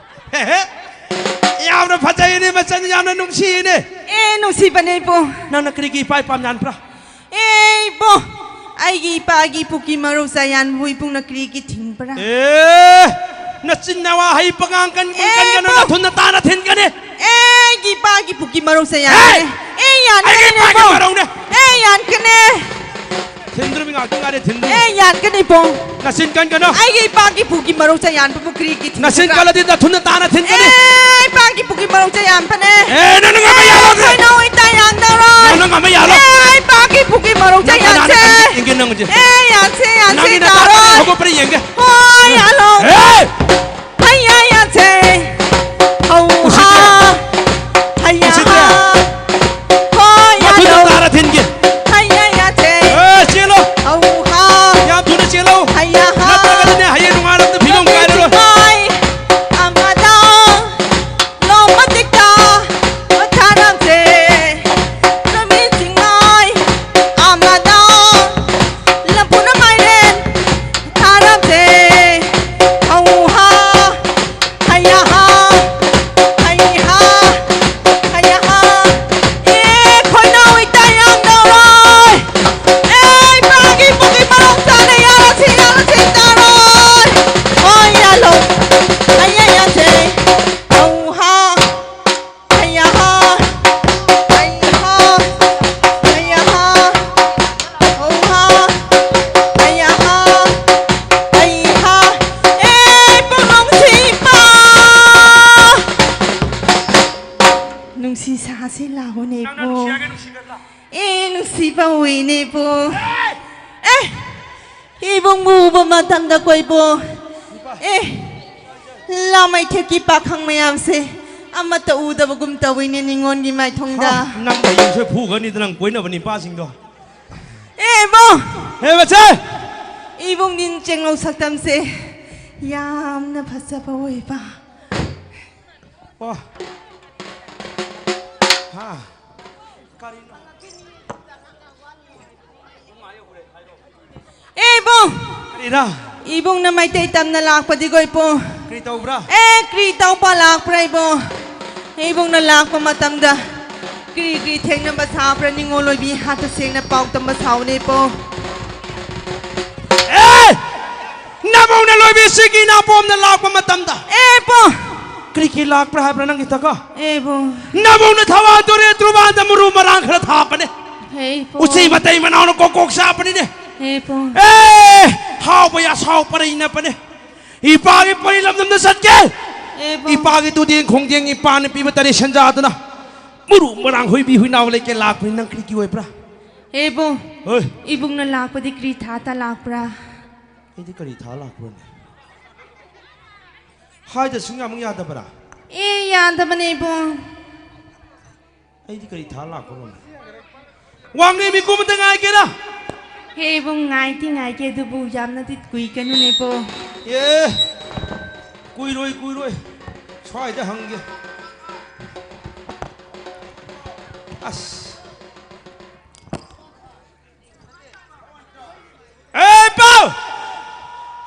ꯍꯦ, ꯍꯦ꯫ ꯌꯥꯝꯅ ꯐꯖꯩꯅꯦ, ꯃꯆꯟ ꯌꯥꯝꯅ ꯅꯨꯡꯁꯤꯅꯦ꯫ ꯑꯦ, ꯅꯨꯡꯁꯤꯕꯅꯦ ꯏꯕꯨꯡ꯫ ꯅꯪꯅ ꯀꯔꯤꯒꯤ ꯏꯄꯥ ꯏꯄꯥꯝ ꯌꯥꯟꯕ꯭ꯔꯥ? ꯑꯦ, ꯏꯕꯨꯡ, ꯑꯩꯒꯤ ꯏꯄꯥꯒꯤ ꯄꯨꯛꯀꯤ ꯃꯔꯧ ꯆꯥꯌꯥꯟꯕꯨ ꯏꯕꯨꯡꯅ ꯀꯔꯤꯒꯤ ꯊꯤꯡꯕ꯭ꯔꯥ? ꯑꯦ, ꯅꯆꯤꯟ ꯅꯋꯥ ꯍꯩ ꯄꯉꯥꯡ ꯀꯟ ꯀꯟ ꯑꯦ, ꯀꯟꯒꯅꯨ, ꯏꯕꯨꯡ꯫ ꯅꯊꯨꯟ ꯅꯇꯥꯅ ꯊꯤꯟꯒꯅꯤ꯫ ꯑꯦ, ꯑꯩꯒꯤ ꯏꯄꯥꯒꯤ ꯄꯨꯛꯀꯤ ꯃꯔꯧ ꯆꯥꯌꯥꯟꯕꯅꯦ꯫ ꯑꯦ! ꯑꯦ, ꯌꯥꯟꯀꯅꯤ ꯑꯩꯒꯤ ꯏꯄꯥꯒꯤ ꯏꯕꯨꯡ꯫ ꯃꯔꯧꯅꯦ꯫ ꯑꯦ, ꯌꯥꯟꯀꯅꯤ꯫ ꯊꯤꯟꯗ꯭ꯔꯨꯃꯤ ꯉꯥꯛꯇ ꯉꯥꯏꯔꯦ, ꯊꯤꯟꯗ꯭ꯔꯨꯃꯤ꯫ ꯑꯦ, ꯌꯥꯟꯀꯅꯤ ꯏꯕꯨꯡ꯫ ꯅꯆꯤꯟ ꯀꯟꯒꯅꯨ꯫ ꯑꯩꯒꯤ ꯏꯄꯥꯒꯤ ꯄꯨꯛꯀꯤ ꯃꯔꯧ ꯆꯥꯌꯥꯟꯕꯕꯨ ꯀꯔꯤꯒꯤ ꯊꯤꯡꯕ꯭ꯔꯥ? ꯅꯆꯤꯟ ꯀꯜꯂꯗꯤ ꯅꯊꯨꯟ ꯅꯇꯥꯅ ꯊꯤꯟꯒꯅꯤ꯫ ꯑꯦ, ꯏꯄꯥꯒꯤ ꯄꯨꯛꯀꯤ ꯃꯔꯧ ꯆꯥꯌꯥꯟꯕꯅꯦ꯫ ꯑꯦ, ꯅꯪ ꯉꯝꯕ ꯌꯥꯔꯣꯏ꯫ ꯑꯦ, ꯈꯣꯏꯅꯧ ꯏꯇꯥ ꯌꯥꯟꯗꯧꯔꯣꯏ꯫ ꯅꯪ ꯉꯝꯕ ꯌꯥꯔꯣꯏ꯫ ꯑꯦ, ꯏꯄꯥꯒꯤ ꯄꯨꯛꯀꯤ ꯃꯔꯧ ꯅꯪ ꯀꯅꯥꯅ ꯆꯥꯌꯥꯟꯁꯦ꯫ ꯌꯦꯡꯒꯦ ꯅꯪꯁꯦ? ꯑꯦ, ꯌꯥꯟꯁꯦ, ꯌꯥꯟꯁꯦ, ꯅꯪꯒꯤ ꯅꯇꯥ ꯌꯥꯔꯣꯏ꯫ ꯍꯧꯒꯠꯄ꯭ꯔꯥ ꯌꯦꯡꯒꯦ꯫ ꯍꯣꯏ, ꯌꯥꯜꯂꯣ꯫ ꯑꯦ! ꯍꯩꯌꯥ ꯌꯥꯟꯁꯦ꯫ ꯍꯧ ꯎꯁꯤꯠꯇ꯭ꯔꯦ꯫ ꯍꯥ꯫ ꯍꯩꯌꯥ ꯎꯁꯤꯠꯇ꯭ꯔꯦ꯫ ꯍꯥ꯫ ꯍꯣꯏ, ꯃꯊꯨꯟꯗ ꯌꯥꯜꯂꯣ꯫ ꯇꯥꯔ ꯊꯤꯟꯒꯦ꯫ ꯍꯩꯌꯥ ꯌꯥꯟꯁꯦ꯫ ꯑꯦ, ꯆꯦꯜꯂꯣ꯫ ꯍꯧ ꯍꯥ꯫ ꯌꯥꯝ ꯊꯨꯅ ꯆꯦꯜꯂꯣ꯫ ꯍꯩꯌꯥ ꯍꯥ꯫ ꯅꯠꯇ꯭ꯔꯒꯗꯤꯅꯦ, ꯍꯌꯦꯡ ꯅꯣꯡꯉꯥꯜꯂꯛꯄꯗ ꯐꯤꯕꯝ ꯀꯥꯏꯔꯔꯣꯏ꯫ ꯂꯣꯃꯤꯁꯤꯡꯉꯥꯏ ꯑꯃꯗ ꯂꯣꯃꯇꯤꯛꯇ ꯊꯥꯔꯝꯁꯦ꯫ ꯂꯣꯃꯤꯁꯤꯡꯉꯥꯏ ꯑꯃꯗ ꯂꯐꯨꯅ ꯃꯥꯏꯔꯦꯟ ꯊꯥꯔꯝꯁꯦ꯫ ꯏꯅꯦꯕꯨ꯫ ꯑꯦ, ꯏꯕꯨꯡꯕꯨ ꯎꯕ ꯃꯇꯝꯗ ꯀꯣꯏꯕꯨ꯫ ꯑꯦ, ꯂꯥꯃꯩꯊꯦꯛꯀꯤ ꯄꯥꯈꯪ ꯃꯌꯥꯝꯁꯦ ꯑꯃꯠꯇ ꯎꯗꯕꯒꯨꯝ ꯇꯧꯏꯅꯦ ꯅꯤꯉꯣꯜꯒꯤ ꯃꯥꯏꯊꯣꯡꯗ꯫ ꯍꯥ, ꯅꯪ ꯍꯌꯦꯡꯁꯦ ꯐꯨꯒꯅꯤꯗ ꯅꯪ ꯀꯣꯏꯅꯕ ꯅꯤꯄꯥꯁꯤꯡꯗꯣ꯫ ꯑꯦ, ꯏꯕꯨꯡ! ꯍꯦ, ꯃꯆꯦ! ꯏꯕꯨꯡ ꯅꯤꯟ ꯆꯦꯡꯉꯧ ꯁꯛꯇꯝꯁꯦ ꯌꯥꯝꯅ ꯐꯖꯕ ꯑꯣꯏꯕ꯫ ꯑꯣ꯫ ꯍꯥ꯫ ꯀꯔꯤꯅꯣ? ꯑꯦ, ꯏꯕꯨꯡ! ꯀꯔꯤꯔꯥ? ꯏꯕꯨꯡꯅ ꯃꯩꯇꯩ ꯇꯝꯅ ꯂꯥꯛꯄꯗꯤ ꯀꯣꯏꯄꯣ꯫ ꯀꯔꯤ ꯇꯧꯕ꯭ꯔꯥ? ꯑꯦ, ꯀꯔꯤ ꯇꯧꯕ ꯂꯥꯛꯄ꯭ꯔꯥ, ꯏꯕꯨꯡ? ꯏꯕꯨꯡꯅ ꯂꯥꯛꯄ ꯃꯇꯝꯗ ꯀꯔꯤ ꯀꯔꯤ ꯊꯦꯡꯅꯕ ꯁꯥꯕ꯭ꯔꯥ? ꯅꯤꯡꯉꯣꯜ ꯑꯣꯏꯕꯤ ꯍꯥꯠꯇ ꯁꯦꯡꯅ ꯄꯥꯎ ꯇꯝꯕ ꯁꯥꯎꯅꯦ, ꯏꯕꯨꯡ꯫ ꯑꯦ! ꯅꯕꯧꯅ ꯂꯣꯏꯕꯤꯁꯤꯒꯤ ꯅꯥꯄꯣꯝꯅ ꯂꯥꯛꯄ ꯃꯇꯝꯗ ꯑꯦ, ꯏꯕꯨꯡ! ꯀꯔꯤ ꯀꯔꯤ ꯂꯥꯛꯄ꯭ꯔꯥ ꯍꯥꯏꯕ꯭ꯔꯥ ꯅꯪꯒꯤ ꯊꯀ? ꯑꯦ, ꯏꯕꯨꯡ! ꯅꯕꯧꯅ ꯊꯋꯥ ꯇꯣꯔꯦ ꯇ꯭ꯔꯨꯕꯥꯟꯗ ꯃꯔꯨ ꯃꯔꯥꯡ ꯈꯔ ꯊꯥꯛꯄꯅꯦ꯫ ꯍꯦ, ꯏꯕꯨꯡ! ꯎꯆꯩ ꯃꯇꯩ ꯃꯅꯥꯎꯅ ꯀꯣꯛ ꯀꯣꯛ ꯆꯥꯛꯄꯅꯤꯅꯦ꯫ ꯍꯦ, ꯏꯕꯨꯡ! ꯑꯦ! ꯍꯥꯎꯕ ꯌꯥꯁꯥꯎ ꯄꯔꯩ ꯅꯞꯄꯅꯦ꯫ ꯏꯄꯥꯒꯤ ꯄꯔꯤ ꯂꯝꯗꯝꯗ ꯆꯠꯀꯦ꯫ ꯑꯦ, ꯏꯕꯨꯡ! ꯏꯄꯥꯒꯤ ꯇꯨꯗꯦꯡ ꯈꯣꯡꯗꯦꯡ ꯏꯄꯥꯅ ꯄꯤꯕ ꯇꯔꯦꯠ ꯁꯦꯟꯖꯥꯗꯨꯅ ꯃꯔꯨ ꯃꯔꯥꯡ ꯍꯨꯏꯕꯤ ꯍꯨꯏꯅꯥꯎ ꯂꯩꯀꯦ ꯂꯥꯛꯄꯅꯤ꯫ ꯅꯪ ꯀꯔꯤꯒꯤ ꯑꯣꯏꯕ꯭ꯔꯥ? ꯑꯦ, ꯏꯕꯨꯡ! ꯍꯣꯏ꯫ ꯏꯕꯨꯡꯅ ꯂꯥꯛꯄꯗꯤ ꯀꯔꯤ ꯊꯥꯇ ꯂꯥꯛꯄ꯭ꯔꯥ? ꯑꯩꯗꯤ ꯀꯔꯤ ꯊꯥ ꯂꯥꯛꯄ꯭ꯔꯣꯅꯦ? ꯍꯥꯏꯗ ꯁꯨꯡꯌꯥ ꯑꯃꯨꯛ ꯌꯥꯗꯕ꯭ꯔꯥ? ꯑꯦ, ꯌꯥꯗꯕꯅꯦ, ꯏꯕꯨꯡ꯫ ꯑꯩꯗꯤ ꯀꯔꯤ ꯊꯥ ꯂꯥꯛꯄ꯭ꯔꯣꯅꯦ? ꯋꯥꯡꯂꯦꯟ ꯃꯤꯀꯨꯞ ꯑꯃꯇ ꯉꯥꯏꯒꯦꯔꯥ? ꯍꯦ, ꯏꯕꯨꯡ, ꯉꯥꯏꯗꯤ ꯉꯥꯏꯒꯦ, ꯑꯗꯨꯕꯨ ꯌꯥꯝꯅꯗꯤ ꯀꯨꯏꯒꯅꯨꯅꯦꯕꯣ꯫ ꯑꯦ, ꯀꯨꯏꯔꯣꯏ, ꯀꯨꯏꯔꯣꯏ꯫ ꯁ꯭ꯋꯥꯏꯗ ꯍꯪꯒꯦ꯫ ꯑꯁ꯫ ꯑꯦ, ꯄꯥꯎ!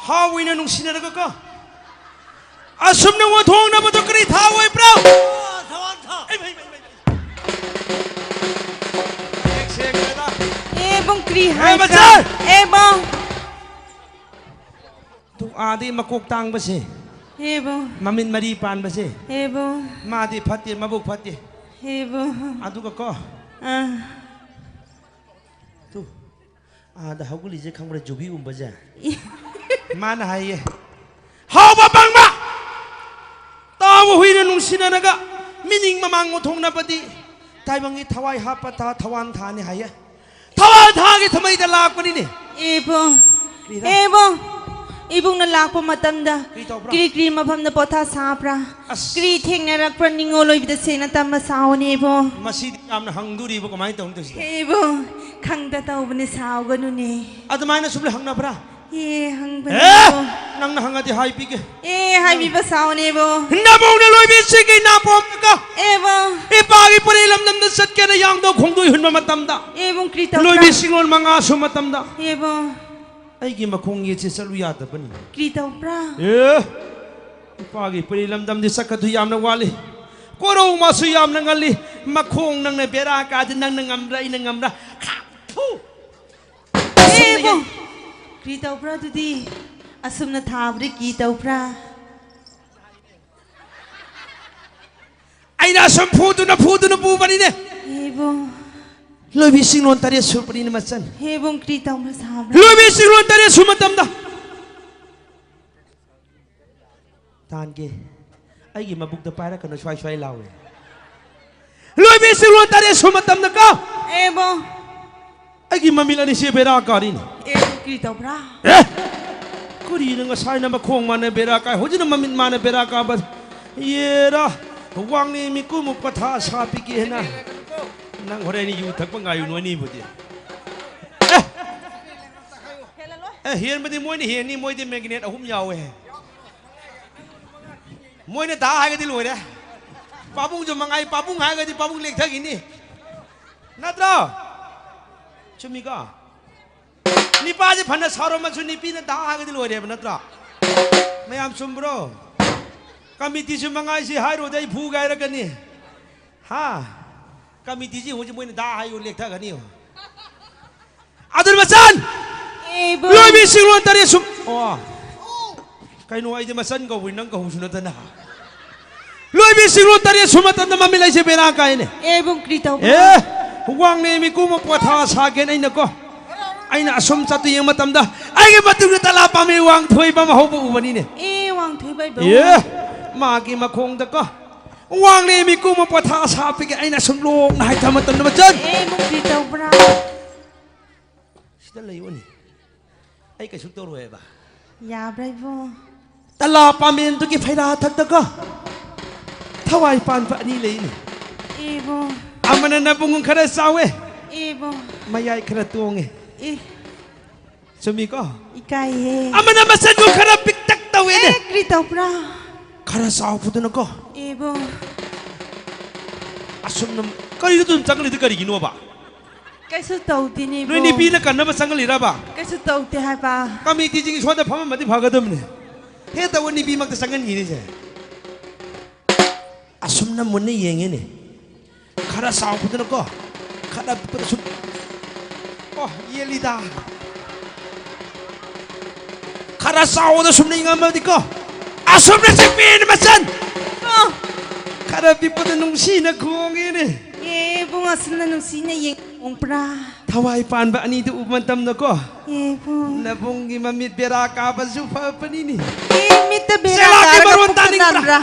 ꯍꯥꯎ ꯑꯣꯏꯅ ꯅꯨꯡꯁꯤꯅꯔꯒ ꯀꯣ꯫ ꯑꯁꯨꯝꯅ ꯋꯥꯊꯣꯡꯅꯕꯗꯣ ꯀꯔꯤ ꯊꯥ ꯑꯣꯏꯕ꯭ꯔꯣ? ꯊꯋꯥꯟ ꯊꯥ꯫ ꯑꯩ, ꯃꯩ, ꯃꯩ, ꯃꯩ, ꯃꯩ꯫ ꯃꯌꯦꯛ ꯁꯦꯡꯗ꯭ꯔꯦꯗ꯫ ꯑꯦ, ꯏꯕꯨꯡ, ꯀꯔꯤ ꯑꯦ, ꯍꯥꯏꯕ꯭ꯔꯥ? ꯃꯆꯥ! ꯑꯦ, ꯏꯕꯨꯡ! ꯑꯗꯨ ꯑꯥꯗꯤ ꯃꯀꯣꯛ ꯇꯥꯡꯕꯁꯦ꯫ ꯑꯦ, ꯏꯕꯨꯡ! ꯃꯃꯤꯠ ꯃꯔꯤ ꯄꯥꯟꯕꯁꯦ꯫ ꯑꯦ, ꯏꯕꯨꯡ! ꯃꯥꯗꯤ ꯐꯠꯇꯦ, ꯃꯕꯨꯛ ꯐꯠꯇꯦ꯫ ꯑꯦ, ꯏꯕꯨꯡ! ꯑꯗꯨꯒ ꯀꯣ꯫ ꯑꯥ꯫ ꯇꯨ, ꯑꯥꯗ ꯍꯧꯒꯠꯂꯤꯁꯦ ꯈꯪꯕ꯭ꯔꯥ? ꯖꯨꯕꯤ ꯎꯝꯕꯁꯦ꯫ ꯏ- ꯃꯥꯅ ꯍꯥꯏꯌꯦ, "ꯍꯥꯎꯕ ꯄꯪꯕ! ꯇꯥꯎꯕ ꯍꯨꯏꯅ ꯅꯨꯡꯁꯤꯅꯔꯒ ꯃꯤꯅꯤꯡ ꯃꯃꯥꯡ ꯎꯊꯣꯛꯅꯕꯗꯤ ꯇꯥꯏꯕꯪꯒꯤ ꯊꯋꯥꯏ ꯍꯥꯞꯄ ꯊꯥ ꯊꯋꯥꯟ ꯊꯥꯅꯤ" ꯍꯥꯏꯌꯦ꯫ ꯊꯋꯥ ꯊꯥꯒꯤ ꯊꯃꯩꯗ ꯂꯥꯛꯄꯅꯤꯅꯦ꯫ ꯏꯕꯨꯡ, ꯀꯔꯤꯔꯥ? ꯏꯕꯨꯡ, ꯏꯕꯨꯡꯅ ꯂꯥꯛꯄ ꯃꯇꯝꯗ ꯀꯔꯤ ꯇꯧꯕ꯭ꯔꯥ? ꯀꯔꯤ ꯀꯔꯤ ꯃꯐꯝꯗ ꯄꯣꯊꯥ ꯁꯥꯕ꯭ꯔꯥ? ꯑꯁ꯫ ꯀꯔꯤ ꯊꯦꯡꯅꯔꯛꯄ꯭ꯔꯥ ꯅꯤꯡꯉꯣꯜ ꯑꯣꯏꯕꯗ ꯁꯦꯡꯅ ꯇꯝꯕ ꯁꯥꯎꯅꯦ ꯏꯕꯨꯡ꯫ ꯃꯁꯤꯗꯤ ꯌꯥꯝꯅ ꯍꯪꯗꯣꯔꯤꯕ, ꯀꯃꯥꯏꯅ ꯇꯧꯅꯤ ꯇꯧꯁꯤꯗ? ꯏꯕꯨꯡ, ꯈꯪꯗ ꯇꯧꯕꯅꯦ, ꯁꯥꯎꯒꯅꯨꯅꯦ꯫ ꯑꯗꯨꯃꯥꯏꯅ ꯁꯨꯝ ꯍꯪꯅꯕ꯭ꯔꯥ? ꯑꯦ, ꯍꯪꯕꯅꯦ ꯑꯦ! ꯏꯕꯨꯡ꯫ ꯅꯪꯅ ꯍꯪꯉꯗꯤ ꯍꯥꯏꯕꯤꯒꯦ꯫ ꯑꯦ, ꯍꯥꯏꯕꯤꯕ ꯁꯥꯎꯅꯦ ꯏꯕꯨꯡ꯫ ꯅꯕꯨꯡꯅ ꯂꯣꯏꯕꯤꯁꯤꯒꯤ ꯅꯥꯄꯣꯝꯗꯒ ꯏꯕꯨꯡ꯫ ꯏꯄꯥꯒꯤ ꯄꯨꯔꯤ ꯂꯝꯗꯝꯗ ꯆꯠꯀꯦꯅ ꯌꯥꯡꯗꯧ ꯈꯣꯡꯗꯣꯏ ꯍꯨꯟꯕ ꯃꯇꯝꯗ ꯏꯕꯨꯡ, ꯀꯔꯤ ꯇꯧꯕ꯭ꯔꯥ? ꯂꯣꯏꯕꯤ ꯁꯤꯡꯂꯣꯟ ꯃꯉꯥ ꯁꯨ ꯃꯇꯝꯗ ꯏꯕꯨꯡ꯫ ꯑꯩꯒꯤ ꯃꯈꯣꯡ ꯌꯦꯠꯁꯤ ꯆꯠꯂꯨ ꯌꯥꯗꯕꯅꯤ꯫ ꯀꯔꯤ ꯇꯧꯕ꯭ꯔꯥ? ꯑꯦ! ꯏꯄꯥꯒꯤ ꯄꯨꯔꯤ ꯂꯝꯗꯝꯗꯤ ꯆꯠꯀꯗꯨ ꯌꯥꯝꯅ ꯋꯥꯠꯂꯤ꯫ ꯀꯣꯔꯧ ꯃꯥꯁꯨ ꯌꯥꯝꯅ ꯉꯜꯂꯤ꯫ ꯃꯈꯣꯡ ꯅꯪꯅ ꯕꯦꯔꯥ ꯀꯥꯗꯤ ꯅꯪꯅ ꯉꯝꯕ꯭ꯔꯥ, ꯑꯩꯅ ꯉꯝꯕ꯭ꯔꯥ? ꯈꯥ! ꯐꯨ! ꯑꯁꯨꯝꯅ ꯑꯦꯕꯣ! ꯌꯩ- ꯀꯔꯤ ꯇꯧꯕ꯭ꯔꯥ ꯑꯗꯨꯗꯤ? ꯑꯁꯨꯝꯅ ꯊꯥꯕꯗꯤ ꯀꯔꯤ ꯇꯧꯕ꯭ꯔꯥ? ꯑꯩꯅ ꯑꯁꯨꯝ ꯐꯨꯗꯨꯅ, ꯐꯨꯗꯨꯅ ꯄꯨꯕꯅꯤꯅꯦ꯫ ꯑꯦꯕꯣ! ꯂꯣꯏꯕꯤ ꯁꯤꯡꯂꯣꯟ ꯇꯔꯦꯠ ꯁꯨꯔꯛꯄꯅꯤꯅ ꯃꯆꯟ꯫ ꯑꯦꯕꯣ! ꯀꯔꯤ ꯇꯧꯕ꯭ꯔꯥ ꯁꯥꯕ꯭ꯔꯥ? ꯂꯣꯏꯕꯤ ꯁꯤꯡꯂꯣꯟ ꯇꯔꯦꯠ ꯁꯨ ꯃꯇꯝꯗ ꯇꯥꯟꯒꯦ꯫ ꯑꯩꯒꯤ ꯃꯕꯨꯛꯇ ꯄꯥꯏꯔꯛꯀꯅꯨ, ꯁ꯭ꯋꯥꯏ ꯁ꯭ꯋꯥꯏ ꯂꯥꯎꯋꯦ꯫ ꯂꯣꯏꯕꯤ ꯁꯤꯡꯂꯣꯟ ꯇꯔꯦꯠ ꯁꯨ ꯃꯇꯝꯗꯀꯣ ꯑꯦꯕꯣ! ꯑꯩꯒꯤ ꯃꯃꯤꯠ ꯑꯅꯤꯁꯦ ꯕꯦꯔꯥ ꯀꯥꯔꯤꯅꯤ꯫ ꯑꯦꯕꯣ, ꯀꯔꯤ ꯇꯧꯕ꯭ꯔꯥ? ꯑꯦ! ꯀꯔꯤꯅꯣ ꯉꯁꯥꯏꯅ ꯃꯈꯣꯡ ꯃꯥꯅ ꯕꯦꯔꯥ ꯀꯥꯏ, ꯍꯧꯖꯤꯛꯅ ꯃꯃꯤꯠ ꯃꯥꯅ ꯕꯦꯔꯥ ꯀꯥꯕ? ꯌꯦꯔꯥ, ꯋꯥꯡꯅꯦ ꯃꯤꯀꯨꯝ ꯄꯊꯥ ꯁꯥ ꯄꯤꯒꯦꯅ꯫ ꯅꯪ ꯍꯣꯔꯦꯟ ꯌꯨ ꯊꯛꯄ ꯉꯥꯏꯌꯨ, ꯅꯣꯏꯅꯤꯕꯨꯗꯤ꯫ ꯑꯦ! ꯑꯦ, ꯍꯦꯟꯕꯗꯤ ꯃꯣꯏꯅ ꯍꯦꯟꯅꯤ, ꯃꯣꯏꯗꯤ ꯃꯦꯒꯅꯦꯠ ꯑꯍꯨꯝ ꯌꯥꯎꯋꯦ꯫ ꯃꯣꯏꯅ ꯗꯥ ꯍꯥꯏꯒꯗꯤ ꯂꯣꯏꯔꯦ꯫ ꯄꯥꯕꯨꯡꯁꯨ ꯃꯉꯥꯏ, ꯄꯥꯕꯨꯡ ꯍꯥꯏꯔꯒꯗꯤ ꯄꯥꯕꯨꯡ ꯂꯦꯛꯊꯈꯤꯅꯤ꯫ ꯅꯠꯇ꯭ꯔꯣ? ꯆꯨꯝꯃꯤꯀꯣ? ꯅꯤꯄꯥꯁꯦ ꯐꯅ ꯁꯥꯎꯔꯝꯃꯁꯨ ꯅꯤꯄꯤꯅ ꯗꯥ ꯍꯥꯏꯔꯒꯗꯤ ꯂꯣꯏꯔꯦꯕ, ꯅꯠꯇ꯭ꯔꯣ? ꯃꯌꯥꯝ ꯆꯨꯝꯕ꯭ꯔꯣ? ꯀꯃꯤꯇꯤꯁꯨ ꯃꯉꯥꯏꯁꯤ ꯍꯥꯏꯔꯨꯔꯗꯤ ꯑꯩ ꯐꯨꯒꯦ ꯍꯥꯏꯔꯛꯀꯅꯤ꯫ ꯍꯥ? ꯀꯃꯤꯇꯤꯁꯤ ꯍꯧꯖꯤꯛ ꯃꯣꯏꯅ ꯗꯥ ꯍꯥꯏꯌꯨ ꯂꯦꯛꯊꯒꯅꯤ꯫ ꯑꯗꯨꯅ ꯃꯆꯟ! ꯑꯦꯕꯣ! ꯂꯣꯏꯕꯤ ꯁꯤꯡꯂꯣꯟ ꯇꯔꯦꯠ ꯁꯨꯝ-, ꯑꯣ꯫ ꯀꯩꯅꯣ, ꯑꯩꯗꯤ ꯃꯆꯟ ꯀꯧꯕꯅꯤ, ꯅꯪ ꯀꯧꯕꯁꯨ ꯅꯠꯇꯅ꯫ ꯂꯣꯏꯕꯤ ꯁꯤꯡꯂꯣꯟ ꯇꯔꯦꯠ ꯁꯨ ꯃꯇꯝꯗ ꯃꯃꯤꯠ ꯂꯩꯁꯦ ꯕꯦꯔꯥ ꯀꯥꯏꯅꯦ꯫ ꯑꯦꯕꯨꯡ, ꯀꯔꯤ ꯇꯧꯕ꯭ꯔꯥ? ꯑꯦ, ꯋꯥꯡꯅꯦ ꯃꯤꯀꯨꯝ ꯄꯣꯊꯥ ꯁꯥꯒꯦꯅ ꯑꯩꯅꯀꯣ꯫ ꯑꯩꯅ ꯑꯁꯨꯝ ꯆꯠꯇꯨ ꯌꯦꯡꯕ ꯃꯇꯝꯗ ꯑꯩꯒꯤ ꯃꯇꯨꯡꯗ ꯇꯂꯥ ꯄꯥꯝꯃꯤ ꯋꯥꯡꯊꯣꯏꯕ ꯑꯃ ꯍꯧꯕ ꯎꯕꯅꯤꯅꯦ꯫ ꯑꯦ, ꯋꯥꯡꯊꯣꯏꯕ ꯏꯕꯨꯡ꯫ ꯑꯦ, ꯃꯥꯒꯤ ꯃꯈꯣꯡꯗꯀꯣ꯫ ꯋꯥꯡꯅꯦ ꯃꯤꯀꯨꯝ ꯄꯣꯊꯥ ꯁꯥ ꯄꯤꯒꯦ ꯑꯩꯅ ꯁꯨꯝ ꯂꯣꯡꯅ ꯍꯥꯏꯊꯕ ꯃꯇꯝꯗ ꯃꯆꯟ꯫ ꯑꯦꯕꯨꯡ, ꯀꯔꯤ ꯇꯧꯕ꯭ꯔꯥ? ꯁꯤꯗ ꯂꯩꯌꯣꯅꯦ꯫ ꯑꯩ ꯀꯩꯁꯨ ꯇꯧꯔꯣꯏꯕ꯫ ꯌꯥꯕ꯭ꯔꯥ, ꯏꯕꯨꯡ? ꯇꯂꯥ ꯄꯥꯝꯕꯦꯟꯗꯨꯒꯤ ꯐꯩꯔꯥ ꯊꯛꯇꯀꯣ, ꯊꯋꯥꯏ ꯄꯥꯟꯕ ꯑꯅꯤ ꯂꯩꯅꯦ꯫ ꯏꯕꯨꯡ꯫ ꯑꯃꯅ ꯅꯕꯨꯡ ꯈꯔ ꯆꯥꯎꯋꯦ, ꯏꯕꯨꯡ꯫ ꯃꯌꯥꯏ ꯈꯔ ꯇꯣꯡꯉꯦ꯫ ꯏ꯫ ꯆꯨꯝꯃꯤꯀꯣ? ꯏꯀꯥꯏꯌꯦ꯫ ꯑꯃꯅ ꯃꯆꯟꯗꯨ ꯈꯔ ꯄꯤꯛꯇꯛ ꯇꯧꯋꯦꯅꯦ꯫ ꯑꯦ, ꯀꯔꯤ ꯇꯧꯕ꯭ꯔꯥ? ꯈꯔ ꯆꯥꯎꯕꯗꯨꯅꯀꯣ꯫ ꯏꯕꯨꯡ꯫ ꯑꯁꯨꯝꯅ ꯀꯔꯤꯅꯣ ꯑꯗꯨꯝ ꯆꯪꯂꯤꯗꯨ ꯀꯔꯤꯒꯤꯅꯣꯕ? ꯀꯩꯁꯨ ꯇꯧꯗꯦꯅꯦ, ꯅꯣꯏ ꯏꯕꯨꯡ꯫ ꯅꯨꯄꯤꯅ ꯀꯟꯅꯕ ꯆꯪꯍꯜꯂꯤꯔꯕ? ꯀꯩꯁꯨ ꯇꯧꯗꯦ ꯍꯥꯏꯕ꯫ ꯀꯃꯤꯇꯤꯁꯤꯡ ꯁꯣꯝꯗ ꯐꯝꯃꯝꯃꯗꯤ ꯐꯒꯗꯕꯅꯦ꯫ ꯍꯦꯛ ꯇꯧꯕ ꯅꯨꯄꯤꯃꯛꯇ ꯆꯪꯍꯟꯈꯤꯅꯤꯁꯦ꯫ ꯑꯁꯨꯝꯅ ꯃꯨꯟꯅ ꯌꯦꯡꯉꯤꯅꯦ꯫ ꯈꯔ ꯆꯥꯎꯕꯗꯨꯅꯀꯣ, ꯈꯔ ꯄꯤꯛꯄꯗ ꯁꯨꯝ, ꯑꯣ, ꯌꯦꯜꯂꯤꯗ꯫ ꯈꯔ ꯆꯥꯎꯕꯗ ꯁꯨꯝ ꯌꯦꯡꯉꯝꯃꯗꯤꯀꯣ, ꯑꯁꯨꯝꯅ ꯆꯤꯛꯄꯤꯅꯤ ꯃꯆꯟ꯫ ꯑꯣ꯫ ꯈꯔ ꯄꯤꯛꯄꯗ ꯅꯨꯡꯁꯤꯅ ꯈꯣꯡꯉꯤꯅꯦ꯫ ꯑꯦ, ꯏꯕꯨꯡ, ꯑꯁꯨꯝꯅ ꯅꯨꯡꯁꯤꯅ ꯌꯦꯡꯕ꯭ꯔꯥ? ꯊꯋꯥꯏ ꯄꯥꯟꯕ ꯑꯅꯤꯗꯨ ꯎꯕ ꯃꯇꯝꯗꯀꯣ, ꯑꯦ, ꯏꯕꯨꯡ꯫ ꯅꯕꯨꯡꯒꯤ ꯃꯃꯤꯠ ꯕꯦꯔꯥ ꯀꯥꯕꯁꯨ ꯐꯕꯅꯤꯅꯦ꯫ ꯑꯦ, ꯃꯤꯠꯇ ꯕꯦꯔꯥ ꯆꯦꯂꯥꯛꯀꯤ ꯀꯥꯔꯒ ꯃꯔꯣꯟ ꯄꯨꯛꯇ ꯇꯥꯅꯤꯡꯕ꯭ꯔꯥ? ꯅꯥꯟꯕ꯭ꯔꯥ?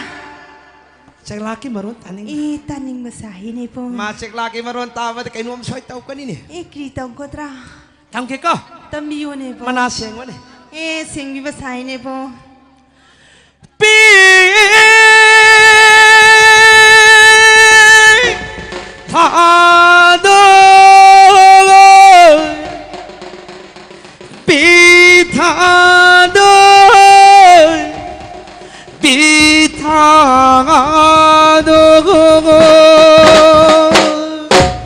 ꯆꯦꯂꯥꯛꯀꯤ ꯃꯔꯣꯟ ꯇꯥꯅꯤꯡꯕ꯭ꯔꯥ? ꯑꯦ, ꯇꯥꯅꯤꯡꯕ ꯁꯥꯏꯅꯦ, ꯏꯕꯨꯡ꯫ ꯃꯥ ꯆꯦꯂꯥꯛꯀꯤ ꯃꯔꯣꯟ ꯇꯥꯕꯗ ꯀꯩꯅꯣꯝ ꯁꯣꯏ ꯇꯧꯒꯅꯤꯅꯦ꯫ ꯑꯦ, ꯀꯔꯤ ꯇꯧꯒꯗ꯭ꯔꯥ? ꯇꯝꯒꯦꯀꯣ? ꯇꯝꯕꯤꯌꯣꯅꯦ, ꯏꯕꯨꯡ꯫ ꯃꯅꯥ ꯁꯦꯡꯉꯣꯅꯦ꯫ ꯑꯦ, ꯁꯦꯡꯕꯤꯕ ꯁꯥꯏꯅꯦ, ꯏꯕꯨꯡ꯫ ꯄꯤ ꯊꯥꯗꯣꯏ, ꯄꯤ ꯊꯥꯗꯣꯏ, ꯄꯤ ꯊꯥꯗꯣꯏ꯫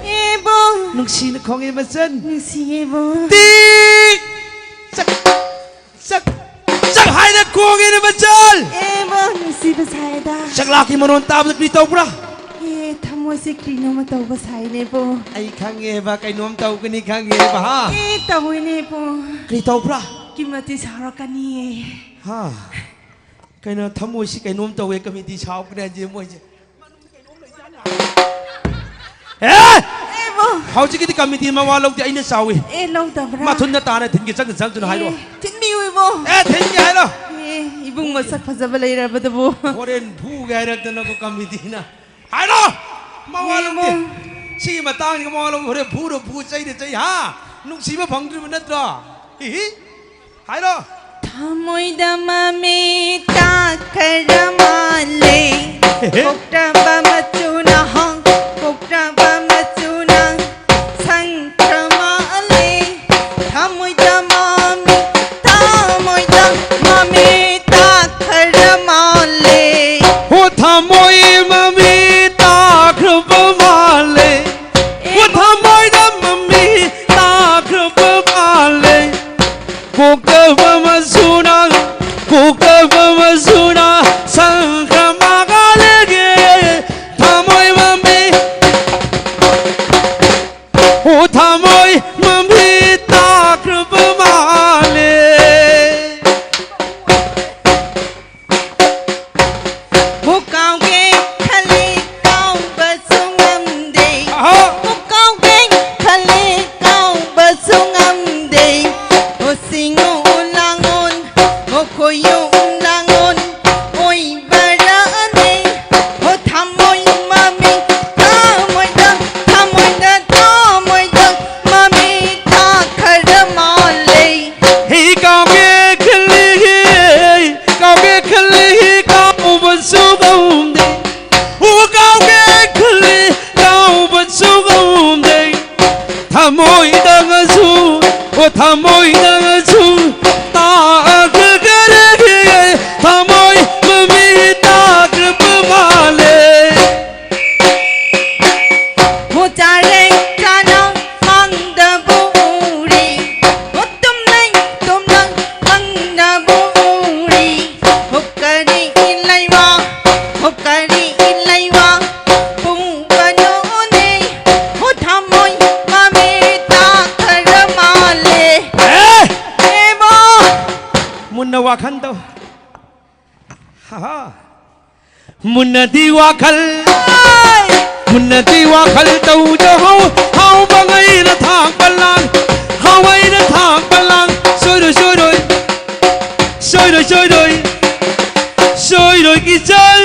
ꯏꯕꯨꯡ꯫ ꯅꯨꯡꯁꯤꯅ ꯈꯣꯡꯉꯦ ꯃꯆꯟ꯫ ꯅꯨꯡꯁꯤꯌꯦ, ꯏꯕꯨꯡ꯫ ꯇꯤ ꯆꯠ ꯆꯠ ꯆꯠ ꯍꯥꯏꯅ ꯈꯣꯡꯉꯦꯅꯦ ꯃꯆꯜ꯫ ꯑꯦ, ꯃꯥ ꯅꯨꯡꯁꯤꯕ ꯁꯥꯏꯗ꯫ ꯆꯦꯂꯥꯛꯀꯤ ꯃꯔꯣꯟ ꯇꯥꯕꯗ ꯀꯔꯤ ꯇꯧꯕ꯭ꯔꯥ? ꯑꯦ, ꯊꯃꯣꯏꯁꯦ ꯀꯔꯤꯅꯣꯃ ꯇꯧꯕ ꯁꯥꯏꯅꯦꯕꯣ꯫ ꯑꯩ ꯈꯪꯉꯦꯕ, ꯀꯩꯅꯣꯝ ꯇꯧꯒꯅꯤ ꯈꯪꯉꯦꯕ, ꯍꯥ? ꯑꯦ, ꯇꯧꯏꯅꯦꯕꯣ꯫ ꯀꯔꯤ ꯇꯧꯕ꯭ꯔꯥ? ꯀꯤꯃꯇꯤ ꯁꯥꯎꯔꯛꯀꯅꯤꯌꯦ꯫ ꯍꯥ? ꯀꯩꯅꯣ, ꯊꯃꯣꯏꯁꯤ ꯀꯩꯅꯣꯝ ꯇꯧꯋꯦ, ꯀꯃꯤꯇꯤ ꯁꯥꯎꯒꯅꯤ ꯍꯥꯏꯁꯦ ꯃꯣꯏꯁꯦ꯫ ꯑꯦ! ꯑꯦꯕꯣ! ꯍꯧꯖꯤꯛꯀꯤꯗꯤ ꯀꯃꯤꯇꯤ ꯃꯋꯥ ꯂꯧꯗꯦ, ꯑꯩꯅ ꯆꯥꯎꯏ꯫ ꯑꯦ, ꯂꯧꯗꯕ꯭ꯔꯥ? ꯃꯊꯨꯟꯗ ꯇꯥꯅ ꯊꯤꯟꯒꯦ, ꯆꯪ, ꯆꯪꯗꯨꯅ ꯍꯥꯏꯔꯣ꯫ ꯑꯦ, ꯊꯤꯟꯕꯤꯌꯨ, ꯏꯕꯣ꯫ ꯑꯦ, ꯊꯤꯟꯒꯦ ꯍꯥꯏꯔꯣ? ꯑꯦ, ꯏꯕꯨꯡ ꯃꯁꯛ ꯐꯖꯕ ꯂꯩꯔꯕꯗꯨꯕꯨ꯫ ꯍꯣꯔꯦꯟ ꯐꯨꯒꯦ ꯍꯥꯏꯔꯛꯇꯅꯀꯣ ꯀꯃꯤꯇꯤꯅ꯫ ꯍꯥꯏꯔꯣ! ꯃꯋꯥ ꯂꯧꯗꯦ꯫ ꯏꯕꯨꯡ꯫ ꯁꯤꯒꯤ ꯃꯇꯥꯡꯁꯤꯒ ꯃꯋꯥ ꯂꯧꯗꯦ꯫ ꯍꯣꯔꯦꯟ ꯐꯨꯔꯣ, ꯐꯨ, ꯆꯩꯗ ꯆꯩ, ꯍꯥ? ꯅꯨꯡꯁꯤꯕ ꯐꯪꯗ꯭ꯔꯤꯕ ꯅꯠꯇ꯭ꯔꯣ? ꯍꯤ ꯍꯤ꯫ ꯍꯥꯏꯔꯣ꯫ ꯊꯃꯣꯏꯗ ꯃꯃꯤ ꯇꯥꯈ꯭ꯔ ꯃꯥꯜꯂꯦ꯫ ꯀꯣꯛꯇꯕ ꯃꯆꯨꯅ ꯍꯣꯡ ꯀꯣꯛꯇꯕ ꯃꯆꯨꯅ ꯁꯪꯈ꯭ꯔ ꯃꯥꯜꯂꯦ꯫ ꯊꯃꯣꯏꯗ ꯃꯃꯤ ꯊꯃꯣꯏꯗ ꯃꯃꯤ ꯇꯥꯈ꯭ꯔ ꯃꯥꯜꯂꯦ꯫ ꯍꯣ ꯊꯃꯣꯏ ꯃꯃꯤ ꯇꯥꯈ꯭ꯔꯕ ꯃꯥꯜꯂꯦ꯫ ꯍꯣ ꯊꯃꯣꯏꯗ ꯃꯃꯤ ꯇꯥꯈ꯭ꯔꯕ ꯃꯥꯜꯂꯦ꯫ ꯀꯣꯛꯇꯕ ꯃꯆꯨꯅ ꯀꯣꯛꯇꯕ ꯃꯆꯨꯅ ꯁꯪꯈ꯭ꯔ ꯃꯥꯜꯂꯦ꯫ ꯊꯃꯣꯏ ꯃꯃꯤ ꯍꯣ ꯊꯃꯣꯏ ꯃꯃꯤ ꯇꯥꯈ꯭ꯔꯕ ꯃꯥꯜꯂꯦ꯫ ꯍꯣ ꯀꯥꯎꯒꯦ ꯈꯜꯂꯤ ꯀꯥꯎꯕꯁꯨ ꯉꯝꯗꯦ꯫ ꯑꯍꯣ꯫ ꯍꯣ ꯀꯥꯎꯒꯦ ꯈꯜꯂꯤ ꯀꯥꯎꯕꯁꯨ ꯉꯝꯗꯦ꯫ ꯍꯣ ꯁꯤꯡꯉꯨ ꯂꯥꯡꯉꯣꯟ ꯍꯣ ꯈꯣꯏꯌꯨ ꯂꯥꯡꯉꯣꯟ ꯑꯣꯏꯕꯔꯅꯦ꯫ ꯍꯣ ꯊꯃꯣꯏ ꯃꯃꯤ ꯊꯃꯣꯏꯗ ꯊꯃꯣꯏꯗ ꯊꯃꯣꯏꯗ ꯃꯃꯤ ꯇꯥꯈ꯭ꯔ ꯃꯥꯜꯂꯦ꯫ ꯍꯤ ꯀꯥꯎꯒꯦ ꯈꯜꯂꯤ ꯀꯥꯎꯒꯦ ꯈꯜꯂꯤ ꯀꯥꯎꯕꯁꯨ ꯉꯝꯗꯦ꯫ ꯍꯨ ꯀꯥꯎꯒꯦ ꯈꯜꯂꯤ ꯀꯥꯎꯕꯁꯨ ꯉꯝꯗꯦ꯫ ꯊꯃꯣꯏꯗꯒꯁꯨ ꯑꯣ ꯊꯃꯣꯏꯗꯒꯁꯨ ꯇꯥꯈ꯭ꯔꯒꯔꯦ꯫ ꯊꯃꯣꯏ ꯃꯃꯤ ꯇꯥꯈ꯭ꯔꯕ ꯃꯥꯜꯂꯦ꯫ ꯍꯣ ꯆꯥꯔꯦ ꯆꯥꯅ ꯃꯪꯗꯕꯨ ꯎꯔꯤ꯫ ꯍꯣ ꯇꯨꯝꯅꯩ ꯇꯨꯝꯅ ꯃꯪꯗꯕꯨ ꯎꯔꯤ꯫ ꯍꯣ ꯀꯔꯤ ꯂꯩꯋꯥ ꯍꯣ ꯀꯔꯤ ꯂꯩꯋꯥ ꯄꯨꯡꯕꯅꯣꯅꯦ꯫ ꯍꯣ ꯊꯃꯣꯏ ꯃꯃꯤ ꯇꯥꯈ꯭ꯔ ꯃꯥꯜꯂꯦ꯫ ꯑꯦ! ꯑꯦꯃꯣ! ꯃꯨꯟꯅ ꯋꯥꯈꯜ ꯇꯧ꯫ ꯍꯥ ꯍꯥ꯫ ꯃꯨꯟꯅꯗꯤ ꯋꯥꯈꯜ ꯃꯨꯟꯅꯗꯤ ꯋꯥꯈꯜ ꯇꯧꯗ ꯍꯧ꯫ ꯍꯥꯎꯕ ꯉꯩꯅ ꯊꯥꯛꯄ ꯂꯥꯡ ꯍꯥꯎ ꯑꯩꯅ ꯊꯥꯛꯄ ꯂꯥꯡ ꯁꯣꯏꯔꯣꯏ ꯁꯣꯏꯔꯣꯏ ꯁꯣꯏꯔꯣꯏ ꯁꯣꯏꯔꯣꯏ ꯁꯣꯏꯔꯣꯏ ꯀꯤꯆꯜ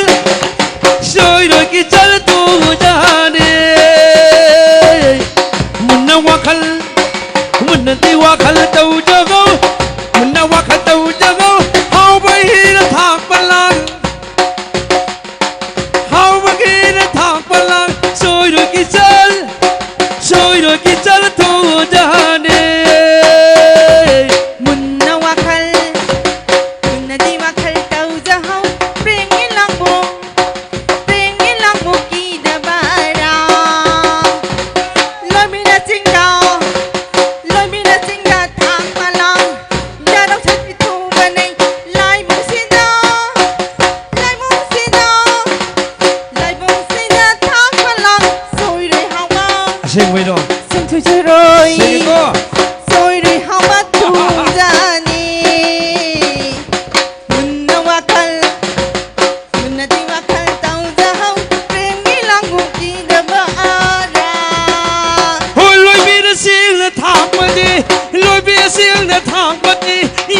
ꯁꯣꯏꯔꯣꯏ ꯀꯤꯆꯜ ꯇꯨꯖꯥꯅꯦ꯫ ꯃꯨꯟꯅ ꯋꯥꯈꯜ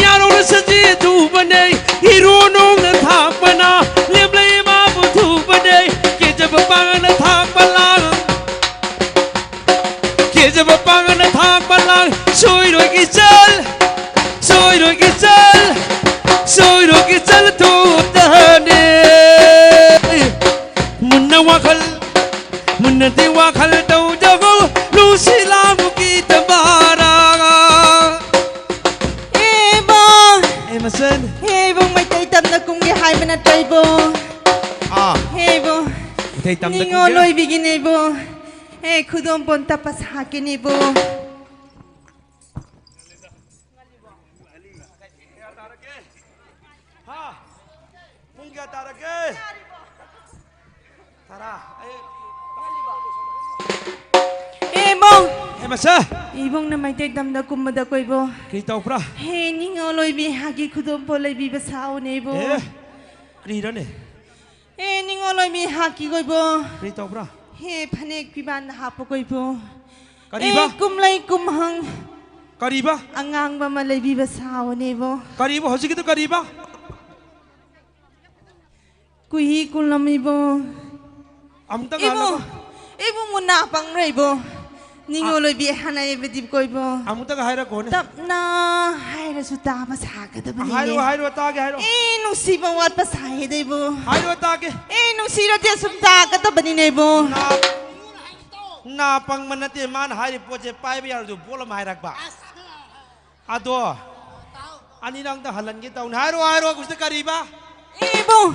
ꯌꯥꯔꯣꯡꯅ ꯁꯖꯤ ꯊꯨꯕꯅꯦ, ꯍꯤꯔꯣ ꯅꯣꯡꯅ ꯊꯥꯛꯄꯅ, ꯂꯦꯝꯂꯩ ꯃꯥꯕꯨ ꯊꯨꯕꯅꯦ, ꯀꯦꯖꯕ ꯄꯥꯡꯅ ꯊꯥꯛꯄ ꯂꯥꯡ꯫ ꯀꯦꯖꯕ ꯄꯥꯡꯅ ꯊꯥꯛꯄ ꯂꯥꯡ꯫ ꯁꯣꯏꯔꯣꯏꯒꯤ ꯆꯜ, ꯁꯣꯏꯔꯣꯏꯒꯤ ꯆꯜ, ꯁꯣꯏꯔꯣꯏꯒꯤ ꯆꯜ ꯊꯨꯗꯅꯦ꯫ ꯃꯨꯟꯅ ꯋꯥꯈꯜ, ꯃꯨꯟꯅꯗꯤ ꯋꯥꯈꯜ ꯇꯧꯖꯒꯣ, ꯅꯨꯡꯁꯤ ꯂꯥꯡꯕꯒꯤ ꯇꯝꯕꯥꯔꯥ꯫ ꯑꯦ ꯏꯕꯨꯡ! ꯑꯦ ꯃꯆꯟ! ꯍꯦ ꯏꯕꯨꯡ, ꯃꯩꯇꯩ ꯇꯝꯅ ꯀꯨꯝꯒꯦ ꯍꯥꯏꯕ ꯅꯠꯇ꯭ꯔꯣ ꯏꯕꯨꯡ? ꯑꯥ꯫ ꯍꯦ ꯏꯕꯨꯡ! ꯃꯩꯇꯩ ꯇꯝꯅ ꯅꯤꯉꯣꯜ ꯀꯨꯝꯒꯦ? ꯑꯣꯏꯕꯤꯒꯤꯅꯦ ꯏꯕꯨꯡ꯫ ꯍꯦ ꯈꯨꯗꯣꯝ ꯄꯣꯟ ꯇꯞꯄ ꯁꯥꯀꯦꯅꯦ ꯏꯕꯨꯡ꯫ ꯍꯥ? ꯄꯨꯡ ꯀꯌꯥ ꯇꯥꯔꯒꯦ? ꯇꯔꯥ꯫ ꯑꯩ ꯏꯕꯨꯡ! ꯍꯦ ꯃꯆꯥ! ꯏꯕꯨꯡꯅ ꯃꯩꯇꯩ ꯇꯝꯗ ꯀꯨꯝꯕꯗ ꯀꯣꯏꯕꯣ꯫ ꯀꯔꯤ ꯇꯧꯕ꯭ꯔꯥ? ꯍꯦ ꯅꯤꯡꯉꯣꯜ ꯑꯣꯏꯕꯤ ꯍꯥꯒꯤ ꯈꯨꯗꯣꯝ ꯄꯣ ꯂꯩꯕꯤꯕ ꯁꯥꯎꯅꯦ ꯏꯕꯨꯡ꯫ ꯑꯦ, ꯀꯔꯤꯔꯅꯦ? ꯍꯦ ꯅꯤꯡꯉꯣꯜ ꯑꯣꯏꯕꯤ ꯍꯥꯀꯤ ꯀꯣꯏꯕꯣ꯫ ꯀꯔꯤ ꯇꯧꯕ꯭ꯔꯥ? ꯍꯦ ꯐꯅꯦꯛ ꯐꯤꯕꯥꯟꯗ ꯍꯥꯞꯄ ꯀꯣꯏꯕꯣ꯫ ꯀꯔꯤꯕ? ꯑꯦ ꯀꯨꯝꯂꯩ ꯀꯨꯝꯍꯪ꯫ ꯀꯔꯤꯕ? ꯑꯉꯥꯡꯕ ꯑꯃ ꯂꯩꯕꯤꯕ ꯁꯥꯎꯅꯦꯕꯣ꯫ ꯀꯔꯤꯕ? ꯍꯧꯖꯤꯛꯀꯤꯗꯨ ꯀꯔꯤꯕ? ꯀꯨꯏ ꯀꯨꯂꯝ ꯏꯕꯣ꯫ ꯑꯃꯨꯛꯇ ꯏꯕꯣ, ꯉꯥꯜꯂꯒ꯫ ꯏꯕꯣ ꯃꯨꯟꯅ ꯄꯪꯔ ꯏꯕꯣ꯫ ꯅꯤꯡꯉꯣꯜ ꯑꯣꯏꯕꯤ ꯍꯥꯟꯅ ꯏꯕꯗꯤ ꯀꯣꯏꯕꯣ꯫ ꯑꯃꯨꯛꯇꯒ ꯍꯥꯏꯔꯛꯈꯣꯅꯦ꯫ ꯇꯞꯅ ꯍꯥꯏꯔꯁꯨ ꯇꯥꯕ ꯁꯥꯒꯗꯕꯅꯤꯅꯦ꯫ ꯍꯥꯏꯔꯣ, ꯍꯥꯏꯔꯣ, ꯇꯥꯒꯦ ꯍꯥꯏꯔꯣ꯫ ꯑꯦ ꯅꯨꯡꯁꯤꯕ ꯋꯥꯠꯄ ꯁꯥꯏꯌꯦꯗ ꯏꯕꯣ꯫ ꯍꯥꯏꯔꯣ, ꯇꯥꯒꯦ꯫ ꯑꯦ ꯅꯨꯡꯁꯤꯔꯗꯤ ꯑꯁꯨꯝ ꯇꯥꯒꯗꯕꯅꯤꯅꯦ ꯏꯕꯣ꯫ ꯅꯥ, ꯅꯥ ꯄꯪꯕ ꯅꯠꯇꯦ ꯃꯥꯅ ꯍꯥꯏꯔꯤ ꯄꯣꯠꯁꯦ ꯄꯥꯏꯕ ꯌꯥꯔꯣꯏꯗꯣ ꯄꯣꯠ ꯑꯃ ꯍꯥꯏꯔꯛꯄ꯫ ꯑꯗꯣ ꯑꯅꯤꯔꯛ ꯑꯝꯇ ꯍꯜꯍꯟꯒꯦ ꯇꯧꯅꯤ꯫ ꯍꯥꯏꯔꯣ, ꯍꯥꯏꯔꯣ, ꯍꯧꯖꯤꯛꯇ ꯀꯔꯤꯕ? ꯏꯕꯨꯡ,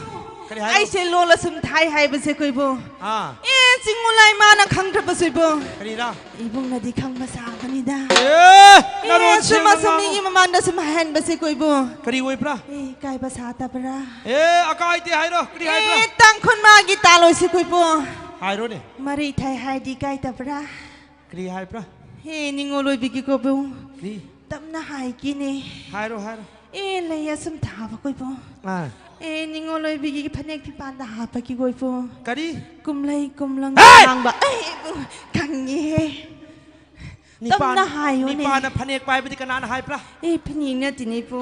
ꯀꯔꯤ ꯍꯥꯏꯔꯣ? ꯑꯩꯁꯦ ꯂꯣꯜ ꯑꯁꯨꯝ ꯊꯥꯏ ꯍꯥꯏꯕꯁꯦ ꯀꯣꯏꯕꯨ꯫ ꯑꯥ꯫ ꯑꯦ, ꯆꯤꯡꯃꯨꯂꯥꯏ ꯃꯥꯅ ꯈꯪꯗ꯭ꯔꯕꯁꯨ ꯏꯕꯨꯡ꯫ ꯀꯔꯤꯔꯥ? ꯏꯕꯨꯡꯅꯗꯤ ꯈꯪꯕ ꯁꯥꯕꯅꯤꯗ꯫ ꯑꯦ, ꯅꯔꯣꯟ ꯑꯦ, ꯁꯨꯝ ꯁꯦꯡꯅ ꯑꯁꯨꯝ ꯉꯥꯡꯉꯨ꯫ ꯃꯤꯒꯤ ꯃꯃꯥꯡꯗ ꯁꯨꯝ ꯍꯥꯏꯍꯟꯕꯁꯦ ꯀꯣꯏꯕꯨ꯫ ꯀꯔꯤ ꯑꯣꯏꯕ꯭ꯔꯥ? ꯑꯦ, ꯏꯀꯥꯏꯕ ꯁꯥꯗꯕ꯭ꯔꯥ? ꯑꯦ, ꯑꯀꯥꯏꯗꯦ ꯍꯥꯏꯔꯣ꯫ ꯀꯔꯤ ꯍꯥꯏꯕ꯭ꯔꯥ? ꯑꯦ, ꯇꯥꯡꯈꯨꯜ ꯃꯥꯒꯤ ꯇꯥꯂꯣꯏꯁꯦ ꯀꯣꯏꯕꯨ꯫ ꯍꯥꯏꯔꯣꯅꯦ꯫ ꯃꯔꯩ ꯊꯥꯏ ꯍꯥꯏꯗꯤ ꯏꯀꯥꯏꯗꯕ꯭ꯔꯥ? ꯀꯔꯤ ꯍꯥꯏꯕ꯭ꯔꯥ? ꯍꯦ, ꯅꯤꯡꯉꯣꯜ ꯑꯣꯏꯕꯤꯒꯤ ꯀꯣꯕꯨ꯫ ꯀꯔꯤ? ꯇꯞꯅ ꯍꯥꯏꯒꯦꯅꯦ꯫ ꯍꯥꯏꯔꯣ, ꯍꯥꯏꯔꯣ꯫ ꯑꯦ, ꯂꯩ ꯑꯁꯨꯝ ꯊꯥꯕ ꯀꯣꯏꯕꯨ꯫ ꯑꯥ꯫ ꯑꯦ, ꯅꯤꯡꯉꯣꯜ ꯑꯣꯏꯕꯤꯒꯤ ꯐꯅꯦꯛ ꯐꯤꯄꯥꯟꯗ ꯍꯥꯞꯄꯒꯤ ꯀꯣꯏꯕꯨ꯫ ꯀꯔꯤ? ꯀꯨꯝꯂꯩ ꯀꯨꯝꯂꯪ ꯍꯦ! ꯂꯥꯡꯕ꯫ ꯑꯦ, ꯏꯕꯨ, ꯈꯪꯉꯦꯍꯦ꯫ ꯅꯤꯄꯥꯟ, ꯇꯞꯅ ꯍꯥꯏꯌꯨꯅꯦ꯫ ꯅꯤꯄꯥꯟꯅ ꯐꯅꯦꯛ ꯄꯥꯏꯕꯗꯤ ꯀꯅꯥꯅ ꯍꯥꯏꯕ꯭ꯔꯥ? ꯑꯦ, ꯐꯅꯦꯛ ꯅꯠꯇꯦꯅꯦ, ꯏꯕꯨ꯫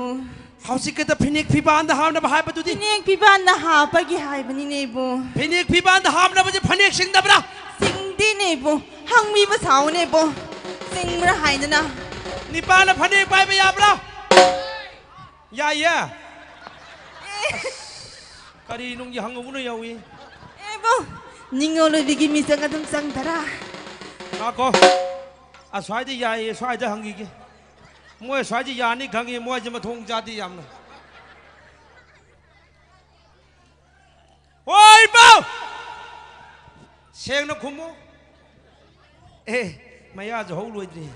ꯍꯧꯖꯤꯛꯀꯤꯗ ꯐꯅꯦꯛ ꯐꯤꯕꯥꯟꯗ ꯍꯥꯞꯅꯕ ꯍꯥꯏꯕꯗꯨꯗꯤ? ꯐꯅꯦꯛ ꯐꯤꯕꯥꯟꯗ ꯍꯥꯞꯄꯒꯤ ꯍꯥꯏꯕꯅꯤꯅꯦ, ꯏꯕꯨ꯫ ꯐꯅꯦꯛ ꯐꯤꯕꯥꯟꯗ ꯍꯥꯞꯅꯕꯁꯦ ꯐꯅꯦꯛ ꯆꯤꯡꯗꯕ꯭ꯔꯥ? ꯆꯤꯡꯗꯦꯅꯦ, ꯏꯕꯨ꯫ ꯍꯪꯕꯤꯕ ꯁꯥꯎꯅꯦ, ꯏꯕꯨ꯫ ꯆꯤꯡꯕ꯭ꯔꯥ ꯍꯥꯏꯗꯅ꯫ ꯅꯤꯄꯥꯟꯅ ꯐꯅꯦꯛ ꯄꯥꯏꯕ ꯌꯥꯕ꯭ꯔꯥ? ꯌꯥꯏꯌꯦ꯫ ꯀꯔꯤ ꯅꯨꯡꯒꯤ ꯍꯪꯉꯧꯕꯅ ꯌꯥꯎꯏ? ꯑꯦꯕꯣ, ꯅꯤꯡꯉꯣꯜ ꯑꯣꯏꯕꯤꯒꯤ ꯃꯤꯆꯪ ꯑꯗꯨꯝ ꯆꯪꯗꯔꯥ? ꯉꯥꯏꯈꯣ꯫ ꯑꯁ꯭ꯋꯥꯏꯗ ꯌꯥꯏꯌꯦ, ꯁ꯭ꯋꯥꯏꯗ ꯍꯪꯈꯤꯒꯦ꯫ ꯃꯣꯏ ꯑꯁ꯭ꯋꯥꯏꯗ ꯌꯥꯅꯤ ꯈꯪꯉꯤ, ꯃꯣꯏꯁꯦ ꯃꯊꯣꯡ ꯆꯥꯗꯦ ꯌꯥꯝꯅ꯫ ꯍꯣꯏ, ꯏꯄꯥꯎ! ꯁꯦꯡꯅ ꯈꯨꯝꯃꯨ꯫ ꯑꯦ, ꯃꯌꯥꯁꯨ ꯍꯧ ꯂꯣꯏꯗ꯭ꯔꯤ꯫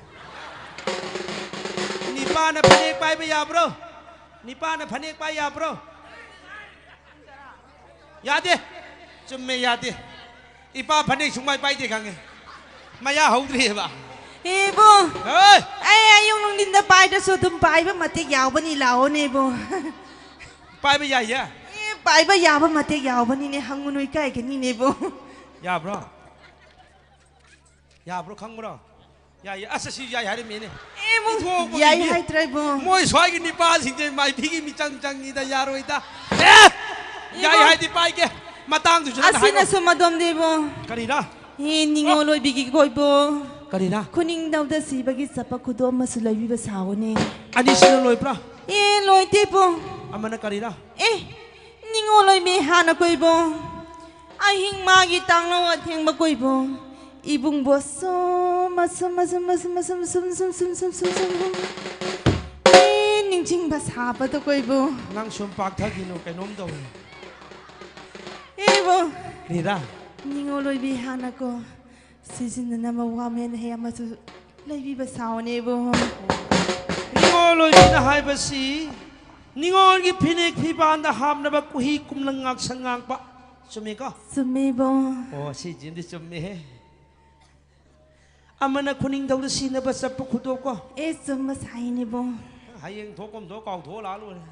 ꯅꯤꯄꯥꯅ ꯐꯅꯦꯛ ꯄꯥꯏꯕ ꯌꯥꯕ꯭ꯔꯣ? ꯅꯤꯄꯥꯅ ꯐꯅꯦꯛ ꯄꯥꯏ ꯌꯥꯕ꯭ꯔꯣ? ꯌꯥꯗꯦ꯫ ꯆꯨꯝꯃꯦ, ꯌꯥꯗꯦ꯫ ꯏꯄꯥ ꯐꯅꯦꯛ ꯁꯨꯡꯄꯥꯏ ꯄꯥꯏꯗꯦ ꯈꯪꯉꯦ꯫ ꯃꯌꯥ ꯍꯧꯗ꯭ꯔꯤꯑꯕ꯫ ꯏꯕꯨ, ꯍꯣꯏ꯫ ꯑꯩ ꯑꯌꯨꯛ ꯅꯨꯡꯊꯤꯟꯗ ꯄꯥꯏꯗ꯭ꯔꯁꯨ ꯑꯗꯨꯝ ꯄꯥꯏꯕ ꯃꯇꯤꯛ ꯌꯥꯎꯕꯅꯤ, ꯂꯥꯛꯑꯣꯅꯦ, ꯏꯕꯨ꯫ ꯄꯥꯏꯕ ꯌꯥꯏꯌꯦ? ꯑꯦ, ꯄꯥꯏꯕ ꯌꯥꯕ ꯃꯇꯤꯛ ꯌꯥꯎꯕꯅꯤꯅꯦ, ꯍꯪꯉꯨꯅꯨ, ꯏꯀꯥꯏꯒꯅꯤꯅꯦ, ꯏꯕꯨ꯫ ꯌꯥꯕ꯭ꯔꯣ? ꯌꯥꯕ꯭ꯔꯣ, ꯈꯪꯕ꯭ꯔꯣ? ꯌꯥꯏꯌꯦ꯫ ꯑꯁ, ꯑꯁꯤ ꯌꯥꯏ ꯍꯥꯏꯔꯝꯃꯤꯅꯦ꯫ ꯑꯦ, ꯏꯕꯨ, ꯏꯊꯣꯛꯄꯒꯤ ꯌꯥꯏ ꯃꯤ-, ꯍꯥꯏꯗ꯭ꯔꯥ, ꯏꯕꯨ? ꯃꯣꯏ ꯁ꯭ꯋꯥꯏꯒꯤ ꯅꯤꯄꯥꯁꯤꯡꯁꯦ ꯃꯥꯏꯕꯤꯒꯤ ꯃꯤꯆꯪ ꯆꯪꯉꯤꯗ, ꯌꯥꯔꯣꯏꯗ꯫ ꯑꯦ! ꯌꯥꯏ ꯏꯕꯨ꯫ ꯍꯥꯏꯗꯤ ꯄꯥꯏꯒꯦ꯫ ꯃꯇꯥꯡꯗꯨꯁꯨ ꯅꯪꯅ ꯍꯥꯏꯔꯣ꯫ ꯑꯁꯤꯅꯁꯨ ꯃꯗꯣꯝꯗꯤ, ꯏꯕꯨ꯫ ꯀꯔꯤꯔꯥ? ꯑꯦ, ꯅꯤꯡꯉꯣꯜ ꯑꯣꯏꯕꯤꯒꯤ ꯀꯣꯏꯕꯣ꯫ ꯀꯔꯤꯔꯥ? ꯈꯨꯅꯤꯡꯗꯧꯗ ꯁꯤꯕꯒꯤ ꯆꯠꯄ ꯈꯨꯗꯣꯞ ꯑꯃꯁꯨ ꯂꯩꯕꯤꯕ ꯁꯥꯎꯅꯦ꯫ ꯑꯅꯤꯁꯤꯅ ꯂꯣꯏꯕ꯭ꯔꯥ? ꯑꯦ, ꯂꯣꯏꯗꯦ, ꯏꯕꯨ꯫ ꯑꯃꯅ ꯀꯔꯤꯔꯥ? ꯑꯦ, ꯅꯤꯡꯉꯣꯜ ꯑꯣꯏꯕꯤ ꯍꯥꯟꯅ ꯀꯣꯏꯕꯣ꯫ ꯑꯍꯤꯡ ꯃꯥꯒꯤ ꯇꯥꯡꯂꯧ ꯑꯊꯦꯡꯕ ꯀꯣꯏꯕꯣ꯫ ꯏꯕꯨꯡꯕꯣ ꯁꯨꯝ, ꯑꯁꯨꯝ, ꯑꯁꯨꯝ, ꯑꯁꯨꯝ, ꯑꯁꯨꯝ, ꯁꯨꯝ, ꯁꯨꯝ, ꯁꯨꯝ, ꯁꯨꯝ, ꯁꯨꯝ, ꯁꯨꯝ, ꯁꯨꯝ꯫ ꯑꯦ, ꯅꯤꯡꯁꯤꯡꯕ ꯁꯥꯕꯗ ꯀꯣꯏꯕꯣ꯫ ꯅꯪ ꯁꯨꯝ ꯄꯥꯛꯊꯈꯤꯅꯨ, ꯀꯩꯅꯣꯝ ꯇꯧꯔꯦ꯫ ꯏꯕꯨ꯫ ꯔꯤꯔꯥ꯫ ꯅꯤꯡꯉꯣꯜ ꯑꯣꯏꯕꯤ ꯍꯥꯟꯅꯀꯣ, ꯁꯤꯖꯤꯟꯅꯅꯕ ꯋꯥꯃꯦꯟ ꯍꯩ ꯑꯃꯁꯨ ꯂꯩꯕꯤꯕ ꯁꯥꯎꯅꯦꯕꯣ꯫ ꯅꯤꯡꯉꯣꯜ ꯑꯣꯏꯕꯤꯅ ꯍꯥꯏꯕꯁꯤ ꯅꯤꯡꯉꯣꯜꯒꯤ ꯐꯤꯅꯦꯛ ꯐꯤꯕꯥꯟꯗ ꯍꯥꯞꯅꯕ ꯀꯨꯍꯤ ꯀꯨꯝꯂꯪ ꯉꯥꯛꯁꯪ ꯉꯥꯡꯕ꯫ ꯆꯨꯝꯃꯤꯀꯣ? ꯆꯨꯝꯃꯦꯕꯣ꯫ ꯑꯣ, ꯁꯤꯁꯤꯃꯗꯤ ꯆꯨꯝꯃꯦꯍꯦ꯫ ꯑꯃꯅ ꯈꯨꯅꯤꯡꯗꯧꯗ ꯁꯤꯅꯕ ꯆꯠꯄ ꯈꯨꯗꯣꯞꯀꯣ꯫ ꯑꯦ, ꯆꯨꯝꯕ ꯁꯥꯏꯅꯦꯕꯣ꯫ ꯍꯌꯦꯡ ꯊꯣꯛꯀꯨꯝ ꯊꯣꯛ ꯀꯥꯎꯊꯣꯛꯑ ꯂꯥꯛꯑ ꯂꯣꯏꯔꯦ꯫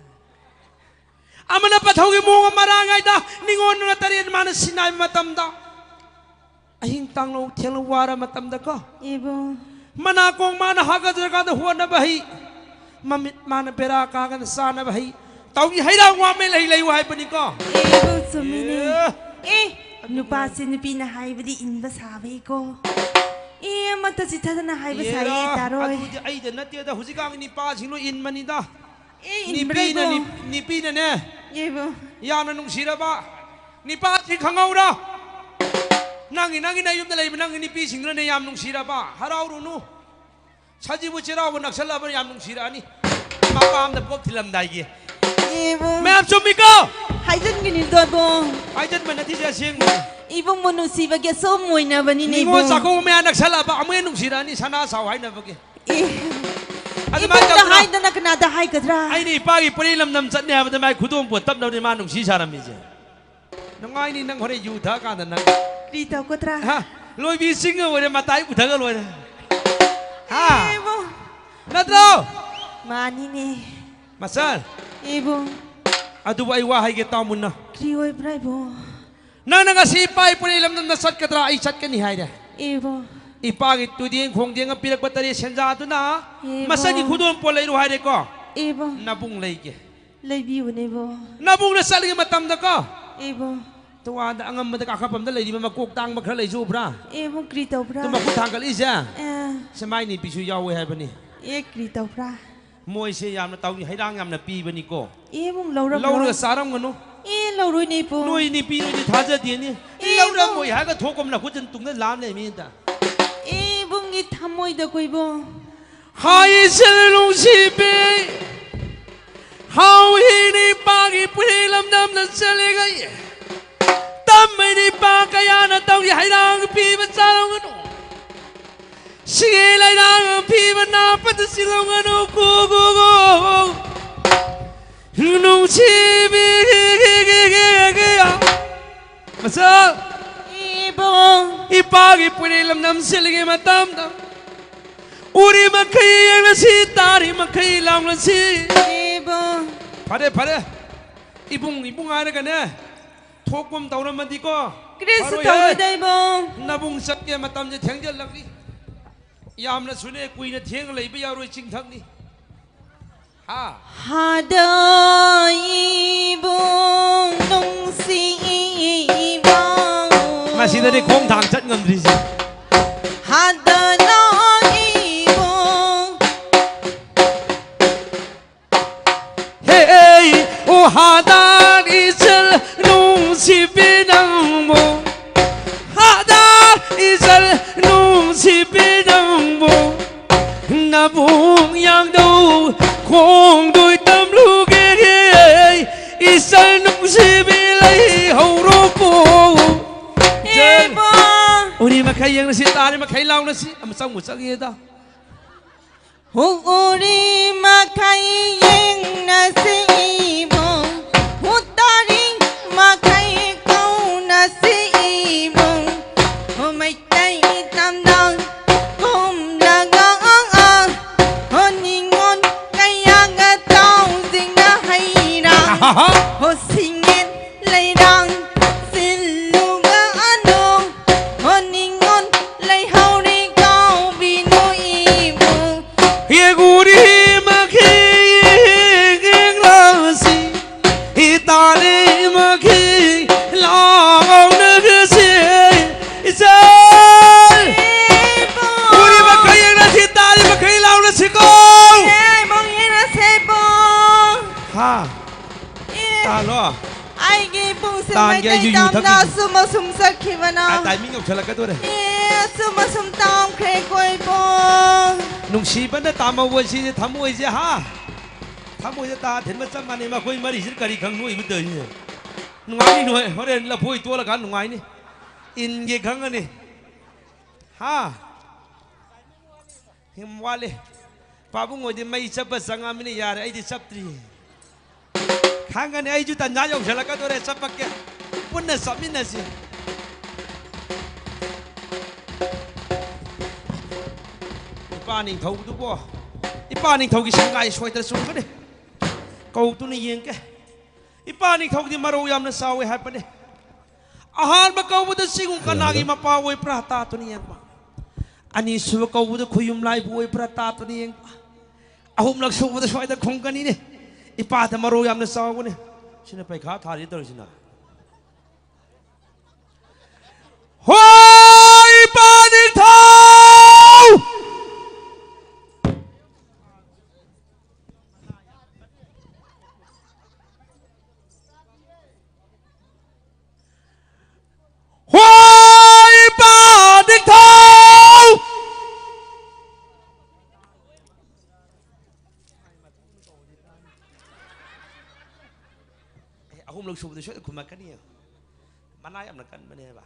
ꯑꯃꯅ ꯄꯊꯧꯒꯤ ꯃꯑꯣꯡ ꯑꯃ ꯃꯔꯥꯡ ꯍꯥꯏꯗ ꯅꯤꯉꯣꯜꯗꯨꯅ ꯇꯔꯦꯠ ꯃꯥꯅ ꯁꯤꯟꯅꯥꯏꯕ ꯃꯇꯝꯗ ꯑꯍꯤꯡ ꯇꯥꯡꯂꯧ ꯊꯦꯡꯂꯧ ꯋꯥꯔ ꯃꯇꯝꯗꯀꯣ꯫ ꯏꯕꯨ꯫ ꯃꯅꯥꯀꯣꯡ ꯃꯥꯅ ꯍꯥꯒꯠꯆꯔꯀꯥꯟꯗ ꯍꯣꯠꯅꯕ ꯍꯩ, ꯃꯃꯤꯠ ꯃꯥꯅ ꯕꯦꯔꯥ ꯀꯥꯒꯅ ꯆꯥꯅꯕ ꯍꯩ, ꯇꯧꯏ ꯍꯩꯔꯥꯡ ꯋꯥꯃꯩ ꯂꯩ ꯂꯩꯌꯨ ꯍꯥꯏꯕꯅꯤꯀꯣ꯫ ꯑꯦꯕꯨ ꯆꯨꯝꯃꯤꯅꯦ꯫ ꯑꯦ꯫ ꯑꯦ, ꯅꯨꯄꯥꯁꯦ ꯅꯨꯄꯤꯅ ꯍꯥꯏꯕꯗꯤ ꯏꯟꯕ ꯁꯥꯕꯩꯀꯣ꯫ ꯑꯦ, ꯑꯃꯠꯇ ꯆꯤꯊꯗꯅ ꯍꯥꯏꯕ ꯁꯥꯏꯌꯦ, ꯌꯦꯔꯥ, ꯇꯥꯔꯣꯏ꯫ ꯑꯗꯨꯗꯤ ꯑꯩꯗ ꯅꯠꯇꯦꯗ, ꯍꯧꯖꯤꯛꯀꯥꯟꯒꯤ ꯅꯤꯄꯥꯁꯤꯡ ꯂꯣꯏ ꯏꯟꯕꯅꯤꯗ꯫ ꯑꯦ, ꯅꯤꯄꯤꯅ ꯏꯟꯕ꯭ꯔꯥ ꯏꯕꯣ? ꯅꯤ-, ꯅꯤꯄꯤꯅꯅꯦ, ꯑꯦꯕꯣ꯫ ꯌꯥꯝꯅ ꯅꯨꯡꯁꯤꯔꯕ ꯅꯤꯄꯥꯁꯤ ꯈꯪꯍꯧꯔꯣ꯫ ꯅꯪꯒꯤ, ꯅꯪꯒꯤ ꯅꯌꯨꯝꯗ ꯂꯩꯕ ꯅꯪꯒꯤ ꯅꯤꯄꯤꯁꯤꯡꯗꯨꯅꯅꯦ ꯌꯥꯝ ꯅꯨꯡꯁꯤꯔꯕ, ꯍꯔꯥꯎꯔꯨꯅꯨ꯫ ꯁꯖꯤꯕꯨ ꯆꯩꯔꯥꯎꯕ ꯅꯛꯁꯜꯂꯛꯑꯕ ꯌꯥꯝ ꯅꯨꯡꯁꯤꯔꯛꯑꯅꯤ꯫ ꯃꯄꯥꯝꯗ ꯄꯣꯠ ꯊꯤꯜꯂꯝꯗꯥꯏꯒꯤ꯫ ꯏꯕꯨꯡ꯫ ꯃꯌꯥꯝ ꯆꯨꯝꯃꯤꯀꯣ? ꯍꯥꯏꯖꯟꯒꯅꯤꯗꯣ ꯏꯕꯨꯡ꯫ ꯍꯥꯏꯖꯟꯕ ꯅꯠꯇꯤꯁꯦ ꯑꯁꯦꯡꯕꯅꯤ꯫ ꯏꯕꯨꯡꯕꯨ ꯅꯨꯡꯁꯤꯕꯒꯤ ꯑꯁꯣꯝ ꯑꯣꯏꯅꯕꯅꯤꯅꯦ ꯅꯤꯉꯣꯜ ꯏꯕꯨꯡ꯫ ꯆꯥꯛꯀꯧꯕ ꯃꯌꯥ ꯅꯛꯁꯜꯂꯛꯑꯕ ꯑꯃꯨꯛ ꯍꯦꯟꯅ ꯅꯨꯡꯁꯤꯔꯛꯑꯅꯤ ꯁꯅꯥ ꯁꯥꯎ ꯍꯥꯏꯅꯕꯒꯤ꯫ ꯑꯦ꯫ ꯑꯗꯨꯃꯥꯏꯅ ꯏꯕꯨꯡꯗ ꯇꯧꯗ꯭ꯔꯣ? ꯍꯥꯏꯗꯅ ꯀꯅꯥꯗ ꯍꯥꯏꯒꯗ꯭ꯔꯥ? ꯑꯩꯅ ꯏꯄꯥꯒꯤ ꯄꯣꯔꯩ ꯂꯝꯗꯝ ꯆꯠꯅꯤ ꯍꯥꯏꯕꯗ ꯃꯥꯏ ꯈꯨꯗꯣꯝ ꯄꯣꯠ ꯇꯞꯅꯕꯅꯤ ꯃꯥ ꯅꯨꯡꯁꯤ ꯁꯥꯔꯝꯃꯤꯁꯦ꯫ ꯅꯨꯡꯉꯥꯏꯅꯤ ꯅꯪ ꯍꯣꯔꯦꯟ ꯌꯨ ꯊꯛꯑꯀꯥꯟꯗ ꯅꯪ꯫ ꯀꯔꯤ ꯇꯧꯒꯗ꯭ꯔꯥ? ꯍꯥ? ꯂꯣꯏꯕꯤ ꯆꯤꯡꯒ ꯑꯣꯏꯔꯦ, ꯃꯇꯥꯏ ꯄꯨꯊꯒ ꯂꯣꯏꯔꯦ꯫ ꯍꯥ? ꯑꯦꯕꯣ꯫ ꯅꯠꯇ꯭ꯔꯣ? ꯃꯥꯅꯤꯅꯦ꯫ ꯃꯆꯜ꯫ ꯏꯕꯨꯡ꯫ ꯑꯗꯨꯕꯨ ꯑꯩ ꯋꯥ ꯍꯥꯏꯒꯦ ꯇꯥꯎ ꯃꯨꯟꯅ꯫ ꯀꯔꯤ ꯑꯣꯏꯕ꯭ꯔꯥ ꯏꯕꯨꯡ? ꯅꯪꯅ ꯉꯁꯤ ꯏꯄꯥ ꯏꯄꯨꯔꯤ ꯂꯝꯗꯝꯗ ꯆꯠꯀꯗ꯭ꯔꯥ? ꯑꯩ ꯆꯠꯀꯅꯤ ꯍꯥꯏꯔꯦ꯫ ꯏꯕꯨꯡ꯫ ꯏꯄꯥꯒꯤ ꯇꯨꯗꯦꯡ ꯈꯣꯡꯗꯦꯡꯒ ꯄꯤꯔꯛꯄ ꯇꯔꯦꯠ ꯁꯦꯟꯖꯥꯗꯨꯅ ꯏꯕꯨꯡ꯫ ꯃꯆꯜꯒꯤ ꯈꯨꯗꯣꯜ ꯄꯣꯠ ꯂꯩꯔꯨ ꯍꯥꯏꯔꯦꯀꯣ꯫ ꯏꯕꯨꯡ꯫ ꯅꯕꯨꯡ ꯂꯩꯒꯦ꯫ ꯂꯩꯕꯤꯌꯨꯅꯦ ꯏꯕꯨꯡ꯫ ꯅꯕꯨꯡꯅ ꯆꯠꯂꯤꯉꯩ ꯃꯇꯝꯗꯀꯣ꯫ ꯏꯕꯨꯡ꯫ ꯇꯣꯉꯥꯟꯗ ꯑꯉꯝꯕꯗ ꯀꯥꯈꯠꯐꯝꯗ ꯂꯩꯔꯤꯕ ꯃꯀꯣꯛ ꯇꯥꯡꯕ ꯈꯔ ꯂꯩꯖꯨ ꯎꯕ꯭ꯔꯥ? ꯏꯕꯨꯡ ꯀꯔꯤ ꯇꯧꯕ꯭ꯔꯥ? ꯑꯗꯨ ꯃꯈꯨꯠ ꯊꯥꯡꯒꯠꯂꯤꯁꯦ꯫ ꯑꯦ꯫ ꯁꯦ ꯃꯥꯏ ꯅꯨꯄꯤꯁꯨ ꯌꯥꯎꯋꯦ ꯍꯥꯏꯕꯅꯤ꯫ ꯑꯦ ꯀꯔꯤ ꯇꯧꯕ꯭ꯔꯥ? ꯃꯣꯏꯁꯦ ꯌꯥꯝꯅ ꯇꯧꯔꯤ, ꯍꯩꯔꯥꯡ ꯌꯥꯝꯅ ꯄꯤꯕꯅꯤꯀꯣ꯫ ꯏꯕꯨꯡ ꯂꯧꯔꯝꯂꯣꯏ꯫ ꯂꯧꯔꯒ ꯆꯥꯔꯝꯒꯅꯨ꯫ ꯑꯦ ꯂꯧꯔꯣꯏꯅꯦ ꯏꯕꯨꯡ꯫ ꯅꯣꯏ ꯅꯨꯄꯤ ꯅꯣꯏꯗꯤ ꯊꯥꯖꯗꯦꯅꯦ꯫ ꯏꯕꯨꯡ꯫ ꯂꯧꯔꯝꯃꯣꯏ ꯍꯥꯏꯔꯒ ꯊꯣꯛꯄ ꯃꯈꯨꯠꯁꯤꯅ ꯇꯨꯡꯗ ꯂꯥꯝ ꯂꯩꯔꯃꯤ ꯑꯝꯇ꯫ ꯏꯕꯨꯡꯒꯤ ꯊꯃꯣꯏꯗ ꯀꯣ ꯏꯕꯨꯡ꯫ ꯍꯥꯏ ꯏꯆꯜ ꯅꯨꯡꯁꯤꯕꯤ, ꯍꯥꯎ ꯍꯤꯅꯤ ꯄꯥꯒꯤ ꯄꯨꯔꯤ ꯂꯝꯗꯝꯗ ꯆꯠꯂꯤꯒꯩ꯫ ꯇꯝꯃꯤꯅꯤ ꯄꯥ ꯀꯌꯥꯅ ꯇꯧꯔꯤ ꯍꯩꯔꯥꯡ ꯄꯤꯕ ꯆꯥꯔꯝꯒꯅꯨ꯫ ꯁꯤꯒꯤ ꯂꯩꯔꯥꯡ ꯄꯤꯕ ꯅꯥꯄꯗ ꯆꯤꯜꯂꯝꯒꯅꯨ ꯀꯨ ꯀꯨ ꯀꯨ꯫ ꯅꯨꯡꯁꯤꯕꯤ ꯃꯆꯜ꯫ ꯏꯕꯨꯡ꯫ ꯏꯄꯥꯒꯤ ꯄꯨꯔꯤ ꯂꯝꯗꯝ ꯆꯠꯂꯤꯉꯩ ꯃꯇꯝꯗ ꯎꯔꯤ ꯃꯈꯩ ꯌꯦꯡꯂꯁꯤ, ꯇꯥꯔꯤ ꯃꯈꯩ ꯂꯥꯎꯂꯁꯤ꯫ ꯏꯕꯨꯡ꯫ ꯐꯔꯦ, ꯐꯔꯦ꯫ ꯏꯕꯨꯡ, ꯏꯕꯨꯡ ꯍꯥꯏꯔꯒꯅꯦ, ꯊꯣꯛꯄꯝ ꯇꯧꯔꯝꯃꯗꯤꯀꯣ꯫ ꯀꯔꯤꯁꯨ ꯐꯔꯣꯏꯍꯦ꯫ ꯇꯧꯔꯣꯏꯗ, ꯏꯕꯨꯡ꯫ ꯅꯕꯨꯡ ꯆꯠꯀꯦ ꯃꯇꯝꯁꯦ ꯊꯦꯡꯖꯜꯂꯛꯂꯤ꯫ ꯌꯥꯝꯅꯁꯨꯅꯦ ꯀꯨꯏꯅ ꯊꯦꯡꯅ ꯂꯩꯕ ꯌꯥꯔꯣꯏ, ꯆꯤꯡꯊꯛꯅꯤ꯫ ꯍꯥ? ꯍꯥꯗꯥꯏꯕꯨꯡ ꯅꯨꯡꯁꯤꯕ ꯃꯁꯤꯗꯅꯦ ꯈꯣꯡ ꯊꯥꯡ ꯆꯠ ꯉꯝꯗ꯭ꯔꯤꯁꯦ꯫ ꯍꯥꯗꯥꯏꯕꯨꯡ ꯍꯦ, ꯑꯣ ꯍꯥꯗꯥ ꯏꯆꯜ ꯅꯨꯡꯁꯤꯕꯤ ꯅꯪꯕꯨ, ꯍꯥꯗꯥ ꯏꯆꯜ ꯅꯨꯡꯁꯤꯕꯤ ꯅꯪꯕꯨ, ꯅꯕꯨꯡ ꯌꯥꯡꯗꯧ ꯈꯣꯡꯗꯣꯏ ꯇꯝꯂꯨꯒꯦ꯫ ꯏꯆꯜ ꯅꯨꯡꯁꯤꯕꯤ ꯂꯩꯍꯧꯔꯣꯀꯣ꯫ ꯏꯕꯣ ꯎꯔꯤ ꯃꯈꯩ ꯌꯦꯡꯅꯁꯤ, ꯇꯥꯔꯤ ꯃꯈꯩ ꯂꯥꯎꯅꯁꯤ꯫ ꯑꯃ ꯆꯪꯕꯨ ꯆꯪꯉꯦꯗ꯫ ꯎꯔꯤ ꯃꯈꯩ ꯌꯦꯡꯅꯁꯤ ꯏꯕꯨꯡ, ꯎ ꯇꯥꯔꯤ ꯃꯈꯩ ꯀꯧꯅꯁꯤ ꯏꯕꯨꯡ, ꯎ ꯃꯩꯇꯩ ꯇꯝꯅ ꯀꯨꯝꯂꯒ, ꯎ ꯅꯤꯉꯣꯜ ꯀꯌꯥꯒ ꯇꯧꯁꯤꯡꯅ ꯍꯩꯔꯥꯡ, ꯎ ꯁꯤꯡꯉꯦꯟ ꯂꯩꯔꯥꯡ ꯁꯤꯜꯂꯨꯒ ꯑꯅꯣ, ꯎ ꯅꯤꯉꯣꯜ ꯂꯩꯍꯧꯔꯤ ꯀꯥꯎꯕꯤꯅꯨ ꯏꯕꯨꯡ꯫ ꯌꯦꯡꯉꯨꯔꯤ ꯃꯈꯩ ꯌꯦꯡꯂꯁꯤ, ꯏꯇꯥꯂꯤ ꯃꯈꯩ ꯂꯥꯎꯅꯔꯁꯤ꯫ ꯏꯆꯜ! ꯎꯔꯤ ꯃꯈꯩ ꯌꯦꯡꯂꯁꯤ, ꯇꯥꯔꯤ ꯃꯈꯩ ꯂꯥꯎꯅꯁꯤꯀꯣ꯫ ꯏꯕꯨꯡ ꯌꯦꯡꯅꯁꯦ ꯏꯕꯨꯡ꯫ ꯍꯥ? ꯑꯦ, ꯇꯥꯂꯣ? ꯑꯩꯒꯤ ꯏꯕꯨꯡꯁꯦ ꯇꯥꯟꯒꯦ, ꯃꯩꯇꯩ ꯑꯩꯁꯨ ꯌꯨ ꯇꯝꯅ ꯊꯛꯏꯅꯤ꯫ ꯑꯁꯨꯝ ꯑꯁꯨꯝ ꯆꯠꯈꯤꯕꯅ꯫ ꯑꯥ, ꯇꯥꯏꯃꯤꯡ ꯌꯧꯁꯜꯂꯛꯀꯗꯣꯔꯦ꯫ ꯑꯦ, ꯑꯁꯨꯝ ꯑꯁꯨꯝ ꯇꯥꯝꯈ꯭ꯔꯦ ꯀꯣꯏꯕꯣ꯫ ꯅꯨꯡꯁꯤꯕꯅ ꯇꯥꯝꯍꯧꯕꯁꯤꯗꯤ ꯊꯃꯣꯏꯁꯦ, ꯍꯥ? ꯊꯃꯣꯏꯁꯦ ꯇꯥ ꯊꯤꯟꯕ ꯆꯞ ꯃꯥꯟꯅꯩ꯫ ꯃꯈꯣꯏ ꯃꯔꯤꯁꯤꯅ ꯀꯔꯤ ꯈꯪ ꯅꯣꯛꯏꯕ ꯇꯧꯔꯤꯁꯦ? ꯅꯨꯡꯉꯥꯏꯅꯤ ꯅꯣꯏ꯫ ꯍꯣꯔꯦꯟ ꯂꯐꯣꯏ ꯇꯣꯠꯂꯀꯥꯟ ꯅꯨꯡꯉꯥꯏꯅꯤ꯫ ꯏꯟꯒꯦ ꯈꯪꯉꯅꯤ꯫ ꯍꯥ? ꯌꯥꯝ ꯋꯥꯠꯂꯤ꯫ ꯄꯥꯕꯨꯡ ꯍꯣꯏꯗꯤ ꯃꯩ ꯆꯞꯄ ꯆꯪꯉꯝꯃꯤꯅ ꯌꯥꯔꯦ, ꯑꯩꯗꯤ ꯆꯞꯇ꯭ꯔꯤ꯫ ꯈꯪꯒꯅꯤ, ꯑꯩꯁꯨ ꯇꯟꯖꯥ ꯌꯧꯁꯜꯂꯛꯀꯗꯣꯔꯦ, ꯆꯞꯄꯛꯀꯦ꯫ ꯄꯨꯟꯅ ꯆꯞꯃꯤꯟꯅꯁꯤ꯫ ꯏꯄꯥ ꯅꯤꯡꯊꯧꯗꯨꯕꯣ, ꯏꯄꯥ ꯅꯤꯡꯊꯧꯒꯤ ꯁꯪꯒꯥꯏ ꯁꯣꯏꯗꯅ ꯆꯨꯝꯒꯅꯤ꯫ ꯀꯧꯗꯨꯅ ꯌꯦꯡꯒꯦ꯫ ꯏꯄꯥ ꯅꯤꯡꯊꯧꯗꯤ ꯃꯔꯧ ꯌꯥꯝꯅ ꯆꯥꯎꯋꯦ ꯍꯥꯏꯕꯅꯤ꯫ ꯑꯍꯥꯟꯕ ꯀꯧꯕꯗ ꯁꯤꯒꯨꯝ ꯀꯅꯥꯒꯤ ꯃꯄꯥ ꯑꯣꯏꯕ꯭ꯔꯥ ꯇꯥꯗꯨꯅ ꯌꯦꯡꯕ꯫ ꯑꯅꯤꯁꯨꯕ ꯀꯧꯕꯗ ꯈꯣꯏꯌꯨꯝ ꯂꯥꯏꯕꯨ ꯑꯣꯏꯕ꯭ꯔꯥ ꯇꯥꯠꯇꯅ ꯌꯦꯡꯕ꯫ ꯑꯍꯨꯝꯂꯛ ꯁꯨꯕꯗ ꯁ꯭ꯋꯥꯏꯗ ꯈꯨꯝꯒꯅꯤꯅꯦ꯫ ꯏꯄꯥꯗ ꯃꯔꯣ ꯌꯥꯝꯅ ꯆꯥꯎꯒꯅꯤ꯫ ꯁꯤꯅ ꯄꯩꯈꯥ ꯊꯥꯔꯤ ꯇꯧꯔꯤꯁꯤꯅ꯫ ꯍꯣꯏ, ꯏꯄꯥ ꯅꯤꯡꯊꯧ! ꯍꯣꯏ, ꯏꯄꯥ ꯅꯤꯡꯊꯧ! ꯑꯦ, ꯑꯍꯨꯝꯂꯛ ꯁꯨꯕꯗ ꯁꯣꯏꯗꯅ ꯈꯨꯝꯃꯛꯀꯅꯤ꯫ ꯃꯅꯥ ꯌꯥꯝꯅ ꯀꯟꯕꯅꯦꯕ꯫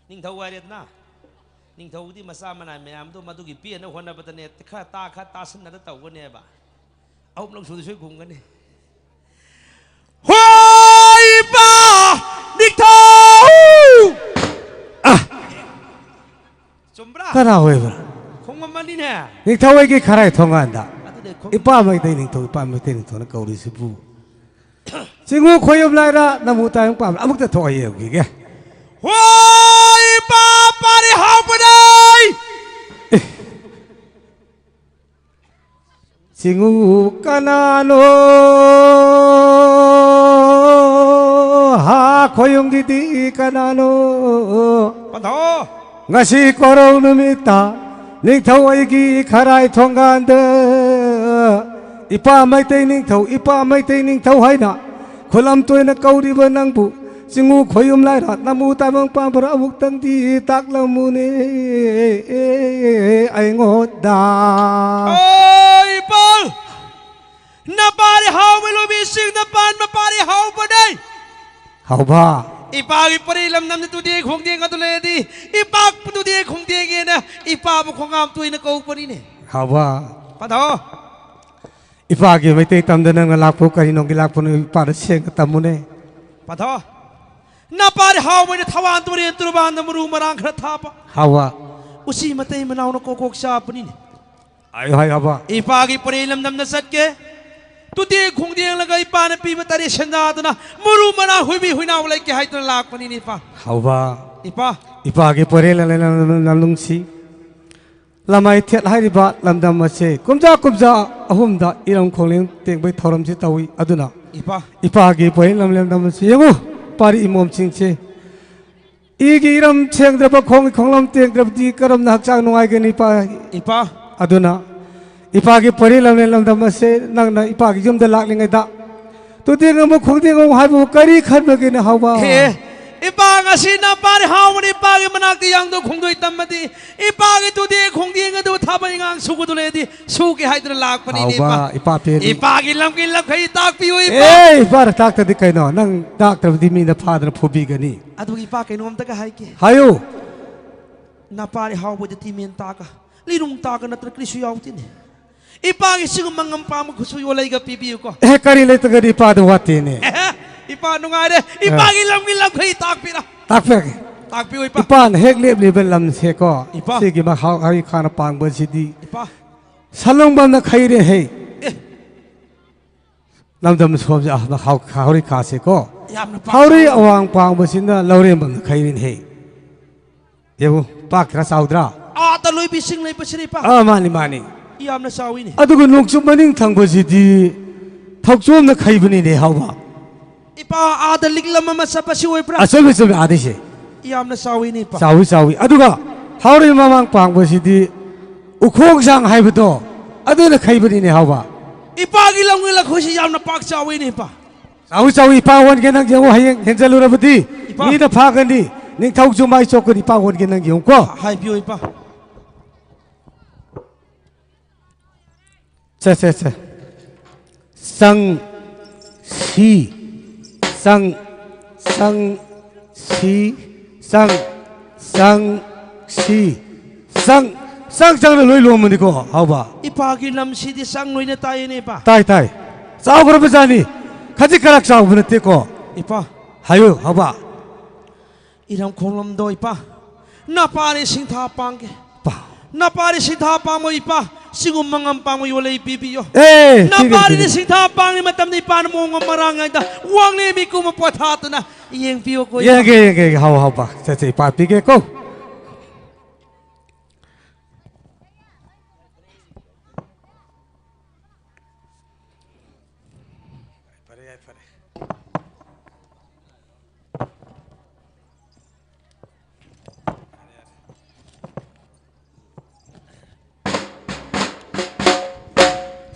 ꯅꯤꯡꯊꯧ ꯍꯥꯏꯔꯦꯗꯅ, ꯅꯤꯡꯊꯧꯗꯤ ꯃꯆꯥ ꯃꯅꯥꯏ ꯃꯌꯥꯝꯗꯣ ꯃꯗꯨꯒꯤ ꯄꯦꯟꯅ ꯍꯣꯠꯅꯕꯗꯅꯦ, ꯈꯔ ꯇꯥ, ꯈꯔ ꯇꯥꯁꯤꯟꯅꯗ ꯇꯧꯒꯅꯦꯕ꯫ ꯑꯍꯨꯝꯂꯛ ꯁꯨꯗ ꯁꯣꯏ ꯈꯨꯝꯒꯅꯤ꯫ ꯍꯣꯏ, ꯏꯄꯥ ꯅꯤꯡꯊꯧ! ꯑ! ꯆꯨꯝꯕ꯭ꯔꯥ? ꯀꯅꯥ ꯑꯣꯏꯕ꯭ꯔꯥ? ꯈꯣꯡꯉꯝꯃꯅꯤꯅꯦ꯫ ꯅꯤꯡꯊꯧ ꯑꯩꯒꯤ ꯈꯔꯥꯏ ꯊꯣꯡꯒꯥꯟꯗ꯫ ꯑꯗꯨꯅꯦ ꯈꯣꯡ- ꯏꯄꯥ ꯃꯩꯇꯩ ꯅꯤꯡꯊꯧ, ꯏꯄꯥ ꯃꯩꯇꯩ ꯅꯤꯡꯊꯧꯅ ꯀꯧꯔꯤꯁꯤꯕꯨ꯫ ꯆꯤꯡꯉꯨ ꯈꯣꯌꯨꯝ ꯂꯥꯏꯔꯥ, ꯅꯃꯨ ꯇꯥꯏꯕꯪ ꯄꯥꯟꯕ꯭ꯔꯥ? ꯑꯃꯨꯛꯇ ꯊꯣꯛꯑ ꯌꯦꯡꯈꯤꯒꯦ꯫ ꯍꯣꯏ, ꯏꯄꯥ ꯄꯥꯔꯤ ꯍꯥꯎꯕꯅꯦ! ꯑꯦ꯫ ꯆꯤꯡꯉꯨ ꯀꯅꯥꯅꯣ? ꯍꯥ ꯈꯣꯌꯨꯝꯒꯤꯗꯤ ꯀꯅꯥꯅꯣ? ꯄꯟꯊꯧ! ꯉꯁꯤ ꯀꯣꯔꯧ ꯅꯨꯃꯤꯠꯇ ꯅꯤꯡꯊꯧ ꯑꯩꯒꯤ ꯈꯔꯥꯏ ꯊꯣꯡꯒꯥꯟꯗ ꯏꯄꯥ ꯃꯩꯇꯩ ꯅꯤꯡꯊꯧ, ꯏꯄꯥ ꯃꯩꯇꯩ ꯅꯤꯡꯊꯧ ꯍꯥꯏꯅ ꯈꯨꯂꯝ ꯇꯣꯏꯅ ꯀꯧꯔꯤꯕ ꯅꯪꯕꯨ ꯆꯤꯡꯉꯨ ꯈꯣꯌꯨꯝ ꯂꯥꯏꯔꯥ, ꯅꯃꯨ ꯇꯥꯏꯕꯪ ꯄꯥꯟꯕ꯭ꯔꯥ ꯑꯃꯨꯛꯇꯪꯗꯤ ꯇꯥꯛꯂꯝꯃꯨꯅꯦ ꯑꯩꯉꯣꯟꯗ꯫ ꯑꯣꯏ ꯄꯥꯎ! ꯅꯄꯥꯔꯤ ꯍꯥꯎꯕ ꯂꯣꯕꯤ ꯆꯤꯡꯗ ꯄꯥꯟꯕ ꯄꯥꯔꯤ ꯍꯥꯎꯕꯅꯦ꯫ ꯍꯥꯎꯕ꯫ ꯏꯄꯥꯒꯤ ꯄꯔꯤ ꯂꯝꯗꯝꯗ ꯇꯨꯗꯦ ꯈꯣꯡꯗꯦꯡ ꯑꯗꯨ ꯂꯩꯔꯗꯤ, ꯏꯄꯥꯛꯄꯨ ꯇꯨꯗꯦ ꯈꯣꯡꯗꯦꯡꯒꯦꯅ ꯏꯄꯥꯕꯨ ꯈꯣꯡꯉꯥꯝ ꯇꯣꯏꯅ ꯀꯧꯕꯅꯤꯅꯦ꯫ ꯍꯥꯎꯕ꯫ ꯄꯥꯊꯣ꯫ ꯏꯄꯥꯒꯤ ꯃꯩꯇꯩ ꯇꯝꯗ ꯅꯪꯅ ꯂꯥꯛꯄ ꯀꯔꯤ ꯅꯣꯡꯒꯤ ꯂꯥꯛꯄꯅꯣ ꯏꯄꯥꯗ ꯁꯦꯡꯅ ꯇꯝꯃꯨꯅꯦ꯫ ꯄꯥꯊꯣ꯫ ꯅꯄꯥꯔꯤ ꯍꯥꯎꯕꯅ ꯊꯋꯥꯟ ꯇꯨꯔꯦꯟ ꯇꯨꯔꯕꯥꯟꯗ ꯃꯔꯨ ꯃꯔꯥꯡ ꯈꯔ ꯊꯥꯕ꯫ ꯍꯥꯎꯕ꯫ ꯎꯆꯤ ꯃꯇꯩ ꯃꯅꯥꯎꯅ ꯀꯣꯛ ꯀꯣꯛ ꯆꯥꯕꯅꯤꯅꯦ꯫ ꯍꯥꯏꯌꯨ, ꯍꯥꯏꯌꯨ, ꯍꯥꯎꯕ꯫ ꯏꯄꯥꯒꯤ ꯄꯔꯦꯡ ꯂꯝꯗꯝꯗ ꯆꯠꯀꯦ꯫ ꯇꯨꯇꯦꯛ ꯈꯣꯡꯗꯦꯡꯂꯒ ꯏꯄꯥꯅ ꯄꯤꯕ ꯇꯔꯦꯠ ꯁꯦꯟꯖꯥꯗꯨꯅ ꯃꯔꯨ ꯃꯔꯥꯡ ꯍꯨꯏꯕꯤ ꯍꯨꯏꯅꯥꯎ ꯂꯩꯀꯦ ꯍꯥꯏꯗꯨꯅ ꯂꯥꯛꯄꯅꯤꯅꯦ ꯏꯄꯥ꯫ ꯍꯥꯎꯕ꯫ ꯏꯄꯥ꯫ ꯏꯄꯥꯒꯤ ꯄꯣꯏꯔꯦꯟ ꯂꯝꯂꯦꯟ ꯂꯝ ꯅꯨꯡꯁꯤ꯫ ꯂꯃꯥꯏꯊꯦꯠ ꯍꯥꯏꯔꯤꯕ ꯂꯝꯗꯝ ꯑꯁꯦ ꯀꯨꯝꯖꯥ ꯀꯨꯝꯖꯥ ꯑꯍꯨꯝꯗ ꯏꯔꯝ ꯈꯣꯡꯂꯦꯟ ꯇꯦꯡꯕꯒꯤ ꯊꯧꯔꯝꯁꯤ ꯇꯧꯏ꯫ ꯑꯗꯨꯅ ꯏꯄꯥ꯫ ꯏꯄꯥꯒꯤ ꯄꯣꯏꯔꯦꯟ ꯂꯝꯂꯦꯟ ꯂꯝꯗꯝ ꯑꯁꯤ ꯌꯦꯡꯉꯨ, ꯄꯥꯔꯤ ꯏꯃꯣꯝꯁꯤꯡꯁꯦ꯫ ꯏꯒꯤ ꯏꯔꯝ ꯁꯦꯡꯗ꯭ꯔꯕ, ꯈꯣꯡꯒꯤ ꯈꯣꯡꯂꯝ ꯇꯦꯡꯗ꯭ꯔꯕꯗꯤ ꯀꯔꯝꯅ ꯍꯛꯆꯥꯡ ꯅꯨꯡꯉꯥꯏꯒꯅꯤ, ꯏꯄꯥ? ꯏꯄꯥ꯫ ꯑꯗꯨꯅ ꯏꯄꯥꯒꯤ ꯄꯣꯏꯔꯦꯟ ꯂꯝꯂꯦꯟ ꯂꯝꯗꯝ ꯑꯁꯦ ꯅꯪꯅ ꯏꯄꯥꯒꯤ ꯌꯨꯝꯗ ꯂꯥꯛꯂꯤꯉꯩꯗ ꯇꯨꯗꯦꯡ ꯑꯃ ꯈꯣꯡꯗꯦꯡ ꯑꯃ ꯍꯥꯏꯕꯕꯨ ꯀꯔꯤ ꯈꯟꯕꯒꯦꯅꯦ, ꯍꯥꯎꯕ? ꯑꯦ, ꯏꯄꯥ, ꯉꯁꯤ ꯅꯄꯥꯔꯤ ꯍꯥꯎꯕꯅꯤ, ꯏꯄꯥꯒꯤ ꯃꯅꯥꯛꯇ ꯌꯥꯡꯗꯣ ꯈꯣꯡꯗꯣꯏ ꯇꯝꯃꯗꯤ, ꯏꯄꯥꯒꯤ ꯇꯨꯗꯦꯡ ꯈꯣꯡꯗꯦꯡ ꯑꯗꯨ ꯊꯕꯛ ꯏꯪꯈꯥꯡ ꯁꯨꯒꯗꯨ ꯂꯩꯔꯗꯤ ꯁꯨꯒꯦ ꯍꯥꯏꯗꯅ ꯂꯥꯛꯄꯅꯤꯅꯦ, ꯍꯥꯎꯕ, ꯏꯄꯥ꯫ ꯏꯄꯥ ꯄꯦꯔꯤ꯫ ꯏꯄꯥꯒꯤ ꯂꯝꯒꯤ ꯂꯝꯈꯩ ꯇꯥꯛꯄꯤꯌꯨ, ꯏꯄꯥ꯫ ꯑꯦ, ꯏꯄꯥꯅ ꯇꯥꯛꯇꯗꯤ ꯀꯩꯅꯣ? ꯅꯪ ꯇꯥꯛꯇ꯭ꯔꯕꯗꯤ ꯃꯤꯅ ꯐꯥꯗꯅ ꯐꯨꯕꯤꯒꯅꯤ꯫ ꯑꯗꯨꯒ ꯏꯄꯥ, ꯀꯩꯅꯣꯝꯇꯒ ꯍꯥꯏꯒꯦ꯫ ꯍꯥꯏꯌꯨ꯫ ꯅꯄꯥꯔꯤ ꯍꯥꯎꯕꯗ ꯇꯤꯃꯦꯟ ꯇꯥꯛꯀ ꯂꯤꯔꯨꯡ ꯇꯥꯛꯀ ꯅꯠꯇ꯭ꯔ ꯀꯔꯤꯁꯨ ꯌꯥꯎꯗꯦꯅꯦ꯫ ꯏꯄꯥꯒꯤ ꯁꯤꯒꯨꯝꯕ ꯉꯝ ꯄꯥꯝꯕ ꯈꯨꯠꯁꯨ ꯌꯣꯜꯂꯩꯒ ꯄꯤꯕꯤꯌꯨꯀꯣ꯫ ꯑꯦ, ꯀꯔꯤ ꯂꯩꯇꯒꯗꯤ ꯏꯄꯥꯗ ꯋꯥꯠꯇꯦꯅꯦ꯫ ꯑꯦꯍꯦ, ꯏꯄꯥ ꯅꯨꯡꯉꯥꯏꯔꯦ꯫ ꯏꯄꯥꯒꯤ ꯂꯝꯒꯤ ꯂꯝꯈꯩ ꯇꯥꯛꯄꯤꯔ꯫ ꯇꯥꯛꯄꯤꯔꯒꯦ꯫ ꯇꯥꯛꯄꯤꯌꯨ, ꯏꯄꯥ꯫ ꯏꯄꯥꯅ ꯍꯦꯛ ꯂꯦꯞꯂꯤꯕ ꯂꯝꯁꯦꯀꯣ, ꯏꯄꯥ꯫ ꯁꯤꯒꯤ ꯃꯍꯥꯎ ꯍꯥꯏ ꯈꯥꯅ ꯄꯥꯡꯕꯁꯤꯗꯤ ꯏꯄꯥ꯫ ꯁꯂꯣꯡꯕꯝꯅ ꯈꯩꯔꯦ ꯍꯦ꯫ ꯑꯦ꯫ ꯂꯝꯗꯝ ꯁꯣꯝꯁꯦ, ꯑ, ꯍꯥꯎ-, ꯍꯥꯎꯔꯩ ꯀꯥꯁꯦꯀꯣ꯫ ꯌꯥꯝꯅ ꯄꯥꯝ-, ꯍꯥꯎꯔꯩ ꯑꯋꯥꯡ ꯄꯥꯡꯕꯁꯤꯅ ꯂꯧꯔꯦꯝꯕꯝꯅ ꯈꯩꯔꯤꯅꯦ ꯍꯦ꯫ ꯌꯦꯡꯉꯨ, ꯄꯥꯛ ꯈꯔ ꯆꯥꯎꯗ꯭ꯔꯥ? ꯑꯥꯗ ꯂꯣꯏꯕꯤ ꯏꯁꯤꯡ ꯂꯩꯕꯁꯤꯅꯦ, ꯏꯄꯥ꯫ ꯑꯥ, ꯃꯥꯅꯤ, ꯃꯥꯅꯤ꯫ ꯌꯥꯝꯅ ꯆꯥꯎꯏꯅꯦ꯫ ꯑꯗꯨꯒ ꯅꯣꯡꯆꯨꯞ ꯃꯅꯤꯡ ꯊꯪꯕꯁꯤꯗꯤ ꯊꯧꯆꯣꯝꯅ ꯈꯩꯕꯅꯤꯅꯦ, ꯍꯥꯎꯕ꯫ ꯏꯄꯥ, ꯑꯥꯗ ꯂꯤꯛꯂꯝ ꯑꯃ ꯆꯠꯄꯁꯤ ꯑꯣꯏꯕ꯭ꯔꯥ? ꯑꯆꯨꯝꯃꯤ, ꯆꯨꯝꯃꯤ, ꯑꯥꯗꯩꯁꯦ꯫ ꯌꯥꯝꯅ ꯆꯥꯎꯏꯅꯦ, ꯏꯄꯥ꯫ ꯆꯥꯎꯏ, ꯆꯥꯎꯏ꯫ ꯑꯗꯨꯒ ꯍꯥꯎꯔꯩ ꯃꯃꯥꯡ ꯄꯥꯡꯕꯁꯤꯗꯤ ꯎꯈꯣꯡꯖꯥꯡ ꯍꯥꯏꯕꯗꯣ, ꯑꯗꯨꯅ ꯈꯩꯕꯅꯤꯅꯦ, ꯍꯥꯎꯕ꯫ ꯏꯄꯥꯒꯤ ꯂꯝꯒꯤ ꯂꯈꯣꯏꯁꯤ ꯌꯥꯝꯅ ꯄꯥꯛ ꯆꯥꯎꯏꯅꯦ, ꯏꯄꯥ꯫ ꯆꯥꯎꯏ, ꯆꯥꯎꯏ, ꯏꯄꯥ ꯑꯣꯟꯒꯦ ꯅꯪ ꯌꯦꯡꯉꯨ, ꯍꯌꯦꯡ ꯍꯦꯟꯖꯜꯂꯨꯔꯕꯗꯤ ꯏꯄꯥ꯫ ꯃꯤꯅ ꯐꯥꯒꯅꯤ, ꯅꯤꯡꯊꯧꯁꯨ ꯃꯥꯏ ꯆꯣꯛꯀꯅꯤ, ꯏꯄꯥ ꯑꯣꯟꯒꯦ ꯅꯪ ꯌꯦꯡꯉꯨꯀꯣ꯫ ꯍꯥꯏꯕꯤꯌꯨ, ꯏꯄꯥ꯫ ꯁꯦ, ꯁꯦ, ꯁꯦ꯫ ꯆꯪ, ꯁꯤ, ꯆꯪ, ꯆꯪ, ꯁꯤ, ꯆꯪ, ꯆꯪ, ꯁꯤ, ꯆꯪ, ꯆꯪ, ꯆꯪꯅ ꯂꯣꯏ ꯂꯣꯝꯕꯅꯤꯀꯣ, ꯍꯥꯎꯕ꯫ ꯏꯄꯥꯒꯤ ꯂꯝꯁꯤꯗꯤ ꯆꯪ ꯂꯣꯏꯅ ꯇꯥꯏꯌꯦꯅꯦ, ꯏꯄꯥ꯫ ꯇꯥꯏ, ꯇꯥꯏ꯫ ꯆꯥꯎꯈ꯭ꯔꯕ ꯖꯥꯠꯅꯤ꯫ ꯈꯖꯤꯛ ꯈꯔꯥꯛ ꯆꯥꯎꯕ ꯅꯠꯇꯦꯀꯣ꯫ ꯏꯄꯥ꯫ ꯍꯥꯏꯌꯨ, ꯍꯥꯎꯕ꯫ ꯏꯔꯝ ꯈꯣꯡꯂꯝꯗꯣ, ꯏꯄꯥ, ꯅꯄꯥꯔꯤ ꯁꯤꯡꯊꯥ ꯄꯥꯡꯒꯦ꯫ ꯄꯥ꯫ ꯅꯄꯥꯔꯤ ꯁꯤꯡꯊꯥ ꯄꯥꯡꯕ, ꯏꯄꯥ, ꯁꯤꯒꯨꯝꯕ ꯉꯝꯄꯥꯡꯕ ꯌꯣꯜꯂꯛꯏ ꯄꯤꯕꯤꯌꯣ꯫ ꯑꯦ, ꯄꯤꯒꯦ, ꯅꯄꯥꯔꯤꯅ ꯄꯤꯒꯦ꯫ ꯁꯤꯡꯊꯥ ꯄꯥꯡꯂꯤ ꯃꯇꯝꯗ ꯏꯄꯥꯅ ꯃꯑꯣꯡ ꯑꯃ ꯃꯔꯥꯡ ꯉꯥꯏꯗ ꯋꯥꯡꯂꯦꯟ ꯃꯤꯀꯨꯞ ꯑꯃ ꯄꯣꯊꯥꯗꯨꯅ ꯌꯦꯡꯕꯤꯌꯨꯀꯣ, ꯏꯄꯥ꯫ ꯌꯦꯡꯒꯦ, ꯌꯦꯡꯒꯦ, ꯌꯦꯡꯒꯦ꯫ ꯍꯥꯎ, ꯍꯥꯎꯕ꯫ ꯁꯦ, ꯁꯦ, ꯏꯄꯥ ꯄꯤꯒꯦꯀꯣ꯫ ꯐꯔꯦ, ꯌꯥꯏ, ꯐꯔꯦ꯫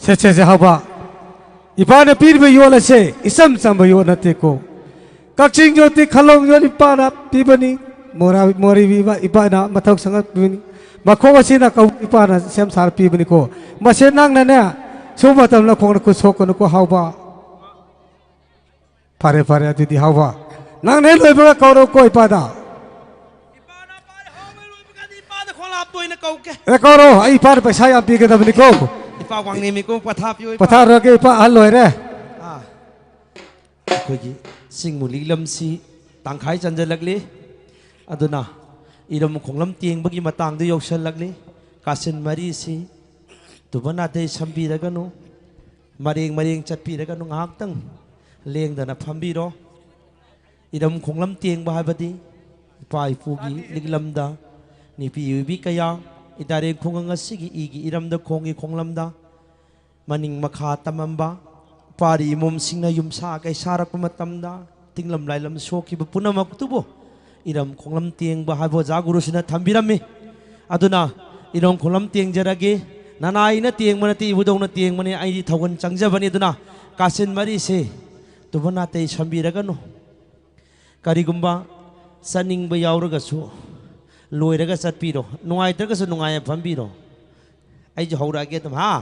ꯁꯦ, ꯁꯦ, ꯁꯦ, ꯍꯥꯎꯕ꯫ ꯏꯄꯥꯅ ꯄꯤꯔꯤꯕ ꯌꯣꯠ ꯑꯁꯦ ꯏꯆꯝ ꯆꯝꯕ ꯌꯣꯠ ꯅꯠꯇꯦꯀꯣ꯫ ꯀꯛꯆꯤꯡ ꯌꯣꯠꯇꯤ ꯈꯂꯣꯡ ꯌꯣꯠ ꯏꯄꯥꯅ ꯄꯤꯕꯅꯤ꯫ ꯃꯣꯔꯥ-, ꯃꯣꯔꯤ ꯏꯄꯥ-, ꯏꯄꯥꯅ ꯃꯊꯧ ꯁꯪꯒꯠꯄꯤꯕꯅꯤ꯫ ꯃꯈꯣꯡ ꯑꯁꯤꯅ ꯀꯧ-, ꯏꯄꯥꯅ ꯁꯦꯝ ꯁꯥꯔ ꯄꯤꯕꯅꯤꯀꯣ꯫ ꯃꯁꯦ ꯅꯪꯅꯅꯦ, ꯁꯨꯝꯕ ꯃꯇꯝꯗ ꯈꯣꯡꯅ ꯈꯨꯠ ꯁꯣꯛꯀꯅꯨꯀꯣ, ꯍꯥꯎꯕ꯫ ꯐꯔꯦ, ꯐꯔꯦ, ꯑꯗꯨꯗꯤ ꯍꯥꯎꯕ꯫ ꯅꯪꯅ ꯍꯦꯛ ꯂꯣꯏꯕꯒ ꯀꯧꯔꯣꯀꯣ ꯏꯄꯥꯗ꯫ ꯏꯄꯥꯅ ꯄꯥꯔꯦ ꯍꯥꯎꯕ ꯂꯣꯏꯕꯒꯗꯤ ꯏꯄꯥꯗ ꯈꯣꯡꯂꯥꯞꯇ ꯑꯣꯏꯅ ꯀꯧꯒꯦ꯫ ꯑꯦ, ꯀꯧꯔꯣ, ꯑꯩ ꯏꯄꯥꯅ ꯄꯩꯁꯥ ꯌꯥꯝ ꯄꯤꯒꯗꯕꯅꯤꯀꯣ꯫ ꯏꯄꯥ ꯋꯥꯡꯅꯦꯝꯃꯤꯀꯣ, ꯄꯊꯥ ꯄꯤꯌꯣ, ꯏꯄꯥ꯫ ꯄꯊꯥꯔꯨꯔꯒꯦ, ꯏꯄꯥ ꯑꯍꯜ ꯑꯣꯏꯔꯦ꯫ ꯑꯥ, ꯑꯩꯈꯣꯏꯒꯤ ꯆꯤꯡꯃꯨ ꯂꯤꯛꯂꯝꯁꯤ ꯇꯪꯈꯥꯏ ꯆꯟꯖꯜꯂꯛꯂꯤ꯫ ꯑꯗꯨꯅ ꯏꯔꯝ ꯈꯣꯡꯂꯝ ꯇꯦꯡꯕꯒꯤ ꯃꯇꯥꯡꯗ ꯌꯧꯁꯜꯂꯛꯂꯤ꯫ ꯀꯥꯆꯤꯟ ꯃꯔꯤꯁꯤ ꯇꯨꯕ ꯅꯥꯇꯩ ꯁꯝꯕꯤꯔꯒꯅꯨ꯫ ꯃꯔꯦꯡ ꯃꯔꯦꯡ ꯆꯠꯄꯤꯔꯒꯅꯨ, ꯉꯥꯏꯍꯥꯛꯇꯪ ꯂꯦꯡꯗꯅ ꯐꯝꯕꯤꯔꯣ꯫ ꯏꯔꯝ ꯈꯣꯡꯂꯝ ꯇꯦꯡꯕ ꯍꯥꯏꯕꯗꯤ ꯏꯄꯥ ꯏꯄꯨꯒꯤ ꯂꯤꯛꯂꯝꯗ ꯅꯨꯄꯤ ꯑꯣꯏꯕꯤ ꯀꯌꯥ ꯏꯗꯥꯔꯦꯡ ꯈꯨꯡꯒꯪ ꯑꯁꯤꯒꯤ ꯏꯒꯤ ꯏꯔꯝꯗ ꯈꯣꯡꯒꯤ ꯈꯣꯡꯂꯝꯗ ꯃꯅꯤꯡ ꯃꯈꯥ ꯇꯝꯃꯝꯕ ꯄꯥꯔꯤ ꯏꯃꯣꯝꯁꯤꯡꯅ ꯌꯨꯝꯁꯥ ꯀꯩ ꯁꯥꯔꯛꯄ ꯃꯇꯝꯗ ꯇꯤꯡꯂꯝ ꯂꯥꯏꯂꯝ ꯁꯣꯛꯈꯤꯕ ꯄꯨꯝꯅꯃꯛꯇꯨꯕꯨ ꯏꯔꯝ ꯈꯣꯡꯂꯝ ꯇꯦꯡꯕ ꯍꯥꯏꯕ ꯑꯣꯖꯥ ꯒꯨꯔꯨꯁꯤꯅ ꯊꯝꯕꯤꯔꯝꯃꯤ꯫ ꯑꯗꯨꯅ ꯏꯔꯝ ꯈꯣꯡꯂꯝ ꯇꯦꯡꯖꯔꯒꯦ꯫ ꯅꯅꯥꯏꯅ ꯇꯦꯡꯕ ꯅꯠꯇꯦ, ꯏꯕꯨꯙꯧꯅ ꯇꯦꯡꯕꯅꯤ꯫ ꯑꯩꯗꯤ ꯊꯧꯒꯜ ꯆꯪꯖꯕꯅꯤ꯫ ꯑꯗꯨꯅ ꯀꯥꯆꯤꯟ ꯃꯔꯤꯁꯦ ꯇꯨꯕ ꯅꯥꯇꯩ ꯁꯝꯕꯤꯔꯒꯅꯨ꯫ ꯀꯔꯤꯒꯨꯝꯕ ꯆꯠꯅꯤꯡꯕ ꯌꯥꯎꯔꯒꯁꯨ ꯂꯣꯏꯔꯒ ꯆꯠꯄꯤꯔꯣ, ꯅꯨꯡꯉꯥꯏꯇ꯭ꯔꯒꯁꯨ ꯅꯨꯡꯉꯥꯏꯅ ꯐꯝꯕꯤꯔꯣ꯫ ꯑꯩꯁꯨ ꯍꯧꯔꯛꯑꯒꯦ ꯑꯗꯨꯝ, ꯍꯥ?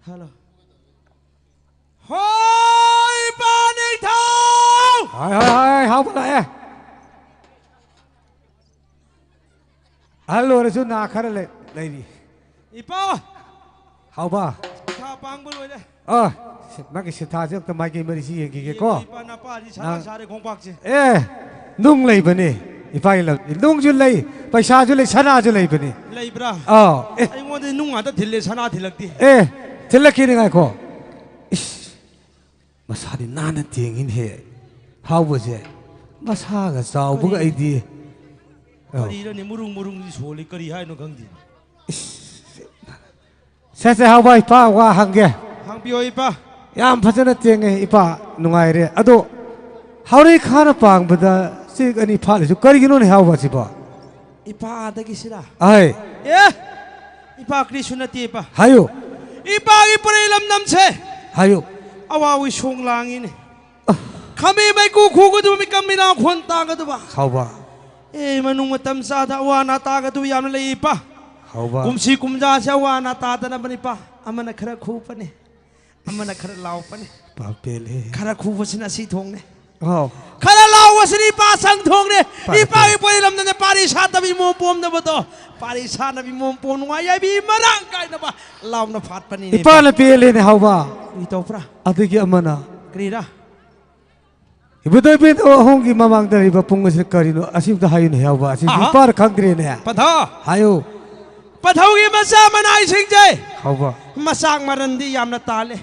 ꯍꯜꯂꯣ꯫ ꯍꯣꯏ, ꯏꯄꯥ ꯅꯤꯡꯊꯧ! ꯍꯣꯏ, ꯍꯣꯏ, ꯍꯣꯏ, ꯍꯥꯎꯕ ꯂꯥꯛꯑꯦ꯫ ꯑꯍꯜ ꯑꯣꯏꯔꯁꯨ ꯅꯥ ꯈꯔ ꯂꯩ-, ꯂꯩꯔꯤ꯫ ꯏꯄꯥ! ꯍꯥꯎꯕ꯫ ꯁꯤꯟꯊꯥ ꯄꯥꯡꯕ ꯂꯣꯏꯔꯦ꯫ ꯑ, ꯁꯤ, ꯅꯪꯒꯤ ꯁꯤꯟꯊꯥꯁꯦ ꯑꯝꯇ ꯃꯥꯏꯀꯩ ꯃꯔꯤꯁꯤ ꯌꯦꯡꯈꯤꯒꯦꯀꯣ꯫ ꯌꯦꯡꯉꯣ, ꯏꯄꯥ, ꯅꯄꯥꯗꯤ ꯁꯅꯥ ꯅꯪ ꯁꯥꯔꯦ ꯈꯣꯡꯄꯥꯛꯁꯦ꯫ ꯑꯦ, ꯅꯨꯡ ꯂꯩꯕꯅꯤ꯫ ꯏꯄꯥꯒꯤ ꯂꯝꯗꯤ ꯅꯨꯡꯁꯨ ꯂꯩ, ꯄꯩꯁꯥꯁꯨ ꯂꯩ, ꯁꯅꯥꯁꯨ ꯂꯩꯕꯅꯤ꯫ ꯂꯩꯕ꯭ꯔꯥ? ꯑꯥꯎ꯫ ꯑꯦ꯫ ꯑꯩꯉꯣꯟꯗꯗꯤ ꯅꯨꯡ ꯉꯥꯛꯇ ꯊꯤꯜꯂꯦ, ꯁꯅꯥ ꯊꯤꯜꯂꯛꯇꯦ꯫ ꯑꯦ, ꯊꯤꯜꯂꯛꯀꯦꯅꯦ, ꯉꯥꯏꯈꯣ꯫ ꯏꯁ, ꯃꯁꯥꯗꯤ ꯅꯥꯟꯅ ꯇꯦꯡꯉꯤꯅꯦꯍꯦ, ꯍꯥꯎꯕꯁꯦ꯫ ꯃꯁꯥꯒ ꯆꯥꯎꯕꯒ ꯀꯔꯤ? ꯑꯩꯗꯤ꯫ ꯑꯧ꯫ ꯀꯔꯤꯔꯅꯦ, ꯃꯨꯔꯨꯡ ꯃꯨꯔꯨꯡꯗꯤ ꯁꯣꯜꯂꯤ, ꯀꯔꯤ ꯍꯥꯏꯅꯣ ꯈꯪꯗꯦ꯫ ꯏꯁ, ꯁꯦ, ꯁꯦ, ꯍꯥꯎꯕ, ꯏꯄꯥ ꯋꯥ ꯍꯪꯒꯦ꯫ ꯍꯪꯕꯤꯌꯣ, ꯏꯄꯥ꯫ ꯌꯥꯝ ꯐꯖꯅ ꯇꯦꯡꯉꯦ, ꯏꯄꯥ, ꯅꯨꯡꯉꯥꯏꯔꯦ꯫ ꯑꯗꯣ ꯍꯥꯎꯔꯩ ꯈꯥꯅ ꯄꯥꯡꯕꯗ ꯆꯦꯛ ꯑꯅꯤ ꯐꯥꯠꯂꯤꯁꯨ ꯀꯔꯤꯒꯤꯅꯣꯅꯦ, ꯍꯥꯎꯕ, ꯁꯤꯕꯣ? ꯏꯄꯥ ꯑꯥꯗꯒꯤꯁꯤꯔꯥ? ꯑꯍꯩ꯫ ꯑꯦ! ꯏꯄꯥ ꯀꯔꯤꯁꯨ ꯅꯠꯇꯦ, ꯏꯄꯥ꯫ ꯍꯥꯏꯌꯨ꯫ ꯏꯄꯥꯒꯤ ꯄꯣꯔꯩ ꯂꯝꯗꯝꯁꯦ ꯍꯥꯏꯌꯨ꯫ ꯑꯋꯥꯎ ꯏꯁꯣꯡ ꯂꯥꯡꯉꯤꯅꯦ꯫ ꯑ꯫ ꯈꯥꯃꯦꯟ ꯃꯩꯀꯨ ꯈꯨꯒꯗꯕ, ꯃꯤꯀꯝ ꯃꯤꯅꯥ ꯈꯣꯟ ꯇꯥꯒꯗꯕ꯫ ꯍꯥꯎꯕ꯫ ꯑꯦ, ꯃꯅꯨꯡ ꯃꯇꯝ ꯆꯥꯗ ꯑꯋꯥ ꯑꯅꯥ ꯇꯥꯒꯗꯕ ꯌꯥꯝꯅ ꯂꯩ, ꯏꯄꯥ꯫ ꯍꯥꯎꯕ꯫ ꯀꯨꯝꯁꯤ ꯀꯨꯝꯖꯥꯁꯦ ꯑꯋꯥ ꯑꯅꯥ ꯇꯥꯗꯅꯕꯅꯤ, ꯏꯄꯥ꯫ ꯑꯃꯅ ꯈꯔ ꯈꯨꯕꯅꯦ, ꯑꯃꯅ ꯈꯔ ꯂꯥꯎꯕꯅꯦ꯫ ꯄꯥꯞ ꯄꯦꯜꯂꯦ꯫ ꯈꯔ ꯈꯨꯕꯁꯤꯅ ꯑꯁꯤ ꯊꯣꯡꯅꯦ꯫ ꯑꯣ꯫ ꯈꯔ ꯂꯥꯎꯕꯁꯤꯅ ꯏꯄꯥ ꯁꯪ ꯊꯣꯡꯅꯦ꯫ ꯄꯥꯞ ꯏꯄꯥꯒꯤ ꯄꯦꯜꯂꯦ꯫ ꯄꯣꯏ ꯂꯝꯗꯅꯦ ꯄꯥꯔꯤ ꯁꯥꯠꯇꯕꯤ ꯃꯣꯝ ꯄꯣꯝꯗꯕꯗꯣ꯫ ꯄꯥꯔꯤ ꯁꯥꯠꯅꯕꯤ ꯃꯣꯝ ꯄꯣꯝ ꯅꯨꯡꯉꯥꯏ ꯌꯥꯏꯕꯤ ꯃꯔꯥꯡ ꯀꯥꯏꯅꯕ ꯂꯥꯎꯅ ꯐꯥꯠꯄꯅꯤꯅꯦ, ꯏꯄꯥ꯫ ꯏꯄꯥꯅ ꯄꯦꯜꯂꯦꯅꯦ, ꯍꯥꯎꯕ꯫ ꯀꯔꯤ ꯇꯧꯕ꯭ꯔꯥ? ꯑꯗꯒꯤ ꯑꯃꯅ ꯀꯔꯤꯔꯥ? ꯏꯕꯨꯙꯧ ꯏꯕꯦꯟ ꯑꯍꯨꯝꯒꯤ ꯃꯃꯥꯡꯗ ꯂꯩꯕ ꯄꯨꯡ ꯑꯁꯤ ꯀꯔꯤꯅꯣ? ꯑꯁꯤꯝꯇ ꯍꯥꯏꯌꯨꯅꯦ, ꯍꯥꯎꯕ꯫ ꯑꯁꯤ ꯑꯍꯥ꯫ ꯅꯨꯄꯥꯅ ꯈꯪꯗ꯭ꯔꯦꯅꯦ꯫ ꯄꯟꯊꯧ! ꯍꯥꯏꯌꯨ꯫ ꯄꯟꯊꯧꯒꯤ ꯃꯆꯥ ꯃꯅꯥꯏꯁꯤꯡꯁꯦ ꯍꯥꯎꯕ꯫ ꯃꯆꯥꯛ ꯃꯔꯟꯗꯤ ꯌꯥꯝꯅ ꯇꯥꯜꯂꯦ꯫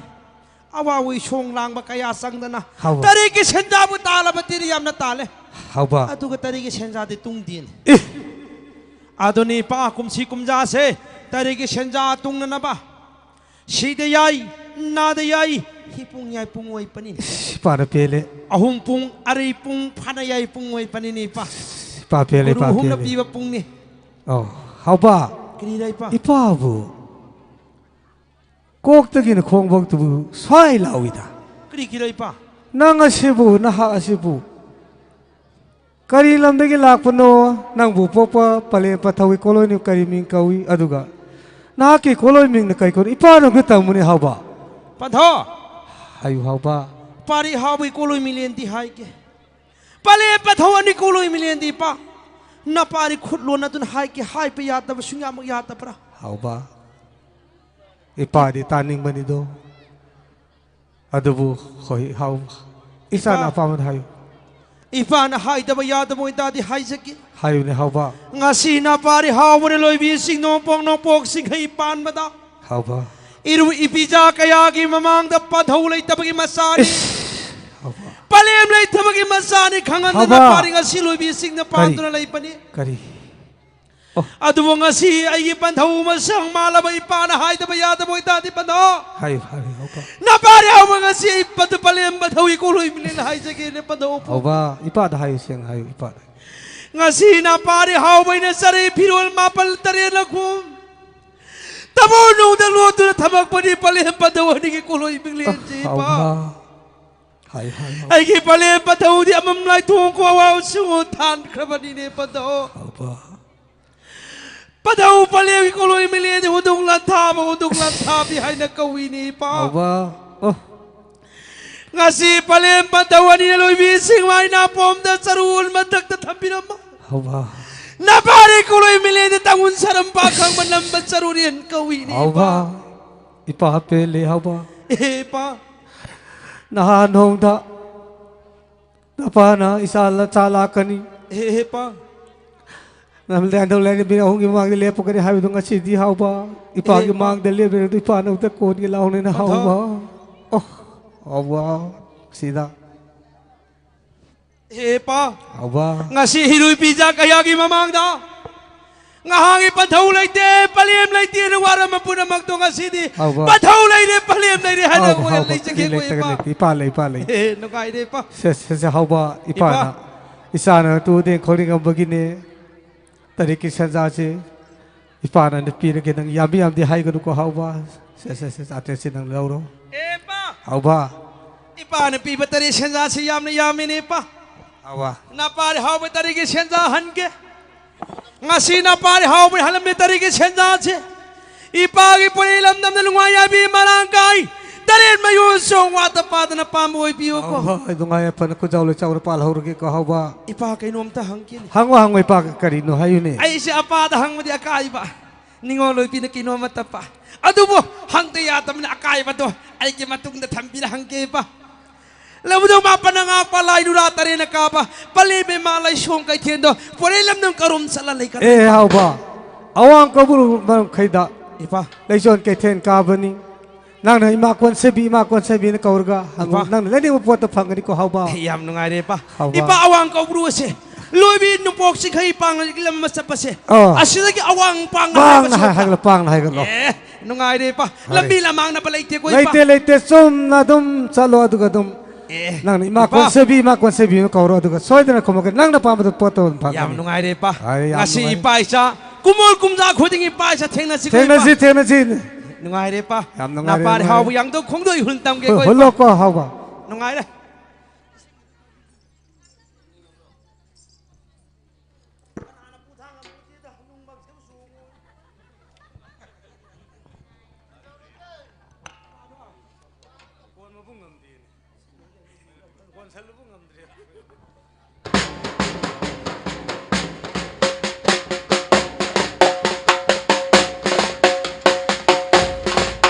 ꯑꯋꯥꯎ ꯏꯁꯣꯡ ꯂꯥꯡꯕ ꯀꯌꯥ ꯆꯪꯗꯅ ꯍꯥꯎꯕ꯫ ꯇꯔꯦꯠꯀꯤ ꯁꯦꯟꯖꯥꯕꯨ ꯇꯥꯜꯂꯕꯗꯤ ꯌꯥꯝꯅ ꯇꯥꯜꯂꯦ꯫ ꯍꯥꯎꯕ꯫ ꯑꯗꯨꯒ ꯇꯔꯦꯠꯀꯤ ꯁꯦꯟꯖꯥꯗꯤ ꯇꯨꯡꯗꯦꯅꯦ꯫ ꯑꯦ! ꯑꯗꯨꯅꯤ ꯏꯄꯥ ꯀꯨꯝꯁꯤ ꯀꯨꯝꯖꯥꯁꯦ ꯇꯔꯦꯠꯀꯤ ꯁꯦꯟꯖꯥ ꯇꯨꯡꯅꯅꯕ ꯁꯤꯗ ꯌꯥꯏ, ꯅꯥꯗ ꯌꯥꯏ, ꯍꯤ ꯄꯨꯡ ꯌꯥꯏ ꯄꯨꯡ ꯑꯣꯏ ꯄꯅꯤꯅꯤ꯫ ꯏꯁ, ꯏꯄꯥꯅ ꯄꯦꯜꯂꯦ꯫ ꯑꯍꯨꯝ ꯄꯨꯡ, ꯑꯔꯩ ꯄꯨꯡ, ꯐꯥꯅ ꯌꯥꯏ ꯄꯨꯡ ꯑꯣꯏ ꯄꯅꯤꯅꯤ, ꯏꯄꯥ꯫ ꯏꯄꯥ ꯄꯦꯜꯂꯦ, ꯒꯨꯔꯨ ꯏꯄꯥ ꯑꯍꯨꯝꯅ ꯄꯦꯜꯂꯦ꯫ ꯄꯤꯕ ꯄꯨꯡꯅꯤ꯫ ꯑꯧ, ꯍꯥꯎꯕ꯫ ꯀꯔꯤꯔ, ꯏꯄꯥ? ꯏꯄꯥꯕꯨ ꯀꯣꯛꯇꯒꯤꯅ ꯈꯣꯡꯕꯣꯛꯇꯨꯕꯨ ꯁ꯭ꯋꯥꯏ ꯂꯥꯎꯏꯗ꯫ ꯀꯔꯤꯒꯤꯔ, ꯏꯄꯥ? ꯅꯪ ꯑꯁꯤꯕꯨ, ꯅꯍꯥꯛ ꯑꯁꯤꯕꯨ ꯀꯔꯤ ꯂꯝꯗꯒꯤ ꯂꯥꯛꯄꯅꯣ? ꯅꯪꯕꯨ ꯄꯣꯛꯄ ꯄꯂꯦꯝ ꯄꯟꯊꯧꯒꯤ ꯀꯣꯂꯣꯅꯤ ꯀꯔꯤ ꯃꯤꯡ ꯀꯧꯏ? ꯑꯗꯨꯒ ꯅꯍꯥꯛꯀꯤ ꯏꯀꯣꯂꯣꯏ ꯃꯤꯡꯅ ꯀꯩ ꯀꯧꯅꯣ? ꯏꯄꯥꯅ ꯑꯝꯇ ꯇꯝꯃꯨꯅꯦ ꯍꯥꯎꯕ꯫ ꯄꯟꯊꯧ! ꯍꯥꯏꯌꯨ ꯍꯥꯎꯕ꯫ ꯄꯥꯔꯤ ꯍꯥꯎꯕ ꯏꯀꯣꯂꯣꯏ ꯃꯤꯂꯦꯟꯗꯤ ꯍꯥꯏꯒꯦ꯫ ꯄꯂꯦꯝ ꯄꯟꯊꯧ ꯑꯅꯤ ꯏꯀꯣꯂꯣꯏ ꯃꯤꯂꯦꯟꯗꯤ ꯏꯄꯥ꯫ ꯅꯄꯥꯔꯤ ꯈꯨꯠ ꯂꯣꯟꯅꯗꯨꯅ ꯍꯥꯏꯒꯦ, ꯍꯥꯏꯕ ꯌꯥꯗꯕ ꯁꯨꯡꯌꯥꯃꯛ ꯌꯥꯗꯕ꯭ꯔꯥ? ꯍꯥꯎꯕ꯫ ꯏꯄꯥꯗꯤ ꯇꯥꯅꯤꯡꯕꯅꯤꯗꯣ꯫ ꯑꯗꯨꯕꯨ ꯍꯣꯏ ꯍꯥꯎ꯫ ꯏꯆꯥꯅ ꯏꯄꯥ꯫ ꯑꯄꯥꯝꯕꯗ ꯍꯥꯏꯌꯨ꯫ ꯏꯄꯥꯅ ꯍꯥꯏꯗꯕ ꯌꯥꯗꯕ ꯑꯣꯏꯇꯥꯔꯗꯤ ꯍꯥꯏꯖꯒꯦ꯫ ꯍꯥꯏꯌꯨꯅꯦ ꯍꯥꯎꯕ꯫ ꯉꯁꯤ ꯅꯄꯥꯔꯤ ꯍꯥꯎꯕꯅ ꯂꯣꯏꯕꯤꯁꯤꯡ ꯅꯣꯡꯄꯣꯛ ꯅꯣꯡꯄꯣꯛ ꯁꯤꯡꯍꯩ ꯄꯥꯟꯕꯗ ꯍꯥꯎꯕ꯫ ꯏꯔꯨ ꯏꯄꯤꯖꯥ ꯀꯌꯥꯒꯤ ꯃꯃꯥꯡꯗ ꯄꯟꯊꯧ ꯂꯩꯇꯕꯒꯤ ꯃꯆꯥꯅꯤ꯫ ꯏꯁ! ꯍꯥꯎꯕ꯫ ꯄꯂꯦꯝ ꯂꯩꯇꯕꯒꯤ ꯃꯆꯥꯅꯤ ꯈꯪꯍꯟꯗꯅ ꯍꯥꯎꯕ꯫ ꯄꯥꯔꯤ ꯉꯁꯤ ꯂꯣꯏꯕꯤꯁꯤꯡꯅ ꯀꯔꯤ? ꯄꯥꯟꯗꯨꯅ ꯂꯩꯕꯅꯤ꯫ ꯀꯔꯤ? ꯑꯗꯨꯕꯨ ꯉꯁꯤ ꯑꯩꯒꯤ ꯄꯟꯊꯧ ꯃꯁꯪ ꯃꯥꯜꯂꯕ ꯏꯄꯥꯅ ꯍꯥꯏꯗꯕ ꯌꯥꯗꯕ ꯑꯣꯏꯇꯥꯔꯗꯤ ꯄꯟꯊꯧ꯫ ꯍꯥꯏꯌꯨ, ꯍꯥꯏꯌꯨ, ꯍꯥꯎꯕ꯫ ꯅꯄꯥꯔꯤ ꯍꯥꯎꯕ ꯉꯁꯤ ꯑꯩ ꯄꯠ-, ꯄꯂꯦꯝ ꯄꯟꯊꯧ ꯏꯀꯣꯂꯣꯏ ꯃꯤꯂꯦꯟ ꯍꯥꯏꯖꯒꯦꯅꯦ ꯄꯟꯊꯧ꯫ ꯍꯥꯎꯕ, ꯏꯄꯥꯗ ꯍꯥꯏꯌꯨ, ꯁꯦꯡꯅ ꯍꯥꯏꯌꯨ, ꯏꯄꯥꯗ꯫ ꯉꯁꯤ ꯅꯄꯥꯔꯤ ꯍꯥꯎꯕꯩꯅ ꯆꯔꯩ ꯐꯤꯔꯣꯜ ꯃꯥꯄꯜ ꯇꯔꯦꯠꯅ ꯈꯨꯝ꯫ ꯇꯃꯣ ꯅꯨꯡꯗ ꯂꯣꯠꯇꯨꯅ ꯊꯝꯃꯛꯄꯅꯤ ꯄꯂꯦꯝ ꯄꯟꯊꯧ ꯑꯅꯤꯒꯤ ꯀꯣꯂꯣꯏ ꯃꯤꯂꯦꯟꯁꯤ ꯏꯄꯥ꯫ ꯍꯥꯎꯕ꯫ ꯍꯥꯏꯌꯨ, ꯍꯥꯏꯌꯨ, ꯍꯥꯎꯕ꯫ ꯑꯩꯒꯤ ꯄꯂꯦꯝ ꯄꯟꯊꯧꯗꯤ ꯑꯃꯝ ꯂꯥꯏꯊꯣꯡ ꯈꯣꯡꯋꯥꯎ ꯁꯨꯡꯉꯨ ꯊꯥꯟꯈ꯭ꯔꯕꯅꯤꯅꯦ ꯄꯟꯊꯧ꯫ ꯍꯥꯎꯕ꯫ ꯄꯟꯊꯧ ꯄꯂꯦꯝꯒꯤ ꯀꯣꯂꯣꯏ ꯃꯤꯂꯦꯟꯗꯤ ꯍꯨꯟꯗꯣꯛ ꯂꯥꯟꯊꯥꯕ ꯍꯨꯟꯗꯣꯛ ꯂꯥꯟꯊꯥꯕꯤ ꯍꯥꯏꯅ ꯀꯧꯏꯅꯦ ꯏꯄꯥ꯫ ꯍꯥꯎꯕ꯫ ꯑꯣ꯫ ꯉꯁꯤ ꯄꯂꯦꯝ ꯄꯟꯊꯧ ꯑꯅꯤꯅ ꯂꯣꯏꯕꯤꯁꯤꯡ ꯃꯥꯏ ꯅꯥꯄꯣꯝꯗ ꯆꯔꯨ ꯃꯊꯛꯇ ꯊꯝꯕꯤꯔꯝꯕ꯫ ꯍꯥꯎꯕ꯫ ꯅꯄꯥꯔꯤ ꯀꯣꯂꯣꯏ ꯃꯤꯂꯦꯟꯗ ꯇꯥꯡꯉꯨꯟ ꯁꯔꯝ ꯄꯥꯈꯪ ꯃꯅꯝꯕ ꯆꯔꯨꯔꯦꯟ ꯀꯧꯏꯅꯦ ꯍꯥꯎꯕ꯫ ꯏꯄꯥ꯫ ꯏꯄꯥ ꯄꯦꯜꯂꯦ ꯍꯥꯎꯕ꯫ ꯑꯦ ꯏꯄꯥ꯫ ꯅꯍꯥꯟ ꯅꯣꯡꯗ ꯅꯄꯥꯅ ꯏꯆꯥ ꯂ-, ꯆꯥ ꯂꯥꯛꯀꯅꯤ꯫ ꯑꯦ ꯏꯄꯥ꯫ ꯅꯝꯂꯦꯟꯗꯧ ꯂꯩꯔꯤꯕꯤ ꯑꯍꯨꯝꯒꯤ ꯃꯃꯥꯡꯗ ꯂꯦꯞꯄꯒꯅꯤ ꯍꯥꯏꯕꯗꯨ ꯉꯁꯤꯗꯤ ꯍꯥꯎꯕ꯫ ꯏꯄꯥꯒꯤ ꯑꯦ, ꯏꯄꯥ꯫ ꯃꯥꯡꯗ ꯂꯦꯞꯂꯤꯕꯗꯨ ꯏꯄꯥꯅ ꯑꯃꯨꯛꯇ ꯀꯣꯟꯒꯦ ꯂꯥꯎꯅꯦꯅ ꯄꯟꯊꯧ꯫ ꯍꯥꯎꯕ꯫ ꯑꯣ, ꯍꯥꯎꯕ꯫ ꯁꯤꯗ꯫ ꯑꯦ ꯏꯄꯥ꯫ ꯍꯥꯎꯕ꯫ ꯉꯁꯤ ꯍꯤꯔꯨꯏ ꯄꯤꯖꯥ ꯀꯌꯥꯒꯤ ꯃꯃꯥꯡꯗ ꯉꯍꯥꯛꯀꯤ ꯄꯟꯊꯧ ꯂꯩꯇꯦ, ꯄꯂꯦꯝ ꯂꯩꯇꯦꯅ ꯋꯥꯔꯝꯕ ꯄꯨꯝꯅꯃꯛꯇꯣ ꯉꯁꯤꯗꯤ ꯍꯥꯎꯕ꯫ ꯄꯟꯊꯧ ꯂꯩꯔꯦ, ꯄꯂꯦꯝ ꯂꯩꯔꯦ ꯍꯥꯏꯅ ꯍꯥꯎꯕ, ꯑꯩꯈꯣꯏꯅ ꯍꯥꯎꯕ, ꯂꯩꯖꯒꯦ ꯀꯔꯤ ꯂꯩꯇꯒ ꯏꯄꯥ꯫ ꯂꯩꯇꯦ? ꯏꯄꯥ ꯂꯩ, ꯏꯄꯥ ꯂꯩ꯫ ꯑꯦ, ꯅꯨꯡꯉꯥꯏꯔꯦ ꯏꯄꯥ꯫ ꯁꯦ, ꯁꯦ, ꯁꯦ, ꯍꯥꯎꯕ ꯏꯄꯥꯅ꯫ ꯏꯄꯥ꯫ ꯏꯆꯥꯅ ꯇꯨꯗꯦ ꯈꯣꯠꯂꯤ ꯉꯝꯕꯒꯤꯅꯦ꯫ ꯇꯔꯤꯛꯀꯤ ꯁꯦꯟꯖꯥꯁꯦ ꯏꯄꯥꯅ ꯄꯤꯔꯒꯦ, ꯅꯪ ꯌꯥꯝꯗꯤ ꯌꯥꯝꯗꯤ ꯍꯥꯏꯒꯅꯨꯀꯣ ꯍꯥꯎꯕ꯫ ꯁꯦ, ꯁꯦ, ꯁꯦ, ꯆꯥꯇ꯭ꯔꯦꯠꯁꯦ ꯅꯪ ꯂꯧꯔꯣ꯫ ꯑꯦ ꯏꯄꯥ꯫ ꯍꯥꯎꯕ꯫ ꯏꯄꯥꯅ ꯄꯤꯕ ꯇꯔꯦꯠ ꯁꯦꯟꯖꯥꯁꯤ ꯌꯥꯝꯅ ꯌꯥꯝꯃꯤꯅꯦ ꯏꯄꯥ꯫ ꯍꯥꯎꯕ꯫ ꯅꯄꯥꯔꯤ ꯍꯥꯎꯕ ꯇꯔꯤꯛꯀꯤ ꯁꯦꯟꯖꯥ ꯍꯟꯒꯦ꯫ ꯉꯁꯤ ꯅꯄꯥꯔꯤ ꯍꯥꯎꯕ ꯍꯜꯂꯝꯃꯤ ꯇꯔꯤꯛꯀꯤ ꯁꯦꯟꯖꯥꯁꯦ ꯏꯄꯥꯒꯤ ꯄꯣꯏꯔꯩ ꯂꯝꯗꯝꯗ ꯅꯨꯡꯉꯥꯏ ꯌꯥꯏꯕꯤ ꯃꯔꯥꯡ ꯀꯥꯏ, ꯇꯔꯦꯠ ꯃꯌꯣꯟ ꯁꯣꯡ ꯋꯥꯠꯇ ꯄꯥꯗꯅ ꯄꯥꯝꯕ ꯑꯣꯏꯕꯤꯌꯨꯀꯣ꯫ ꯍꯣꯏ, ꯍꯣꯏ, ꯅꯨꯡꯉꯥꯏ ꯌꯥꯏꯐꯅ ꯈꯨꯟꯖꯥꯎ ꯂꯣꯏ ꯆꯥꯎꯅ ꯄꯥꯜꯍꯧꯔꯒꯦꯀꯣ, ꯍꯥꯎꯕ꯫ ꯏꯄꯥ, ꯀꯩꯅꯣꯝꯇ ꯍꯪꯒꯦꯅꯦ꯫ ꯍꯪꯉꯣ, ꯍꯪꯉꯣ, ꯏꯄꯥ, ꯀꯔꯤꯅꯣ ꯍꯥꯏꯌꯨꯅꯦ? ꯑꯩꯁꯦ ꯑꯄꯥꯗ ꯍꯪꯕꯗꯤ ꯑꯀꯥꯏꯕ, ꯅꯤꯉꯣꯜ ꯑꯣꯏꯕꯤꯅ ꯀꯩꯅꯣꯝꯃ ꯇꯞꯄ, ꯑꯗꯨꯕꯨ ꯍꯪꯗ ꯌꯥꯗꯕꯅꯤꯅ ꯑꯀꯥꯏꯕꯗꯣ ꯑꯩꯒꯤ ꯃꯇꯨꯡꯗ ꯊꯝꯕꯤꯔ ꯍꯪꯒꯦ, ꯏꯄꯥ꯫ ꯂꯧꯕꯨꯗꯧ ꯃꯥꯄꯟꯅ ꯉꯥꯛꯄ, ꯂꯥꯏ ꯅꯨꯔꯥ ꯇꯔꯦꯠꯅ ꯀꯥꯕ, ꯄꯂꯦꯝ ꯏꯃꯥ ꯂꯥꯏꯁꯣꯡ ꯀꯩꯊꯦꯜꯗꯣ, ꯄꯣꯔꯩ ꯂꯝꯗꯝ ꯀꯔꯣꯝ ꯆꯠꯂ ꯂꯩꯒꯅꯤ? ꯑꯦ, ꯍꯥꯎꯕ, ꯑꯋꯥꯡ ꯀꯧꯕ꯭ꯔꯨ ꯃꯔꯝꯈꯩꯗ ꯏꯄꯥ꯫ ꯂꯩꯆꯣꯟ ꯀꯩꯊꯦꯜ ꯀꯥꯕꯅꯤ꯫ ꯅꯪꯅ ꯏꯃꯥ ꯀꯣꯟꯁꯦꯕꯤ, ꯏꯃꯥ ꯀꯣꯟꯁꯦꯕꯤꯅ ꯀꯧꯔꯒ ꯍꯪꯉꯨ꯫ ꯏꯄꯥ꯫ ꯅꯪꯅ ꯂꯩꯅꯤꯡꯕ ꯄꯣꯠꯇꯣ ꯐꯪꯒꯅꯤꯀꯣ, ꯍꯥꯎꯕ꯫ ꯑꯦ, ꯌꯥꯝ ꯅꯨꯡꯉꯥꯏꯔꯦ, ꯏꯄꯥ꯫ ꯍꯥꯎꯕ꯫ ꯏꯄꯥ, ꯑꯋꯥꯡ ꯀꯧꯕ꯭ꯔꯨ ꯑꯁꯦ ꯂꯣꯏꯕꯤ ꯅꯣꯡꯄꯣꯛ ꯆꯤꯡꯈꯩ ꯄꯥꯡꯒꯜꯒꯤ ꯂꯝ ꯑꯃ ꯆꯠꯄꯁꯦ, ꯑꯥ꯫ ꯑꯁꯤꯗꯒꯤ ꯑꯋꯥꯡ ꯄꯥꯡꯅ ꯄꯥꯡꯅ ꯍꯥꯏꯕꯁꯦ, ꯍꯥꯏ-, ꯍꯥꯏꯒꯠꯂꯣ, ꯄꯥꯡꯅ ꯍꯥꯏꯒꯠꯂꯣ꯫ ꯑꯦ, ꯅꯨꯡꯉꯥꯏꯔꯦ, ꯏꯄꯥ꯫ ꯐꯔꯦ꯫ ꯂꯝꯕꯤ ꯂꯃꯥꯡꯅꯕ ꯂꯩꯇꯦꯀꯣ, ꯏꯄꯥ? ꯂꯩꯇꯦ, ꯂꯩꯇꯦ꯫ ꯆꯨꯝꯅ ꯑꯗꯨꯝ ꯆꯠꯂꯣ, ꯑꯗꯨꯒ ꯑꯗꯨꯝ ꯑꯦ, ꯅꯪꯅ ꯏꯃꯥ ꯏꯄꯥ꯫ ꯀꯣꯟꯁꯦꯕꯤ, ꯏꯃꯥ ꯀꯣꯟꯁꯦꯕꯤꯅ ꯀꯧꯔꯣ, ꯑꯗꯨꯒ ꯁꯣꯏꯗꯅ ꯈꯨꯝꯃꯛꯀꯅꯤ꯫ ꯅꯪꯅ ꯄꯥꯝꯕꯗꯣ ꯄꯣꯠꯇꯣ ꯑꯗꯨꯝ ꯐꯪꯒꯅꯤ꯫ ꯌꯥꯝ ꯅꯨꯡꯉꯥꯏꯔꯦ, ꯏꯄꯥ꯫ ꯐꯔꯦ, ꯌꯥꯝ ꯉꯁꯤ ꯅꯨꯡꯉꯥꯏꯔꯦ꯫ ꯏꯄꯥ ꯏꯆꯥ ꯀꯨꯝꯑꯣꯜ ꯀꯨꯝꯖꯥ ꯈꯨꯗꯤꯡꯒꯤ ꯏꯄꯥ ꯏꯆꯥ ꯊꯦꯡꯅꯁꯤꯀꯣ, ꯏꯄꯥ꯫ ꯊꯦꯡꯅꯁꯤ, ꯊꯦꯡꯅꯁꯤ꯫ ꯅꯨꯡꯉꯥꯏꯔꯦ, ꯏꯄꯥ꯫ ꯌꯥꯝ ꯅꯨꯡꯉꯥꯏꯔꯦ, ꯅꯄꯥꯗꯤ ꯅꯨꯡꯉꯥꯏꯔꯦ꯫ ꯍꯥꯎꯕ ꯌꯥꯡꯗꯧ ꯈꯣꯡꯗꯣꯏ ꯍꯨꯟ ꯇꯝꯒꯦꯀꯣ, ꯍꯨ-, ꯏꯄꯥ꯫ ꯍꯨꯜꯂꯣꯀꯣ, ꯍꯥꯎꯕ꯫ ꯅꯨꯡꯉꯥꯏꯔꯦ꯫ ꯀꯣꯟꯕꯕꯨ ꯉꯝꯗꯦꯅꯦ꯫ ꯀꯣꯟꯁꯜꯂꯨꯕ ꯉꯝꯗ꯭ꯔꯦ꯫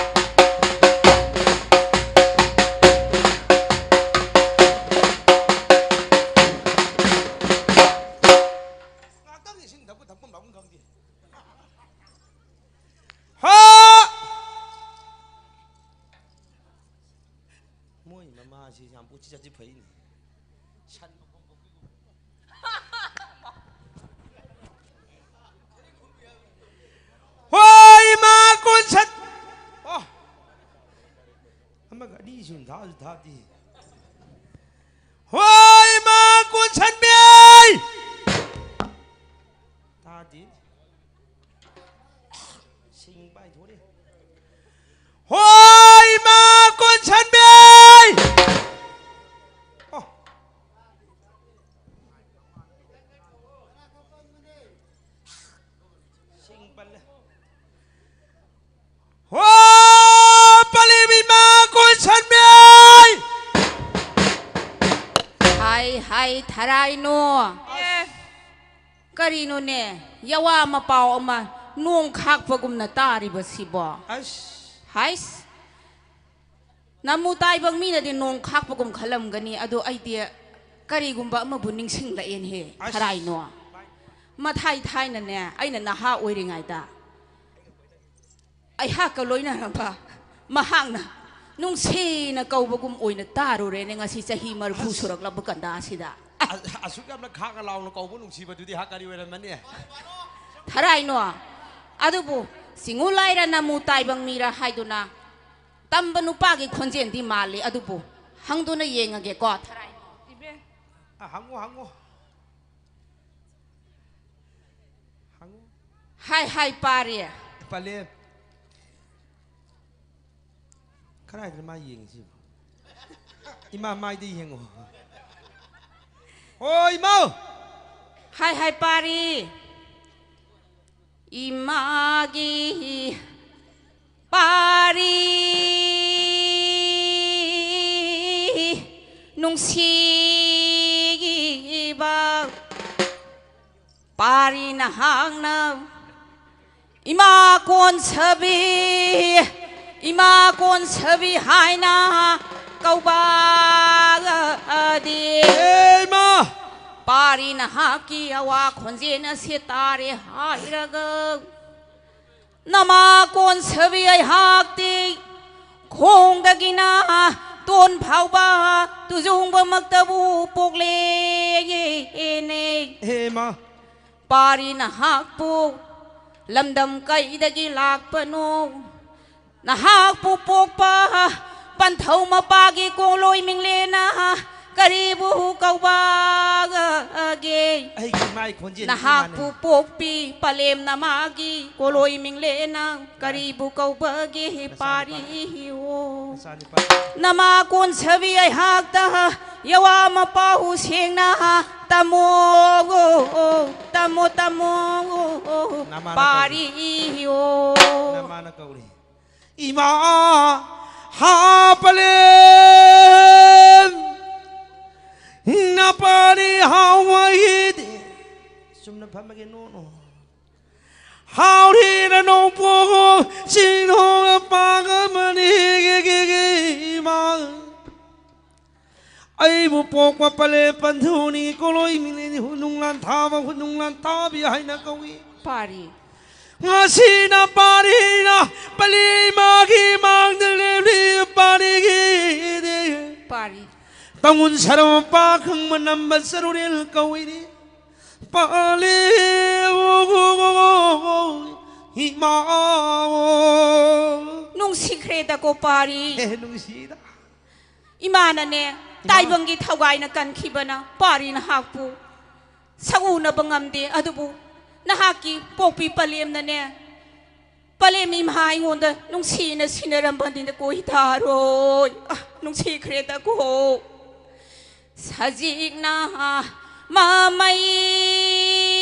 ꯉꯥꯛꯇꯪ ꯏꯁꯤꯡ ꯊꯛꯄ ꯊꯛꯐꯝ ꯂꯥꯛꯐꯝ ꯈꯪꯗꯦ꯫ ꯍꯥ! ꯃꯣꯏ ꯃꯃꯥꯁꯤ ꯌꯥꯝ ꯎꯆꯤ ꯆꯠꯁꯤ ꯐꯩꯅꯦ꯫ ꯁꯟ ꯃꯈꯣꯡ ꯈꯣꯡꯕꯤꯒꯨꯝ꯫ ꯍꯣꯏ, ꯏꯃꯥ ꯀꯣꯟꯁꯠ-, ꯑꯣ꯫ ꯑꯃꯒ ꯑꯅꯤ ꯁꯨꯅ ꯊꯥꯁꯨ ꯊꯥꯗꯦ꯫ ꯍꯣꯏ, ꯏꯃꯥ ꯀꯣꯟꯁꯟꯕꯤ! ꯇꯥꯗꯦ꯫ ꯁꯤꯡ ꯄꯥꯏꯊꯣꯔꯛꯑꯦ꯫ ꯍꯣꯏ, ꯏꯃꯥ ꯀꯣꯟꯁꯟꯕꯤ! ꯑꯣ꯫ ꯁꯤꯡ ꯄꯜꯂꯦ꯫ ꯑꯩ ꯊꯔꯥꯏꯅꯣ꯫ ꯑꯦ꯫ ꯀꯔꯤꯅꯣꯅꯦ? ꯌꯥꯋꯥ ꯃꯄꯥꯎ ꯑꯃ ꯅꯣꯡ ꯈꯥꯛꯄꯒꯨꯝꯅ ꯇꯥꯔꯤꯕꯁꯤꯕꯣ? ꯑꯁ꯫ ꯍꯥꯏꯁ꯫ ꯅꯃꯨ ꯇꯥꯏꯕꯪ ꯃꯤꯅꯗꯤ ꯅꯣꯡ ꯈꯥꯛꯄꯒꯨꯝ ꯈꯜꯂꯝꯒꯅꯤ, ꯑꯗꯣ ꯑꯩꯗꯤ ꯀꯔꯤꯒꯨꯝꯕ ꯑꯃꯕꯨ ꯅꯤꯡꯁꯤꯡꯂꯛꯑꯦꯅꯦꯍꯦ, ꯑꯁ꯫ ꯊꯔꯥꯏꯅꯣ꯫ ꯃꯊꯥꯏ ꯊꯥꯏꯅꯅꯦ, ꯑꯩꯅ ꯅꯍꯥ ꯑꯣꯏꯔꯤꯉꯩꯗ ꯑꯩꯍꯥꯛꯀ ꯂꯣꯏꯅꯔꯝꯕ ꯃꯍꯥꯛꯅ ꯅꯨꯡꯁꯤꯅ ꯀꯧꯕꯒꯨꯝ ꯑꯣꯏꯅ ꯇꯥꯔꯨꯔꯦꯅꯦ, ꯉꯁꯤ ꯆꯍꯤ ꯃꯔꯤꯐꯨ ꯑꯁ꯫ ꯁꯨꯔꯛꯂꯕ ꯀꯟꯗꯥ ꯑꯁꯤꯗ꯫ ꯑ-, ꯑꯁꯨꯛ ꯌꯥꯝꯅ ꯈꯥꯡꯉ ꯂꯥꯎꯅ ꯀꯧꯕ ꯅꯨꯡꯁꯤꯕꯗꯨꯗꯤ ꯍꯥ ꯀꯔꯤ ꯑꯣꯏꯔꯝꯃꯅꯤ? ꯊꯔꯥꯏꯅꯣ꯫ ꯑꯗꯨꯕꯨ ꯆꯤꯡꯉꯨ ꯂꯥꯏꯔ ꯅꯃꯨ ꯇꯥꯏꯕꯪ ꯃꯤꯔ ꯍꯥꯏꯗꯨꯅ ꯇꯝꯕ ꯅꯨꯄꯥꯒꯤ ꯈꯣꯟꯖꯦꯜꯗꯤ ꯃꯥꯜꯂꯤ, ꯑꯗꯨꯕꯨ ꯍꯪꯗꯨꯅ ꯌꯦꯡꯉꯒꯦꯀꯣ, ꯊꯔꯥꯏꯅꯣ꯫ ꯏꯕꯦ꯫ ꯑ, ꯍꯪꯉꯨ, ꯍꯪꯉꯨ꯫ ꯍꯪꯉꯨ꯫ ꯍꯥꯏ, ꯍꯥꯏ, ꯄꯥꯔꯦ꯫ ꯄꯂꯦꯝ꯫ ꯀꯗꯥꯏꯗꯅꯣ ꯃꯥ ꯌꯦꯡꯉꯤꯁꯤꯕꯣ? ꯏꯃꯥ ꯃꯥꯏꯗ ꯌꯦꯡꯉꯣ꯫ ꯑꯣ, ꯏꯃꯥ! ꯍꯥꯏ, ꯍꯥꯏ, ꯄꯥꯔꯤ꯫ ꯏꯃꯥꯒꯤ ꯄꯥꯔꯤ ꯅꯨꯡꯁꯤꯕ ꯄꯥꯔꯤ ꯅꯍꯥꯛꯅ ꯏꯃꯥ ꯀꯣꯟꯁꯕꯤ, ꯏꯃꯥ ꯀꯣꯟꯁꯕꯤ ꯍꯥꯏꯅ ꯀꯧꯕꯗꯤ꯫ ꯍꯦ ꯏꯃꯥ! ꯄꯥꯔꯤ ꯅꯍꯥꯛꯀꯤ ꯑꯋꯥ ꯈꯣꯟꯖꯦꯜ ꯑꯁꯤ ꯇꯥꯔꯦ ꯍꯥꯏꯔꯒ ꯅꯃꯥ ꯀꯣꯟꯁꯕꯤ ꯑꯩꯍꯥꯛꯇꯤ ꯈꯣꯡꯗꯒꯤꯅ ꯇꯣꯟ ꯐꯥꯎꯕ ꯇꯨꯖꯨꯡꯕꯃꯛꯇꯕꯨ ꯄꯣꯛꯂꯦꯅꯦ꯫ ꯍꯦ ꯏꯃꯥ! ꯄꯥꯔꯤ ꯅꯍꯥꯛꯄꯨ ꯂꯝꯗꯝ ꯀꯩꯗꯒꯤ ꯂꯥꯛꯄꯅꯣ? ꯅꯍꯥꯛꯄꯨ ꯄꯣꯛꯄ ꯄꯟꯊꯧ ꯃꯄꯥꯒꯤ ꯀꯣꯂꯣꯏ ꯃꯤꯡꯂꯦꯅ ꯀꯔꯤꯕꯨ ꯀꯧꯕꯒꯦ? ꯑꯩꯒꯤ ꯏꯃꯥꯒꯤ ꯈꯣꯟꯖꯦꯜ ꯅꯍꯥꯛꯄꯨ ꯄꯣꯛꯄꯤ ꯄꯂꯦꯝꯅ ꯃꯥꯒꯤ ꯀꯣꯂꯣꯏ ꯃꯤꯡꯂꯦꯅ ꯀꯔꯤꯕꯨ ꯀꯧꯕꯒꯦ? ꯅꯆꯥꯅꯨꯄꯥ꯫ ꯄꯥꯔꯤꯌꯣ꯫ ꯅꯆꯥꯅꯨꯄꯥ꯫ ꯅꯃꯥ ꯀꯣꯟꯁꯕꯤ ꯑꯩꯍꯥꯛꯇ ꯌꯋꯥ ꯃꯄꯥꯎ ꯁꯦꯡꯅ ꯇꯝꯃꯣ, ꯇꯝꯃꯣ, ꯇꯝꯃꯣ꯫ ꯅꯃꯥꯅ ꯀꯧꯔꯤ꯫ ꯄꯥꯔꯤꯌꯣ꯫ ꯅꯃꯥꯅ ꯀꯧꯔꯤ꯫ ꯏꯃꯥ ꯍꯥꯄꯂꯦꯝ, ꯅꯄꯥꯅꯤ ꯍꯥꯎꯃꯩꯗꯤ꯫ ꯆꯨꯝꯅ ꯐꯝꯃꯒꯦ, ꯅꯣꯛꯅꯣ꯫ ꯍꯥꯎꯔꯤꯅ ꯅꯣꯡꯄꯣꯛ ꯆꯤꯡꯗꯣꯡ ꯄꯥꯡꯒ ꯃꯅꯤꯒꯤ ꯏꯃꯥ꯫ ꯑꯩꯕꯨ ꯄꯣꯛꯄ ꯄꯂꯦ ꯄꯟꯊꯨꯅꯤ ꯀꯣꯂꯣꯏ ꯃꯤꯂꯦꯅꯤ ꯍꯨꯅꯨꯡꯂꯥꯟ ꯊꯥꯕ ꯍꯨꯅꯨꯡꯂꯥꯟ ꯊꯥꯕꯤ ꯍꯥꯏꯅ ꯀꯧꯏ꯫ ꯄꯥꯔꯤ꯫ ꯉꯁꯤꯅ ꯄꯥꯔꯤꯅ ꯄꯂꯦ ꯃꯥꯒꯤ ꯃꯥꯡꯗ ꯂꯦꯞꯂꯤ ꯄꯥꯔꯤꯒꯤꯗꯤ꯫ ꯄꯥꯔꯤ꯫ ꯇꯥꯡꯉꯨꯟ ꯁꯔꯝ ꯄꯥꯈꯪ ꯃꯅꯝꯕ ꯆꯔꯨꯔꯦꯜ ꯀꯧꯏꯔꯤ꯫ ꯄꯥꯂꯦ ꯏꯃꯥ꯫ ꯅꯨꯡꯁꯤꯈ꯭ꯔꯦꯗꯀꯣ ꯄꯥꯔꯤ꯫ ꯍꯦ, ꯅꯨꯡꯁꯤꯗ꯫ ꯏꯃꯥꯅꯅꯦ, ꯏꯃꯥ꯫ ꯇꯥꯏꯕꯪꯒꯤ ꯊꯧꯒꯥꯏꯅ ꯀꯟꯈꯤꯕꯅ ꯄꯥꯔꯤ ꯅꯍꯥꯛꯄꯨ ꯁꯛꯎꯅꯕ ꯉꯝꯗꯦ, ꯑꯗꯨꯕꯨ ꯅꯍꯥꯛꯀꯤ ꯄꯣꯛꯄꯤ ꯄꯂꯦꯝꯅꯅꯦ, ꯄꯂꯦꯝ ꯏꯃꯥ ꯑꯩꯉꯣꯟꯗ ꯅꯨꯡꯁꯤꯅ ꯁꯤꯟꯅꯔꯝꯕꯅꯤꯅꯀꯣ ꯏꯇꯥꯔꯣꯏ꯫ ꯑ, ꯅꯨꯡꯁꯤꯈ꯭ꯔꯦꯗꯀꯣ꯫ ꯁꯖꯤꯛꯅ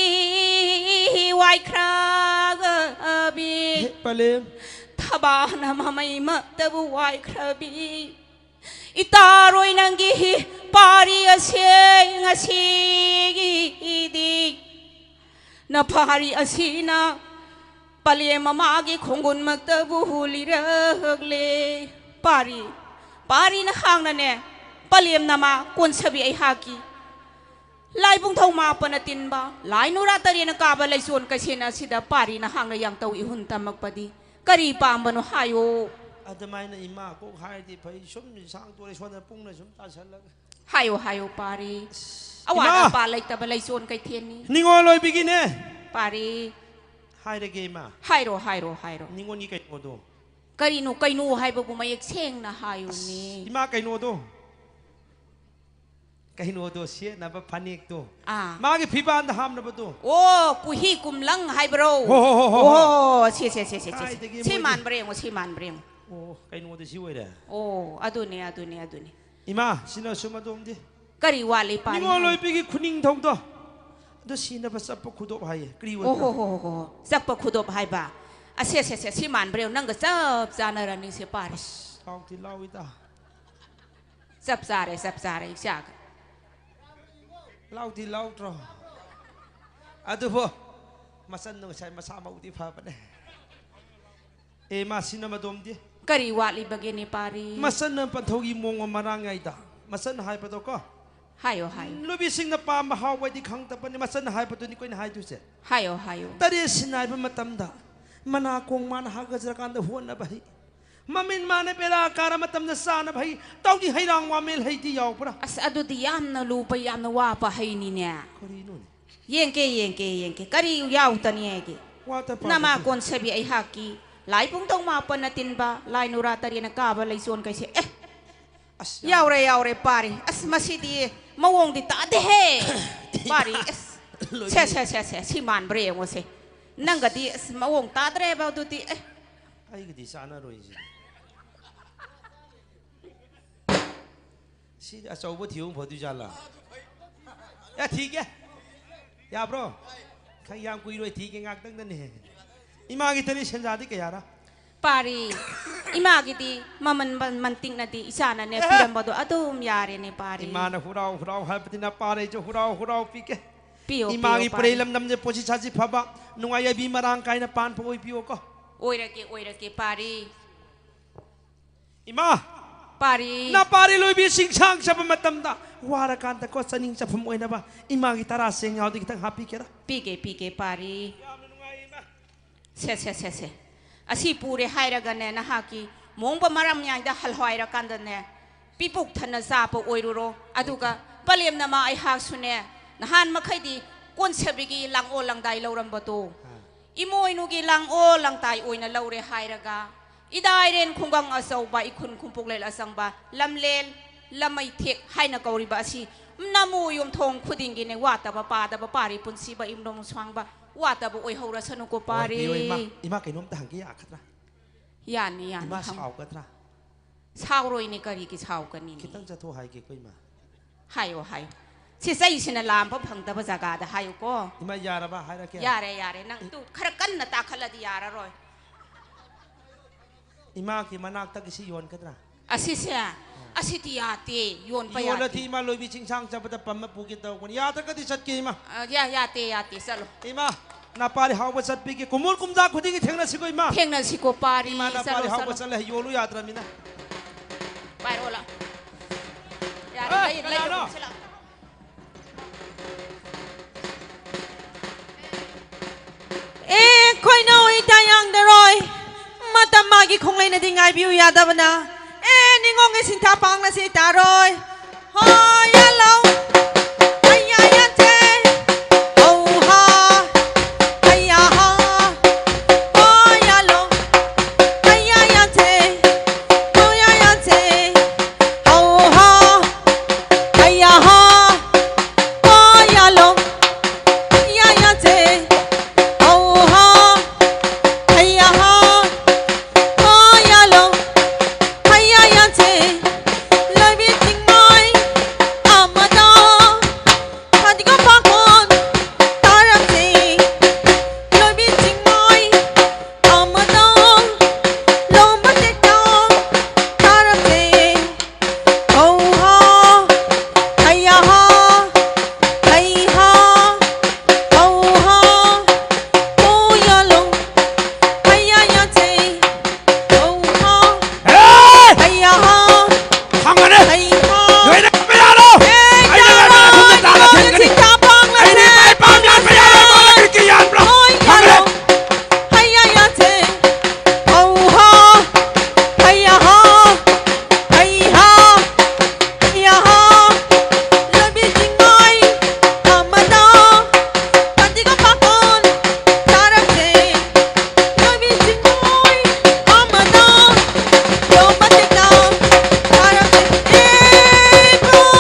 ꯃꯃꯩ ꯋꯥꯏꯈ꯭ꯔꯕꯤ꯫ ꯍꯦ, ꯄꯂꯦꯝ꯫ ꯊꯕꯥꯅ ꯃꯃꯩꯃꯛꯇꯕꯨ ꯋꯥꯏꯈ꯭ꯔꯕꯤ꯫ ꯏꯇꯥꯔꯣꯏ ꯅꯪꯒꯤ ꯄꯥꯔꯤ ꯑꯁꯦ ꯉꯁꯤꯒꯤꯗꯤ ꯅꯄꯥꯔꯤ ꯑꯁꯤꯅ ꯄꯂꯦꯝ ꯃꯃꯥꯒꯤ ꯈꯣꯡꯒꯨꯟꯃꯛꯇꯕꯨ ꯍꯨꯜꯂꯤꯔꯛꯂꯦ꯫ ꯄꯥꯔꯤ, ꯄꯥꯔꯤꯅ ꯍꯥꯡꯅꯅꯦ, ꯄꯂꯦꯝ ꯅꯃꯥ ꯀꯣꯟꯁꯕꯤ ꯑꯩꯍꯥꯛꯀꯤ ꯂꯥꯏꯕꯨꯡ ꯊꯧ ꯃꯥꯄꯅ ꯇꯤꯟꯕ, ꯂꯥꯏ ꯅꯨꯔꯥ ꯇꯔꯦꯠꯅ ꯀꯥꯕ ꯂꯩꯆꯣꯟ ꯀꯩꯁꯦꯟ ꯑꯁꯤꯗ ꯄꯥꯔꯤꯅ ꯍꯥꯡꯅ ꯌꯥꯡꯇꯧ ꯏꯍꯨꯟ ꯇꯝꯃꯛꯄꯗꯤ ꯀꯔꯤ ꯄꯥꯝꯕꯅꯣ ꯍꯥꯏꯌꯣ? ꯑꯗꯨꯃꯥꯏꯅ ꯏꯃꯥ ꯀꯣꯛ ꯍꯥꯏꯔꯗꯤ ꯐꯩ, ꯁꯨꯝ ꯁꯥꯡ ꯇꯣꯔꯦ ꯁꯣꯟꯗ ꯄꯨꯡꯅ ꯁꯨꯝ ꯇꯥꯁꯜꯂꯒ꯫ ꯍꯥꯏꯌꯣ, ꯍꯥꯏꯌꯣ, ꯄꯥꯔꯤ꯫ ꯑꯁ, ꯑꯋꯥꯠ ꯏꯃꯥ! ꯑꯄꯥ ꯂꯩꯇꯕ ꯂꯩꯆꯣꯟ ꯀꯩꯊꯦꯟꯅꯤ꯫ ꯅꯤꯉꯣꯜ ꯑꯣꯏꯕꯤꯒꯤꯅꯦ꯫ ꯄꯥꯔꯤ꯫ ꯍꯥꯏꯔꯒꯦ, ꯏꯃꯥ꯫ ꯍꯥꯏꯔꯣ, ꯍꯥꯏꯔꯣ, ꯍꯥꯏꯔꯣ꯫ ꯅꯤꯉꯣꯜꯒꯤ ꯀꯩꯅꯣꯗꯣ꯫ ꯀꯔꯤꯅꯣ, ꯀꯩꯅꯣ ꯍꯥꯏꯕꯕꯨ ꯃꯌꯦꯛ ꯁꯦꯡꯅ ꯍꯥꯏꯌꯨꯅꯦ꯫ ꯑꯁ, ꯏꯃꯥ, ꯀꯩꯅꯣꯗꯣ꯫ ꯀꯩꯅꯣꯗꯣ, ꯁꯦꯠꯅꯕ ꯐꯅꯦꯛꯇꯣ꯫ ꯑꯥ꯫ ꯃꯥꯒꯤ ꯐꯤꯕꯥꯟꯗ ꯍꯥꯞꯅꯕꯗꯣ꯫ ꯑꯣ, ꯀꯨꯍꯤ ꯀꯨꯝꯂꯪ ꯍꯥꯏꯕ꯭ꯔꯣ? ꯍꯣ, ꯍꯣ, ꯍꯣ, ꯍꯣ, ꯍꯣ꯫ ꯑꯣ, ꯁꯦ, ꯁꯦ, ꯁꯦ, ꯁꯦ, ꯁꯦ꯫ ꯀꯥꯏꯗꯒꯤ ꯁꯤ ꯃꯣꯏꯗꯤ ꯃꯥꯟꯕ꯭ꯔꯥ ꯌꯦꯡꯉꯣ, ꯁꯤ ꯃꯥꯟꯕ꯭ꯔꯥ ꯌꯦꯡꯉꯣ꯫ ꯑꯣ, ꯀꯩꯅꯣꯗꯤ ꯁꯤ ꯑꯣꯏꯔꯦ꯫ ꯑꯣ, ꯑꯗꯨꯅꯦ, ꯑꯗꯨꯅꯦ, ꯑꯗꯨꯅꯦ꯫ ꯏꯃꯥ, ꯁꯤꯅ ꯁꯨꯝ ꯑꯗꯣꯝꯗꯤ꯫ ꯀꯔꯤ ꯋꯥꯠꯂꯤ, ꯄꯥꯔꯤ? ꯅꯤꯉꯣꯜ ꯑꯣꯏꯕꯤꯒꯤ ꯈꯨꯅꯤꯡꯊꯧꯗꯣ꯫ ꯑꯗꯨ ꯁꯤꯅꯕ ꯆꯠꯄ ꯈꯨꯗꯣꯞ ꯍꯥꯏꯌꯦ꯫ ꯀꯔꯤ ꯑꯣꯏꯕ꯭ꯔꯥ? ꯑꯣ ꯍꯣ ꯍꯣ ꯍꯣ ꯍꯣ꯫ ꯆꯠꯄ ꯈꯨꯗꯣꯞ ꯍꯥꯏꯕ꯫ ꯑꯁꯦ, ꯁꯦ, ꯁꯦ, ꯁꯤ ꯃꯥꯟꯕ꯭ꯔꯥ ꯌꯦꯡꯉꯣ꯫ ꯅꯪꯒ ꯆꯞ ꯆꯥꯅꯔꯅꯤ ꯁꯦ, ꯄꯥꯔꯤ꯫ ꯑꯁ, ꯂꯥꯎꯗꯤ ꯂꯥꯎꯏꯗ꯫ ꯆꯞ ꯆꯥꯔꯦ, ꯆꯞ ꯆꯥꯔꯦ, ꯏꯆꯥꯒ꯫ ꯂꯥꯎꯗꯤ ꯂꯥꯎꯗ꯭ꯔꯣ? ꯑꯗꯨꯕꯨ ꯃꯆꯟꯗꯣ ꯉꯁꯥꯏ ꯃꯁꯥ ꯃꯎꯗꯤ ꯐꯕꯅꯦ꯫ ꯑꯦ, ꯃꯥ ꯁꯤꯅ ꯃꯗꯣꯝꯗꯤ? ꯀꯔꯤ ꯋꯥꯠꯂꯤꯕꯒꯦꯅꯦ ꯄꯥꯔꯤ? ꯃꯆꯟꯅ ꯄꯟꯊꯧꯒꯤ ꯃꯑꯣꯡ ꯃꯔꯥꯡ ꯉꯥꯏꯗ꯫ ꯃꯆꯟ ꯍꯥꯏꯕꯗꯣ ꯀꯣ꯫ ꯍꯥꯏꯌꯣ, ꯍꯥꯏꯌꯣ꯫ ꯂꯣꯏꯕꯤꯁꯤꯡꯅ ꯄꯥꯝꯕ ꯍꯥꯎꯕꯗꯤ ꯈꯪꯗꯕꯅꯤ, ꯃꯆꯟ ꯍꯥꯏꯕꯗꯨꯅꯤ ꯑꯩꯈꯣꯏꯅ ꯍꯥꯏꯗꯣꯏꯁꯦ꯫ ꯍꯥꯏꯌꯣ, ꯍꯥꯏꯌꯣ꯫ ꯇꯔꯦꯠ ꯁꯤꯟꯅꯥꯏꯕ ꯃꯇꯝꯗ ꯃꯅꯥ ꯀꯣꯡ ꯃꯥꯅ ꯍꯥꯒꯠꯆꯔꯀꯥꯟꯗ ꯍꯣꯠꯅꯕ ꯍꯩ꯫ ꯃꯃꯤꯟ ꯃꯥꯅ ꯕꯦꯔꯥ ꯀꯥꯔ ꯃꯇꯝꯗ ꯆꯥꯅꯕ ꯍꯩ꯫ ꯇꯧꯗꯤ ꯍꯩꯔꯥꯡ ꯋꯥꯃꯦꯜ ꯍꯩꯗꯤ ꯌꯥꯎꯕ꯭ꯔꯥ? ꯑꯁ, ꯑꯗꯨꯗꯤ ꯌꯥꯝꯅ ꯂꯨꯕ, ꯌꯥꯝꯅ ꯋꯥꯕ ꯍꯩꯅꯤꯅꯦ꯫ ꯀꯔꯤꯅꯣꯅꯦ? ꯌꯦꯡꯒꯦ, ꯌꯦꯡꯒꯦ, ꯌꯦꯡꯒꯦ꯫ ꯀꯔꯤ ꯌꯥꯎꯗꯅꯤ ꯑꯩꯒꯤ? ꯋꯥꯇ ꯄꯥꯕꯗꯤ꯫ ꯅꯃꯥ ꯀꯣꯟꯁꯦꯕꯤ ꯑꯩꯍꯥꯛꯀꯤ ꯂꯥꯏ ꯄꯨꯡ ꯇꯧ ꯃꯥꯄꯟꯅ ꯇꯤꯟꯕ, ꯂꯥꯏ ꯅꯨꯔꯥ ꯇꯔꯦꯠꯅ ꯀꯥꯕ ꯂꯩꯆꯣꯟ ꯀꯩꯁꯦ꯫ ꯑꯦ, ꯑꯁ, ꯌꯥꯝ ꯌꯥꯎꯔꯦ, ꯌꯥꯎꯔꯦ, ꯄꯥꯔꯤ꯫ ꯑꯁ, ꯃꯁꯤꯗꯤ ꯃꯑꯣꯡꯗꯤ ꯇꯥꯗꯦꯍꯦ꯫ ꯄꯥꯔꯤ, ꯑꯁ꯫ ꯂꯣꯏꯔꯦ꯫ ꯁꯦ, ꯁꯦ, ꯁꯦ, ꯁꯦ, ꯁꯤ ꯃꯥꯟꯕ꯭ꯔꯥ ꯌꯦꯡꯉꯣꯁꯦ꯫ ꯅꯪꯒꯗꯤ ꯑꯁ ꯃꯑꯣꯡ ꯇꯥꯗ꯭ꯔꯦꯕ ꯑꯗꯨꯗꯤ꯫ ꯑꯦ꯫ ꯑꯩꯒꯗꯤ ꯆꯥꯟꯅꯔꯣꯏ ꯁꯤꯗꯤ꯫ ꯁꯤꯗꯤ ꯑꯆꯧꯕ ꯊꯤꯕ ꯐꯗꯣꯏ ꯖꯥꯠꯂꯥ? ꯑꯦ, ꯊꯤꯒꯦ꯫ ꯌꯥꯕ꯭ꯔꯣ? ꯈꯪ ꯌꯥꯝ ꯀꯨꯏꯔꯣꯏ, ꯊꯤꯒꯦ ꯉꯥꯛꯇꯪꯗꯅꯦ꯫ ꯏꯃꯥꯒꯤ ꯇꯔꯤ ꯁꯦꯟꯖꯥꯗꯤ ꯀꯌꯥꯔꯥ? ꯄꯥꯔꯤ, ꯏꯃꯥꯒꯤꯗꯤ ꯃꯃꯜ ꯃꯟ-, ꯃꯟꯇꯤꯛꯅꯗꯤ ꯏꯆꯥꯅꯅꯦ ꯑꯦꯍꯦ! ꯄꯤꯔꯝꯕꯗꯣ ꯑꯗꯨꯝ ꯌꯥꯔꯦꯅꯦ ꯄꯥꯔꯤ꯫ ꯏꯃꯥꯅ ꯍꯨꯔꯥꯎ ꯍꯨꯔꯥꯎ ꯍꯥꯏꯕꯗꯤꯅ ꯄꯥꯔꯩꯁꯨ ꯍꯨꯔꯥꯎ ꯍꯨꯔꯥꯎ ꯄꯤꯒꯦ꯫ ꯄꯤꯌꯣ, ꯏꯃꯥꯒꯤ ꯄꯤꯌꯣ, ꯄꯨꯔꯩ ꯄꯥꯔꯤ꯫ ꯂꯝꯗꯝꯁꯦ ꯄꯣꯠꯁꯤ ꯁꯥꯁꯤ ꯐꯕ, ꯅꯨꯡꯉꯥꯏ ꯌꯥꯏꯕꯤ ꯃꯔꯥꯡ ꯀꯥꯏꯅ ꯄꯥꯟꯕ ꯑꯣꯏꯕꯤꯌꯣꯀꯣ꯫ ꯑꯣꯏꯔꯒꯦ, ꯑꯣꯏꯔꯒꯦ ꯄꯥꯔꯤ꯫ ꯏꯃꯥ! ꯄꯥꯔꯤ꯫ ꯅꯄꯥꯔꯤ ꯂꯣꯏꯕꯤ ꯆꯤꯡꯁꯥꯡ ꯆꯠꯄ ꯃꯇꯝꯗ ꯋꯥꯔꯀꯥꯟꯗꯀꯣ ꯆꯥꯅꯤꯡ ꯆꯐꯝ ꯑꯣꯏꯅꯕ ꯏꯃꯥꯒꯤ ꯇꯔꯥ ꯆꯦꯡ ꯌꯥꯎꯗꯤ ꯈꯤꯇꯪ ꯍꯥꯞꯄꯤꯒꯦꯔꯥ? ꯄꯤꯒꯦ, ꯄꯤꯒꯦ ꯄꯥꯔꯤ꯫ ꯌꯥꯝꯅ ꯅꯨꯡꯉꯥꯏ ꯏꯃꯥ꯫ ꯁꯦ, ꯁꯦ, ꯁꯦ, ꯁꯦ꯫ ꯑꯁꯤ ꯄꯨꯔꯦ ꯍꯥꯏꯔꯒꯅꯦ, ꯅꯍꯥꯛꯀꯤ ꯃꯣꯡꯕ ꯃꯔꯝ ꯌꯥꯏꯗ ꯍꯜꯍꯥꯏꯔꯀꯥꯟꯗꯅꯦ, ꯄꯤꯄꯨꯛ ꯊꯟꯅ ꯆꯥꯕ ꯑꯣꯏꯔꯨꯔꯣ꯫ ꯑꯗꯨꯒ ꯄꯂꯦꯝꯅꯃ ꯑꯩꯍꯥꯛꯁꯨꯅꯦ, ꯅꯍꯥꯟ ꯃꯈꯩꯗꯤ ꯀꯣꯟꯁꯦꯕꯤꯒꯤ ꯂꯥꯡꯑꯣ ꯂꯥꯡꯗꯥꯏ ꯂꯧꯔꯝꯕꯗꯣ, ꯑꯥ꯫ ꯏꯃꯣꯏꯅꯨꯒꯤ ꯂꯥꯡꯑꯣ ꯂꯥꯡꯇꯥꯏ ꯑꯣꯏꯅ ꯂꯧꯔꯦ ꯍꯥꯏꯔꯒ, ꯏꯗꯥꯏꯔꯦꯟ ꯈꯨꯡꯒꯪ ꯑꯆꯧꯕ, ꯏꯈꯨꯟ ꯈꯨꯝꯄꯣꯛꯂꯦꯜ ꯑꯆꯪꯕ, ꯂꯝꯂꯦꯟ ꯂꯃꯩꯊꯦꯛ ꯍꯥꯏꯅ ꯀꯧꯔꯤꯕ ꯑꯁꯤ ꯅꯃꯨ ꯌꯨꯝꯊꯣꯡ ꯈꯨꯗꯤꯡꯒꯤꯅꯦ, ꯋꯥꯠꯇꯕ ꯄꯥꯗꯕ ꯄꯥꯔꯤ ꯄꯨꯟꯁꯤꯕ ꯏꯝꯅꯣꯝ ꯁ꯭ꯋꯥꯡꯕ, ꯋꯥꯠꯇꯕ ꯑꯣꯏꯍꯧꯔꯁꯅꯨꯀꯣ ꯄꯥꯔꯤ꯫ ꯑꯣꯏꯕꯤꯌꯣ ꯏꯃꯥ꯫ ꯏꯃꯥ, ꯀꯩꯅꯣꯝꯇ ꯍꯪꯒꯦ ꯌꯥꯒꯗ꯭ꯔꯥ? ꯌꯥꯅꯤ, ꯌꯥꯅꯤ, ꯏꯃꯥ ꯍꯪꯉꯨ꯫ ꯁꯥꯎꯒꯗ꯭ꯔꯥ? ꯁꯥꯎꯔꯣꯏꯅꯦ, ꯀꯔꯤꯒꯤ ꯁꯥꯎꯒꯅꯤ? ꯈꯤꯇꯪ ꯆꯠꯊꯣꯛ ꯍꯥꯏꯒꯦꯀꯣ ꯏꯃꯥ꯫ ꯍꯥꯏꯌꯣ, ꯍꯥꯏꯌꯣ꯫ ꯁꯤ ꯆꯩꯁꯤꯅ ꯂꯥꯝꯕ ꯐꯪꯗꯕ ꯖꯒꯥꯗ ꯍꯥꯏꯌꯨꯀꯣ꯫ ꯏꯃꯥ, ꯌꯥꯔꯕ ꯍꯥꯏꯔꯛꯀꯦ? ꯌꯥꯔꯦ, ꯌꯥꯔꯦ꯫ ꯅꯪ ꯇꯨ ꯈꯔ ꯀꯟꯅ ꯇꯥꯈꯠꯂꯗꯤ ꯌꯥꯔꯔꯣꯏ꯫ ꯏꯃꯥꯒꯤ ꯃꯅꯥꯛꯇꯒꯤ ꯁꯤ ꯌꯣꯟꯒꯗ꯭ꯔꯥ? ꯑꯁꯤꯁꯦ, ꯑꯁꯤꯗꯤ ꯌꯥꯗꯦ, ꯌꯣꯟꯕ ꯌꯣꯜꯂꯗꯤ ꯌꯥꯗꯦ꯫ ꯏꯃꯥ, ꯂꯣꯏꯕꯤ ꯆꯤꯡꯁꯥꯡ ꯆꯠꯄꯗ ꯄꯝꯃ ꯄꯨꯒꯦ ꯇꯧꯕꯅꯤ꯫ ꯌꯥꯗ꯭ꯔꯒꯗꯤ ꯆꯠꯀꯦ, ꯏꯃꯥ꯫ ꯑ, ꯌꯥ-, ꯌꯥꯗꯦ, ꯌꯥꯗꯦ, ꯆꯠꯂꯣ꯫ ꯏꯃꯥ, ꯅꯄꯥꯗꯤ ꯍꯥꯎꯕ ꯆꯠꯄꯤꯒꯦ꯫ ꯀꯨꯝꯑꯣꯜ ꯀꯨꯝꯖꯥ ꯈꯨꯗꯤꯡꯒꯤ ꯊꯦꯡꯅꯁꯤꯀꯣ, ꯏꯃꯥ꯫ ꯊꯦꯡꯅꯁꯤꯀꯣ, ꯄꯥꯔꯤ꯫ ꯏꯃꯥ, ꯅꯄꯥꯗꯤ ꯆꯠꯂꯣ, ꯍꯥꯎꯕ ꯆꯠꯂꯣ꯫ ꯆꯠꯂꯦ, ꯌꯣꯜꯂꯨ ꯌꯥꯗ꯭ꯔꯃꯤꯅ꯫ ꯄꯥꯏꯔꯣ, ꯂꯥꯎ꯫ ꯌꯥꯔꯦ, ꯑꯦ, ꯂꯩ-, ꯀꯅꯥꯅꯣ? ꯂꯩꯔꯨꯔꯣ, ꯁꯤ ꯂꯥꯎ꯫ ꯑꯦ, ꯈꯣꯏꯅꯧ ꯏꯇꯥ ꯌꯥꯡꯗꯔꯣꯏ꯫ ꯃꯇꯝ ꯃꯥꯒꯤ ꯈꯣꯡꯂꯩꯅꯗꯤ ꯉꯥꯏꯕꯤꯌꯨ ꯌꯥꯗꯕꯅ꯫ ꯑꯦ, ꯅꯤꯉꯣꯜꯒꯤ ꯁꯤꯟꯊꯥ ꯄꯥꯡꯂꯁꯤ ꯇꯥꯔꯣꯏ꯫ ꯍꯣ, ꯌꯥꯂꯣ꯫ ꯍꯩꯌꯥ ꯌꯥꯟꯊꯦ꯫ ꯍꯧ ꯍꯥ꯫ ꯍꯩꯌꯥ ꯍꯥ꯫ ꯍꯣ, ꯌꯥꯂꯣ꯫ ꯍꯩꯌꯥ ꯌꯥꯟꯊꯦ꯫ ꯍꯣ, ꯌꯥ ꯌꯥꯟꯊꯦ꯫ ꯍꯧ ꯍꯥ꯫ ꯍꯩꯌꯥ ꯍꯥ꯫ ꯍꯣ, ꯌꯥꯂꯣ꯫ ꯍꯩꯌꯥ ꯌꯥꯟꯊꯦ꯫ ꯍꯧ ꯍꯥ꯫ ꯍꯩꯌꯥ ꯍꯥ꯫ ꯍꯣ, ꯌꯥꯂꯣ꯫ ꯍꯩꯌꯥ ꯌꯥꯟꯊꯦ꯫ ꯂꯣꯏꯕꯤ ꯆꯤꯡꯃꯥꯏ ꯑꯃꯗ ꯐꯗꯤꯒꯣꯝ ꯄꯥꯡꯈꯣꯟ ꯇꯥꯔꯝꯁꯦ꯫ ꯂꯣꯏꯕꯤ ꯆꯤꯡꯃꯥꯏ ꯑꯃꯗ ꯂꯣꯝꯕ ꯇꯦꯛꯇ ꯇꯥꯔꯝꯁꯦ꯫ ꯍꯧ ꯍꯥ, ꯍꯩꯌꯥ ꯍꯥ, ꯍꯩ ꯍꯥ, ꯍꯧ ꯍꯥ, ꯍꯣ ꯌꯥꯂꯣ, ꯍꯩꯌꯥ ꯌꯥꯟꯊꯦ꯫ ꯍꯧ ꯍꯥ꯫ ꯍꯦ! ꯍꯩꯌꯥ ꯍꯥ꯫ ꯈꯪꯉꯅꯤ꯫ ꯍꯩ ꯍꯥ꯫ ꯂꯣꯏꯅ ꯈꯪꯕ ꯌꯥꯔꯣ? ꯑꯦ, ꯑꯩꯅ ꯌꯥꯔꯣ, ꯂꯣꯏꯅ ꯈꯨꯠꯇ ꯇꯥꯅ ꯌꯥꯔꯣ, ꯊꯦꯡꯒꯅꯤ꯫ ꯁꯤꯟꯊꯥ ꯄꯥꯡꯂꯁꯦ꯫ ꯑꯩꯗꯤ ꯃꯥꯏ ꯄꯥꯛ ꯌꯥꯟꯕ ꯌꯥꯔꯣꯏ, ꯃꯥꯅ ꯀꯔꯤ ꯀꯔꯤ ꯌꯥꯟꯕ꯭ꯔꯣ? ꯍꯣꯏ, ꯈꯪꯉꯅꯤ꯫ ꯌꯥꯔꯣ꯫ ꯍꯩꯌꯥ ꯌꯥꯟꯊꯦ꯫ ꯍꯧ ꯍꯥ꯫ ꯍꯩꯌꯥ ꯍꯥ꯫ ꯍꯩ ꯍꯥ꯫ ꯍꯩꯌꯥ ꯍꯥ꯫ ꯂꯝꯕꯤ ꯆꯤꯡꯃꯥꯏ ꯑꯃꯗ ꯐꯗꯤꯒꯣꯝ ꯄꯥꯡꯈꯣꯟ ꯇꯥꯔꯝꯁꯦ꯫ ꯂꯣꯏꯕꯤ ꯆꯤꯡꯃꯥꯏ ꯑꯃꯗ ꯌꯣꯝꯕ ꯇꯦꯛꯇ ꯊꯥꯔꯝꯁꯦ꯫ ꯑꯦ ꯏꯕꯨꯡ!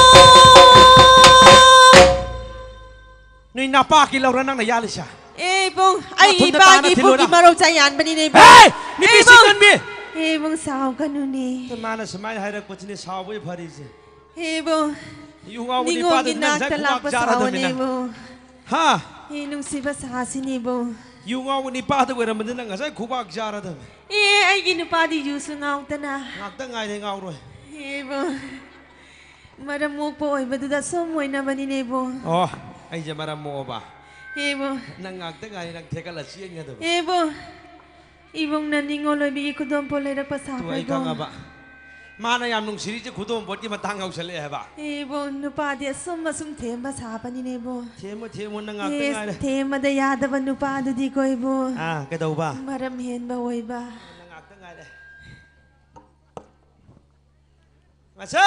ꯅꯣꯏ ꯅꯄꯥꯒꯤ ꯂꯧꯔ ꯅꯪꯅ ꯌꯥꯜꯂꯤꯁꯦ? ꯑꯦ ꯏꯕꯨꯡ, ꯑꯩ ꯅꯊꯨꯟꯗ ꯏꯄꯥꯒꯤ ꯇꯥꯅ ꯏꯄꯨꯒꯤ ꯊꯤꯜꯂꯨꯔ꯫ ꯃꯔꯧ ꯆꯥ ꯌꯥꯟꯕꯅꯤꯅꯦ ꯏꯕꯨꯡ꯫ ꯍꯦ! ꯅꯨꯄꯤ ꯑꯦ ꯏꯕꯨꯡ! ꯁꯤꯠꯇꯟꯕꯤ! ꯑꯦ ꯏꯕꯨꯡ, ꯁꯥꯎꯒꯅꯨꯅꯦ꯫ ꯅꯃꯥꯅ ꯁꯨꯃꯥꯏꯅ ꯍꯥꯏꯔꯛꯄꯁꯤꯅꯦ ꯁꯥꯎꯕꯒꯤ ꯐꯔꯤꯁꯦ꯫ ꯑꯦ ꯏꯕꯨꯡ, ꯌꯨ ꯉꯥꯎꯕ ꯅꯤꯉꯣꯜꯒꯤ ꯅꯤꯄꯥꯗꯨꯅ ꯅꯪ ꯅꯥꯛꯇ ꯈꯨꯕꯥꯛ ꯂꯥꯛꯄ ꯆꯥꯔꯗꯕꯅꯤ ꯁꯥꯎꯅꯦ ꯅꯪ꯫ ꯏꯕꯨꯡ꯫ ꯍꯥ? ꯑꯦ ꯅꯨꯡꯁꯤꯕ ꯁꯥꯁꯤꯅꯦ ꯏꯕꯨꯡ꯫ ꯌꯨ ꯉꯥꯎꯕ ꯅꯤꯄꯥꯗ ꯑꯣꯏꯔꯝꯕꯗꯤ ꯅꯪ ꯉꯁꯥꯏ ꯈꯨꯕꯥꯛ ꯆꯥꯔꯗꯕꯅꯤ꯫ ꯑꯦ, ꯑꯩꯒꯤ ꯅꯨꯄꯥꯗꯤ ꯌꯨꯁꯨ ꯉꯥꯎꯗꯅ꯫ ꯉꯥꯛꯇ ꯉꯥꯏꯔꯦ ꯉꯥꯎꯔꯣꯏ꯫ ꯑꯦꯕꯣ, ꯃꯔꯝ ꯃꯣꯛꯄ ꯑꯣꯏꯕꯗꯨꯗ ꯁꯨꯝ ꯑꯣꯏꯅꯕꯅꯤꯅꯦ ꯏꯕꯣ꯫ ꯑꯣ, ꯑꯩꯁꯦ ꯃꯔꯝ ꯃꯣꯛꯑꯕ? ꯑꯦꯕꯣ꯫ ꯅꯪ ꯉꯥꯛꯇ ꯉꯥꯏꯔꯦ ꯅꯪ ꯊꯦꯛꯀꯠꯂ ꯆꯦꯟꯒꯗꯕ꯫ ꯑꯦꯕꯣ, ꯏꯕꯨꯡꯅ ꯅꯤꯉꯣꯜ ꯑꯣꯏꯕꯤꯒꯤ ꯈꯨꯗꯣꯝꯄꯣꯠ ꯂꯩꯔꯛꯄ ꯇꯨ, ꯁꯥꯈ꯭ꯔꯦ ꯑꯩ ꯏꯕꯣ꯫ ꯈꯪꯉꯕ꯫ ꯃꯥꯅ ꯌꯥꯝ ꯅꯨꯡꯁꯤꯔꯤꯁꯦ ꯈꯨꯗꯣꯝꯄꯣꯠꯀꯤ ꯃꯇꯥꯡ ꯌꯧꯁꯜꯂꯛꯑꯦ ꯍꯥꯏꯕ꯫ ꯑꯦꯕꯣ, ꯅꯨꯄꯥꯗꯤ ꯑꯁꯨꯝ ꯑꯁꯨꯝ ꯊꯦꯝꯕ ꯁꯥꯕꯅꯤꯅꯦ ꯏꯕꯣ꯫ ꯊꯦꯝꯃꯨ, ꯊꯦꯝꯃꯨ, ꯅꯪ ꯉꯥꯛꯇ ꯑꯦꯁ, ꯉꯥꯏꯔꯦ꯫ ꯊꯦꯝꯕꯗ ꯌꯥꯗꯕ ꯅꯨꯄꯥꯗꯨꯗꯤꯀꯣ ꯏꯕꯣ꯫ ꯑꯥ, ꯀꯩꯗꯧꯕ? ꯃꯔꯝ ꯍꯦꯟꯕ ꯑꯣꯏꯕ꯫ ꯅꯪ ꯉꯥꯛꯇ ꯉꯥꯏꯔꯦ꯫ ꯃꯆꯥ!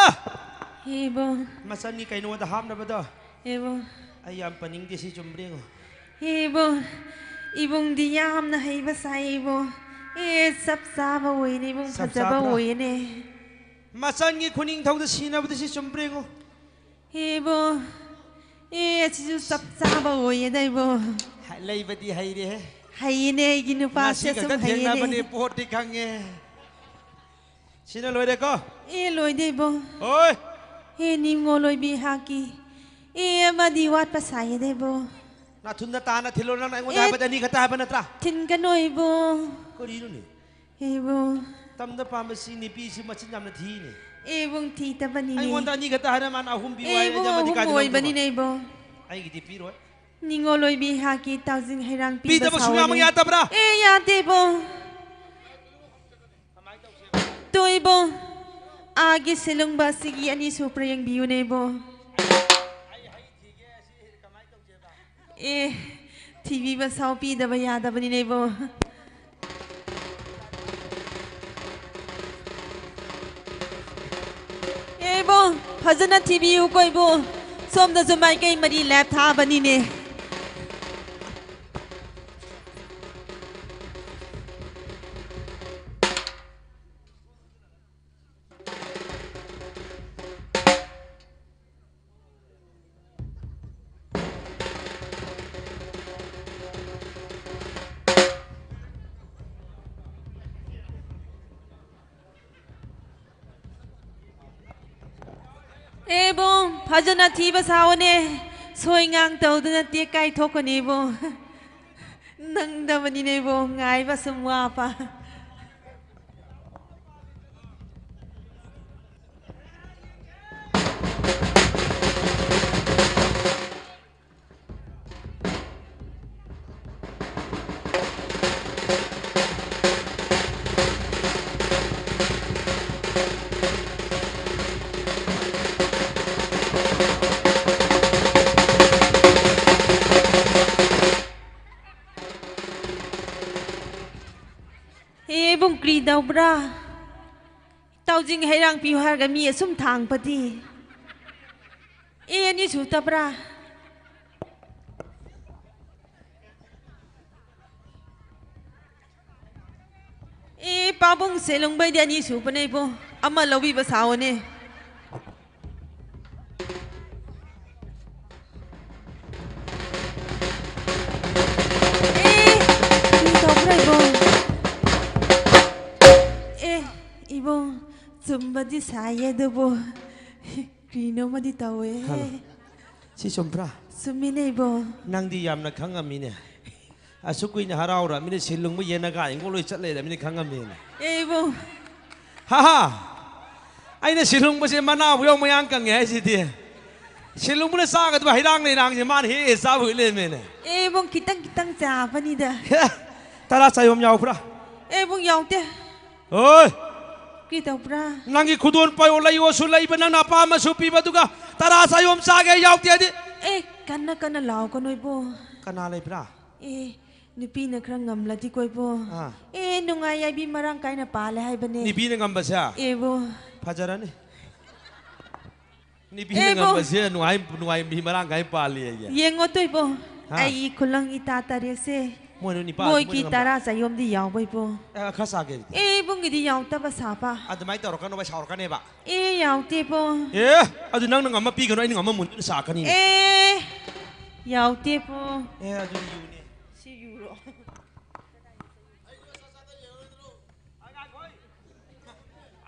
ꯏꯕꯣ꯫ ꯃꯆꯟꯒꯤ ꯀꯩꯅꯣꯗ ꯍꯥꯞꯅꯕꯗꯣ? ꯏꯕꯣ꯫ ꯑꯩ ꯌꯥꯝ ꯄꯟꯅꯤꯡꯗꯦ, ꯁꯤ ꯆꯨꯝꯕ꯭ꯔꯥ ꯌꯦꯡꯉꯣ꯫ ꯏꯕꯣ, ꯏꯕꯨꯡꯗꯤ ꯌꯥꯝꯅ ꯍꯩꯕ ꯁꯥꯏ ꯏꯕꯣ꯫ ꯑꯦ, ꯆꯞ ꯆꯥꯕ ꯑꯣꯏꯅꯦ ꯏꯕꯨꯡ, ꯆꯞ ꯐꯖꯕ ꯆꯥꯕ꯭ꯔꯥ? ꯑꯣꯏꯅꯦ꯫ ꯃꯆꯟꯒꯤ ꯈꯨꯅꯤꯡꯊꯧꯗ ꯁꯤꯅꯕꯗ ꯁꯤ ꯆꯨꯝꯕ꯭ꯔꯥ ꯌꯦꯡꯉꯣ꯫ ꯏꯕꯣ, ꯑꯦ, ꯑꯁꯤꯁꯨ ꯆꯞ ꯆꯥꯕ ꯑꯣꯏꯌꯦꯗ ꯏꯕꯣ꯫ ꯍ-, ꯂꯩꯕꯗꯤ ꯍꯩꯔꯦꯍꯦ꯫ ꯍꯩꯌꯦꯅꯦ, ꯑꯩꯒꯤ ꯅꯨꯄꯥꯁꯦ ꯉꯁꯤ ꯁꯨꯝ ꯈꯛꯇ ꯍꯩꯌꯦꯅꯦ꯫ ꯊꯦꯡꯅꯕꯅꯦ, ꯄꯣꯠꯇꯤ ꯈꯪꯉꯦ꯫ ꯁꯤꯅ ꯂꯣꯏꯔꯦꯀꯣ? ꯑꯦ, ꯂꯣꯏꯗꯦ ꯏꯕꯣ꯫ ꯍꯣꯏ꯫ ꯑꯦ, ꯅꯤꯡꯉꯣ ꯂꯣꯏꯕꯤ ꯍꯥꯛꯀꯤ꯫ ꯑꯦ, ꯑꯃꯗꯤ ꯋꯥꯠꯄ ꯁꯥꯏꯌꯦꯗ ꯏꯕꯣ꯫ ꯅꯥꯊꯨꯟꯗ ꯇꯥꯅ ꯊꯤꯜꯂꯣ, ꯅꯪꯅ ꯑꯩꯉꯣꯟꯗ ꯑꯦ, ꯍꯥꯏꯕꯗꯤ ꯑꯅꯤ ꯈꯛꯇ ꯍꯥꯏꯕ ꯅꯠꯇ꯭ꯔꯥ? ꯊꯤꯟꯒꯅꯣ ꯏꯕꯣ꯫ ꯀꯔꯤꯅꯣꯅꯦ? ꯏꯕꯣ꯫ ꯇꯝꯗ ꯄꯥꯝꯕꯁꯤ ꯅꯨꯄꯤꯁꯤ ꯃꯆꯤꯟ ꯌꯥꯝꯅ ꯊꯤꯅꯦ꯫ ꯏꯕꯨꯡ ꯊꯤꯗꯕꯅꯤꯅꯦ꯫ ꯑꯩꯉꯣꯟꯗ ꯑꯅꯤ ꯈꯛꯇ ꯍꯥꯏꯔ ꯃꯥꯅ ꯑꯍꯨꯝ ꯄꯤꯌꯨ ꯍꯥꯏ, ꯏꯕꯨꯡ ꯑꯩꯗꯤ ꯑꯃꯗꯤ ꯑꯍꯨꯝ ꯀꯥꯏꯗ ꯑꯣꯏꯕꯅꯤꯅꯦ ꯂꯧꯗꯣꯏꯕ? ꯏꯕꯣ꯫ ꯑꯩꯒꯤꯗꯤ ꯄꯤꯔꯣꯏ꯫ ꯅꯤꯡꯉꯣꯜ ꯑꯣꯏꯕꯤ ꯍꯥꯛꯀꯤ ꯇꯥꯎꯖꯤꯡ ꯍꯩꯔꯥꯡ ꯄꯤꯕ ꯄꯤꯗꯕ ꯁꯨꯡꯌꯥꯃꯛ ꯁꯥꯑꯣꯏꯅꯦ꯫ ꯌꯥꯗꯕ꯭ꯔꯥ? ꯑꯦ, ꯌꯥꯗꯦ ꯏꯕꯣ꯫ ꯇꯣ ꯏꯕꯣ, ꯑꯥꯒꯤ ꯁꯤꯂꯨꯡꯕ ꯑꯁꯤꯒꯤ ꯑꯅꯤꯁꯨꯕ꯭ꯔꯥ ꯌꯦꯡꯕꯤꯌꯨꯅꯦ ꯏꯕꯣ꯫ ꯑꯦ, ꯊꯤꯕꯤꯕ ꯁꯥꯎ, ꯄꯤꯗꯕ ꯌꯥꯗꯕꯅꯤꯅꯦ ꯏꯕꯣ꯫ ꯑꯦ ꯏꯕꯣ, ꯐꯖꯅ ꯊꯤꯕꯤꯌꯨꯀꯣ ꯏꯕꯣ꯫ ꯁꯣꯝꯗꯁꯨ ꯃꯥꯏꯀꯩ ꯃꯔꯤ ꯂꯦꯞ ꯊꯥꯕꯅꯤꯅꯦ꯫ ꯑꯦ ꯏꯕꯨꯡ, ꯐꯖꯅ ꯊꯤꯕ ꯁꯥꯑꯣꯅꯦ꯫ ꯁꯣꯏ ꯉꯥꯡ ꯇꯧꯗꯅ ꯇꯦꯛ ꯀꯥꯏ ꯊꯣꯛꯀꯅꯤ ꯏꯕꯨꯡ꯫ ꯅꯪꯗꯕꯅꯤꯅꯦ ꯏꯕꯣ, ꯉꯥꯏꯕ ꯁꯨꯝ ꯋꯥꯕ꯫ ꯑꯦ, ꯏꯕꯨꯡ, ꯀ꯭ꯔꯤ ꯇꯧꯕ꯭ꯔꯥ? ꯇꯥꯎꯖꯤꯡ ꯍꯩꯔꯥꯡ ꯄꯤꯌꯨ ꯍꯥꯏꯔꯒ ꯃꯤ ꯑꯁꯨꯝ ꯊꯥꯡꯕꯗꯤ꯫ ꯑꯦ, ꯑꯅꯤ ꯁꯨꯇꯕ꯭ꯔꯥ? ꯑꯦ, ꯄꯥꯕꯨꯡ ꯁꯦꯂꯨꯡꯕꯩꯗꯤ ꯑꯅꯤ ꯁꯨꯕꯅꯦ ꯏꯕꯨꯡ꯫ ꯑꯃ ꯂꯧꯕꯤꯕ ꯁꯥꯎꯑꯣꯅꯦ꯫ ꯑꯦ, ꯀꯔꯤ ꯇꯧꯕ꯭ꯔꯥ, ꯏꯕꯨꯡ? ꯑꯦ, ꯏꯕꯨꯡ, ꯆꯨꯝꯕꯗꯤ ꯁꯥꯏꯌꯦ, ꯑꯗꯨꯕꯨ ꯀꯔꯤꯅꯣꯃꯗꯤ ꯇꯧꯋꯦ꯫ ꯍꯜꯂꯣ꯫ ꯁꯤ ꯆꯨꯝꯕ꯭ꯔꯥ? ꯆꯨꯝꯃꯤꯅꯦ, ꯏꯕꯨꯡ꯫ ꯅꯪꯗꯤ ꯌꯥꯝꯅ ꯈꯪꯉꯝꯃꯤꯅꯦ꯫ ꯑꯁꯨꯛ ꯀꯨꯏꯅ ꯍꯔꯥꯎꯔꯃꯤꯅ ꯁꯤꯜ ꯂꯨꯡꯕ ꯌꯦꯟꯅꯒꯥ ꯏꯪꯈꯣꯜ ꯂꯣꯏ ꯆꯠ ꯂꯩꯔꯃꯤꯅ ꯈꯪꯉꯝꯃꯦꯅꯦ꯫ ꯑꯦ, ꯏꯕꯨꯡ꯫ ꯍꯥ ꯍꯥ꯫ ꯑꯩꯅ ꯁꯤꯜ ꯂꯨꯡꯕꯁꯦ ꯃꯅꯥꯕꯨ ꯌꯥꯎ ꯃꯌꯥꯡ ꯀꯪꯉꯦ ꯍꯥꯏꯁꯤꯗꯤ꯫ ꯁꯤꯜ ꯂꯨꯡꯕꯅ ꯆꯥꯒꯗꯕ ꯍꯩꯔꯥꯡ ꯂꯩꯔꯥꯡꯁꯦ ꯃꯥꯅ ꯍꯦꯛ ꯍꯦꯛ ꯆꯥꯕ ꯍꯧꯖꯤꯛ ꯂꯩꯔꯝꯃꯦꯅꯦ꯫ ꯑꯦ, ꯏꯕꯨꯡ, ꯈꯤꯇꯪ ꯈꯤꯇꯪ ꯆꯥꯕꯅꯤꯗ꯫ ꯍꯦ, ꯇꯔꯥ ꯆꯥꯌꯣꯝ ꯌꯥꯎꯕ꯭ꯔꯥ? ꯑꯦ, ꯏꯕꯨꯡ, ꯌꯥꯎꯗꯦ꯫ ꯍꯣꯏ꯫ ꯀꯔꯤ ꯇꯧꯕ꯭ꯔꯥ? ꯅꯪꯒꯤ ꯈꯨꯗꯣꯜ ꯄꯥꯌꯣ ꯂꯩꯌꯣꯁꯨ ꯂꯩꯕ, ꯅꯪꯅ ꯑꯄꯥꯝꯕꯁꯨ ꯄꯤꯕ, ꯑꯗꯨꯒ ꯇꯔꯥ ꯆꯥꯌꯣꯝ ꯆꯥꯒꯦ ꯌꯥꯎꯗꯦ ꯍꯥꯏꯗꯤ꯫ ꯑꯦ, ꯀꯟꯅ ꯀꯟꯅ ꯂꯥꯎꯒꯅꯨ ꯏꯕꯣ꯫ ꯀꯅꯥ ꯂꯩꯕ꯭ꯔꯥ? ꯑꯦ, ꯅꯨꯄꯤꯅ ꯈꯔ ꯉꯝꯂꯗꯤꯀꯣ ꯏꯕꯣ꯫ ꯑꯥ꯫ ꯑꯦ, ꯅꯨꯡꯉꯥꯏ ꯌꯥꯏꯕꯤ ꯃꯔꯥꯡ ꯀꯥꯏꯅ ꯄꯥꯜꯂꯦ ꯍꯥꯏꯕꯅꯦ꯫ ꯅꯨꯄꯤꯅ ꯉꯝꯕꯁꯦ? ꯑꯦꯕꯣ꯫ ꯐꯖꯔꯅꯤ꯫ ꯅꯨꯄꯤꯅ ꯑꯦꯕꯣ꯫ ꯉꯝꯕꯁꯦ ꯅꯨꯡꯉꯥꯏ, ꯅꯨꯡꯉꯥꯏ, ꯃꯤ ꯃꯔꯥꯡ ꯀꯥꯏ ꯄꯥꯜꯂꯤ ꯑꯩꯒꯤ꯫ ꯌꯦꯡꯉꯣ ꯇꯣꯏꯕꯣ꯫ ꯍꯥ? ꯑꯩ ꯈꯨꯂꯪ ꯏꯇꯥ ꯇꯔꯦꯠꯁꯦ꯫ ꯃꯣꯏꯅ ꯅꯤꯄꯥ-, ꯃꯣꯏꯒꯤ ꯃꯣꯏꯅ ꯉꯝꯕ-, ꯇꯔꯥ ꯆꯥꯌꯣꯝꯗꯤ ꯌꯥꯎꯕ ꯏꯕꯣ꯫ ꯑꯦ, ꯈꯔ ꯆꯥꯒꯦ ꯑꯗꯨꯗꯤ꯫ ꯑꯦ, ꯏꯕꯨꯡꯒꯤꯗꯤ ꯌꯥꯎꯗꯕ ꯁꯥꯕ꯫ ꯑꯗꯨꯃꯥꯏꯅ ꯇꯧꯔꯛꯀꯅꯣꯕ, ꯁꯥꯎꯔꯛꯀꯅꯦꯕ꯫ ꯑꯦ, ꯌꯥꯎꯗꯦꯕꯣ꯫ ꯑꯦ, ꯑꯗꯨ ꯅꯪꯅ ꯉꯝꯃ ꯄꯤꯒꯅꯨ, ꯑꯩꯅ ꯉꯝꯃ ꯃꯨꯟꯗꯨꯅ ꯁꯥꯔꯛꯀꯅꯤ꯫ ꯑꯦ, ꯌꯥꯎꯗꯦꯕꯣ꯫ ꯑꯦ, ꯑꯗꯨꯗꯤ ꯌꯨꯅꯦ꯫ ꯁꯤ ꯌꯨꯔꯣ꯫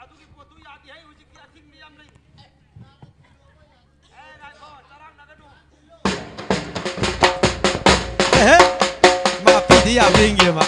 ꯑꯗꯨꯒꯤ ꯄꯣꯠꯇꯨ ꯌꯥꯗꯦ ꯍꯦ, ꯍꯧꯖꯤꯛꯇꯤ ꯑꯊꯤꯡꯕ ꯌꯥꯝ ꯂꯩ꯫ ꯑꯦ, ꯉꯥꯏꯈꯣ, ꯆꯔꯥꯡꯅꯒꯅꯨ꯫ ꯑꯦꯍꯦ, ꯃꯥ ꯁꯤ ꯌꯥꯝ ꯂꯦꯡꯒꯦꯕ꯫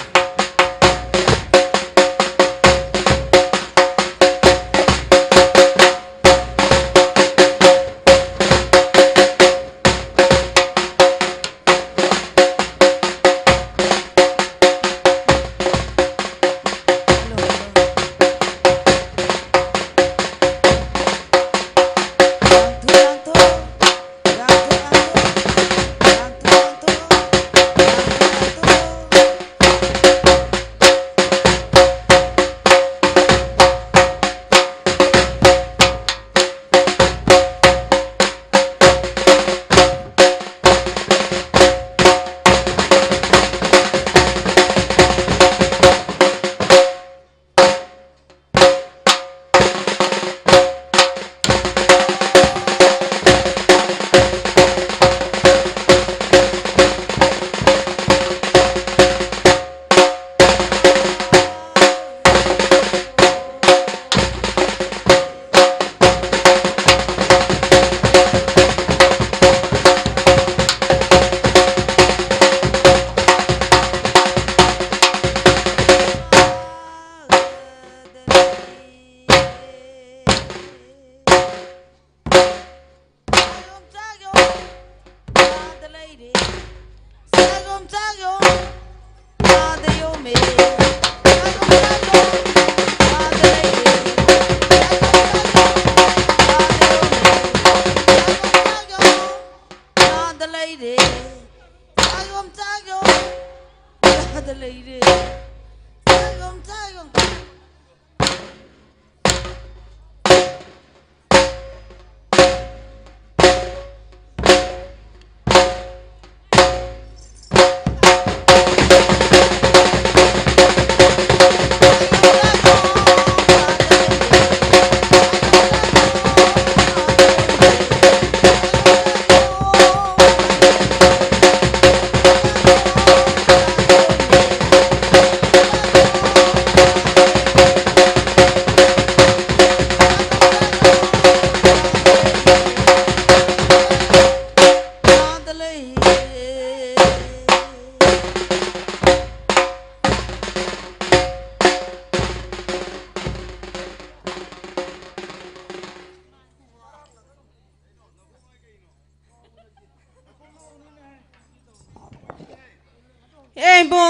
ꯏꯕꯣ,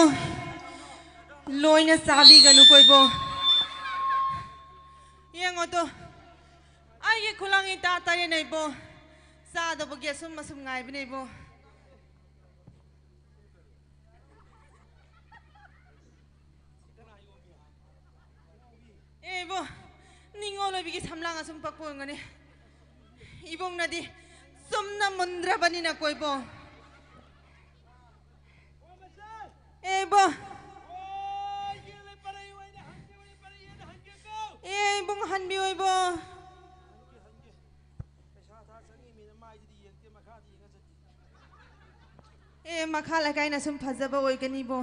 ꯂꯣꯏꯅ ꯆꯥꯕꯤꯒꯅꯨꯀꯣ ꯏꯕꯣ꯫ ꯌꯦꯡꯉꯣ ꯇꯣ, ꯑꯩꯒꯤ ꯈꯨꯂꯪ ꯏꯇꯥ ꯇꯥꯔꯦꯅꯦ ꯏꯕꯣ꯫ ꯆꯥꯗꯕꯒꯤ ꯑꯁꯨꯝ ꯑꯁꯨꯝ ꯉꯥꯏꯕꯅꯦ ꯏꯕꯣ꯫ ꯑꯦ ꯏꯕꯣ, ꯅꯤꯡꯉꯣꯜ ꯑꯣꯏꯕꯤꯒꯤ ꯁꯝꯂꯥꯡ ꯑꯁꯨꯝ ꯄꯛꯄ ꯑꯣꯏꯔꯝꯒꯅꯤ꯫ ꯏꯕꯨꯡꯅꯗꯤ ꯆꯨꯝꯅ ꯃꯨꯟꯗ꯭ꯔꯕꯅꯤꯅꯀꯣ ꯏꯕꯣ꯫ ꯑꯦ ꯏꯕꯣ꯫ ꯑꯦ ꯏꯕꯨꯡ ꯍꯟꯕꯤꯌꯣ ꯏꯕꯣ꯫ ꯑꯦ, ꯃꯈꯥ ꯂꯩꯀꯥꯏꯅ ꯁꯨꯝ ꯐꯖꯕ ꯑꯣꯏꯒꯅꯤꯕꯣ꯫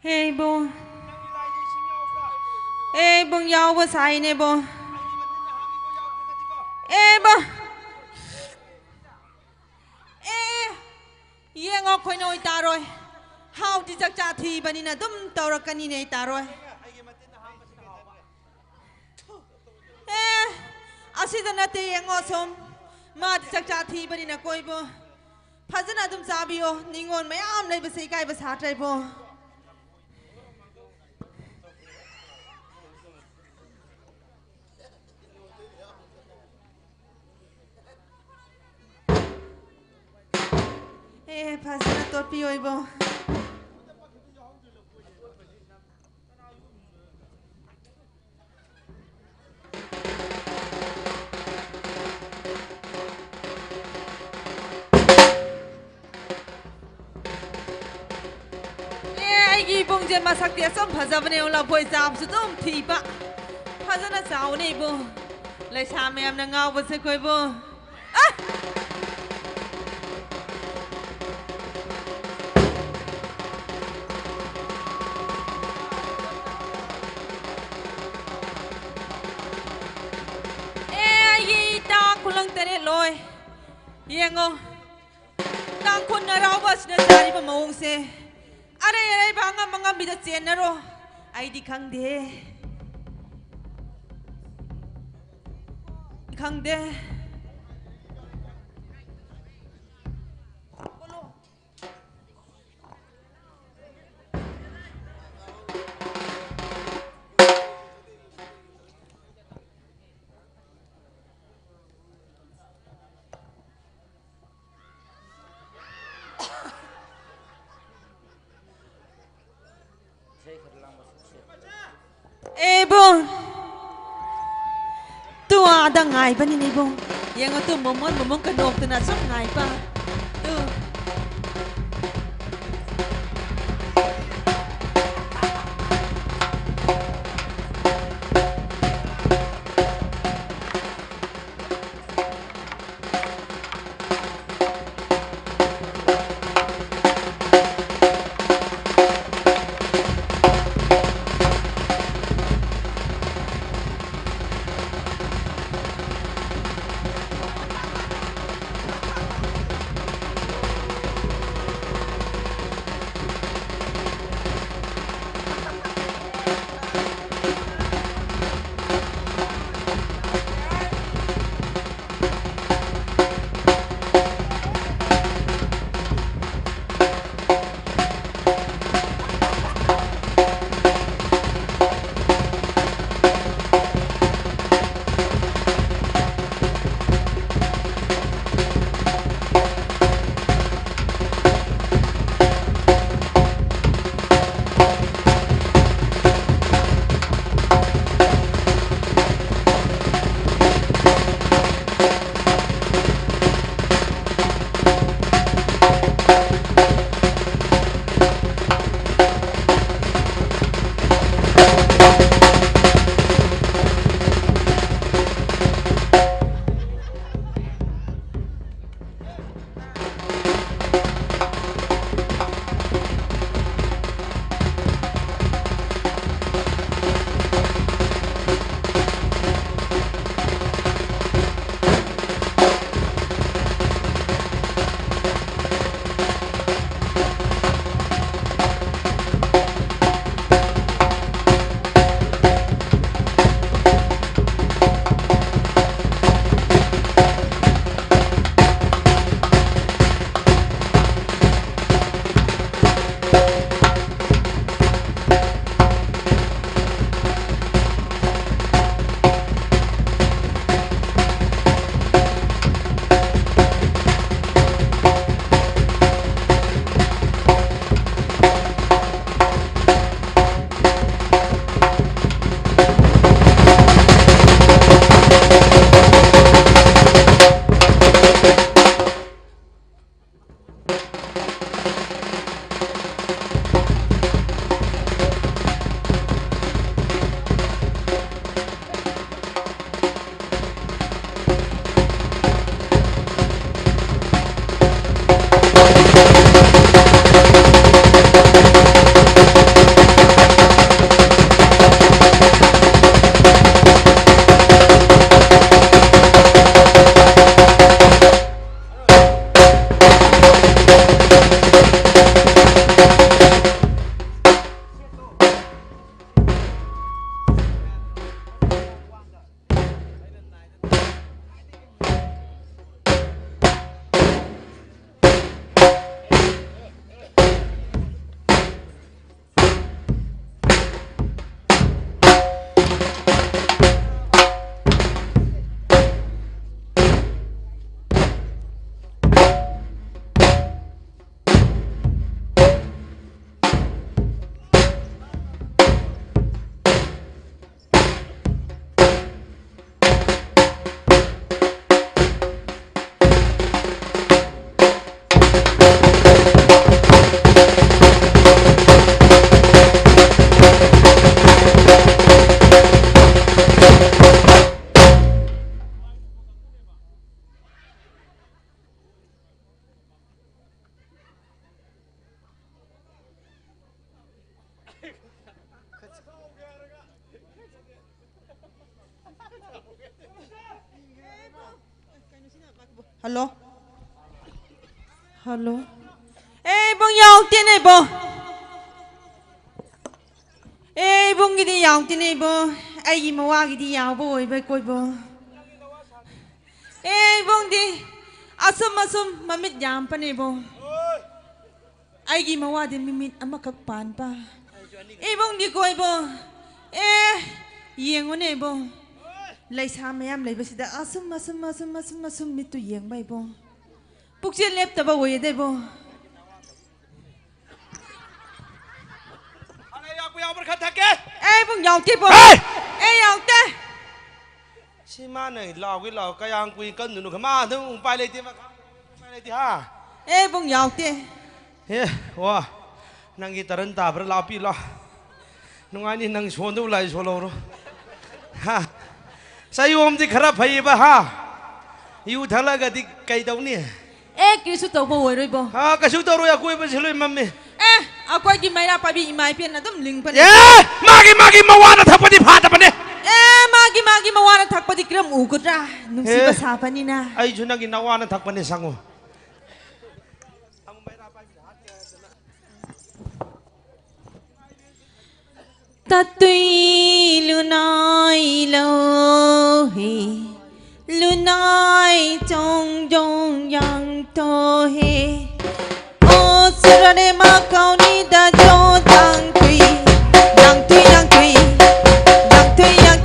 ꯍꯦ ꯏꯕꯨꯡ꯫ ꯑꯦ ꯏꯕꯨꯡ, ꯌꯥꯎꯕ ꯁꯥꯏꯅꯦꯕꯣ꯫ ꯑꯦ ꯏꯕꯨꯡ꯫ ꯑꯦ, ꯌꯦꯡꯉꯣ ꯈꯣꯏꯅꯣꯏ ꯇꯥꯔꯣꯏ꯫ ꯍꯥꯎꯗꯤ ꯆꯥꯛꯆꯥ ꯊꯤꯕꯅꯤꯅ ꯑꯗꯨꯝ ꯇꯧꯔꯛꯀꯅꯤꯅꯦ ꯇꯥꯔꯣꯏ꯫ ꯑꯦ, ꯑꯁꯤꯗ ꯅꯠꯇꯦ, ꯌꯦꯡꯉꯣ ꯁꯨꯝ꯫ ꯃꯥꯗꯤ ꯆꯥꯛꯆꯥ ꯊꯤꯕꯅꯤꯅ ꯀꯣꯏꯕꯣ꯫ ꯐꯖꯅ ꯑꯗꯨꯝ ꯆꯥꯕꯤꯌꯣ꯫ ꯅꯤꯉꯣꯜ ꯃꯌꯥꯝ ꯂꯩꯕꯁꯦ ꯏꯀꯥꯏꯕ ꯁꯥꯗ꯭ꯔꯦꯕꯣ꯫ ꯑꯦ, ꯐꯖꯅ ꯇꯣꯠꯄꯤꯌꯣ ꯏꯕꯣ꯫ ꯑꯦ, ꯈꯣꯡꯁꯦ ꯃꯁꯛꯇꯤ ꯑꯁꯨꯝ ꯐꯖꯕꯅꯦ, ꯂꯐꯣꯏ ꯆꯥꯕꯁꯨ ꯑꯗꯨꯝ ꯊꯤꯕ꯫ ꯐꯖꯅ ꯆꯥꯎꯅꯦ ꯏꯕꯨꯡ꯫ ꯂꯩꯁꯥ ꯃꯌꯥꯝꯅ ꯉꯥꯎꯕꯁꯦ ꯀꯣꯏꯕꯨ꯫ ꯑ! ꯑꯦ, ꯑꯩꯒꯤ ꯏꯇꯥ ꯈꯨꯂꯪ ꯇꯔꯦꯠ ꯂꯣꯏ꯫ ꯌꯦꯡꯉꯣ꯫ ꯇꯥꯡꯈꯨꯜ ꯍꯔꯥꯎꯕ ꯑꯁꯤꯅ ꯆꯥꯔꯤꯕ ꯃꯑꯣꯡꯁꯦ꯫ ꯑꯔꯩ ꯑꯔꯩꯕ ꯑꯉꯝ ꯑꯉꯝꯕꯤꯗ ꯆꯦꯟꯅꯔꯣ꯫ ꯑꯩꯗꯤ ꯈꯪꯗꯦ꯫ ꯈꯪꯗꯦ꯫ ꯑꯦ ꯏꯕꯨꯡ, ꯇꯨ ꯑꯥꯗ ꯉꯥꯏꯕꯅꯤꯅꯦ ꯏꯕꯨꯡ꯫ ꯌꯦꯡꯉꯣ ꯇꯨ ꯃꯣꯃꯣꯟ ꯃꯣꯃꯣꯟ ꯀꯅꯣꯛꯇꯅ ꯁꯨꯝ ꯉꯥꯏꯕ꯫ ꯇꯨ꯫ ꯍꯜꯂꯣ꯫ ꯍꯜꯂꯣ꯫ ꯑꯦ, ꯏꯕꯨꯡ ꯌꯥꯎꯗꯦꯅꯦ, ꯏꯕꯨꯡ꯫ ꯑꯦ, ꯏꯕꯨꯡꯒꯤꯗꯤ ꯌꯥꯎꯗꯦꯅꯦ, ꯏꯕꯨꯡ꯫ ꯑꯩꯒꯤ ꯃꯋꯥꯒꯤꯗꯤ ꯌꯥꯎꯕ ꯑꯣꯏꯕ ꯀꯣꯏꯕꯣ꯫ ꯑꯦ, ꯏꯕꯨꯡꯗꯤ ꯑꯁꯨꯝ ꯑꯁꯨꯝ ꯃꯃꯤꯠ ꯌꯥꯝꯄꯅꯦ, ꯏꯕꯨꯡ꯫ ꯑꯩꯒꯤ ꯃꯋꯥꯗꯤ ꯃꯤꯃꯤꯠ ꯑꯃꯈꯛ ꯄꯥꯟꯕ꯫ ꯏꯕꯨꯡꯗꯤ ꯀꯣꯏꯕꯣ꯫ ꯑꯦ, ꯌꯦꯡꯉꯨꯅꯦ, ꯏꯕꯨꯡ꯫ ꯂꯩꯁꯥ ꯃꯌꯥꯝ ꯂꯩꯕꯁꯤꯗ ꯑꯁꯨꯝ, ꯑꯁꯨꯝ, ꯑꯁꯨꯝ, ꯑꯁꯨꯝ, ꯑꯁꯨꯝ ꯃꯤꯠꯇꯨ ꯌꯦꯡꯕ, ꯏꯕꯨꯡ꯫ ꯄꯨꯛꯆꯦꯜ ꯂꯦꯞꯇꯕ ꯑꯣꯏꯌꯦꯗ, ꯏꯕꯨꯡ꯫ ꯑꯅ ꯌꯥꯎꯕ ꯌꯥꯎꯕ꯭ꯔꯥ ꯈꯔ ꯊꯛꯀꯦ꯫ ꯑꯦ, ꯏꯕꯨꯡ, ꯌꯥꯎꯗꯦ, ꯏꯕꯨꯡ꯫ ꯑꯦ! ꯑꯦ, ꯌꯥꯎꯗꯦ꯫ ꯁꯤ ꯃꯥꯅ ꯂꯥꯎꯒꯦ ꯂꯥꯎ, ꯀꯌꯥꯝ ꯀꯨꯏ ꯀꯟꯗꯣꯏꯅꯣ? ꯃꯥ ꯑꯗꯨꯝ ꯎꯄꯥꯏ ꯂꯩꯇꯦ, ꯃꯥ ꯎꯄꯥꯏ ꯂꯩꯇꯦ, ꯍꯥ? ꯑꯦ, ꯏꯕꯨꯡ, ꯌꯥꯎꯗꯦ꯫ ꯑꯦ, ꯋꯥ, ꯅꯪꯒꯤ ꯇꯔꯟ ꯇꯥꯕ꯭ꯔꯥ? ꯂꯥꯛꯄꯤ ꯂꯥꯎ꯫ ꯅꯨꯡꯉꯥꯏꯅꯤ, ꯅꯪ ꯁꯣꯟꯗꯧ ꯂꯥꯏ ꯁꯣꯜꯍꯧꯔꯣ꯫ ꯍꯥ? ꯆꯌꯣꯝꯗꯤ ꯈꯔ ꯐꯩꯌꯦꯕ, ꯍꯥ? ꯌꯨ ꯊꯛꯂꯒꯗꯤ ꯀꯩꯗꯧꯅꯤ? ꯑꯦ, ꯀꯔꯤꯁꯨ ꯇꯧꯕ ꯑꯣꯏꯔꯣꯏꯕꯣ꯫ ꯑꯥ, ꯀꯩꯁꯨ ꯇꯧꯔꯣꯏ, ꯑꯀꯣꯏꯕꯁꯤ ꯂꯣꯏ ꯃꯝꯃꯤ꯫ ꯑꯦ, ꯑꯩꯈꯣꯏꯒꯤ ꯃꯩꯔꯥ ꯄꯥꯏꯕꯤ ꯏꯃꯥ ꯏꯕꯦꯟꯅ ꯑꯗꯨꯝ ꯂꯤꯡꯕꯅꯦ꯫ ꯑꯦ, ꯃꯥꯒꯤ, ꯃꯥꯒꯤ ꯃꯋꯥꯅ ꯊꯛꯄꯗꯤ ꯐꯥꯗꯕꯅꯦ꯫ ꯑꯦ, ꯃꯥꯒꯤ, ꯃꯥꯒꯤ ꯃꯋꯥꯅ ꯊꯛꯄꯗꯤ ꯀꯔꯝ ꯎꯒꯗ꯭ꯔꯥ? ꯅꯨꯡꯁꯤꯕ ꯑꯦ, ꯁꯥꯕꯅꯤꯅ꯫ ꯑꯩꯁꯨ ꯅꯪꯒꯤ ꯅꯋꯥꯅ ꯊꯛꯄꯅꯦ, ꯁꯪꯉꯨ꯫ ꯇꯥꯇꯨꯏ ꯂꯨꯅꯥꯏ ꯂꯧꯍꯤ, ꯂꯨꯅꯥꯏ ꯆꯣꯡ ꯆꯣꯡ ꯌꯥꯡ ꯇꯣꯍꯦ꯫ ꯑꯣ ꯁꯨꯔꯅꯦ ꯃꯥ ꯀꯧꯅꯤꯗ ꯖꯣ ꯌꯥꯡ ꯇꯨꯏ, ꯌꯥꯡ ꯇꯨꯏ, ꯌꯥꯡ ꯇꯨꯏ, ꯌꯥꯡ ꯇꯨꯏ, ꯌꯥꯡ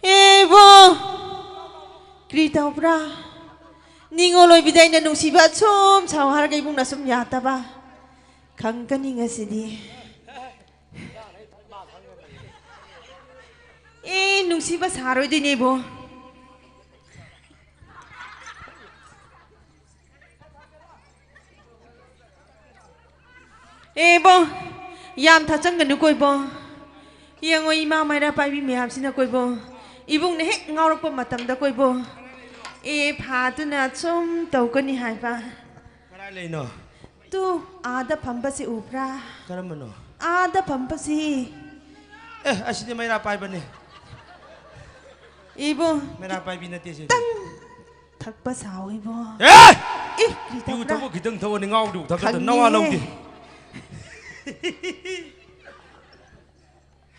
ꯑꯦꯕꯣ, ꯀꯔꯤ ꯇꯧꯕ꯭ꯔꯥ? ꯅꯤꯡꯉꯣꯜ ꯑꯣꯏꯕꯤꯗ ꯑꯩꯅ ꯅꯨꯡꯁꯤꯕ ꯑꯁꯨꯝ ꯁꯥꯎ ꯍꯥꯏꯔꯒ ꯏꯕꯨꯡꯅ ꯁꯨꯝ ꯌꯥꯗꯕ꯫ ꯈꯪꯒꯅꯤ ꯉꯁꯤꯗꯤ꯫ ꯑꯦ, ꯅꯨꯡꯁꯤꯕ ꯁꯥꯔꯣꯏꯗꯣꯏꯅꯦꯕꯣ꯫ ꯑꯦꯕꯣ, ꯌꯥꯝ ꯊꯥꯆꯟꯒꯅꯨ ꯀꯣꯏꯕꯣ꯫ ꯌꯦꯡꯉꯣ, ꯏꯃꯥ ꯃꯩꯔꯥ ꯄꯥꯏꯕꯤ ꯃꯌꯥꯝꯁꯤꯅ ꯀꯣꯏꯕꯣ, ꯏꯕꯨꯡꯅ ꯍꯦꯛ ꯉꯥꯎꯔꯛꯄ ꯃꯇꯝꯗ ꯀꯣꯏꯕꯣ, ꯑꯦ, ꯐꯥꯗꯨꯅ ꯁꯨꯝ ꯇꯧꯒꯅꯤ ꯍꯥꯏꯕ꯫ ꯀꯗꯥꯏ ꯂꯩꯅꯣ? ꯇꯨ, ꯑꯥꯗ ꯐꯝꯕꯁꯤ ꯎꯕ꯭ꯔꯥ? ꯀꯔꯝꯕꯅꯣ? ꯑꯥꯗ ꯐꯝꯕꯁꯤ꯫ ꯑꯦ, ꯑꯁꯤꯗꯤ ꯃꯩꯔꯥ ꯄꯥꯏꯕꯅꯤ꯫ ꯏꯕꯣ, ꯃꯩꯔꯥ ꯄꯥꯏꯕꯤ ꯅꯠꯇꯦ ꯁꯤꯗꯤ꯫ ꯈꯤꯇꯪ ꯊꯛꯄ ꯁꯥꯎ ꯏꯕꯣ꯫ ꯑꯦ! ꯏ, ꯀꯔꯤ ꯌꯨ ꯇꯧꯕ꯭ꯔꯥ? ꯊꯛꯄ ꯈꯤꯇꯪ ꯊꯛꯑꯣꯅꯦ, ꯉꯥꯎꯗꯨ ꯊꯛꯀꯗ ꯅꯋꯥ ꯈꯪꯉꯤꯍꯦ꯫ ꯂꯧꯗꯦ꯫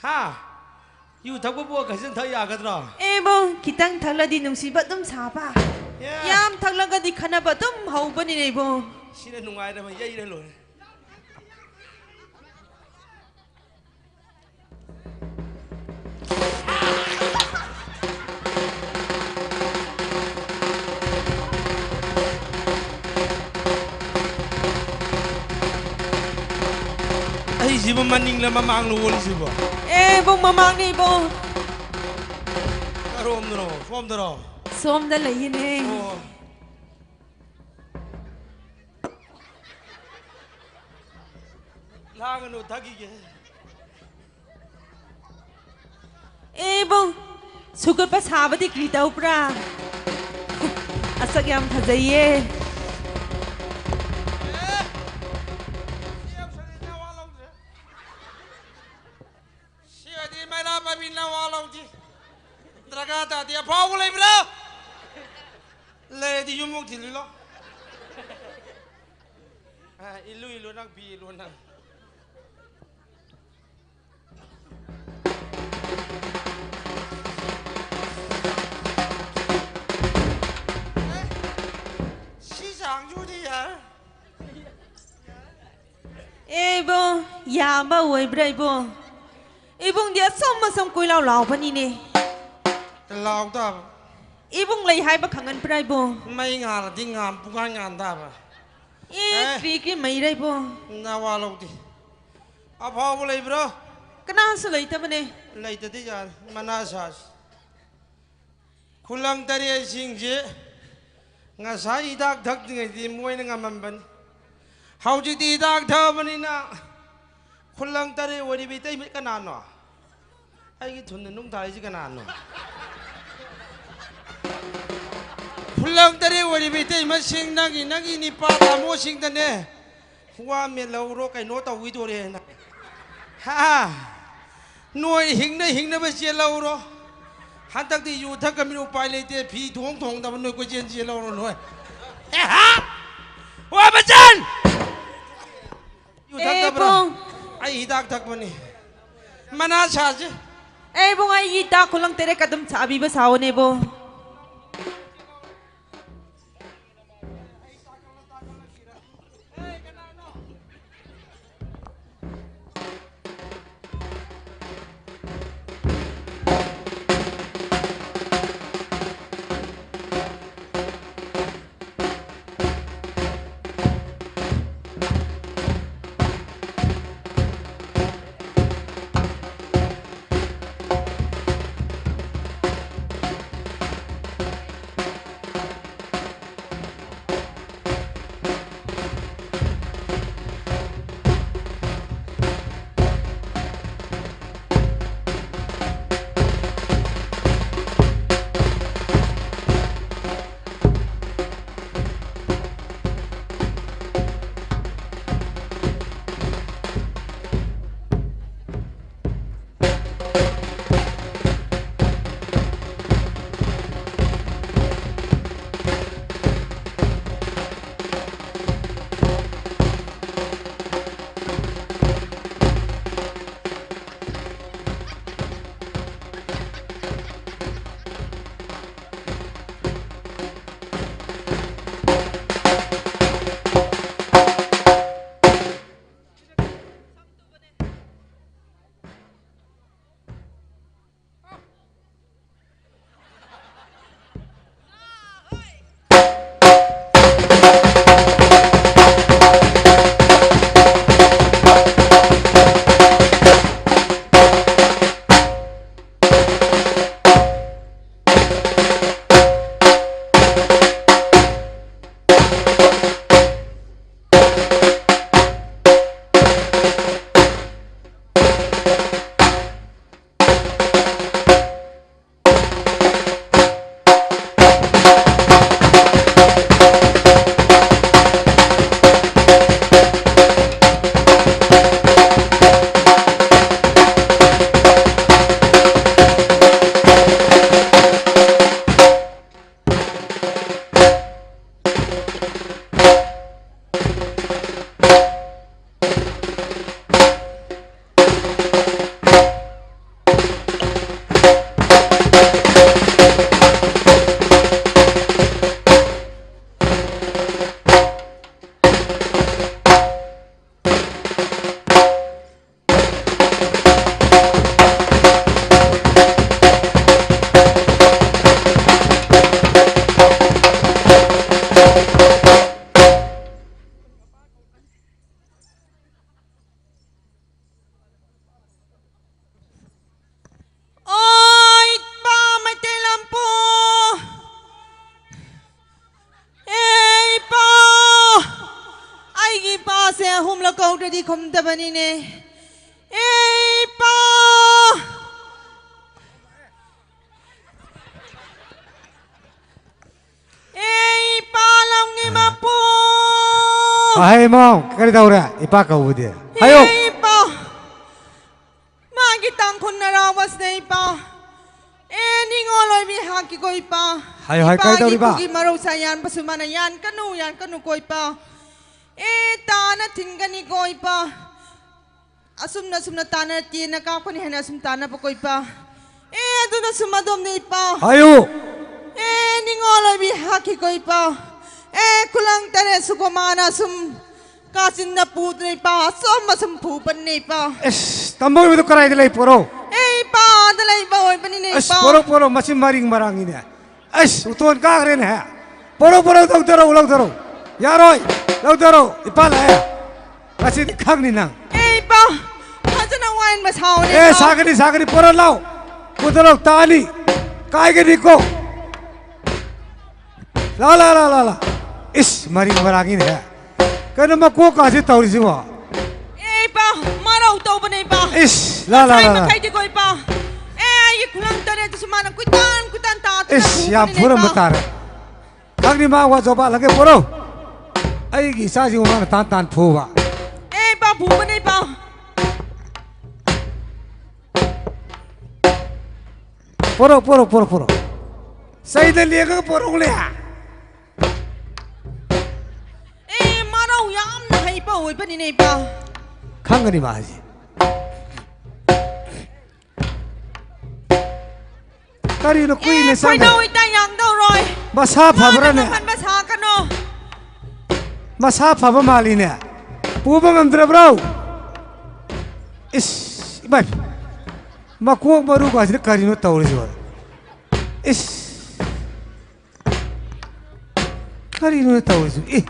ꯍꯥ? ꯌꯨ ꯊꯛꯄꯕꯨ ꯈꯖꯤꯟ ꯊꯛ ꯌꯥꯒꯗ꯭ꯔꯣ? ꯑꯦꯕꯣ, ꯈꯤꯇꯪ ꯊꯛꯂꯗꯤ ꯅꯨꯡꯁꯤꯕ ꯑꯗꯨꯝ ꯁꯥꯕ꯫ ꯑꯦ! ꯌꯥꯝ ꯊꯛꯂꯒꯗꯤ ꯈꯠꯅꯕ ꯑꯗꯨꯝ ꯍꯧꯕꯅꯤꯅꯦ ꯏꯕꯣ꯫ ꯁꯤꯅ ꯅꯨꯡꯉꯥꯏꯔꯕ ꯌꯩꯔ ꯂꯣꯏꯔꯦ꯫ ꯑꯩꯁꯤꯕꯨ ꯃꯅꯤꯡꯂ ꯃꯃꯥꯡꯂ ꯑꯣꯜꯂꯤꯁꯤꯕꯣ? ꯑꯦ, ꯏꯕꯨꯡ, ꯃꯃꯥꯡꯅꯦ, ꯏꯕꯨꯡ꯫ ꯀꯔꯣꯝꯗꯅꯣ? ꯁꯣꯝꯗꯔꯣ? ꯁꯣꯝꯗ ꯂꯩꯌꯦꯅꯦ꯫ ꯑꯣ꯫ ꯂꯥꯡꯒꯅꯨ, ꯊꯛꯈꯤꯒꯦ꯫ ꯑꯦ, ꯏꯕꯨꯡ, ꯁꯨꯒꯠꯄ ꯁꯥꯕꯗꯤ ꯀꯔꯤ ꯇꯧꯕ꯭ꯔꯥ? ꯑꯁꯛ ꯌꯥꯝ ꯐꯖꯩꯌꯦ꯫ ꯑꯦ! ꯁꯤ ꯌꯧꯁꯜꯂꯛꯑꯦ, ꯅꯋꯥ ꯂꯧꯗ꯭ꯔꯦ꯫ ꯁꯤ ꯑꯣꯏꯗꯤ ꯃꯩꯔꯥ ꯄꯥꯏꯕꯤ, ꯅꯋꯥ ꯂꯧꯗꯦ꯫ ꯗꯔꯀꯥꯔ ꯇꯥꯗꯦ꯫ ꯑꯐꯥꯎꯕ ꯂꯩꯕ꯭ꯔꯥ? ꯂꯩꯔꯗꯤ ꯌꯨꯝꯃꯨꯛ ꯊꯤꯜꯂꯨ ꯂꯥꯎ꯫ ꯑ, ꯏꯜꯂꯨ, ꯏꯜꯂꯨ, ꯅꯪ ꯐꯤ ꯏꯜꯂꯨ, ꯅꯪ꯫ ꯁꯤ ꯆꯥꯡꯁꯤꯕꯨꯗꯤ ꯌꯥꯔꯦ꯫ ꯑꯦ ꯏꯕꯨꯡ, ꯌꯥꯝꯕ ꯑꯣꯏꯕ꯭ꯔꯥ ꯏꯕꯨꯡ? ꯏꯕꯨꯡꯗꯤ ꯑꯁꯨꯝ ꯑꯁꯨꯝ ꯀꯣꯏꯂꯥꯎ ꯂꯥꯎꯕꯅꯤꯅꯦ꯫ ꯂꯥꯎ ꯇꯥꯕ꯫ ꯏꯕꯨꯡ ꯂꯩ ꯍꯥꯏꯕ ꯈꯪꯍꯟꯕ꯭ꯔꯥ ꯏꯕꯨꯡ? ꯃꯩ ꯉꯥꯜꯂꯗꯤ ꯉꯥꯟ, ꯄꯨꯡꯉꯥꯟ ꯉꯥꯟ ꯇꯥꯕ꯫ ꯑꯦ, ꯑꯦ꯫ ꯀ꯭ꯔꯤ ꯀ꯭ꯔꯤ ꯃꯩꯔꯩꯕꯣ? ꯅꯋꯥ ꯂꯧꯗꯦ꯫ ꯑꯐꯥꯎꯕ ꯂꯩꯕ꯭ꯔꯣ? ꯀꯅꯥꯁꯨ ꯂꯩꯇꯕꯅꯦ꯫ ꯂꯩꯇꯗꯤ ꯌꯥꯔꯦ, ꯃꯅꯥ ꯁꯥꯁꯤ꯫ ꯈꯨꯂꯪ ꯇꯔꯦꯠꯁꯤꯡꯁꯦ ꯉꯁꯥꯏ ꯍꯤꯗꯥꯛ ꯊꯛꯇ꯭ꯔꯤꯉꯩꯗꯤ ꯃꯣꯏꯅ ꯉꯝꯃꯝꯕꯅꯤ꯫ ꯍꯧꯖꯤꯛꯇꯤ ꯍꯤꯗꯥꯛ ꯊꯛꯑꯕꯅꯤꯅ ꯈꯨꯂꯪ ꯇꯔꯦꯠ ꯑꯣꯏꯔꯤꯕ ꯏꯇꯩꯃ ꯀꯅꯥꯅꯣ? ꯑꯩꯒꯤ ꯊꯨꯟꯗ ꯅꯨꯡ ꯊꯥꯔꯤꯁꯤ ꯀꯅꯥꯅꯣ? ꯈꯨꯂꯪ ꯇꯔꯦꯠ ꯑꯣꯏꯔꯤꯕ ꯏꯇꯩꯃꯁꯤꯡ, ꯅꯪꯒꯤ, ꯅꯪꯒꯤ ꯅꯤꯄꯥ ꯇꯥꯃꯣꯁꯤꯡꯗꯅꯦ, ꯋꯥ ꯃꯦꯜꯍꯧꯔꯣ, ꯀꯩꯅꯣ ꯇꯧꯈꯤꯗꯣꯔꯦꯅ꯫ ꯍꯥ? ꯅꯣꯏ ꯍꯤꯡꯅ ꯍꯤꯡꯅꯕ ꯆꯦꯜꯍꯧꯔꯣ꯫ ꯍꯟꯗꯛꯇꯤ ꯌꯨ ꯊꯛꯀꯃꯤꯅ ꯎꯄꯥꯏ ꯂꯩꯇꯦ, ꯐꯤ ꯊꯣꯡ ꯊꯣꯡꯗꯕ ꯅꯣꯏ ꯀꯣꯏꯆꯦꯟ ꯆꯦꯜꯍꯧꯔꯣ ꯅꯣꯏ꯫ ꯑꯦ ꯍꯥ? ꯋꯥ ꯃꯆꯟ! ꯌꯨ ꯑꯦ, ꯊꯛꯇꯕ꯭ꯔꯣ? ꯏꯕꯨꯡ꯫ ꯑꯩ ꯍꯤꯗꯥꯛ ꯊꯛꯄꯅꯤ꯫ ꯃꯅꯥ ꯁꯥꯁꯦ꯫ ꯑꯦ, ꯏꯕꯨꯡ, ꯑꯩꯒꯤ ꯍꯤꯗꯥꯛ ꯈꯨꯂꯪ ꯇꯔꯦꯠꯀ ꯑꯗꯨꯝ ꯁꯥꯕꯤꯕ ꯁꯥꯑꯣꯅꯦ, ꯏꯕꯨꯡ꯫ ꯈꯨꯝꯂ ꯀꯧꯗ꯭ꯔꯗꯤ ꯈꯨꯝꯗꯕꯅꯤꯅꯦ꯫ ꯑꯦ ꯏꯄꯥ! ꯑꯦ ꯏꯄꯥ ꯂꯝꯒꯤ ꯃꯄꯨ! ꯑꯍꯩ ꯏꯃꯥꯎ, ꯀꯔꯤ ꯇꯧꯔꯦ? ꯏꯄꯥ ꯀꯧꯕꯗꯤ꯫ ꯍꯥꯏꯌꯣ꯫ ꯑꯦ ꯏꯄꯥ! ꯃꯥꯒꯤ ꯇꯥꯡꯈꯨꯜ ꯅꯔꯥꯎꯕꯁꯤꯅ ꯏꯄꯥ꯫ ꯑꯦ ꯅꯤꯡꯉꯣꯜ ꯑꯣꯏꯕꯤ ꯍꯥꯛꯀꯤꯀꯣ ꯏꯄꯥ꯫ ꯍꯥꯏꯌꯣ, ꯍꯥꯏꯌꯣ, ꯀꯔꯤ ꯏꯄꯥꯒꯤ ꯇꯧꯔꯤꯕ? ꯏꯄꯨꯒꯤ ꯃꯔꯧꯁꯥ ꯌꯥꯟꯕꯁꯨ ꯃꯥꯅ ꯌꯥꯟꯀꯅꯨ, ꯌꯥꯟꯀꯅꯨꯀꯣ ꯏꯄꯥ꯫ ꯑꯦ ꯇꯥꯅ ꯊꯤꯟꯒꯅꯤꯀꯣ ꯏꯄꯥ꯫ ꯑꯁꯨꯝꯅ, ꯑꯁꯨꯝꯅ ꯇꯥꯅ ꯇꯦꯟꯅ ꯀꯥꯞꯀꯅꯤ ꯍꯥꯏꯅ ꯑꯁꯨꯝ ꯇꯥꯅꯕꯀꯣ ꯏꯄꯥ꯫ ꯑꯦ ꯑꯗꯨꯅ ꯁꯨꯝ ꯑꯗꯣꯝꯅ ꯏꯄꯥ꯫ ꯍꯥꯏꯌꯨ꯫ ꯑꯦ ꯅꯤꯡꯉꯣꯜ ꯑꯣꯏꯕꯤ ꯍꯥꯛꯀꯤꯀꯣ ꯏꯄꯥ꯫ ꯑꯦ ꯈꯨꯂꯪ ꯇꯔꯦꯠ ꯁꯨꯀꯣ ꯃꯥꯅ ꯁꯨꯝ ꯀꯥꯆꯤꯟꯗ ꯄꯨꯗꯅ ꯏꯄꯥ, ꯑꯆꯣꯝꯕ ꯁꯨꯝ ꯐꯨꯕꯅꯦ ꯏꯄꯥ꯫ ꯑꯦꯁ, ꯇꯝꯕ ꯑꯣꯏꯕꯗꯨ ꯀꯔꯥꯏꯗ ꯂꯩ? ꯄꯣꯔꯣ꯫ ꯑꯦ ꯏꯄꯥ, ꯑꯥꯗ ꯂꯩꯕ ꯑꯣꯏꯕꯅꯤꯅꯦ ꯑꯁ, ꯏꯄꯥ꯫ ꯄꯣꯔꯣ, ꯄꯣꯔꯣ, ꯃꯁꯤ ꯃꯔꯤꯡ ꯃꯔꯥꯡꯅꯤꯅꯦ꯫ ꯑꯁ, ꯎꯇꯣꯟ ꯀꯥꯈ꯭ꯔꯦꯅꯦꯍꯦ꯫ ꯄꯣꯔꯣ, ꯄꯣꯔꯣ, ꯂꯧꯊꯔꯣ, ꯂꯧꯊꯔꯣ꯫ ꯌꯥꯔꯣꯏ, ꯂꯧꯊꯔꯣ꯫ ꯏꯄꯥ ꯂꯥꯛꯑꯦ꯫ ꯉꯁꯤꯗꯤ ꯈꯪꯅꯤ ꯅꯪ꯫ ꯑꯦ ꯏꯄꯥ, ꯐꯖꯅ ꯋꯥꯏꯟꯕ ꯁꯥꯎꯅꯦ ꯑꯦ, ꯏꯄꯥ꯫ ꯁꯥꯒꯅꯤ, ꯁꯥꯒꯅꯤ, ꯄꯣꯔꯣ ꯂꯥꯎ꯫ ꯄꯨꯊꯔꯣ, ꯇꯥꯅꯤ꯫ ꯀꯥꯏꯒꯅꯤꯀꯣ꯫ ꯂꯥ, ꯂꯥ, ꯂꯥ, ꯂꯥ, ꯂꯥ꯫ ꯏꯁ, ꯃꯔꯤꯡ ꯃꯔꯥꯡꯒꯤꯅꯦ꯫ ꯀꯩꯅꯣ ꯃꯀꯣꯛꯀꯥꯁꯦ ꯇꯧꯔꯤꯁꯤꯕꯣ? ꯑꯦ, ꯏꯄꯥ, ꯃꯔꯧ ꯇꯧꯕꯅꯦ, ꯏꯄꯥ꯫ ꯏꯁ, ꯂꯥ, ꯂꯥ, ꯉꯁꯥꯏ ꯂꯥ, ꯂꯥ꯫ ꯃꯈꯩꯗꯤꯀꯣ, ꯏꯄꯥ꯫ ꯑꯦ, ꯑꯩꯒꯤ ꯈꯨꯂꯪ ꯇꯔꯦꯠꯇꯨꯁꯨ ꯃꯥꯅ ꯀꯨꯏꯇꯥꯟ, ꯀꯨꯏꯇꯥꯟ ꯇꯥꯗꯅ ꯏꯁ, ꯌꯥꯝ ꯐꯨꯕꯅꯤꯅꯦ, ꯐꯨꯔꯝꯕ ꯏꯄꯥ꯫ ꯇꯥꯔꯦ꯫ ꯈꯪꯅꯤ ꯃꯥ ꯋꯥ ꯖꯣꯕꯥꯠ ꯂꯪꯒꯦ ꯄꯣꯔꯣ꯫ ꯑꯩꯒꯤ ꯏꯆꯥꯁꯤꯕꯨ ꯃꯥꯅ ꯇꯥꯟ ꯇꯥꯟ ꯐꯨꯕ꯫ ꯑꯦ, ꯏꯄꯥ, ꯐꯨꯕꯅꯦ, ꯏꯄꯥ꯫ ꯄꯣꯔꯣ, ꯄꯣꯔꯣ, ꯄꯣꯔꯣ, ꯄꯣꯔꯣ꯫ ꯆꯩꯗ ꯂꯦꯡꯉꯒ ꯄꯣꯔꯛꯎꯅꯦ꯫ ꯑꯦ, ꯃꯔꯧ ꯌꯥꯝꯅ ꯍꯩꯕ ꯑꯣꯏꯕꯅꯤꯅꯦ, ꯏꯄꯥ꯫ ꯈꯪꯒꯅꯤ ꯃꯥ ꯍꯥꯏꯁꯦ꯫ ꯀꯔꯤꯅꯣ ꯀꯨꯏꯅ ꯑꯦ, ꯆꯪꯒ-, ꯈꯣꯏꯗꯧ ꯏꯇꯥ ꯌꯥꯡꯗꯧꯔꯣꯏ꯫ ꯃꯁꯥ ꯐꯕ꯭ꯔꯥꯅꯦ? ꯃꯥꯅ ꯉꯝꯍꯟꯕ ꯁꯥꯀꯅꯣ꯫ ꯃꯁꯥ ꯐꯕ ꯃꯥꯜꯂꯤꯅꯦ꯫ ꯄꯨꯕ ꯉꯝꯗ꯭ꯔꯕ꯭ꯔꯣ? ꯏꯁ, ꯏꯃꯥꯏ꯫ ꯃꯀꯣꯛ ꯃꯔꯨꯒꯁꯤꯅ ꯀꯔꯤꯅꯣ ꯇꯧꯔꯤꯁꯤꯕꯣ? ꯏꯁ꯫ ꯀꯔꯤꯅꯣ ꯇꯧꯔꯤꯁꯤꯕꯣ? ꯑꯦ꯫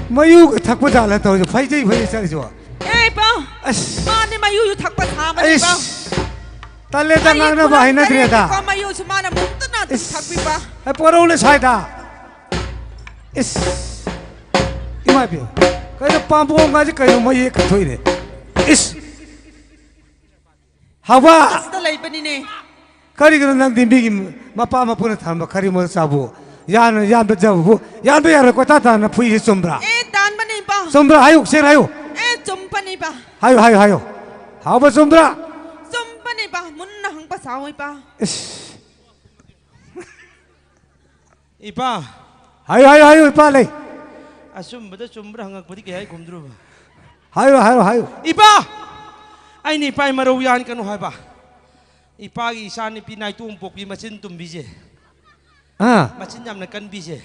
ꯃꯌꯨꯒ ꯊꯛꯄ ꯖꯥꯠꯂ ꯇꯧꯔꯤꯁꯦ? ꯐꯩꯖꯩ, ꯐꯩꯖꯩ ꯆꯠꯂꯤꯁꯤꯕꯣ? ꯑꯦ, ꯏꯄꯥ꯫ ꯑꯁ꯫ ꯃꯥꯗꯤ ꯃꯌꯨꯁꯨ ꯊꯛꯄ ꯁꯥꯕꯅꯦ, ꯏꯄꯥ꯫ ꯑꯩꯁ꯫ ꯇꯜꯂꯦꯗ, ꯑꯩꯒꯤ ꯉꯥꯡꯅꯕ ꯈꯨꯂꯪ ꯍꯩꯅꯗ꯭ꯔꯦꯗ꯫ ꯇꯔꯦꯠꯀꯤꯀꯣ ꯃꯌꯨꯁꯨ ꯃꯥꯅ ꯃꯨꯛꯇꯅ ꯏꯁ꯫ ꯊꯛꯄꯤꯕ꯫ ꯑꯦ, ꯄꯣꯔꯧꯅꯦ ꯁ꯭ꯋꯥꯏꯗ꯫ ꯏꯁ꯫ ꯏꯃꯥ ꯏꯕꯦꯝꯃ꯫ ꯀꯩꯅꯣ ꯄꯥꯝꯕꯣꯝ ꯍꯥꯏꯁꯦ ꯀꯩꯅꯣ ꯃꯌꯦꯛ ꯀꯥꯊꯣꯛꯏꯅꯦ꯫ ꯏꯁ꯫ ꯍꯥꯎꯕ꯫ ꯑꯁꯤꯗ ꯂꯩꯕꯅꯤꯅꯦ꯫ ꯀꯔꯤꯒꯤꯅꯣ ꯅꯪꯗꯤ ꯃꯤꯒꯤ ꯃꯄꯥ ꯃꯄꯨꯅ ꯊꯝꯕ ꯀꯔꯤ ꯃꯣꯏ ꯆꯥꯕꯨ? ꯌꯥꯝꯅ ꯌꯥꯝꯕ ꯖꯕꯕꯨ꯫ ꯌꯥꯝꯕ ꯌꯥꯔꯣꯏ ꯀꯣꯏꯇꯥ ꯇꯥꯅ ꯐꯨꯏꯁꯦ ꯆꯨꯝꯕ꯭ꯔꯥ? ꯑꯦ, ꯇꯥꯟꯕꯅꯦ ꯏꯄꯥ꯫ ꯆꯨꯝꯕ꯭ꯔꯥ? ꯍꯥꯏꯌꯨ, ꯁꯦꯡꯅ ꯍꯥꯏꯌꯨ꯫ ꯑꯦ, ꯆꯨꯝꯕꯅꯦ ꯏꯄꯥ꯫ ꯍꯥꯏꯌꯨ, ꯍꯥꯏꯌꯨ, ꯍꯥꯏꯌꯨ꯫ ꯍꯥꯎꯕ ꯆꯨꯝꯕ꯭ꯔꯥ? ꯆꯨꯝꯕꯅꯦ ꯏꯄꯥ꯫ ꯃꯨꯟꯅ ꯍꯪꯕ ꯁꯥꯎ ꯏꯄꯥ꯫ ꯏꯁ꯫ ꯏꯄꯥ꯫ ꯍꯥꯏꯌꯨ, ꯍꯥꯏꯌꯨ, ꯍꯥꯏꯌꯨ, ꯏꯄꯥ ꯂꯩ꯫ ꯑꯆꯨꯝꯕꯗ ꯆꯨꯝꯕ꯭ꯔꯥ ꯍꯪꯉꯛꯄꯗꯤ ꯀꯩ ꯍꯥꯏ ꯈꯨꯝꯗ꯭ꯔꯨꯕ? ꯍꯥꯏꯌꯨ, ꯍꯥꯏꯌꯨ, ꯍꯥꯏꯌꯨ꯫ ꯏꯄꯥ! ꯑꯩꯅ ꯏꯄꯥ ꯃꯔꯧ ꯌꯥꯟ ꯀꯅꯨ ꯍꯥꯏꯕ꯫ ꯏꯄꯥꯒꯤ ꯏꯆꯥ ꯅꯨꯄꯤ ꯅꯥꯏꯇꯣꯝ ꯄꯣꯛꯄꯤ ꯃꯆꯤꯟ ꯇꯨꯝꯕꯤꯁꯦ꯫ ꯑꯥ꯫ ꯃꯆꯤꯟ ꯌꯥꯝꯅ ꯀꯟꯕꯤꯁꯦ꯫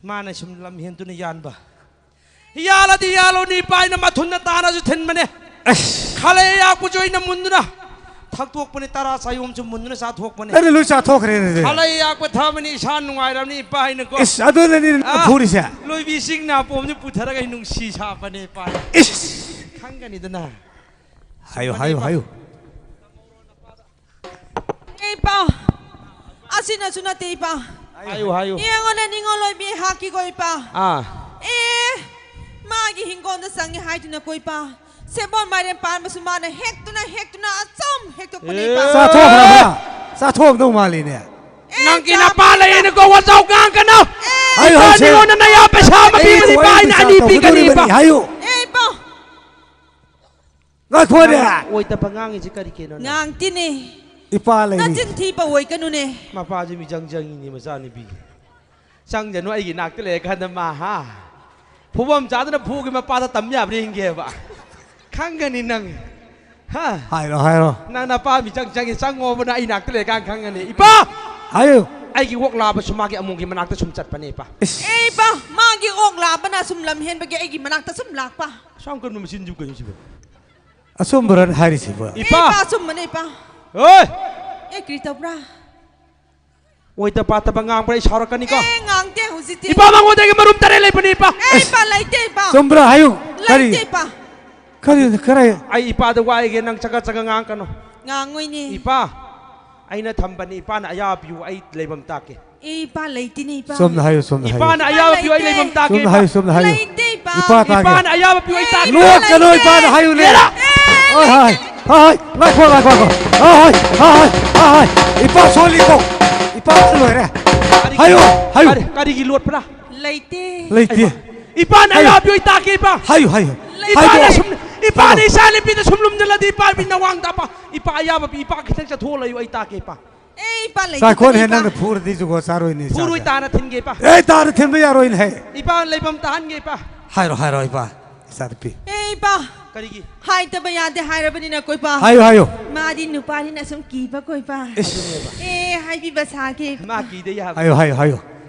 ꯃꯥꯅ ꯁꯨꯝ ꯂꯝ ꯍꯦꯟꯗꯨꯅ ꯌꯥꯟꯕ꯫ ꯌꯥꯜꯂꯗꯤ ꯌꯥꯜꯂꯣꯅꯤ, ꯏꯄꯥ ꯑꯩꯅ ꯃꯊꯨꯟꯗ ꯇꯥꯅꯁꯨ ꯊꯤꯟꯕꯅꯦ꯫ ꯑꯁ꯫ ꯈꯥꯂꯩ ꯑꯌꯥꯛꯄꯁꯨ ꯑꯩꯅ ꯃꯨꯟꯗꯨꯅ ꯊꯛꯇꯣꯛꯄꯅꯦ, ꯇꯔꯥ ꯆꯥꯌꯣꯝꯁꯨ ꯃꯨꯟꯗꯨꯅ ꯆꯥꯊꯣꯛꯄꯅꯦ꯫ ꯑꯩꯅ ꯂꯣꯏ ꯆꯥꯊꯣꯛꯈ꯭ꯔꯦꯅꯦ ꯑꯗꯨꯗꯤ꯫ ꯈꯥꯂꯩ ꯑꯌꯥꯛꯄ ꯊꯛꯑꯃꯅꯤ, ꯏꯁꯥ ꯅꯨꯡꯉꯥꯏꯔꯕꯅꯤ, ꯏꯄꯥ ꯑꯩꯅꯀꯣ꯫ ꯏꯁ, ꯑꯗꯨꯅꯅꯤ ꯅꯪ ꯑꯥ, ꯐꯨꯔꯤꯁꯦ꯫ ꯂꯣꯏꯕꯤ ꯆꯤꯡ ꯅꯥꯄꯣꯝꯁꯦ ꯄꯨꯊꯔꯒ ꯑꯩ ꯅꯨꯡꯁꯤ ꯁꯥꯕꯅꯦ, ꯏꯄꯥ꯫ ꯏꯁ꯫ ꯈꯪꯒꯅꯤꯗꯅ꯫ ꯍꯥꯏꯌꯨ, ꯍꯥꯏꯌꯨ, ꯍꯥꯏꯌꯨ꯫ ꯑꯦ, ꯏꯄꯥ, ꯑꯁꯤꯅꯁꯨ ꯅꯠꯇꯦ, ꯏꯄꯥ꯫ ꯍꯥꯏꯌꯨ, ꯍꯥꯏꯌꯨ꯫ ꯌꯦꯡꯉꯣꯅꯦ, ꯅꯤꯉꯣꯜ ꯑꯣꯏꯕꯤ ꯑꯩꯍꯥꯛꯀꯤꯀꯣ, ꯏꯄꯥ꯫ ꯑꯥ꯫ ꯑꯦ, ꯃꯥꯒꯤ ꯍꯤꯡꯒꯣꯜꯗ ꯆꯪꯉꯦ ꯍꯥꯏꯗꯨꯅꯀꯣ, ꯏꯄꯥ꯫ ꯁꯦꯕꯣꯠ ꯃꯥꯏꯔꯦꯟ ꯄꯥꯟꯕꯁꯨ ꯃꯥꯅ ꯍꯦꯛꯇꯨꯅ, ꯍꯦꯛꯇꯨꯅ ꯑꯆꯨꯝ ꯍꯦꯛꯇꯣꯛꯄꯅꯦ, ꯏꯄꯥ꯫ ꯑꯦ! ꯆꯥꯊꯣꯛꯈ꯭ꯔꯕ? ꯆꯥꯊꯣꯛꯑꯝꯗꯧ ꯃꯥꯜꯂꯤꯅꯦ꯫ ꯑꯦ, ꯅꯪꯒꯤ ꯆꯥ-, ꯅꯄꯥ ꯂꯩꯌꯦꯅꯀꯣ, ꯋꯥꯖꯥꯎ ꯉꯥꯡꯒꯅꯨ꯫ ꯑꯦ, ꯍꯥꯏꯌꯨ, ꯏꯄꯥ, ꯍꯥꯏꯌꯨ, ꯁꯦ꯫ ꯅꯤꯉꯣꯜꯗ ꯅꯌꯥ ꯄꯩꯁꯥ ꯑꯃ ꯑꯩ ꯄꯤꯕꯅꯤ, ꯏꯄꯥ, ꯋꯥꯔꯤ ꯑꯩꯅ ꯑꯅꯤ ꯁꯥꯟꯅꯕꯗꯨ ꯄꯤꯒꯅꯤ, ꯏꯄꯥ꯫ ꯂꯣꯏꯔꯕꯅꯤ, ꯍꯥꯏꯌꯨ꯫ ꯑꯦ, ꯏꯄꯥ꯫ ꯉꯥꯏꯈꯣꯅꯦ꯫ ꯅꯪ ꯑꯣꯏꯗꯕ ꯉꯥꯡꯉꯤꯁꯤ ꯀꯔꯤ ꯀꯩꯅꯣꯅꯦ? ꯉꯥꯡꯇꯤꯅꯦ꯫ ꯏꯄꯥ ꯂꯩꯔꯤ꯫ ꯅꯆꯤꯟ ꯊꯤꯕ ꯑꯣꯏꯒꯅꯨꯅꯦ꯫ ꯃꯄꯥꯁꯤ ꯃꯤꯆꯪ ꯆꯪꯉꯤꯅꯦ ꯃꯆꯥꯅꯨꯄꯤ꯫ ꯆꯪꯖꯅꯨ ꯑꯩꯒꯤ ꯅꯥꯛꯇ ꯂꯩꯔꯀꯥꯟꯗ ꯃꯥ, ꯍꯥ? ꯐꯨꯐꯝ ꯆꯥꯗꯅ ꯐꯨꯒꯤ ꯃꯄꯥꯗ ꯇꯝ ꯌꯥꯕ꯭ꯔꯥ ꯌꯦꯡꯒꯦꯕ꯫ ꯈꯪꯒꯅꯤ ꯅꯪ꯫ ꯍꯥ? ꯍꯥꯏꯔꯣ, ꯍꯥꯏꯔꯣ꯫ ꯅꯪ ꯅꯄꯥ ꯃꯤꯆꯪ ꯆꯪꯉꯤ, ꯆꯪꯉꯣꯕ ꯅꯪ ꯑꯩ ꯅꯥꯛꯇ ꯂꯩꯔꯀꯥꯟ ꯈꯪꯒꯅꯤ꯫ ꯏꯄꯥ! ꯍꯥꯏꯌꯨ꯫ ꯑꯩꯒꯤ ꯑꯣꯛ ꯂꯥꯕꯁꯨ ꯃꯥꯒꯤ ꯑꯃꯣꯝꯒꯤ ꯃꯅꯥꯛꯇ ꯁꯨꯝ ꯆꯠꯄꯅꯦ, ꯏꯄꯥ꯫ ꯏꯁ꯫ ꯑꯦ, ꯏꯄꯥ, ꯃꯥꯒꯤ ꯑꯣꯛ ꯂꯥꯕꯅ ꯁꯨꯝ ꯂꯝ ꯍꯦꯟꯕꯒꯤ ꯑꯩꯒꯤ ꯃꯅꯥꯛꯇ ꯁꯨꯝ ꯂꯥꯛꯄ꯫ ꯁꯨꯝ ꯀꯩꯅꯣ ꯃꯆꯤꯟꯁꯤꯕꯨ ꯀꯩꯅꯣ ꯁꯤꯕꯨ? ꯑꯆꯨꯝꯕꯔꯅ ꯍꯥꯏꯔꯤꯁꯤꯕꯣ? ꯏꯄꯥ! ꯏꯄꯥ, ꯑꯆꯨꯝꯕꯅꯦ, ꯏꯄꯥ꯫ ꯍꯣꯏ! ꯑꯦ, ꯀꯔꯤ ꯇꯧꯕ꯭ꯔꯥ? ꯑꯣꯏꯗ ꯄꯥꯗꯕ ꯉꯥꯡꯕ꯭ꯔꯥ? ꯑꯩ ꯁꯥꯎꯔꯛꯀꯅꯤꯀꯣ꯫ ꯑꯦ, ꯉꯥꯡꯗꯦ ꯍꯧꯖꯤꯛꯇꯤ꯫ ꯏꯄꯥ, ꯃꯉꯣꯟꯗꯒꯤ ꯃꯔꯨꯞ ꯇꯔꯦꯠ ꯂꯩꯕꯅꯤ, ꯏꯄꯥ꯫ ꯑꯦ, ꯑꯁ! ꯏꯄꯥ, ꯂꯩꯇꯦ, ꯏꯄꯥ꯫ ꯆꯨꯝꯕ꯭ꯔꯥ? ꯍꯥꯏꯌꯨ꯫ ꯀꯔꯤ? ꯂꯩꯇꯦ, ꯏꯄꯥ꯫ ꯀꯔꯤ, ꯀꯔꯤ? ꯑꯩ ꯏꯄꯥꯗ ꯋꯥꯏꯒꯦ, ꯅꯪ ꯆꯒꯠ ꯆꯒꯠ ꯉꯥꯡꯉꯛꯀꯅꯨ꯫ ꯉꯥꯡꯉꯣꯏꯅꯦ꯫ ꯏꯄꯥ, ꯑꯩꯅ ꯊꯝꯕꯅꯤ, ꯏꯄꯥꯅ ꯑꯌꯥꯕ ꯄꯤꯌꯨ, ꯑꯩ ꯂꯩꯐꯝ ꯇꯥꯛꯀꯦ꯫ ꯑꯦ, ꯏꯄꯥ ꯂꯩꯇꯦꯅꯦ, ꯏꯄꯥ꯫ ꯆꯨꯝꯅ ꯍꯥꯏꯌꯨ, ꯆꯨꯝꯅ ꯍꯥꯏꯌꯨ꯫ ꯏꯄꯥꯅ ꯑꯌꯥꯕ ꯄꯤꯌꯨ, ꯑꯩ ꯂꯩꯐꯝ ꯇꯥꯛꯀꯦ, ꯆꯨꯝꯅ ꯏꯄꯥ꯫ ꯍꯥꯏꯌꯨ, ꯆꯨꯝꯅ ꯍꯥꯏꯌꯨ꯫ ꯂꯩꯇꯦ, ꯏꯄꯥ꯫ ꯏꯄꯥ ꯇꯥꯛꯀꯦ꯫ ꯏꯄꯥꯅ ꯑꯌꯥꯕ ꯄꯤꯌꯨ, ꯑꯩ ꯇꯥꯛꯀꯦ, ꯏꯄꯥ꯫ ꯂꯣꯠꯀꯅꯨ, ꯏꯄꯥꯗ ꯍꯥꯏꯌꯨꯅꯦ꯫ ꯍꯣꯏ, ꯍꯣꯏ, ꯍꯣꯏ, ꯍꯣꯏ, ꯉꯥꯏꯈꯣ, ꯉꯥꯏꯈꯣ, ꯉꯥꯏꯈꯣ꯫ ꯍꯣꯏ, ꯍꯣꯏ, ꯍꯣꯏ, ꯍꯣꯏ, ꯍꯣꯏ꯫ ꯏꯄꯥ ꯁꯣꯜꯂꯤꯀꯣ꯫ ꯏꯄꯥ ꯂꯣꯏꯔꯦ꯫ ꯀꯔꯤꯒꯤ ꯍꯥꯏꯌꯨ, ꯂꯣꯠ-, ꯍꯥꯏꯌꯨ꯫ ꯀꯔꯤ-, ꯀꯔꯤꯒꯤ ꯂꯣꯠꯄ꯭ꯔꯥ? ꯂꯩꯇꯦ꯫ ꯂꯩꯇꯦ꯫ ꯏꯄꯥꯅ ꯍꯥꯏꯌꯨ꯫ ꯑꯌꯥꯕ ꯄꯤꯌꯨ, ꯑꯩ ꯇꯥꯛꯀꯦ, ꯏꯄꯥ꯫ ꯍꯥꯏꯌꯨ, ꯍꯥꯏꯌꯨ꯫ ꯏꯄꯥꯅ ꯍꯥꯏꯗꯣ꯫ ꯁꯨꯝ, ꯏꯄꯥꯅ ꯍꯥꯏꯗꯣ꯫ ꯏꯆꯥ ꯅꯨꯄꯤꯗ ꯁꯨꯝ ꯂꯨꯝꯖꯜꯂꯗꯤ, ꯏꯄꯥ ꯃꯤ ꯅꯋꯥꯡꯗ, ꯏꯄꯥ, ꯏꯄꯥ ꯑꯌꯥꯕ ꯄꯤ, ꯏꯄꯥ ꯈꯤꯇꯪ ꯆꯠꯊꯣꯛꯑ ꯂꯩꯌꯨ, ꯑꯩ ꯇꯥꯛꯀꯦ, ꯏꯄꯥ꯫ ꯑꯦ, ꯏꯄꯥ ꯂꯩꯇꯦ, ꯆꯥꯏꯈꯣꯟ ꯍꯦ, ꯏꯄꯥ꯫ ꯅꯪꯅ ꯐꯨꯔꯗꯤ ꯖꯨꯒꯣꯠ ꯆꯥꯔꯣꯏꯅꯦ, ꯏꯆꯥꯁꯦ꯫ ꯐꯨꯔꯣꯏ, ꯇꯥꯅ ꯊꯤꯟꯒꯦ, ꯏꯄꯥ꯫ ꯑꯦ, ꯇꯥꯅ ꯊꯤꯟꯕ ꯌꯥꯔꯣꯏꯅꯦ, ꯍꯦ꯫ ꯏꯄꯥ ꯂꯩꯐꯝ ꯇꯥꯍꯟꯒꯦ, ꯏꯄꯥ꯫ ꯍꯥꯏꯔꯣ, ꯍꯥꯏꯔꯣ, ꯏꯄꯥ, ꯏꯆꯥꯅꯨꯄꯤ꯫ ꯑꯦ, ꯏꯄꯥ꯫ ꯀꯔꯤꯒꯤ? ꯍꯥꯏꯗꯕ ꯌꯥꯗꯦ ꯍꯥꯏꯔꯕꯅꯤꯅꯀꯣ, ꯏꯄꯥ꯫ ꯍꯥꯏꯌꯨ, ꯍꯥꯏꯌꯨ꯫ ꯃꯥꯗꯤ ꯅꯨꯄꯥꯅꯤꯅ ꯁꯨꯝ ꯀꯤꯕꯀꯣ, ꯏꯄꯥ꯫ ꯏꯁ꯫ ꯑꯦ, ꯍꯥꯏꯕꯤꯕ ꯁꯥꯒꯦ꯫ ꯃꯥ ꯀꯤꯗ ꯌꯥꯕ꯫ ꯍꯥꯏꯌꯨ, ꯍꯥꯏꯌꯨ, ꯍꯥꯏꯌꯨ꯫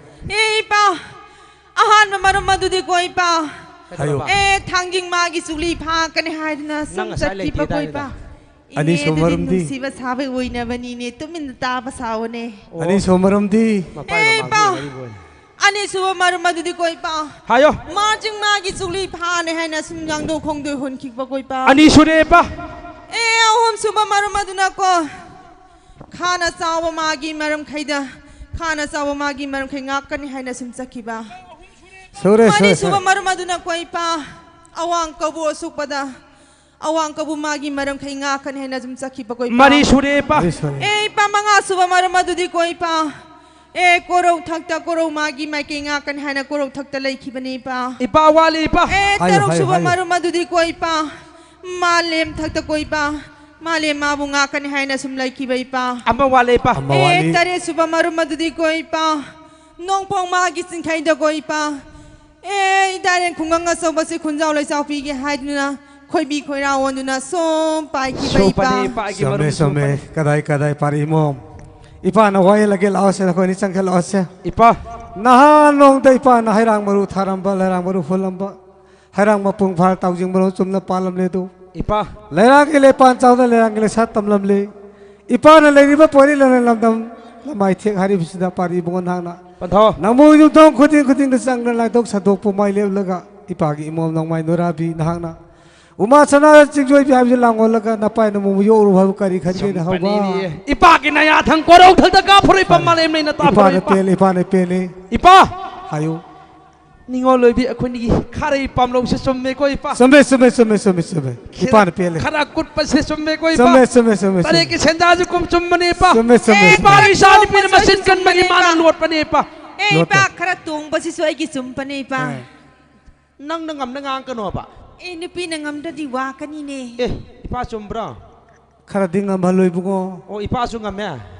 ꯑꯦ, ꯏꯄꯥ꯫ ꯑꯍꯥꯟꯕ ꯃꯔꯝ ꯑꯗꯨꯗꯤꯀꯣ, ꯏꯄꯥ꯫ ꯍꯥꯏꯌꯨ꯫ ꯑꯦ, ꯊꯥꯡꯖꯤꯡ ꯃꯥꯒꯤ ꯆꯨꯛꯂꯤ ꯐꯥꯀꯅꯤ ꯍꯥꯏꯗꯨꯅ ꯁꯨꯝ ꯅꯪ ꯉꯁꯥꯏ ꯆꯠꯈꯤꯕꯀꯣ, ꯂꯩꯇꯦꯗꯥꯏꯅꯦ? ꯏꯄꯥ꯫ ꯏꯅꯦ, ꯑꯅꯤꯁꯨꯕ ꯑꯗꯨꯗꯤ ꯃꯔꯝꯗꯤ? ꯅꯨꯡꯁꯤꯕ ꯁꯥꯕꯩ ꯑꯣꯏꯅꯕꯅꯤꯅꯦ, ꯇꯨꯃꯤꯟꯅ ꯇꯥꯕ ꯁꯥꯎꯑꯣꯅꯦ꯫ ꯑꯣ꯫ ꯑꯅꯤꯁꯨꯕ ꯃꯔꯝꯗꯤ? ꯃꯄꯥ ꯑꯦ, ꯃꯃꯥꯒꯤ ꯏꯄꯥ꯫ ꯋꯥꯔꯤꯕꯨ ꯑꯣꯏꯅ꯫ ꯑꯅꯤꯁꯨꯕ ꯃꯔꯝ ꯑꯗꯨꯗꯤ ꯀꯣ, ꯏꯄꯥ꯫ ꯍꯥꯏꯌꯣ꯫ ꯃꯥ ꯆꯤꯡ ꯃꯥꯒꯤ ꯆꯨꯛꯂꯤ ꯐꯥꯅꯦ ꯍꯥꯏꯅ ꯁꯨꯝ ꯌꯥꯡꯗꯣ ꯈꯣꯡꯗꯣꯏ ꯍꯣꯟꯈꯤꯕ ꯀꯣ, ꯏꯄꯥ꯫ ꯑꯅꯤꯁꯨꯔꯦ, ꯏꯄꯥ꯫ ꯑꯦ, ꯑꯍꯨꯝꯁꯨꯕ ꯃꯔꯝ ꯑꯗꯨꯅ ꯀꯣ, ꯈꯥꯅ ꯆꯥꯎꯕ ꯃꯥꯒꯤ ꯃꯔꯝꯈꯩꯗ, ꯈꯥꯅ ꯆꯥꯎꯕ ꯃꯥꯒꯤ ꯃꯔꯝꯈꯩ ꯉꯥꯛꯀꯅꯤ ꯍꯥꯏꯅ ꯁꯨꯝ ꯆꯠꯈꯤꯕ꯫ ꯁꯨꯔꯦ, ꯁꯨꯔꯦ, ꯃꯔꯤꯁꯨꯕ ꯁꯨꯔꯦ꯫ ꯃꯔꯝ ꯑꯗꯨꯅ ꯀꯣ, ꯏꯄꯥ, ꯑꯋꯥꯡ ꯀꯧꯕ꯭ꯔꯨ ꯑꯁꯨꯛꯄꯗ ꯑꯋꯥꯡ ꯀꯧꯕ꯭ꯔꯨ ꯃꯥꯒꯤ ꯃꯔꯝꯈꯩ ꯉꯥꯛꯀꯅꯤ ꯍꯥꯏꯅ ꯁꯨꯝ ꯆꯠꯈꯤꯕ ꯀꯣ, ꯏꯄꯥ꯫ ꯃꯔꯤ ꯁꯨꯔꯦ, ꯏꯄꯥ꯫ ꯃꯔꯤ ꯁꯨꯔꯦ꯫ ꯑꯦ, ꯏꯄꯥ, ꯃꯉꯥꯁꯨꯕ ꯃꯔꯝ ꯑꯗꯨꯗꯤ ꯀꯣ, ꯏꯄꯥ꯫ ꯑꯦ, ꯀꯣꯔꯧ ꯊꯛꯇ ꯀꯣꯔꯧ ꯃꯥꯒꯤ ꯃꯥꯏꯀꯩ ꯉꯥꯛꯀꯅꯤ ꯍꯥꯏꯅ ꯀꯣꯔꯧ ꯊꯛꯇ ꯂꯩꯈꯤꯕꯅꯤ, ꯏꯄꯥ꯫ ꯏꯄꯥ, ꯋꯥꯠꯂꯤ, ꯏꯄꯥ꯫ ꯑꯦ, ꯍꯥꯏꯌꯨ, ꯍꯥꯏꯌꯨ, ꯇꯔꯨꯛꯁꯨꯕ ꯍꯥꯏꯌꯨ꯫ ꯃꯔꯝ ꯑꯗꯨꯗꯤ ꯀꯣ, ꯏꯄꯥ꯫ ꯃꯥꯂꯦꯝ ꯊꯛꯇ ꯀꯣ, ꯏꯄꯥ꯫ ꯃꯥꯂꯦꯝ ꯃꯥꯕꯨ ꯉꯥꯛꯀꯅꯤ ꯍꯥꯏꯅ ꯁꯨꯝ ꯂꯩꯈꯤꯕ, ꯏꯄꯥ꯫ ꯑꯃ ꯋꯥꯠꯂꯦ, ꯏꯄꯥ꯫ ꯑꯃ ꯑꯦ, ꯋꯥꯠꯂꯤ꯫ ꯇꯔꯦꯠꯁꯨꯕ ꯃꯔꯝ ꯑꯗꯨꯗꯤ ꯀꯣ, ꯏꯄꯥ꯫ ꯅꯣꯡꯄꯣꯡ ꯃꯥꯒꯤ ꯆꯤꯡꯈꯩꯗ ꯀꯣ, ꯏꯄꯥ꯫ ꯑꯦ, ꯏꯇꯥꯔꯦꯟ ꯈꯨꯡꯒꯪ ꯑꯆꯧꯕꯁꯤ ꯈꯨꯟꯖꯥꯎ ꯂꯩꯆꯥꯎ ꯄꯤꯒꯦ ꯍꯥꯏꯗꯨꯅ ꯈꯣꯏꯕꯤ ꯈꯣꯏꯔꯥ ꯑꯣꯟꯗꯨꯅ ꯁꯨꯝ ꯄꯥꯏꯈꯤꯕ, ꯏꯄꯥ꯫ ꯁꯨꯄꯅꯤ, ꯏꯄꯥꯒꯤ ꯆꯨꯝꯃꯦ, ꯃꯔꯨꯞ ꯆꯨꯝꯃꯦ꯫ ꯁꯨꯄꯅꯤ꯫ ꯀꯗꯥꯏ, ꯀꯗꯥꯏ ꯄꯥꯔꯤ ꯏꯃꯣꯝ? ꯏꯄꯥꯅ ꯋꯥꯌꯦꯜꯂꯒꯦ, ꯂꯥꯛꯑꯣꯁꯦ, ꯅꯈꯣꯏ ꯑꯅꯤ ꯆꯪꯈꯠꯂꯛꯑꯣꯁꯦ꯫ ꯏꯄꯥ꯫ ꯅꯍꯥꯟ ꯅꯣꯡꯗ ꯏꯄꯥꯅ ꯍꯩꯔꯥꯡ ꯃꯔꯨ ꯊꯥꯔꯝꯕ, ꯂꯩꯔꯥꯡ ꯃꯔꯨ ꯍꯨꯜꯂꯝꯕ, ꯍꯩꯔꯥꯡ ꯃꯄꯨꯡ ꯐꯥꯔ ꯇꯥꯎꯖꯤꯡ ꯃꯔꯨ ꯆꯨꯝꯅ ꯄꯥꯜꯂꯝꯂꯦ ꯑꯗꯨ꯫ ꯏꯄꯥ꯫ ꯂꯩꯔꯥꯡꯒꯤ ꯂꯩꯄꯥꯟ ꯆꯥꯎꯅ ꯂꯩꯔꯥꯡꯒꯤ ꯂꯩꯁꯥ ꯇꯝꯂꯝꯂꯦ꯫ ꯏꯄꯥꯅ ꯂꯩꯔꯤꯕ ꯄꯣꯏꯔꯤ ꯂꯝꯗꯝ ꯂꯝꯃꯥꯏ ꯊꯦꯛ ꯍꯥꯏꯔꯤꯕꯁꯤꯗ ꯄꯥꯔꯤ ꯏꯕꯨꯡꯉꯣ ꯅꯍꯥꯛꯅ ꯄꯟꯊꯧ꯫ ꯅꯃꯣ ꯌꯨꯝꯊꯣꯡ ꯈꯨꯗꯤꯡ ꯈꯨꯗꯤꯡꯗ ꯆꯪꯗꯨꯅ ꯂꯥꯏꯊꯣꯛ ꯁꯟꯗꯣꯛꯄ ꯃꯥꯏ ꯂꯦꯞꯂꯒ ꯏꯄꯥꯒꯤ ꯏꯃꯣꯝ ꯅꯣꯡꯃꯥꯏ ꯅꯨꯔꯥꯕꯤ ꯅꯍꯥꯛꯅ ꯎꯃꯥ ꯁꯅꯥ ꯆꯤꯡꯖꯣꯏꯕꯤ ꯍꯥꯏꯕꯁꯤ ꯂꯥꯡꯒꯣꯜꯂꯒ ꯅꯄꯥꯏꯅ ꯃꯨꯕ ꯌꯣꯛꯎꯔꯨ ꯍꯥꯏꯕ ꯀꯔꯤ ꯈꯟꯒꯦꯅ ꯍꯧꯕ? ꯆꯨꯝꯕꯅꯤꯅꯦ꯫ ꯏꯄꯥꯒꯤ ꯅꯌꯥ ꯊꯪ ꯀꯣꯔꯧ ꯊꯛꯇ ꯀꯥꯞꯐꯨꯔ ꯏꯄꯥ ꯃꯥꯂꯦꯝ ꯂꯩꯅ ꯇꯥꯐꯨꯔ ꯏꯄꯥꯅ ꯏꯄꯥ꯫ ꯄꯦꯜꯂꯦ, ꯏꯄꯥꯅ ꯄꯦꯜꯂꯦ꯫ ꯏꯄꯥ! ꯍꯥꯏꯌꯨ꯫ ꯅꯤꯉꯣꯜ ꯑꯣꯏꯕꯤ ꯑꯩꯈꯣꯏꯅꯤꯒꯤ ꯈꯥꯔꯩ ꯄꯥꯝꯂꯧꯁꯦ ꯆꯨꯝꯃꯦꯀꯣ ꯏꯄꯥ? ꯆꯨꯝꯃꯦ, ꯆꯨꯝꯃꯦ, ꯆꯨꯝꯃꯦ, ꯆꯨꯝꯃꯦ, ꯆꯨꯝꯃꯦ꯫ ꯈꯦ-, ꯏꯄꯥꯅ ꯄꯦꯜꯂꯦ꯫ ꯈꯔ ꯀꯨꯠꯄꯁꯦ ꯆꯨꯝꯃꯦꯀꯣ ꯏꯄꯥ? ꯆꯨꯝꯃꯦ, ꯆꯨꯝꯃꯦ, ꯆꯨꯝꯃꯦ, ꯆꯨꯝꯃꯦ꯫ ꯇꯔꯦꯠꯀꯤ ꯁꯦꯟꯖꯥꯁꯨ ꯀꯨꯝ ꯆꯨꯝꯕꯅꯦ ꯏꯄꯥ? ꯆꯨꯝꯃꯦ, ꯆꯨꯝꯃꯦ, ꯑꯦ, ꯆꯨꯝꯃꯦ꯫ ꯏꯄꯥ, ꯏꯆꯥ ꯅꯨꯄꯤꯅ ꯃꯆꯤꯟ ꯀꯟꯕꯅꯤ, ꯃꯥꯅ ꯂꯣꯠꯄꯅꯦ ꯏꯄꯥ꯫ ꯑꯦ, ꯂꯣꯠꯄ꯫ ꯏꯄꯥ, ꯈꯔ ꯇꯣꯡꯕꯁꯤꯁꯨ ꯑꯩꯒꯤ ꯆꯨꯝꯕꯅꯦ ꯏꯄꯥ꯫ ꯑꯦ꯫ ꯅꯪꯅ ꯉꯝꯅ ꯉꯥꯡꯒꯅꯣꯕ꯫ ꯑꯦ, ꯅꯨꯄꯤꯅ ꯉꯝꯗ꯭ꯔꯗꯤ ꯋꯥꯀꯅꯤꯅꯦ꯫ ꯑꯦ, ꯏꯄꯥ ꯆꯨꯝꯕ꯭ꯔꯣ? ꯈꯔꯗꯤ ꯉꯝꯍꯜꯂꯣ ꯏꯕꯨꯡꯉꯣ꯫ ꯑꯣ, ꯏꯄꯥꯁꯨ ꯉꯝꯃꯦ?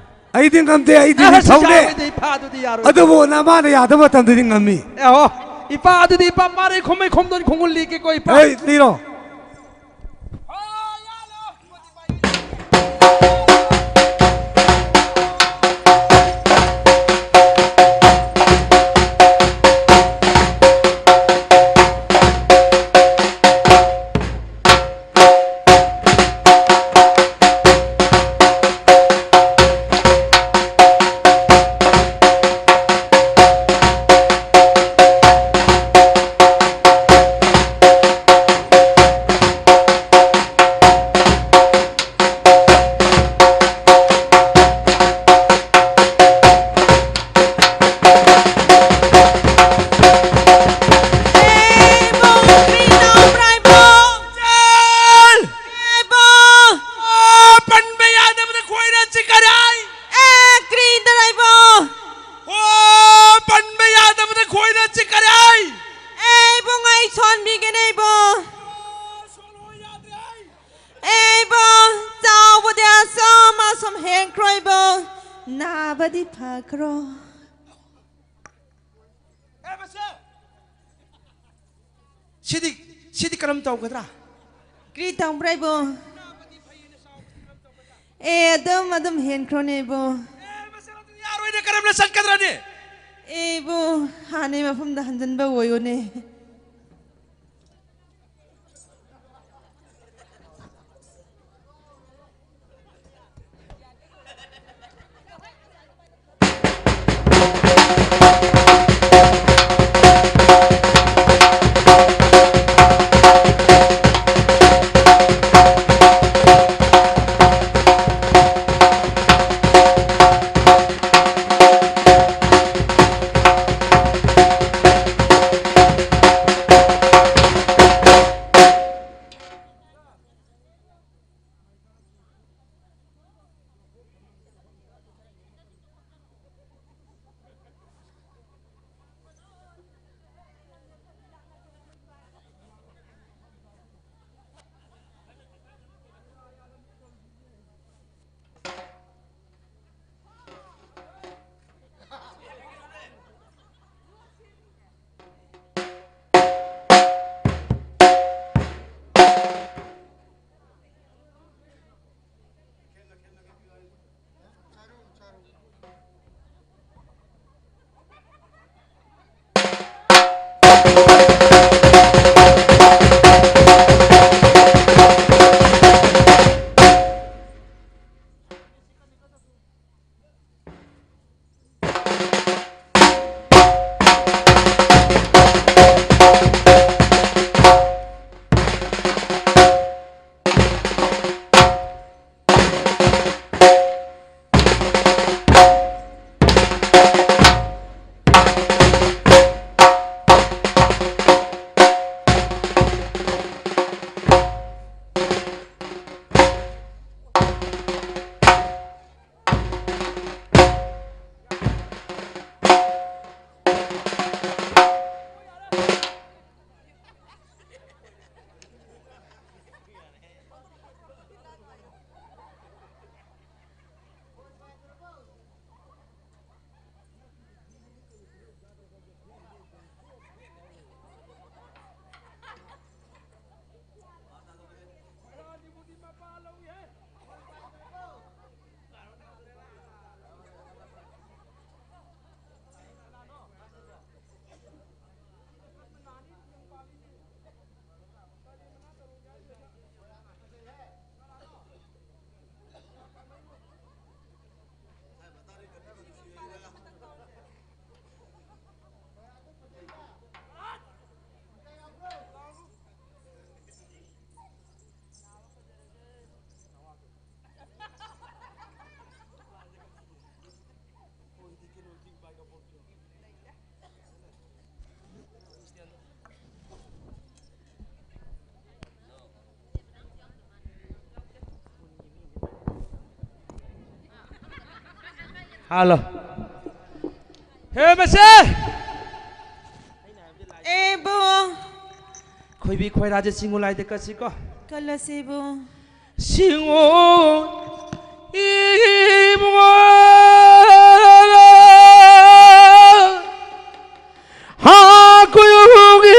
ꯑꯩꯗꯤ ꯉꯝꯗꯦ, ꯑꯩꯗꯤ ꯑꯦ, ꯁꯤ ꯅꯤꯡꯊꯧꯅꯦ꯫ ꯌꯥꯔꯣꯏꯗ, ꯏꯄꯥ ꯑꯗꯨꯗꯤ ꯌꯥꯔꯣꯏ꯫ ꯑꯗꯨꯕꯨ ꯅꯃꯥꯅ ꯌꯥꯗꯕ ꯃꯇꯝꯗꯗꯤ ꯉꯝꯃꯤ꯫ ꯑꯦ, ꯍꯣ, ꯏꯄꯥ ꯑꯗꯨꯗꯤ ꯏꯄꯥ ꯃꯥꯔꯩ ꯈꯣꯝꯃꯩ ꯈꯣꯝꯗꯣꯟ ꯈꯣꯡꯒꯨꯜ ꯂꯤꯒꯦꯀꯣ ꯏꯄꯥ꯫ ꯑꯩ ꯂꯤꯔꯣ꯫ ꯑꯣ, ꯄꯟꯕ ꯌꯥꯗꯕꯗ ꯈꯣꯏꯅ ꯆꯤꯛꯀꯔꯥꯏ꯫ ꯑꯦ, ꯀ꯭ꯔꯤ ꯇꯔꯥꯏꯕꯣ? ꯑꯣ, ꯄꯟꯕ ꯌꯥꯗꯕꯗ ꯈꯣꯏꯅ ꯆꯤꯛꯀꯔꯥꯏ꯫ ꯑꯦ, ꯏꯕꯨꯡ, ꯑꯩ ꯁꯣꯟꯕꯤꯒꯦꯅꯦ, ꯏꯕꯣ꯫ ꯑꯣ, ꯁꯣꯜꯂꯣ ꯌꯥꯗ꯭ꯔꯦ꯫ ꯑꯦ, ꯏꯕꯣ, ꯆꯥꯎꯕꯗꯤ ꯑꯁꯨꯝ, ꯑꯁꯨꯝ ꯍꯦꯟꯈ꯭ꯔꯣ, ꯏꯕꯣ꯫ ꯅꯥꯕꯗꯤ ꯐꯈ꯭ꯔꯣ꯫ ꯑꯦ, ꯃꯁꯦ! ꯁꯤꯗꯤ, ꯁꯤꯗꯤ ꯀꯔꯝ ꯇꯧꯒꯗ꯭ꯔꯥ? ꯀ꯭ꯔꯤ ꯇꯧꯕ꯭ꯔꯥ, ꯏꯕꯣ? ꯑꯦ, ꯑꯗꯨꯝ, ꯑꯗꯨꯝ ꯍꯦꯟꯈ꯭ꯔꯣꯅꯦ, ꯏꯕꯣ꯫ ꯑꯦ, ꯃꯁꯦ, ꯑꯗꯨꯗꯤ ꯌꯥꯔꯣꯏꯅꯦ, ꯀꯔꯝꯅ ꯆꯠꯀꯗ꯭ꯔꯅꯦ? ꯑꯦ, ꯏꯕꯣ, ꯍꯥꯟꯅꯩ ꯃꯐꯝꯗ ꯍꯟꯖꯤꯟꯕ ꯑꯣꯏꯌꯣꯅꯦ꯫ ꯍꯜꯂꯣ꯫ ꯍꯦ ꯃꯁꯦ! ꯑꯦꯕꯨ! ꯈꯣꯏꯕꯤ ꯈꯣꯏꯔꯥꯁꯦ ꯆꯤꯡꯉꯨ ꯂꯥꯏꯗ ꯀꯠꯁꯤꯀꯣ꯫ ꯀꯠꯂꯁꯤ ꯏꯕꯨ꯫ ꯁꯤꯡꯉꯨ ꯏꯕꯨꯡꯉꯣ꯫ ꯍꯥ ꯀꯨꯌꯨꯒꯤ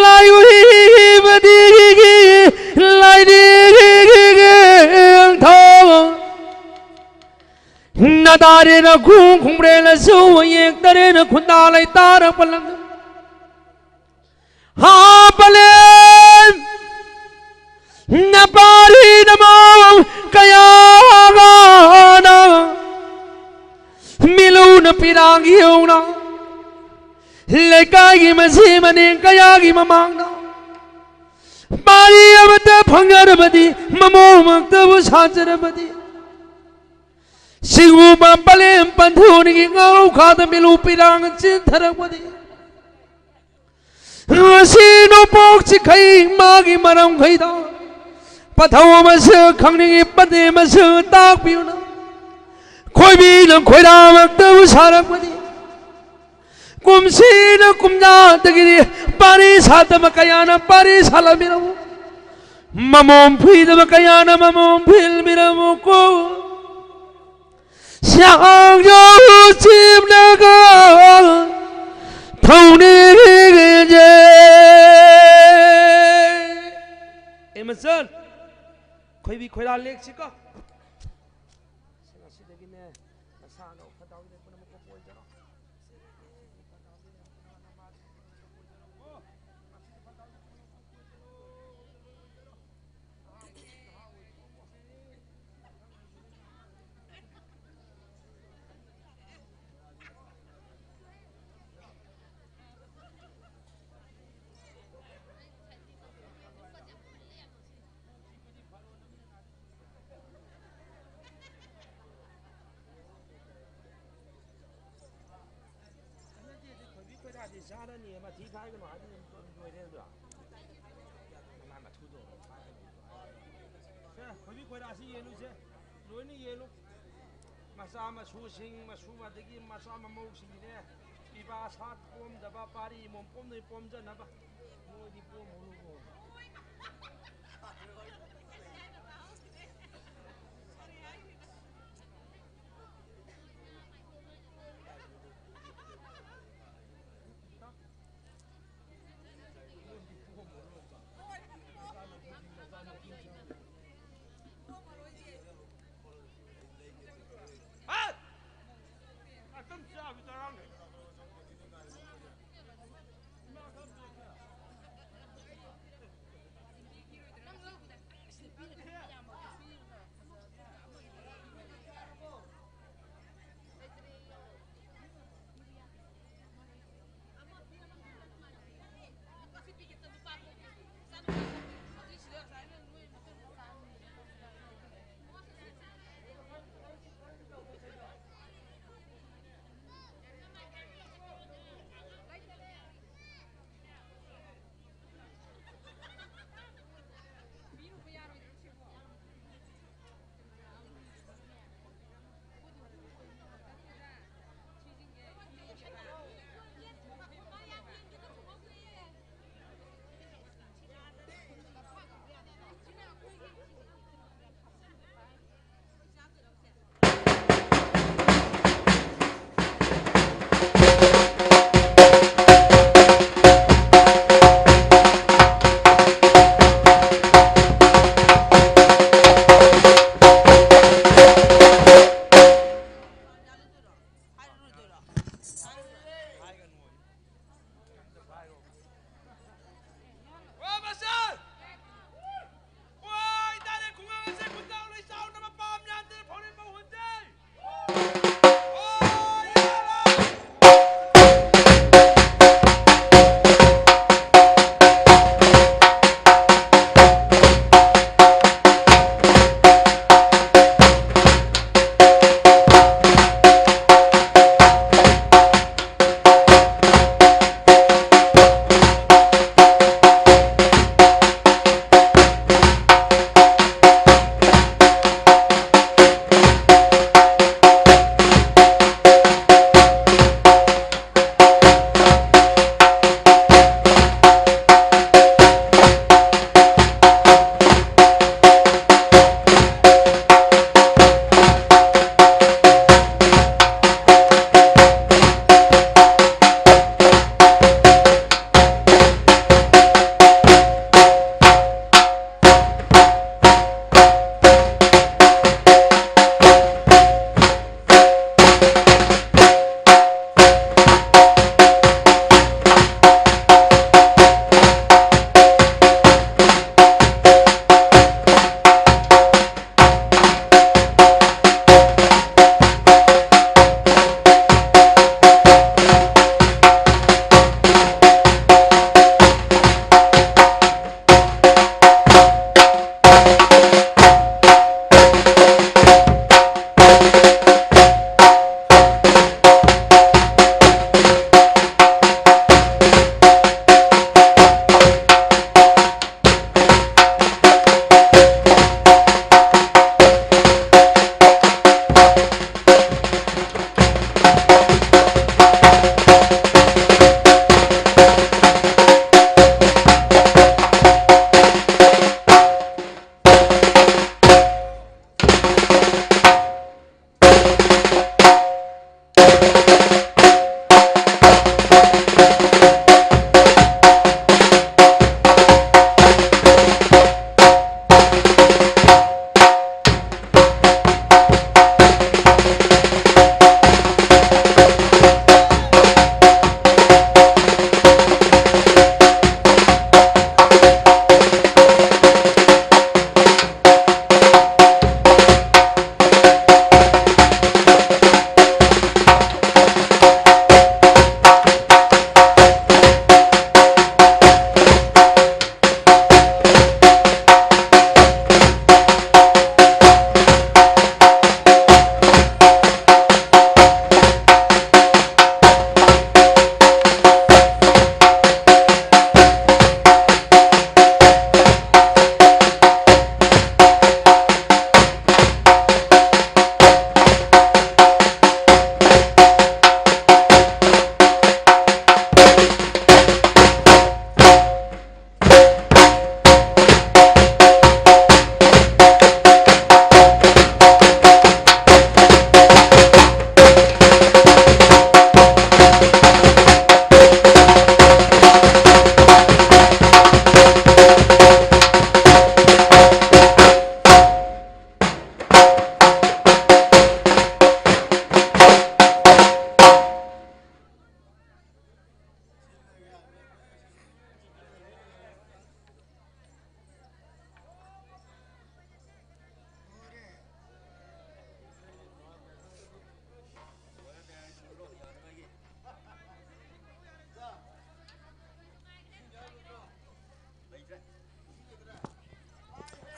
ꯂꯥꯏ ꯎꯏꯕꯗꯤ ꯂꯥꯏꯅꯤꯡꯊꯧ꯫ ꯅꯗꯥꯔꯦꯅ ꯈꯣꯡ ꯈꯣꯡꯕ꯭ꯔꯦꯜꯂꯁꯨ ꯌꯦꯡꯗꯔꯦꯅ ꯈꯨꯟꯗꯥ ꯂꯩꯇꯥꯔꯛꯄ ꯂꯝꯗꯝ꯫ ꯍꯥ ꯄꯂꯦꯟ ꯅꯄꯥꯔꯤ ꯅꯃꯥ ꯀꯌꯥꯒꯅ ꯃꯤꯂꯨꯅ ꯄꯤꯔꯥꯡꯒꯤ ꯍꯧꯅ ꯂꯩꯀꯥꯏꯒꯤ ꯃꯆꯦ ꯃꯅꯦ ꯀꯌꯥꯒꯤ ꯃꯃꯥꯡꯗ ꯄꯥꯔꯤ ꯑꯃꯠꯇ ꯐꯪꯖꯔꯕꯗꯤ, ꯃꯃꯣꯃꯛꯇꯕꯨ ꯁꯥꯖꯔꯕꯗꯤ, ꯁꯤꯡꯎꯕ ꯄꯂꯦꯝ ꯄꯟꯊꯨꯅꯤꯒꯤ ꯉꯥꯔꯧꯈꯥꯗ ꯃꯤꯂꯨ ꯄꯤꯔꯥꯡ ꯆꯦꯟꯊꯔꯛꯄꯗꯤ, ꯉꯁꯤ ꯅꯣꯡꯄꯣꯛ ꯆꯤꯈꯩ ꯃꯥꯒꯤ ꯃꯔꯝꯈꯩꯗ ꯄꯊꯧ ꯑꯃꯁꯨ ꯈꯪꯅꯤꯡꯉꯤ, ꯄꯗꯦꯝ ꯑꯃꯁꯨ ꯇꯥꯛꯄꯤꯌꯨꯅ꯫ ꯈꯣꯏꯕꯤꯅ ꯈꯣꯏꯔꯥꯃꯛꯇꯕꯨ ꯁꯥꯔꯛꯄꯅꯤ꯫ ꯀꯨꯝꯁꯤꯅ ꯀꯨꯝꯖꯥꯗꯒꯤꯗꯤ ꯄꯥꯔꯤ ꯁꯥꯗꯕ ꯀꯌꯥꯅ ꯄꯥꯔꯤ ꯁꯥꯂꯝꯃꯤꯔꯝꯃꯨ꯫ ꯃꯃꯣꯝ ꯐꯨꯏꯗꯕ ꯀꯌꯥꯅ ꯃꯃꯣꯝ ꯐꯨꯏꯜꯃꯤꯔꯝꯃꯨꯀꯣ꯫ ꯁꯥꯡꯖꯧ ꯆꯤꯞꯅꯒ ꯊꯧꯅꯤꯖꯦ꯫ ꯑꯦ ꯃꯆꯟ, ꯈꯣꯏꯕꯤ ꯈꯣꯏꯔꯥ ꯂꯦꯛꯁꯤꯀꯣ꯫ ꯉꯁꯤꯗꯒꯤꯅꯦ ꯅꯁꯥꯅ ꯐꯗꯥꯎ ꯂꯦꯞꯄꯅ ꯃꯀꯣꯛ ꯑꯣꯏꯖꯔꯣ꯫ ꯈꯣꯏꯕꯤ ꯈꯣꯏꯔꯥꯗꯤ ꯆꯥꯔꯅꯤ, ꯃꯊꯤ ꯐꯥꯏꯒꯅꯨ ꯍꯥꯏꯕ ꯂꯣꯏꯔꯦ ꯑꯗꯣ꯫ ꯃꯅꯥ ꯃꯊꯨꯗꯣ ꯐꯥꯏꯒꯅꯨ꯫ ꯁꯦ, ꯈꯣꯏꯕꯤ ꯈꯣꯏꯔꯥꯁꯤ ꯌꯦꯜꯂꯨꯁꯦ꯫ ꯂꯣꯏꯅ ꯌꯦꯜꯂꯨ꯫ ꯃꯆꯥ ꯃꯁꯨꯁꯤꯡ, ꯃꯁꯨ ꯑꯗꯒꯤ ꯃꯆꯥ ꯃꯃꯧꯁꯤꯡꯒꯤꯅꯦ, ꯄꯤꯕꯥ ꯁꯥꯠ ꯄꯣꯝꯗꯕ, ꯄꯥꯔꯤ ꯏꯃꯣꯝ ꯄꯣꯝꯗꯣꯏ ꯄꯣꯝꯖꯅꯕ ꯃꯣꯏꯗꯤ ꯄꯣꯝꯃꯨꯅꯨꯀꯣ꯫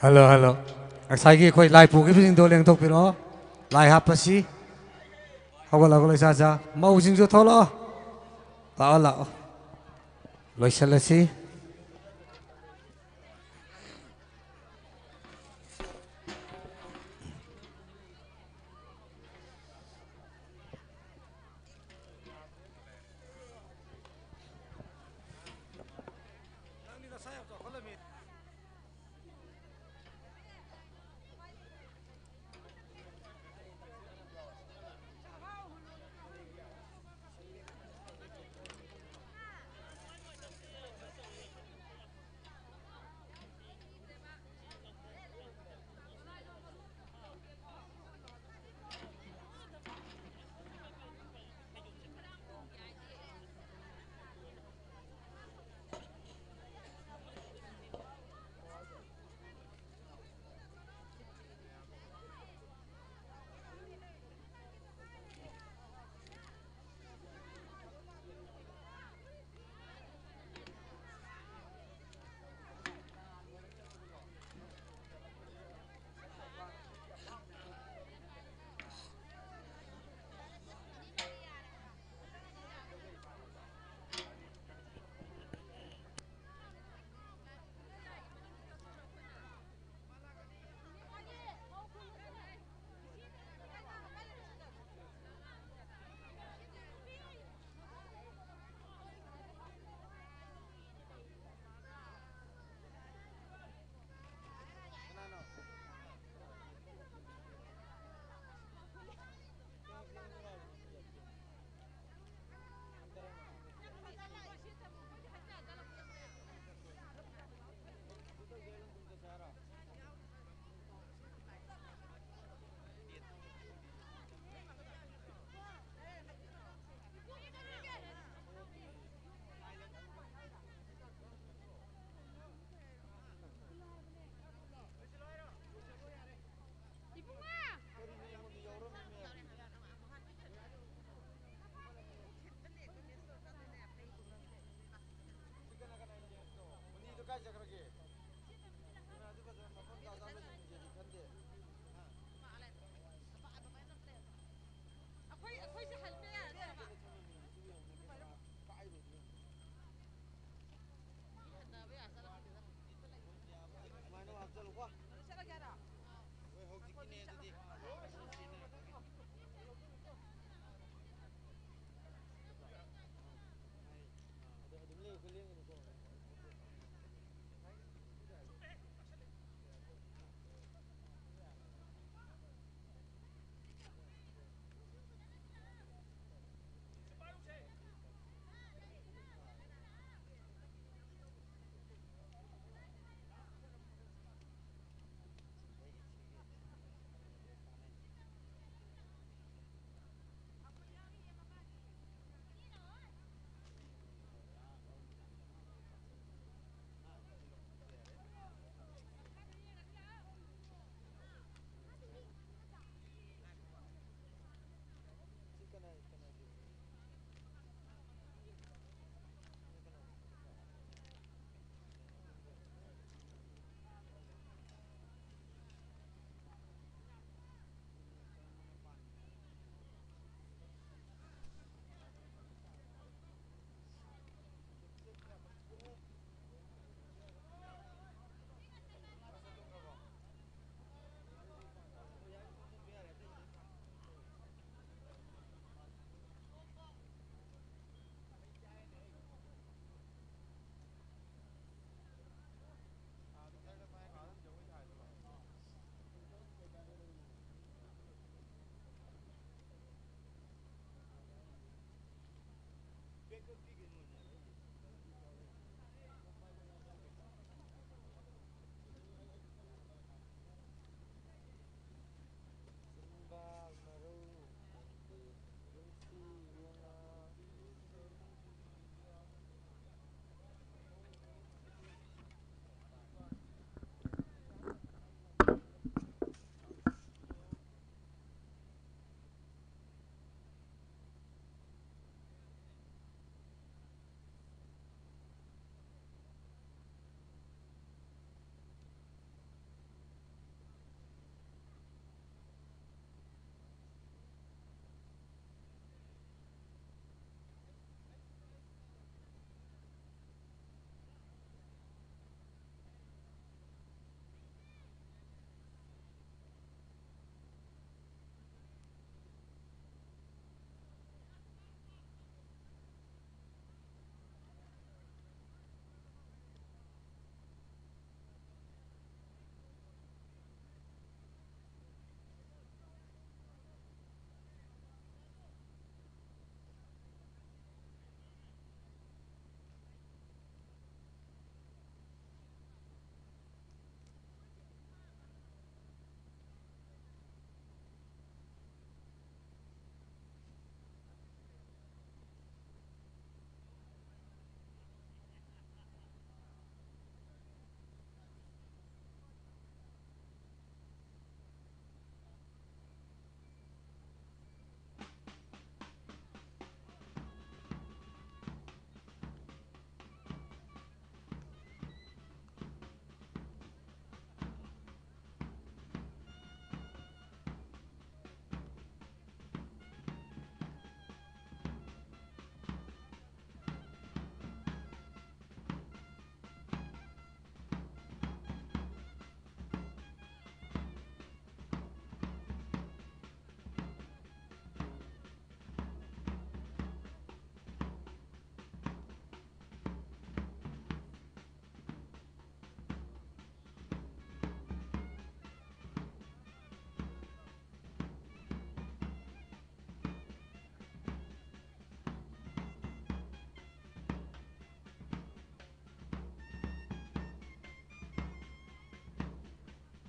Hello, hello. ꯉꯁꯥꯏꯒꯤ ꯑꯩꯈꯣꯏ ꯂꯥꯏ ꯄꯨꯈꯤꯕꯁꯤꯡꯗꯣ ꯂꯦꯡꯊꯣꯛꯄꯤꯔꯛꯑꯣ꯫ ꯂꯥꯏ ꯍꯥꯞꯄꯁꯤ꯫ ꯍꯧꯒꯠꯂꯣ, ꯍꯧꯒꯠꯂꯣ, ꯏꯆꯥ, ꯏꯆꯥ꯫ ꯃꯧꯁꯤꯡꯁꯨ ꯊꯣꯛꯂꯛꯑꯣ꯫ ꯂꯥꯛꯑꯣ, ꯂꯥꯛꯑꯣ꯫ ꯂꯣꯏꯁꯤꯜꯂꯁꯤ꯫